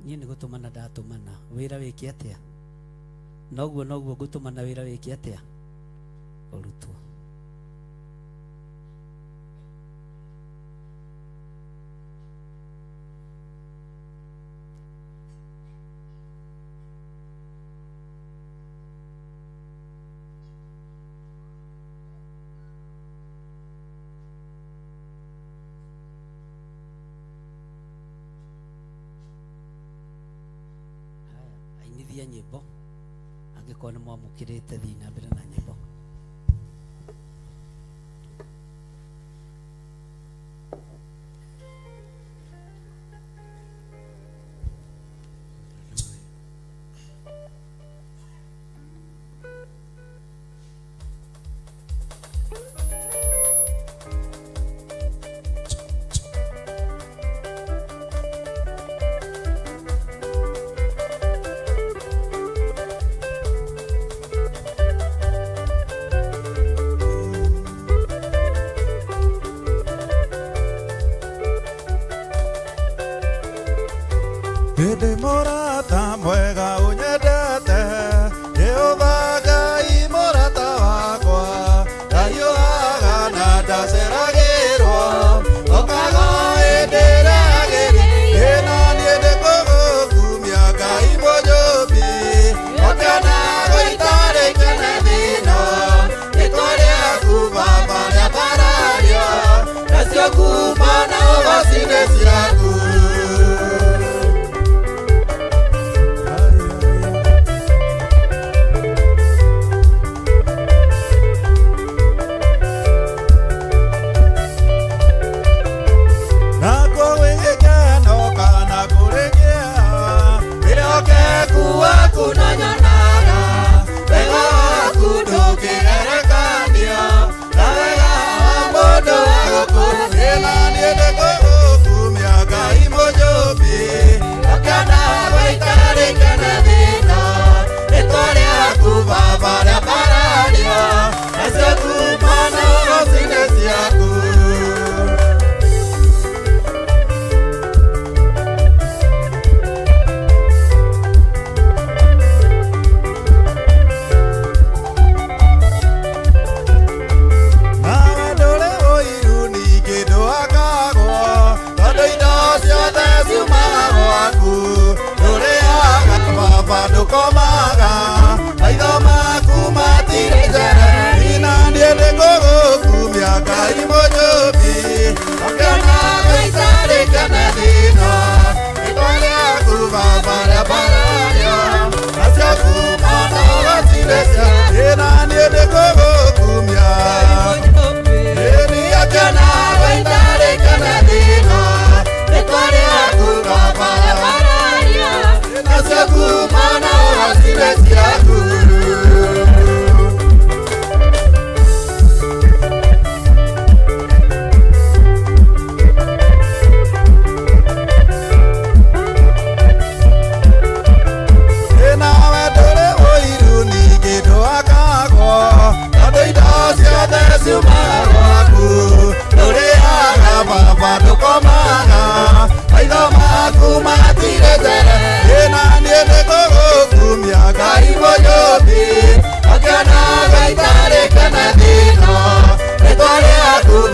Niĩ nĩ gũtũmana ndatũmana, wĩra wĩke atĩa? Noguo noguo ngũtũmana wĩra wĩke atĩa? Ũrutwo. Haya, ainithia nyĩmbo angĩkorwo nĩ mwamũkĩrĩte, thiĩ na mbere na nyĩmbo. Hĩndĩ mũrata mwega ũnyendete, Jehova Ngai mũrata wakwa, ndahiũhaga na ndaceragĩrwo, okaga hĩndĩ ĩrĩa yagĩrĩire, na niĩ nĩngũgũkumia Ngai mũnyũmbi, okana gũitarĩ kĩene thĩna, rĩtwa rĩaku Baba rĩambarario, nacio ngumo na ũgoci nĩ ciaku.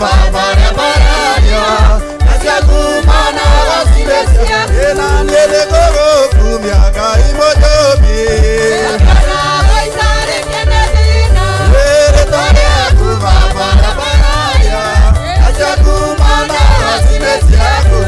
baba rĩa na ciaku mana gacire ciaku na niĩ nĩngũgũkumia Ngai mũtũmbi rĩtwa rĩaku baba rĩa na ciaku mana gacire ciaku.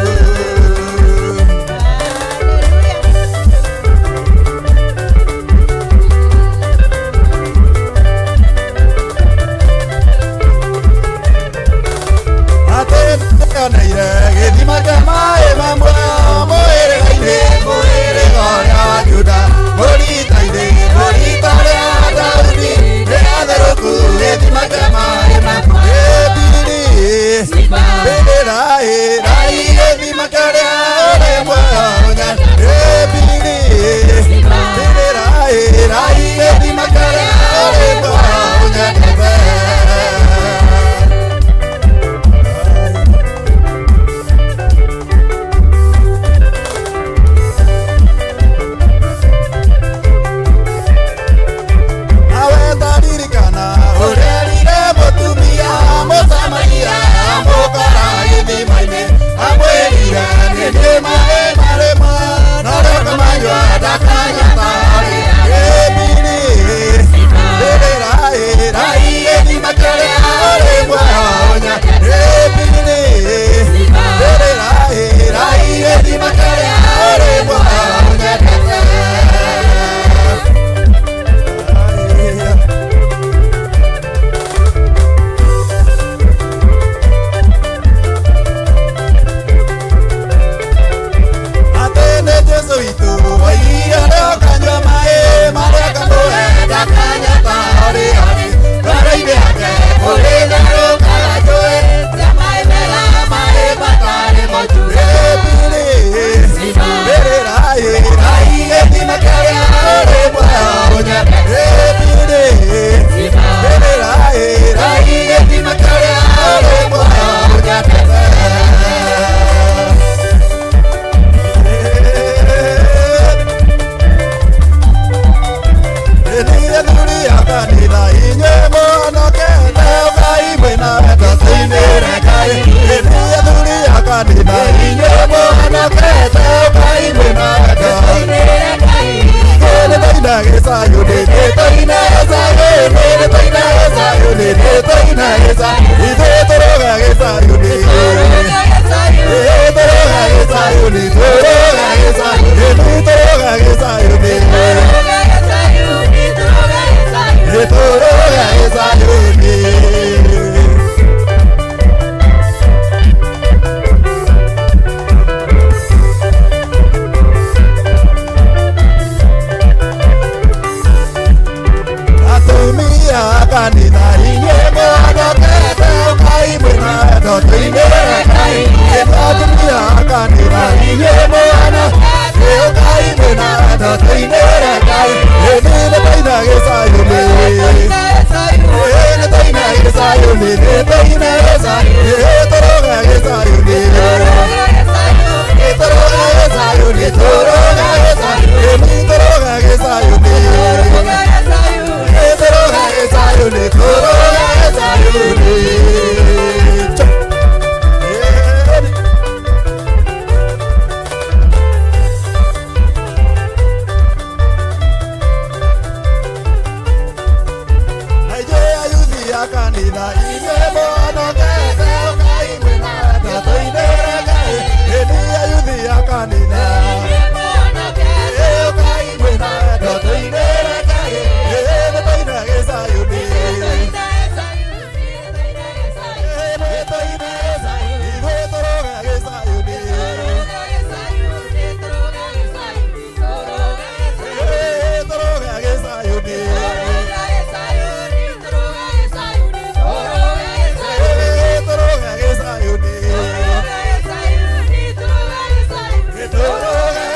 Ateneire gĩthima kĩa maĩ ma muoyo mũhĩrĩga-inĩ mũhĩrĩga ũrĩa wa Juda mũrita-inĩ rũrita rĩa Daudi rĩatherũku gĩthima kĩa maĩ ma muoyo bĩrĩrai rai gĩthima kĩrĩa ũrĩ muoyo ĩbiri bĩrĩrai rai gĩthima kĩrĩa ũrĩ muoyo ũnyendete. Ũrerire mũtumia mũsamaria mũkora gĩthima-inĩ amwĩrire nĩ maĩ marĩ muoyo na ũrĩa ũkamanyua ndakanyota ĩbiri bĩrĩrai rai gĩthima kĩrĩa ũrĩ muoyo ĩbiri bĩrĩrai rai gĩthima kĩrĩa ũrĩ muoyo ũnyendete. Jesu witũ oigire ndũkanyua maĩ marĩa ngamũhe ndakanyota horĩ horĩ ngoro-inĩ yake kũrĩ therũkaga njũĩ cia maĩ mega maĩ matarĩ mocu ĩbiri bĩrĩrai rai gĩthima kĩrĩa ũrĩ muoyo ũnyendete ĩbiri bĩrĩrai rai gĩthima kĩrĩa ũrĩ muoyo ũnyendete. Kanitha inyuĩ mũhonokete ũkai mwĩna wendo tũinĩre Ngai. Ĩni athuri a kanitha inyuĩ mũhonokete ũkai mwĩna wendo tũinĩre Ngai. Nĩ tũina gĩcayũ-inĩ, nĩ tũina gĩcayũ-inĩ, nĩ tũina gĩcayũ-inĩ, nĩ tũina gĩcayũ-inĩ, ithuĩ tũrũga gĩcayũ-inĩ. Ĩ tũrũga gĩcayũ-inĩ, tũrũga gĩcayũ-inĩ, nĩ tũrũga gĩcayũ-inĩ. Tũrũga gĩcayũ-inĩ. Atumia a kanitha inyuĩ mũhonokete ũkai mwĩna wendo tũinĩre Ngai. Atumia a kanitha inyuĩ mũhonokete ũkai mwĩna wendo tũinĩre Ngai. Ĩni nĩ tũina gĩcayũ-inĩ. Nĩ tũina gĩcayũ-inĩ, nĩ tũina gĩcayũ-inĩ, tũrũga gĩcayũ-inĩ. Tũrũga gĩcayũ-inĩ, tũrũga gĩcayũ-inĩ, nĩ tũrũga gĩcayũ-inĩ. Tũrũga gĩcayũ-inĩ, tũrũga gĩcayũ-inĩ. Kanitha inyuĩ mũhonokete ũkai mwĩna wendo tũinĩre Ngai. Ĩni ayuthi a kanitha ũkai mwĩna wendo tũinĩre Ngai. Nĩ tũina gĩcayũ-inĩ. Nĩ tũina gĩcayũ-inĩ, ithuĩ tũrũga gĩcayũ-inĩ. Tũrũga gĩcayũ-inĩ. Tũrũga gĩcayũ-inĩ. Tũrũga.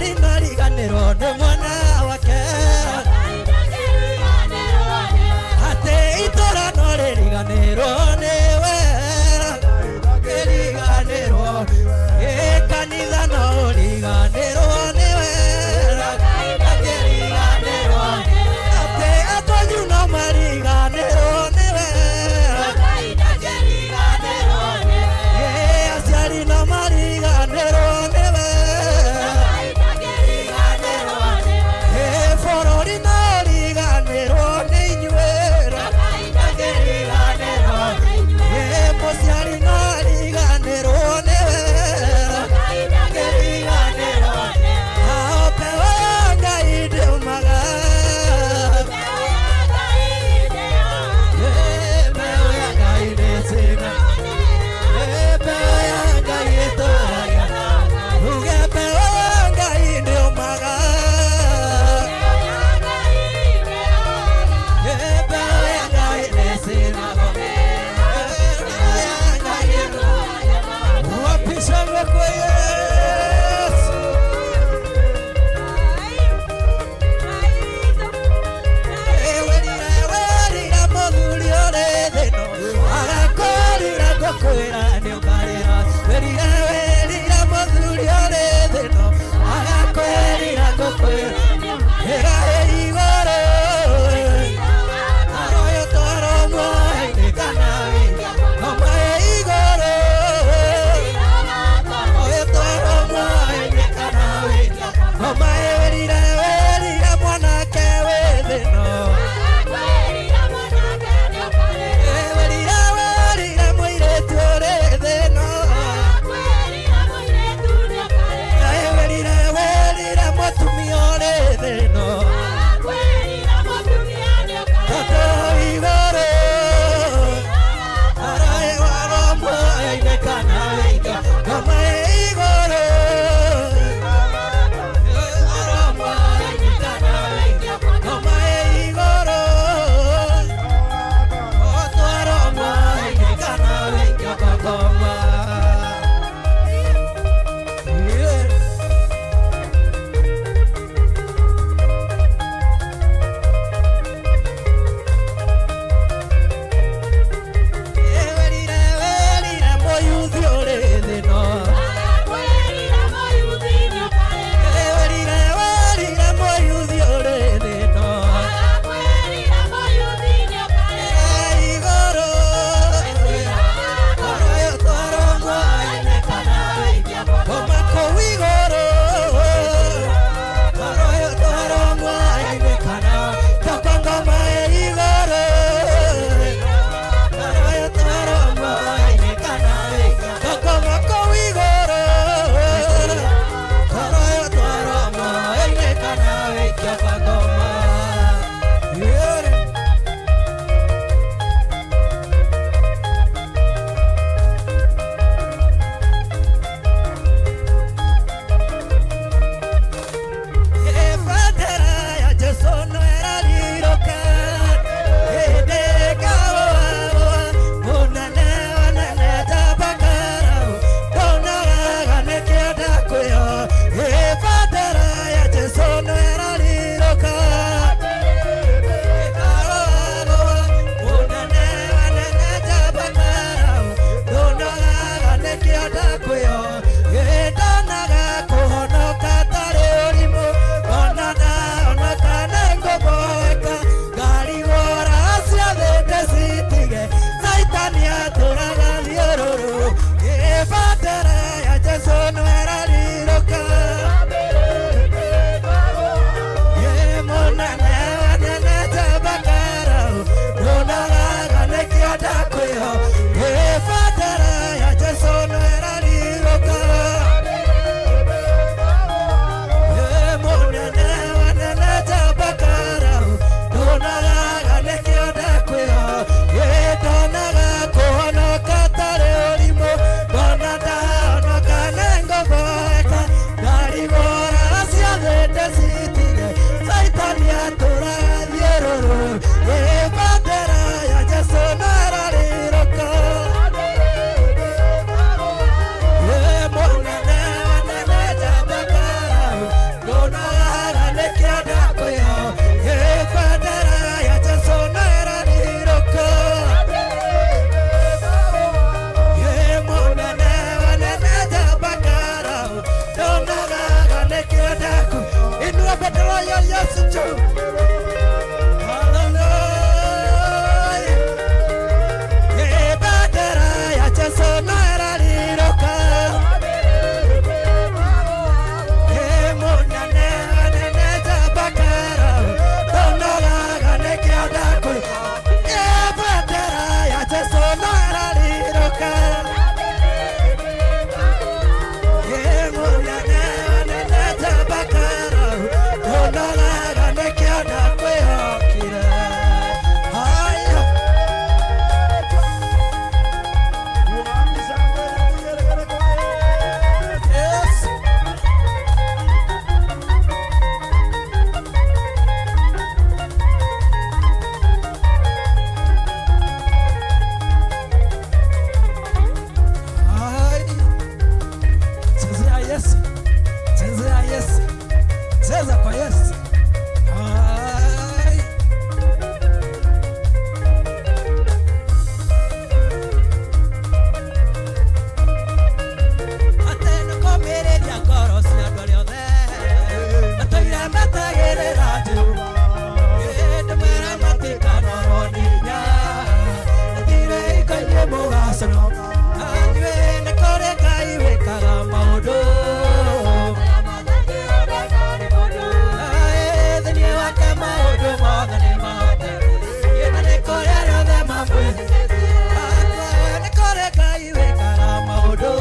Mũciari no ariganĩrwo nĩ mwana wake. Atĩ itũra no rĩriganĩrwo nĩwe. Rĩriganĩrwo. Ĩ kanitha no ũriganĩrwo nĩwe. Ndangĩriganĩrwo. Atĩ atwanyu no mariganĩrwo nĩwe. Ĩ aciari no mariganĩrwo nĩwe. Weka bendera ya Yesu juu. Hallelujah. Ye bendera ya Yesu no ĩrarirũka. Ye mũnene anene njambakara, tũnogaga nĩkĩo ndakwĩ. Ye bendera ya Yesu no ĩrarirũka. Ye mũnene anene njambakara, tũnogaga nĩkĩo ndakwĩhokire. Haya. Yes. Ai. Chezea Yesu. Chezea Yesu. Cheza kwa Yesu. Ai. Ate nĩkũmĩrĩria ngoro cia andũ arĩa othe matũire metagĩrĩra Jehova. Ĩ, ndĩmwĩre matikanorwo nĩ hinya. Matirĩ hingo inyuĩ mũgaconoka. Inyuĩ nĩ kũrĩ Ngai wĩkaga maũndũ. Aĩ, thĩinĩ wake maũndũ mothe nĩ mahote. Ĩ, na nĩ kũrĩ arĩa othe mamwĩhokete. Nĩ kũrĩ Ngai wĩkaga maũndũ.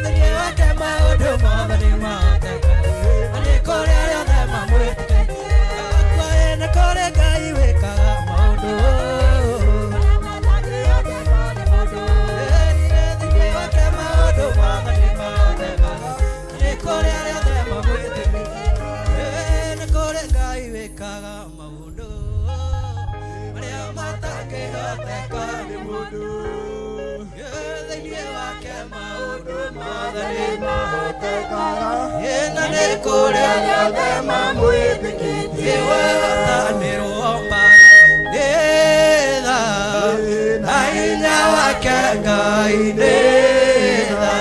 Thĩinĩ wake maũndũ mothe nĩ mahoteka. Na nĩ kũrĩ arĩa othe mamwĩtĩkĩtie. Nĩ kũrĩ Ngai wĩkaga maũndũ. Thĩinĩ wake maũndũ mothe nĩ mahoteka. Na nĩ kũrĩ arĩa othe mamwĩtĩkĩtie. Nĩ kũrĩ Ngai wĩkaga maũndũ marĩa matangĩhoteka nĩ mũndũ. Thĩinĩ wake maũndũ mothe nĩ mahotekaga. Na nĩ kũrĩ arĩa othe mamwĩtĩkĩtie. Wahotanĩrwo mbaara nĩ tha, na hinya wake Ngai nĩ tha,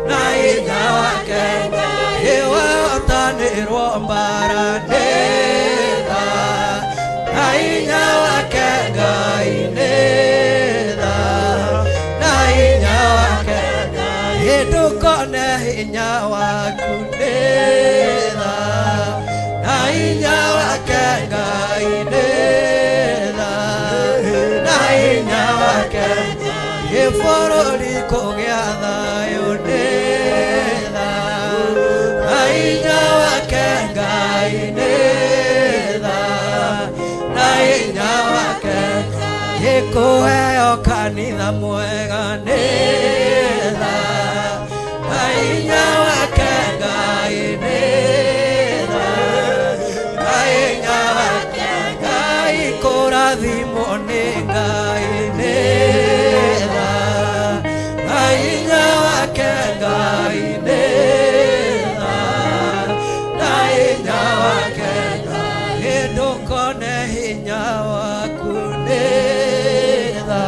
na hinya wake Ngai. Wahotanĩrwo mbaara nĩ tha, na hinya wake Ngai nĩ tha, na hinya wake Ngai. Ndũkone hinya waku nĩ tha, na hinya wake Ngai nĩ tha, na hinya wake Ngai. Bũrũri kũgĩa thayũ nĩ tha, na hinya wake Ngai nĩ tha, na hinya wake Ngai. Kũheo kanitha mwega nĩ tha, na hinya wake Ngai nĩ tha, na hinya wake Ngai. Kũrathimwo nĩ Ngai nĩ tha, na hinya wake Ngai nĩ tha, na hinya wake Ngai. Ndũkone hinya waku nĩ tha,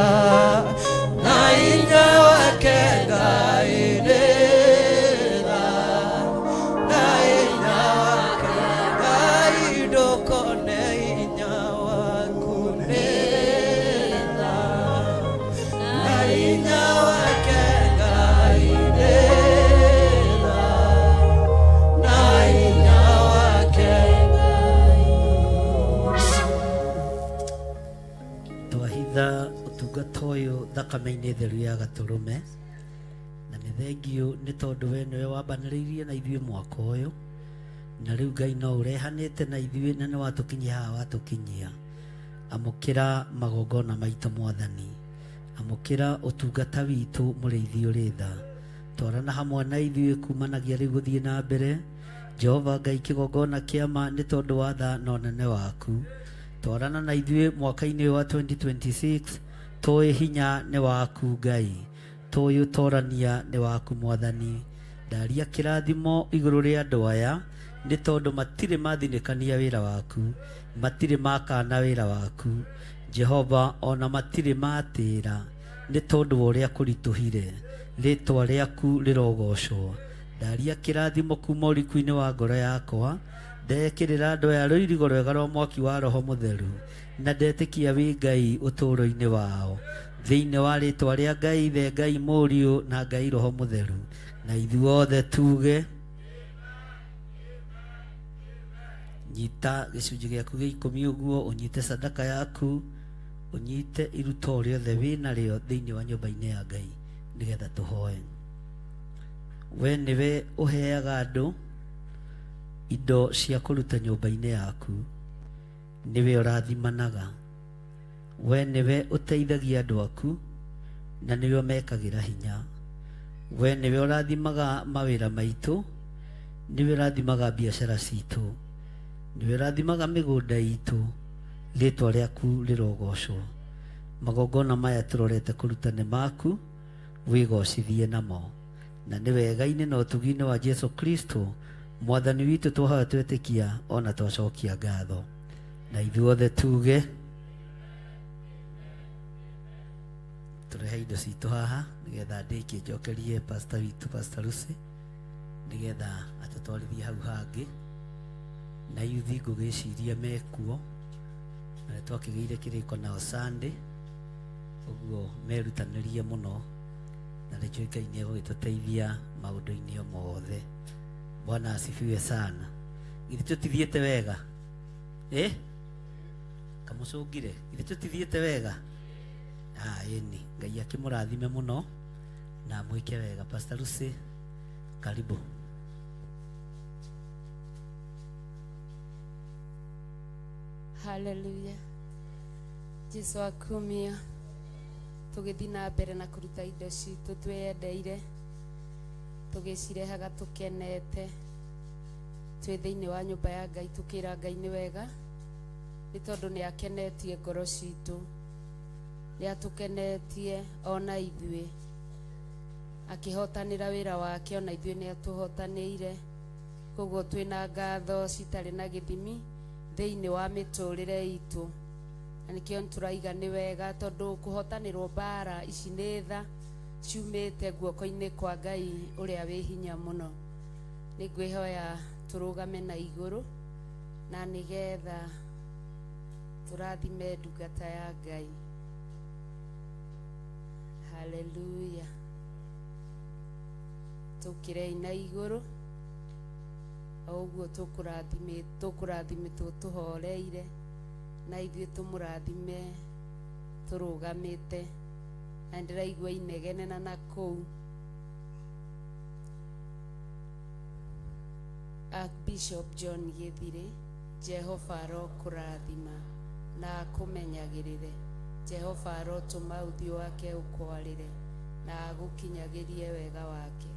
na hinya wake Ngai nĩ tha, na hinya wake Ngai. Ndũkone hinya waku nĩ tha, na hinya wake Ngai nĩ tha, na hinya wake Twahitha ũtungata ũyũ thakame-inĩ theru ya gatũrũme na nĩ thengiũ nĩ tondũ we nĩwe wambanĩrĩirie na ithuĩ mwaka ũyũ na rĩu Ngai no ũrehanĩte na ithuĩ na nĩ watũkinyia haha watũkinyia. Amũkĩra magongona maitũ Mwathani, amũkĩra ũtungata witũ mũrĩithi ũrĩ tha, twarana hamwe na ithuĩ kumanagia rĩu gũthiĩ na mbere. Jehova Ngai kĩgongona kĩa ma nĩ tondũ wa tha na ũnene waku, twarana na ithuĩ mwaka-inĩ ũyũ wa 2026. Tũĩ hinya nĩ waku Ngai, tũĩ ũtorania nĩ waku Mwathani. Ndaria kĩrathimo igũrũ rĩa andũ aya nĩ tondũ matirĩ mathinĩkania wĩra waku, matirĩ makana wĩra waku Jehova, ona matirĩ matĩra nĩ tondũ wa ũrĩa kũritũhire. Rĩtwa rĩaku rĩrogocwo. Ndaria kĩrathimo kuma ũriku-inĩ wa ngoro yakwa, ndekĩrĩra andũ aya rũirigo rwega rwa mwaki wa Roho Mũtheru, na ndetĩkia wĩ Ngai ũtũũro-inĩ wao, thĩinĩ wa rĩtwa rĩa Ngai Ithe, Ngai Mũriũ na Ngai Roho Mũtheru. Na ithuothe tuge, nyita gĩcunjĩ gĩaku gĩa ikũmi ũguo, ũnyite sadaka yaku, ũnyite iruta o rĩothe wĩnarĩo thĩinĩ wa nyũmba-inĩ ya Ngai, nĩgetha tũhoe. We nĩwe ũheaga andũ indo cia kũruta nyũmba-inĩ yaku, nĩwe ũrathimanaga. We nĩwe ũteithagia andũ aku, na nĩwe ũmekagĩra hinya. We nĩwe ũrathimaga mawĩra maitũ, nĩwe ũrathimaga biacara citũ, nĩwe ũrathimaga mĩgũnda itũ. Rĩtwa rĩaku rĩrogocwo. Magongona maya tũrorete kũruta nĩ maku, wĩgocithie namo. Na nĩ wega-inĩ na ũtugi-inĩ wa Jesu Kristo Mwathani witũ twahoya twetĩkia ona twacokia ngatho. Na ithuothe tuge, tũrehe indo citũ haha nĩgetha ndĩkie njokerie pastor witũ, Pastor Lucy, nĩgetha atũtwarithie hau hangĩ. Na yuthi ngũgĩciria mekuo, na nĩtwakĩgĩire kĩrĩko nao Sunday, ũguo merutanĩrie mũno, na nĩnjũĩ Ngai nĩegũgĩtũteithia maũndũ-inĩ o mothe. Bwana asifiwe sana. Githĩ tũtithiĩte wega? Kamũcũngire, githĩ tũtithiĩte wega? Ĩni, Ngai akĩmũrathime mũno na mwĩke wega. Pastor Lucy, karibu. Haleluya. Jesu akumia. Tũgĩthiĩ na mbere na kũruta indo citũ twĩyendeire, tũgĩcirehaga tũkenete, twĩ thĩinĩ wa nyũmba ya Ngai, tũkĩra Ngai nĩ wega, nĩ tondũ nĩ akenetie ngoro citũ, nĩ atũkenetie ona ithuĩ, akĩhotanĩra wĩra wake ona ithuĩ nĩ atũhotanĩire. Koguo twĩna ngatho citarĩ na gĩthimi thĩinĩ wa mĩtũrĩre itũ, na nĩkĩo tũraiga nĩ wega, tondũ kũhotanĩrwo mbara ici nĩ tha ciumĩte guoko-inĩ kwa Ngai ũrĩa wĩ hinya mũno. Nĩ ngwĩhoya tũrũgame na igũrũ, na nĩgetha tũrathime ndungata ya Ngai. Haleluya. Tũkĩrei na igũrũ o ũguo tũkũrathimĩtwo tũhoreire, na ithuĩ tũmũrathime tũrũgamĩte. Na ndĩraigua inegene na nakũu. Archbishop John Githire, Jehova arokũrathima na akũmenyagĩrĩre. Jehova arotũma ũthiũ wake ũkwarĩre na agũkinyagĩrie wega wake.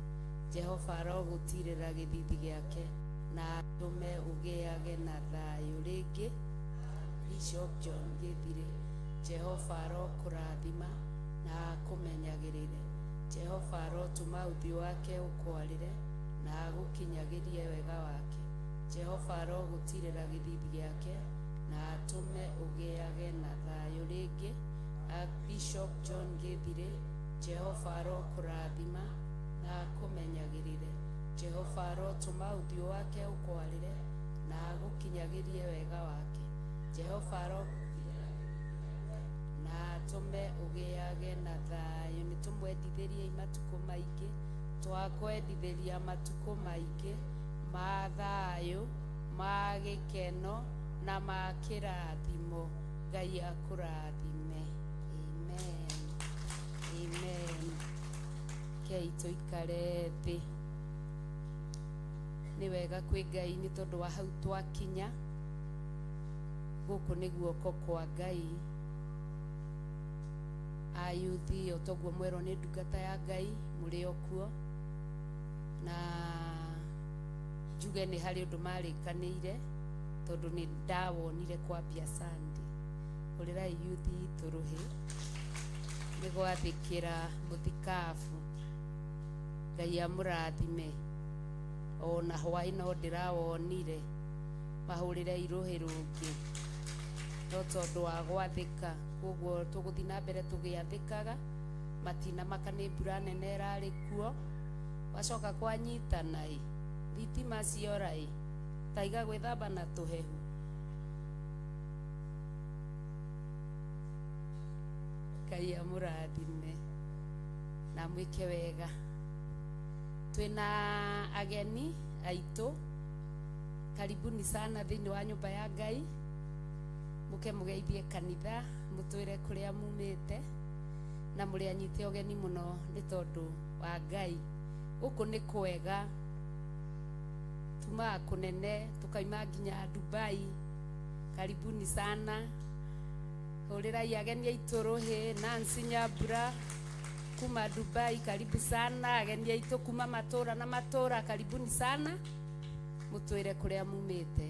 Jehova arogũtirĩra gĩthithi gĩake na atũme ũgĩage na thayũ rĩngĩ. Bishop John Githire, Jehova arokũrathima na akũmenyagĩrĩre. Jehova arotũma ũthiũ wake ũkwarĩre na agũkinyagĩrie wega wake. Jehova arogũtirĩra gĩthithi gĩake na atũme ũgĩage na thayũ rĩngĩ. Archbishop John Githire, Jehova arokũrathima na akũmenyagĩrĩre. Jehova arotũma ũthiũ wake ũkwarĩre na agũkinyagĩrie wega wake. Jehova na atũme ũgĩage na thayũ. Nĩ tũmwendithĩriei matukũ maingĩ, twakwendithĩria matukũ maingĩ ma thayũ, ma gĩkeno na ma kĩrathimo. Ngai akũrathime. Amen. Amen. Kei tũikare thĩ. Nĩ wega kwĩ Ngai nĩ tondũ wa hau twakinya. Gũkũ nĩ guoko kwa Ngai. Ayuthi o toguo mwerwo nĩ ndungata ya Ngai mũrĩ o kuo, na njuge nĩ harĩ ũndũ marĩkanĩire tondũ nĩ ndawonire kwambia Sunday. Hũrĩrai yuthi itũ rũhĩ nĩ gwathĩkĩra mũthikabu. Ngai amũrathime. Ona hwaĩ no ndĩrawonire, mahũrĩre rũhĩ rũngĩ no tondũ wa gwathĩka. Koguo tũgũthiĩ na mbere tũgĩathĩkaga, matinamaka nĩ mbura nene ĩrarĩ kuo. Gwacoka kwanyitana ĩ, thitima ciora ĩ, taiga gwĩthamba na tũhehu. Ngai amũrathime na mwĩke wega. Twĩna ageni aitũ, karibuni sana thĩinĩ wa nyũmba ya Ngai. Mũke mũgeithie kanitha, mũtwĩre kũrĩa mumĩte, na mũrĩ anyite ũgeni mũno nĩ tondũ wa Ngai. Gũkũ nĩ kwega, tumaga kũnene, tũkaima nginya Dubai. Karibuni sana. Hũrĩrai ageni aitũ rũhĩ, Nancy Nyambura kuma Dubai, karibu sana. Ageni aitũ kuma matũra na matũra, karibuni sana. Mũtwĩre kũrĩa mumĩte.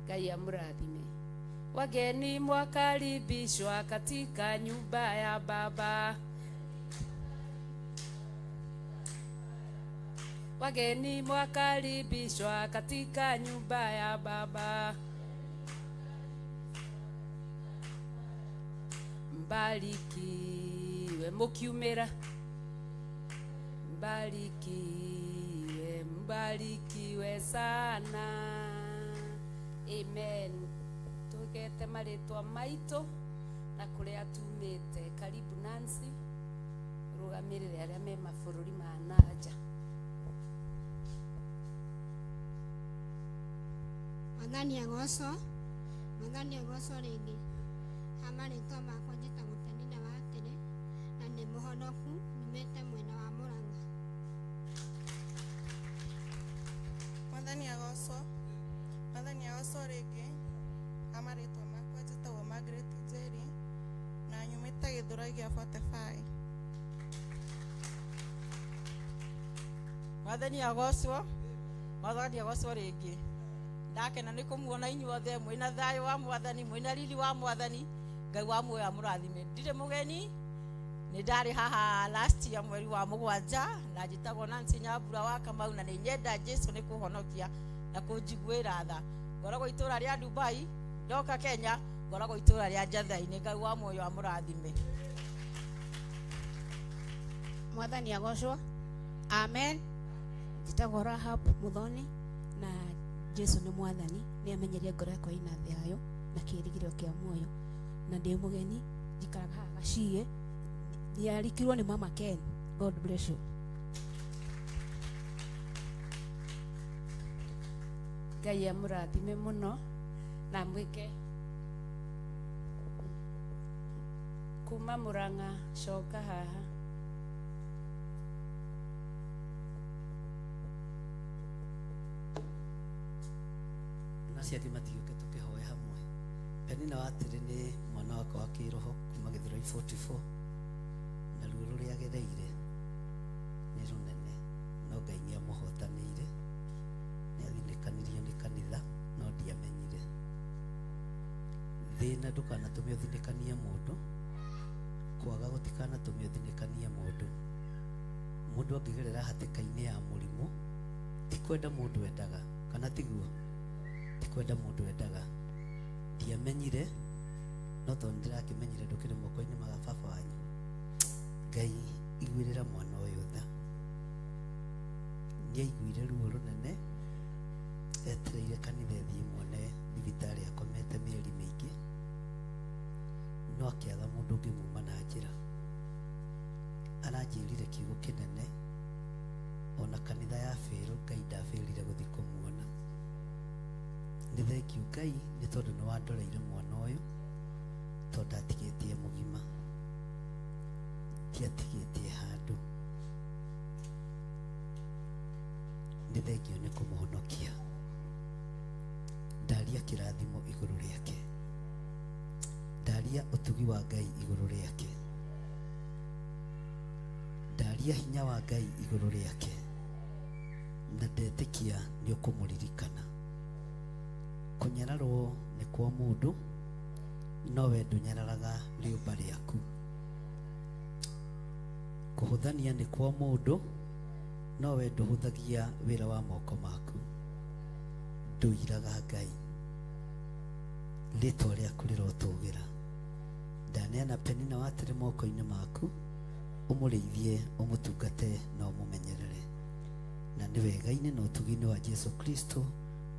Ngai amũrathime. Wageni mwakaribishwa katika nyumba ya Baba. Wageni mwakaribishwa katika nyumba ya Baba. Mbarikiwe mukiumira, mbarikiwe, mbarikiwe sana. Amen. Tugete marĩtwa maitũ na kũrĩa tumĩte. Karibu Nancy, rũgamĩrĩre arĩa me mabũrũri ma nanja. Mwathani agocwo, Mwathani agocwo rĩngĩ. Ha marĩtwa makwa njĩtagwo Penina wa Atĩrĩ na nĩ mũhonoku, nyumĩte mwena wa Mũrang'a. Mwathani agocwo, Mwathani agocwo rĩngĩ. Ha marĩtwa makwa njĩtagwo Margaret Njeri na nyumĩte Gĩthũrai gĩa 45. Mwathani agocwo, Mwathani agocwo rĩngĩ. Ndakena nĩ kũmuona inyuothe mwĩna thayũ wa Mwathani, mwĩna riri wa Mwathani. Ngai wa muoyo amũrathime. Ndirĩ mũgeni, nĩ ndarĩ haha last year mweri wa 7 na njĩtagwo Nancy Nyambura wa Kamau na nĩ nyenda Jesu nĩ kũhonokia na kũnjiguĩra tha. Ngoragwo itũra rĩa Dubai, ndoka Kenya ngoragwo itũra rĩa Njathai-inĩ. Ngai wa muoyo amũrathime. Mwathani agocwo. Amen. Njĩtagwo Rahab Muthoni na Jesu nĩ Mwathani, nĩ amenyerie ngoro yakwa ĩna thayũ na kĩĩrĩgĩrĩro kĩa muoyo, na ndĩ mũgeni, njikaraga haha Gaciĩ, njiarĩkirwo nĩ Mama Ken. God bless you. Ngai amũrathime mũno na mwĩke kuma Mũrang'a coka haha. Na ciangĩ matigĩũke tũkĩhoe hamwe. Penina wa Atĩrĩ nĩ mwana wakwa wa kĩroho kuma Gĩthũrai 44, na ruo rũrĩa agereire nĩ rũnene, no Ngai nĩ amũhotanĩire. Nĩ athinĩkanirio nĩ kanitha no ndiamenyire. Thĩna ndũkanatũme ũthinĩkanie mũndũ, kwaga gũtikanatũme ũthinĩkanie mũndũ. Mũndũ angĩgerera hatĩka-inĩ ya mũrimũ, ti kwenda mũndũ endaga, kana tiguo? Ti kwenda mũndũ endaga. Ndiamenyire, no tondũ ndĩrakĩmenyire ndũkĩrĩ moko-inĩ ma baba wanyu. Ngai iguĩrĩra mwana ũyũ tha. Nĩaiguire ruo rũnene, etereire kanitha ĩthiĩ muone thibitarĩ akomete mĩeri mĩingĩ, no akĩaga mũndũ ũngĩmuma na njĩra. Aranjĩrire kiugo kĩnene, ona kanitha ya bĩrũ Ngai ndabĩrire gũthiĩ kũmuona. Nĩ thengiũ Ngai nĩ tondũ nĩ wandoreire mwana ũyũ, tondũ ndatigĩtie mũgima, ndiatigĩtie handũ. Nĩ thengiũ nĩ kũmũhonokia. Ndaria kĩrathimo igũrũ rĩake, ndaria ũtugi wa Ngai igũrũ rĩake, ndaria hinya wa Ngai igũrũ rĩake, na ndetĩkia nĩ ũkũmũririkana. Kũnyararwo nĩ kwa mũndũ, no we ndũnyararaga rĩũmba rĩaku. Kũhũthania nĩ kwa mũndũ, no we ndũhũthagia wĩra wa moko maku. Ndũiraga Ngai, rĩtwa rĩaku rĩrotũgĩra. Ndaneana Penina wa Atĩrĩ moko-inĩ maku, ũmũrĩithie, ũmũtungate na ũmũmenyerere. Na nĩ wega-inĩ na ũtugi-inĩ wa Jesu Kristo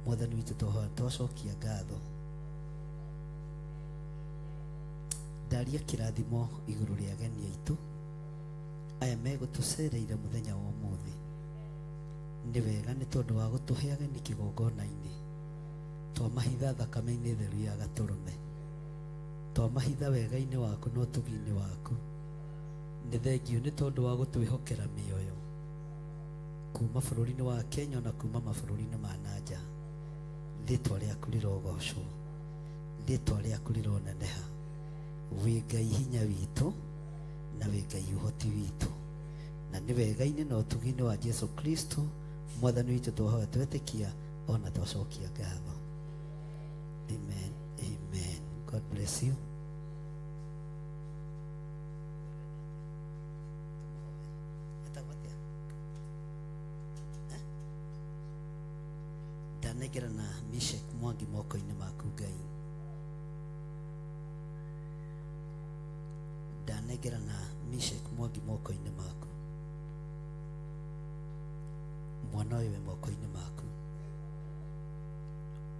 mwathani witũ twahoya twacokia ngatho. Ndaria kĩrathimo igũrũ rĩa ageni aitũ aya megũtũcereire mũthenya wa ũmũthĩ. Nĩ wega nĩ tondũ wa gũtũhe ageni kĩgongona-inĩ, twamahitha thakame-inĩ theru ya gatũrũme, twamahitha wega-inĩ waku na ũtugi-inĩ waku. Nĩ thengiũ nĩ tondũ wa gũtwĩhokera mĩoyo kuma bũrũri-inĩ wa Kenya na kuma mabũrũri-inĩ ma na nja. Rĩtwa rĩaku rĩrogocwo, rĩtwa rĩaku rĩroneneha. Wĩ Ngai hinya witũ na wĩ Ngai ũhoti witũ, na nĩ wega-inĩ na ũtugi-inĩ wa Jesu Kristo mwathani witũ twahoya twetĩkia ona twacokia ngatho. Amen, amen. God bless you. Ndanengerana Mishek Mwangi moko-inĩ maku Ngai. Ndanengerana Mishek Mwangi moko-inĩ maku. Mwana ũyũ wĩ moko-inĩ maku.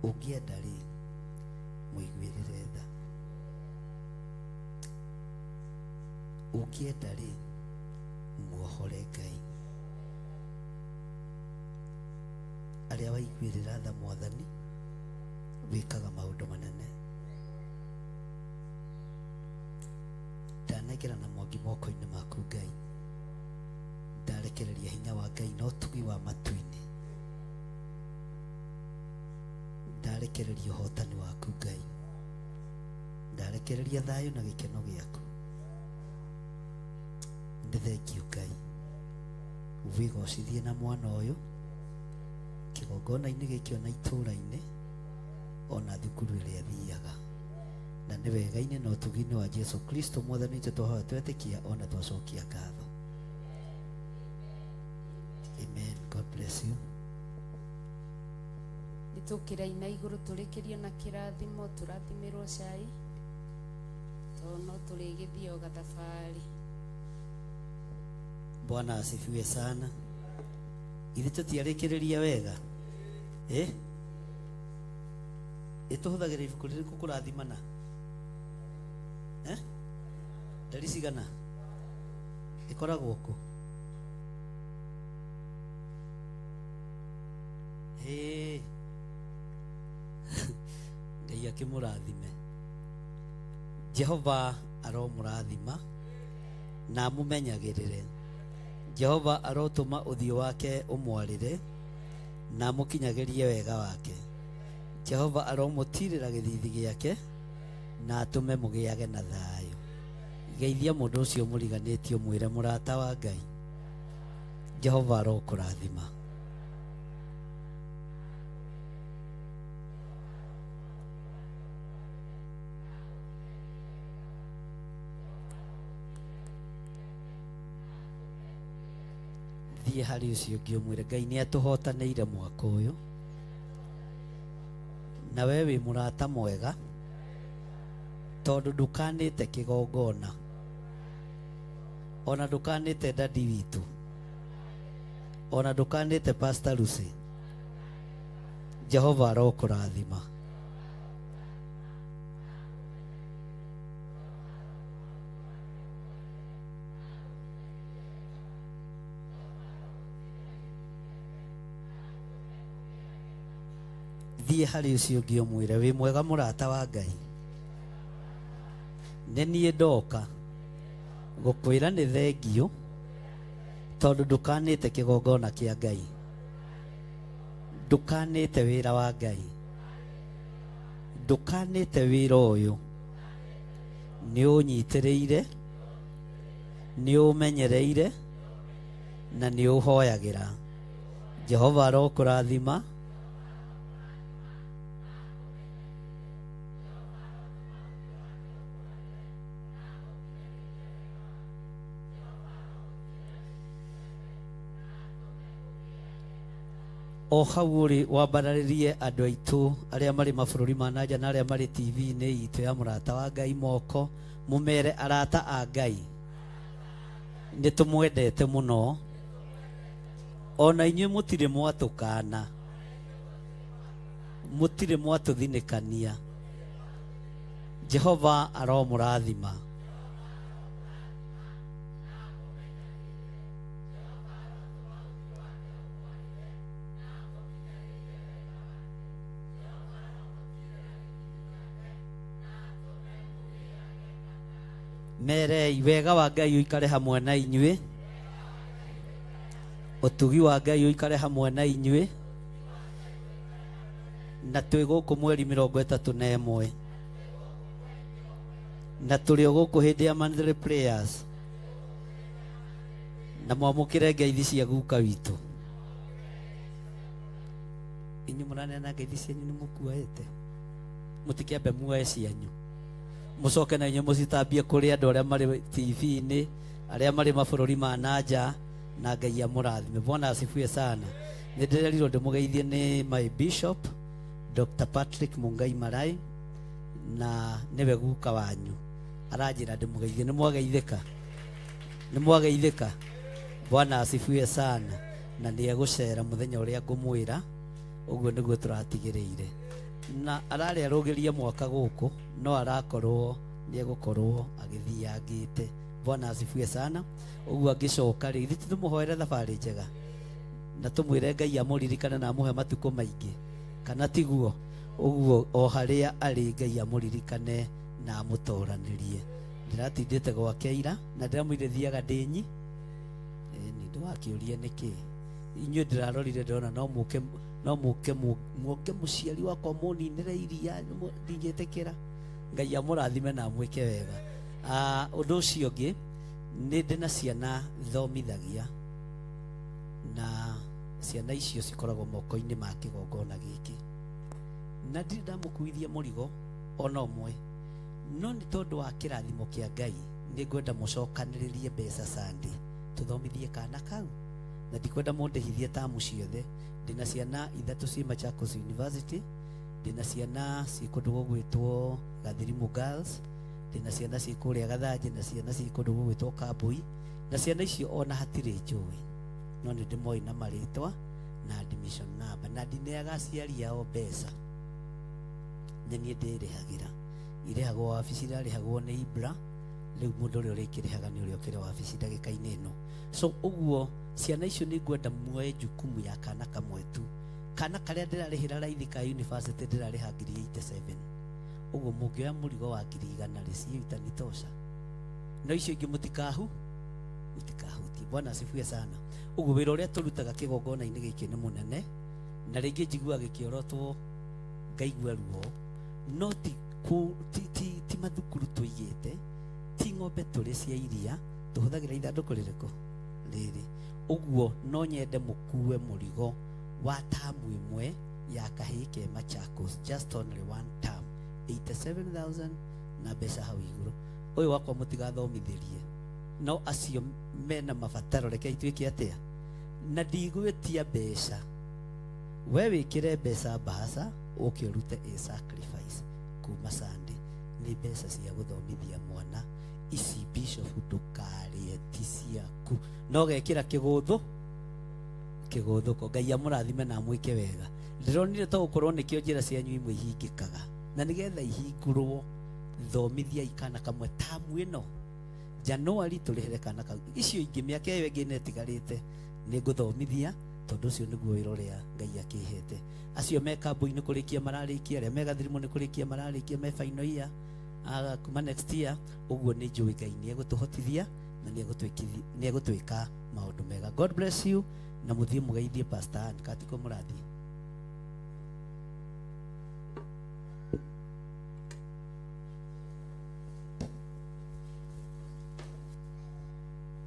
Ũngĩenda rĩ, mũiguĩrĩre tha. Ũngĩenda rĩ, muohore Ngai. Arĩa waiguĩrĩra tha Mwathani, wĩkaga maũndũ manene. Ndanengerana Mwangi moko-inĩ maku Ngai. Ndarekereria hinya wa Ngai na ũtugi wa matu-inĩ. Ndarekereria ũhotani waku Ngai. Ndarekereria thayũ na gĩkeno gĩaku. Nĩ thengiũ Ngai. Wĩgocithie na mwana ũyũ kĩgongona-inĩ gĩkĩ ona itũũra-inĩ ona thukuru ĩrĩa athiaga. Na nĩ wega-inĩ na ũtugi-inĩ wa Jesu Kristo mwathani witũ twahoya twetĩkia ona twacokia ngatho. Amen. God bless you. Nĩ tũkĩraina igũrũ tũrĩkĩrio na kĩrathimo, tũrathimirwo cai tondũ no tũrĩgĩthiĩ o gathabarĩ. Bwana asifiwe sana. Ithe tũtiarĩkĩrĩria wega. Eh? Ĩtũhũthagĩra ibuku rĩrĩkũ kũrathimana? Eh? Ndari cigana? Ĩkoragwo kũ? Hĩ. Ngai akĩmũrathime. Jehova aromũrathima na amũmenyagĩrĩre. Jehova arotũma ũthiũ wake ũmwarĩre na amũkinyagĩrie wega wake. Jehova aromũtirĩra gĩthithi gĩake na atũme mũgĩage na thayũ. Geithia mũndũ ũcio mũriganĩtie ũmwĩre mũrata wa Ngai. Jehova arokũrathima. Thiĩ harĩ ũcio ũngĩ ũmwĩre Ngai nĩ atũhotanĩire mwaka ũyũ, na we wĩ mũrata mwega tondũ ndũkanĩte kĩgongona ona ndũkanĩte dadi witũ ona ndũkanĩte Pastor Lucy. Jehova arokũrathima. Thiĩ harĩ ũcio ũngĩ ũmwĩre wĩ mwega mũrata wa Ngai. Nĩ niĩ ndoka gũkwĩra nĩ thengiũ tondũ ndũkanĩte kĩgongona kĩa Ngai, ndũkanĩte wĩra wa Ngai, ndũkanĩte wĩra ũyũ. Nĩ ũnyitĩrĩire, nĩ ũmenyereire na nĩ ũhoyagĩra. Jehova arokũrathima. O hau ũrĩ wambararĩrie andũ aitũ arĩa marĩ mabũrũri ma na nja na arĩa marĩ TV-inĩ itũ ya mũrata wa Ngai moko, mũmere arata a Ngai nĩ tũmwendete mũno. Ona inyuĩ mũtirĩ mwatũkana, mũtirĩ mwatũthinĩkania. Jehova aromũrathima. Merei wega wa Ngai ũikare hamwe na inyuĩ, ũtugi wa Ngai ũikare hamwe na inyuĩ, na twĩ gũkũ mweri 31, na tũrĩ o gũkũ hĩndĩ ya monthly prayers, na mwamũkĩre ngeithi cia guka witũ. Inyuĩ mũraneana ngeithi cianyu nĩ mũkuaĩte, mũtikĩambe muoe cianyu, mũcoke na inyuĩ mũcitambie kũrĩ andũ arĩa marĩ TV-inĩ, arĩa marĩ mabũrũri ma na nja, na Ngai amũrathime. Bwana asifiwe sana. Nĩ ndĩrerirwo ndĩmũgeithie nĩ my bishop Dr. Patrick Mungai Marai, na nĩwe guka wanyu, aranjĩra ndĩmũgeithie. Nĩ mwageithĩka? Nĩ mwageithĩka? Bwana asifiwe sana. Na nĩ egũcera mũthenya ũrĩa ngũmwĩra, ũguo nĩguo tũratigĩrĩire. Na ararĩ arũgĩrie mwaka gũkũ, no arakorwo nĩ egũkorwo agĩthiangĩte. Bwana asifiwe sana. Ũguo angĩcoka rĩ, ithuĩ tũmũhoere thabarĩ njega, na tũmwĩre Ngai amũririkane na amũhe matukũ maingĩ, kana tiguo? Ũguo o harĩa arĩ Ngai amũririkane na amũtoranĩrie. Ndĩratindĩte gwake ira na ndĩramwĩrire thiaga ndĩnyi. Nĩ ndĩrakĩũria nĩkĩ inyuĩ ndĩrarorire ndĩrona no mũke, no mũke, mũke mũciari wakwa mũninĩre iria, ndingĩtĩkĩra. Ngai amũrathime na amwĩke wega. Ũndũ ũcio ũngĩ, nĩ ndĩ na ciana thomithagia, na ciana icio cikoragwo moko-inĩ ma kĩgongona gĩkĩ, na ndirĩ ndamũkuithia mũrigo ona ũmwe, no nĩ tondũ wa kĩrathimo kĩa Ngai nĩ ngwenda mũcokanĩrĩrie mbeca Sunday tũthomithie kana kau, na ndikwenda mũndĩhithie tamu ciothe. Ndĩna ciana ithatũ ciĩ Machakos University, ndĩna ciana ciĩ kũndũ gũgwĩtwo Gathirimu Girls, ndĩna ciana ciĩ kũrĩa Gathanjĩ, na ciana ciĩ kũndũ gũgwĩtwo Kambui, na ciana icio ona hatirĩ njũĩ, no nĩ ndĩmoĩ na marĩtwa na admission number, na ndineaga aciari ao mbeca, nĩ niĩ ndĩrĩhagĩra. Irĩhagwo wabici, irarĩhagwo nĩ Ibra, rĩu mũndũ ũrĩa ũrĩkĩrĩhaga nĩ ũrĩa ũkĩrĩ wabici ndagĩka-inĩ ĩno. So ũguo ciana icio nĩ ngwenda muoe jukumu ya kana kamwe tu. Kana karĩa ndĩrarĩhĩra raithi ka university ndĩrarĩha ngiri 87. Ũguo mũngĩoya mũrigo wa ngiri igana rĩ, sio itanitosha. No icio ingĩ mũtikahutie. Bwana asifiwe sana. Ũguo wĩra ũrĩa tũrutaga kĩgongona-inĩ gĩkĩ nĩ mũnene, na rĩngĩ njiguaga gĩkĩorotwo ngaigua ruo, no ti mathukuru tũigĩte, ti ng'ombe tũrĩ cia iria, tũhũthagĩra ithandũkũ rĩrĩkũ rĩrĩ. Ũguo no nyende mũkue mũrigo wa tamu ĩmwe ya kahĩĩ ke Machakos, just only one term, 87,000 na mbeca hau igũrũ. Ũyũ wakwa mũtigathomithĩrie, no acio mena mabataro reke ituĩke atĩa, na ndigwĩtia mbeca, we wĩkĩre mbeca mbahaca ũke ũrute a sacrifice kuma Sunday. Nĩ mbeca cia gũthomithia mwana ici, bishop ndũkarĩe ti ciaku, no gekĩra kĩgũthũ kĩgũthũko. Ngai amũrathime na amwĩke wega. Ndĩronire to gũkorwo nĩkĩo njĩra cianyu imwe ihingĩkaga, na nĩgetha ihingũrwo thomithiai kana kamwe tamu ĩno Januari tũrĩhĩre kana kau. Icio ingĩ mĩaka ĩyo ĩngĩ ĩna ĩtigarĩte nĩ ngũthomithia, tondũ ũcio nĩguo wĩra ũrĩa Ngai akĩhete. Acio me kambũ-inĩ kũrĩkia mararĩkia, arĩa me Gathirimu nĩ kũrĩkia mararĩkia, me final year, kuma next year. Ũguo nĩ njũĩ Ngai nĩ egũtũhotithia na nĩ egũtwĩka maũndũ mega. God bless you, na mũthiĩ mũgeithie Pastor Ann katiko mũrathiĩ.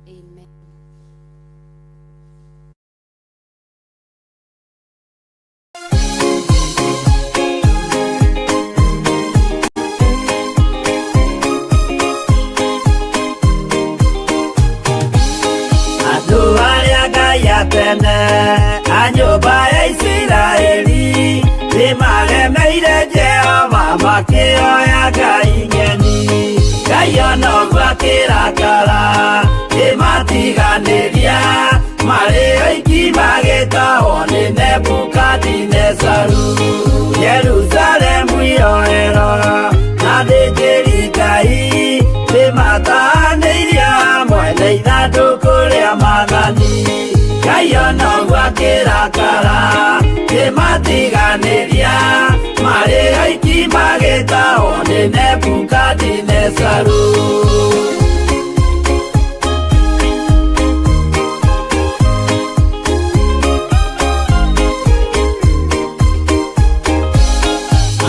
Amen. Andũ arĩa Ngai atene a nyũmba ya Isiraeli nĩmaremeire Jehova makĩoya ngai ng'eni. Ngai ona ũguo akĩrakara, ĩmatiganĩria marĩ oiki magĩ Nebukadinesaru Yerusalemu yoero na thĩnjĩri Ngai nĩmatanĩirie hamwe na ithandũkũ rĩa maathani Ngai ona ũguo akĩrakara kĩmatiganĩria marĩ oiki magĩtahwo nĩ Nebukadinesaru.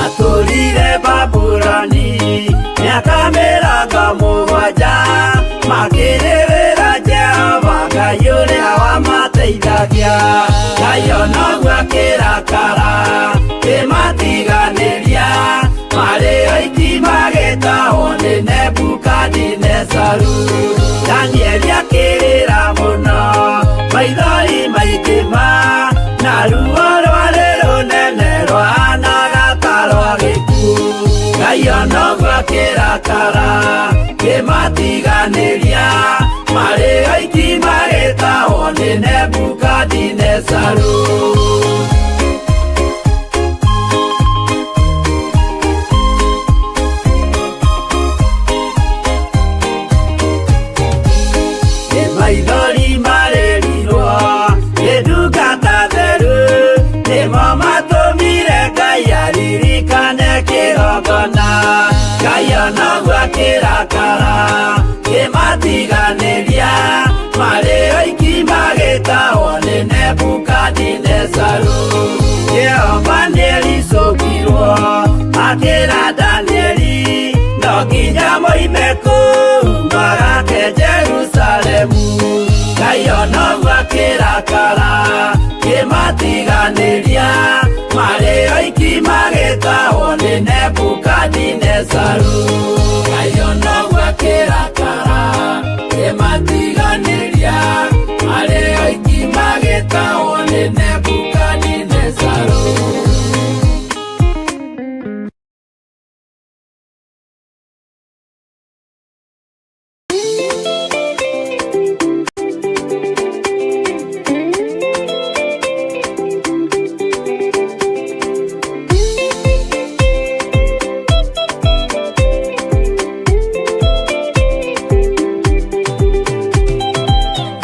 Atũrire Babuloni mĩaka mĩrongo mũgwanja makĩrĩrĩra Jehova Ngai ũrĩa wamateithagia Ngai ona ũguo akĩrakara kĩmatiganĩria marĩ oiki magĩtahwo nĩ Nebukadinesaru. Danieli akĩrĩra mũno maithori maingĩ ma na ruo rwarĩ rũnene rwahanaga ta rwa gĩkuũ Ngai ona ũguo akĩrakara kĩmatiganĩria marĩ oiki magĩtahwo nĩ Nebukadinesaru. Maithori marĩrirwo nĩ ndungata theru nĩmo matũmire Ngai aririkane kĩgongona Ngai ona ũguo akĩrakara kĩmatiganĩria marĩ oiki magĩtahwo nĩ Nebukadinesaru. Jehova nĩericũkirwo akĩra Danieli no nginya moime kũu magake Jerusalemu Ngai ona ũguo akĩrakara kĩmatiganĩria marĩ oiki magĩtahwo nĩ Nebukadinesaru. Ngai ona ũguo akĩrakara kĩmatiganĩria marĩ oiki magĩtahwo nĩ Nebukadinesaru.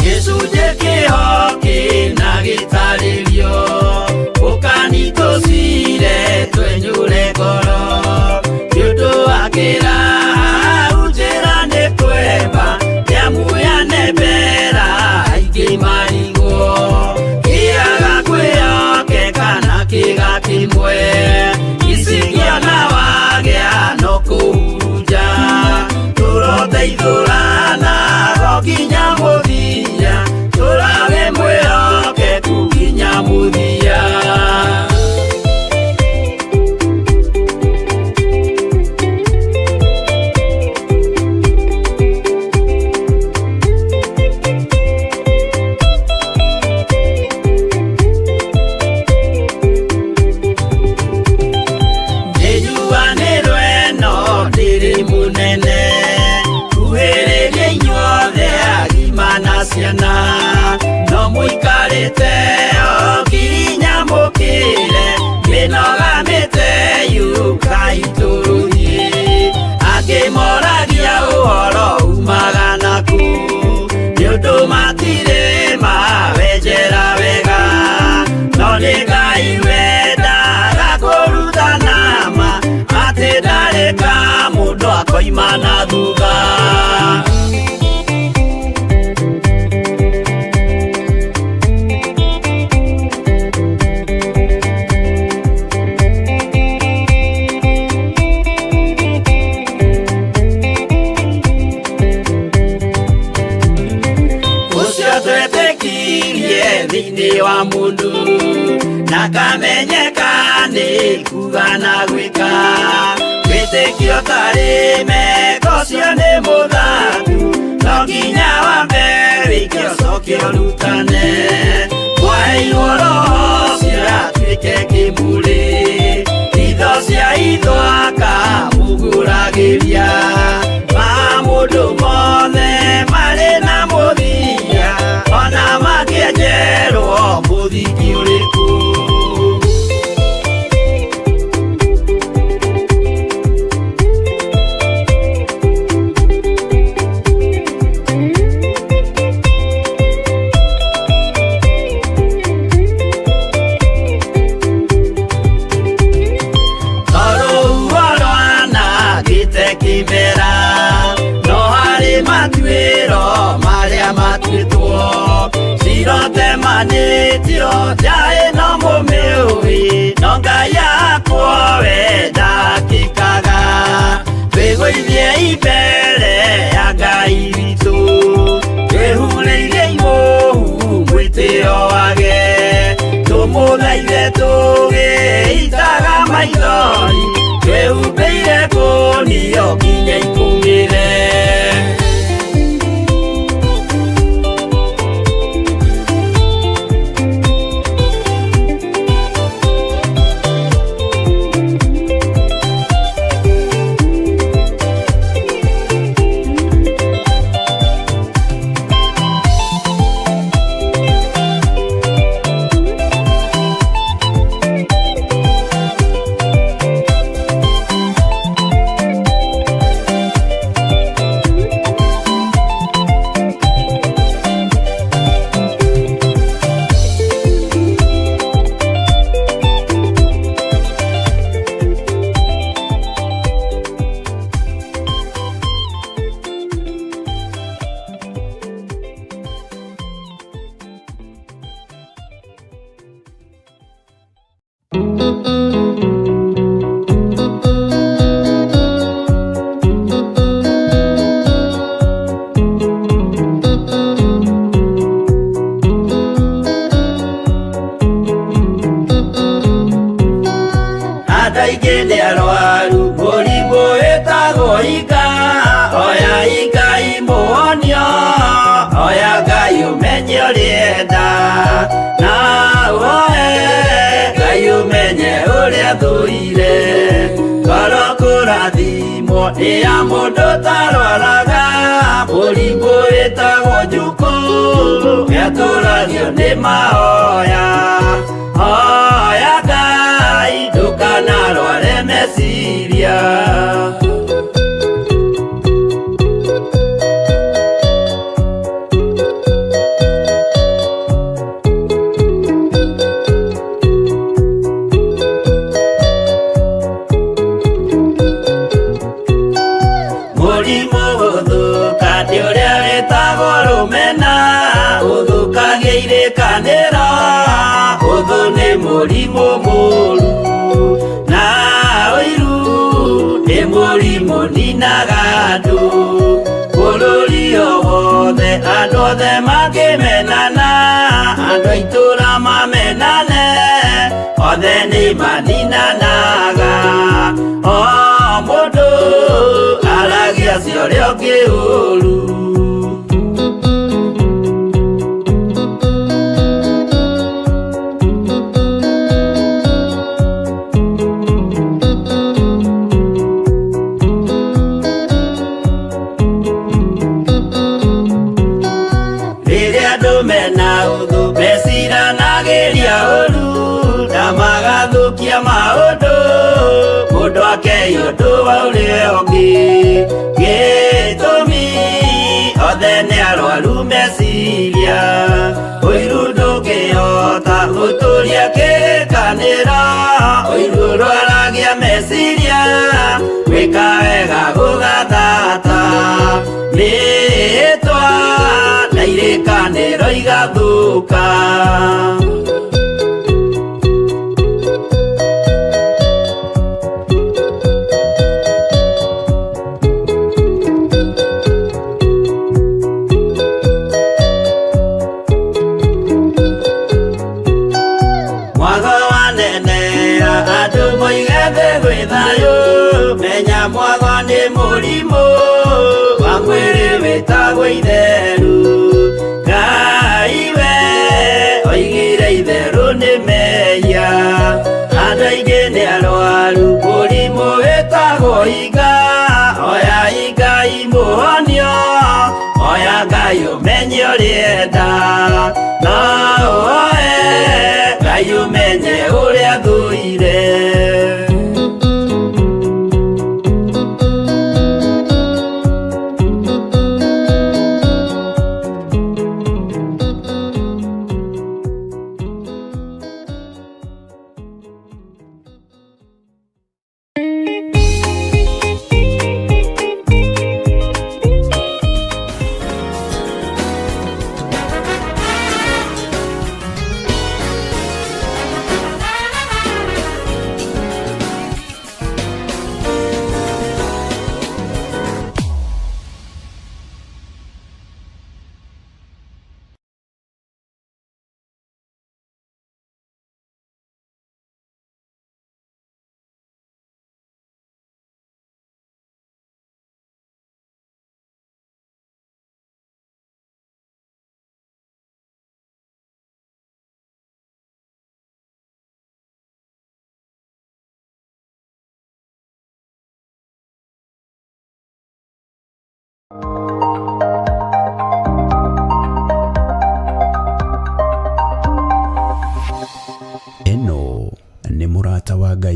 Gĩcunjĩ kĩho kĩna gĩtarĩrio ũkani tũcire twenyũre ngoro nĩ ũndũ wa kĩraha njĩra nĩ kwemba nĩamu yanembera aingĩ marigwo kĩaga kwĩhokeka na kĩga kĩmwe icigĩona wagĩa no kũhurunja tũroteithũrana nginya mũthia tũrage mwĩhokeku nginya mũthia. Nĩnjuanĩrwo ĩno ndĩrĩ mũnene kuhĩrĩria inyuothe agima na ciana no mũikarĩte o nginya mũkĩre mĩnoga mĩte yũkai tũrũthiĩ angĩ moragia ũhoro umaga naku nĩ ũndũ matirĩ mawenjera wega no nĩ Ngai wendaga kũrutana ma atĩ ndarĩ ka mũndũ akoima na thutha. Ũcio twetĩkirie thĩinĩ wa mũndũ na kamenyeka nĩ kuga na gwĩka wĩtĩkio tarĩ meko ũcio nĩ mũthaku no nginya wambe wĩke ũcoke ũrutane mwaheirwo roho ũcio atuĩke kĩmũrĩ itho cia itho akamũgũragĩria ma mũndũ mothe marĩ na mũthia ona makĩenjerwo mũthingi ũrĩkũ. Mũtemanĩtio njaĩ no mũmĩũĩ no Ngai yakwa we ndakĩkaga twĩgũithie imbere ya Ngai witũ twĩhurĩirie imũhu mwĩtĩo wage tũmũthaithe tũgĩitaga maithori twĩhumbĩire kũnio nginya ikũmĩre. Andũ aingĩ nĩ arwaru mũrimũ wĩtagwo ika oya Ngai mũhonio oya Ngai ũmenye ũrĩa enda na ũhoe Ngai ũmenye ũrĩa thũire ngoro kũrathimwo nĩ ya mũndũ ũtarwaraga mũrimũ wĩtagwo njukũ nĩatũragio nĩ mahoya hoya Ngai ndũkanarware meciria. Mũrimũ gũthũka nĩ ũrĩa wĩtagwo rũmena ũthũkagia irĩkanĩro ũthũ nĩ mũrimũ mũũru na ũiru nĩ mũrimũ ninaga andũ bũrũri o wothe andũ othe mangĩmenana andũ a itũũra mamenane othe nĩ maninanaga o mũndũ aragia cia ũrĩa ũngĩ ũũru. Rĩrĩa andũ mena ũthũ meciranagĩria ũũru na magathũkia maũndũ mũndũ akei ũndũ wa ũrĩa ũngĩ gĩtũmi othe nĩ arwaru meciria ũiru ndũngĩhota gũtũria kĩrĩkanĩro ũiru ũrwaragia meciria gwĩka wega gũgathata mĩĩtwa na irĩkanĩro igathũka. Mwago wanenera andũ moige thĩ gwĩ thayũ menya mwago nĩ mũrimũ wa mwĩrĩ wĩtagwo itheru Ngai we oigire itherũ nĩ mehia andũ aingĩ nĩ arwaru mũrimũ wĩtagwo iga oya Ngai mũhonio oya Ngai ũmenye ũrĩa enda na ũhoe Ngai ũmenye ũrĩa thũire. Nĩ mũrata wa Ngai.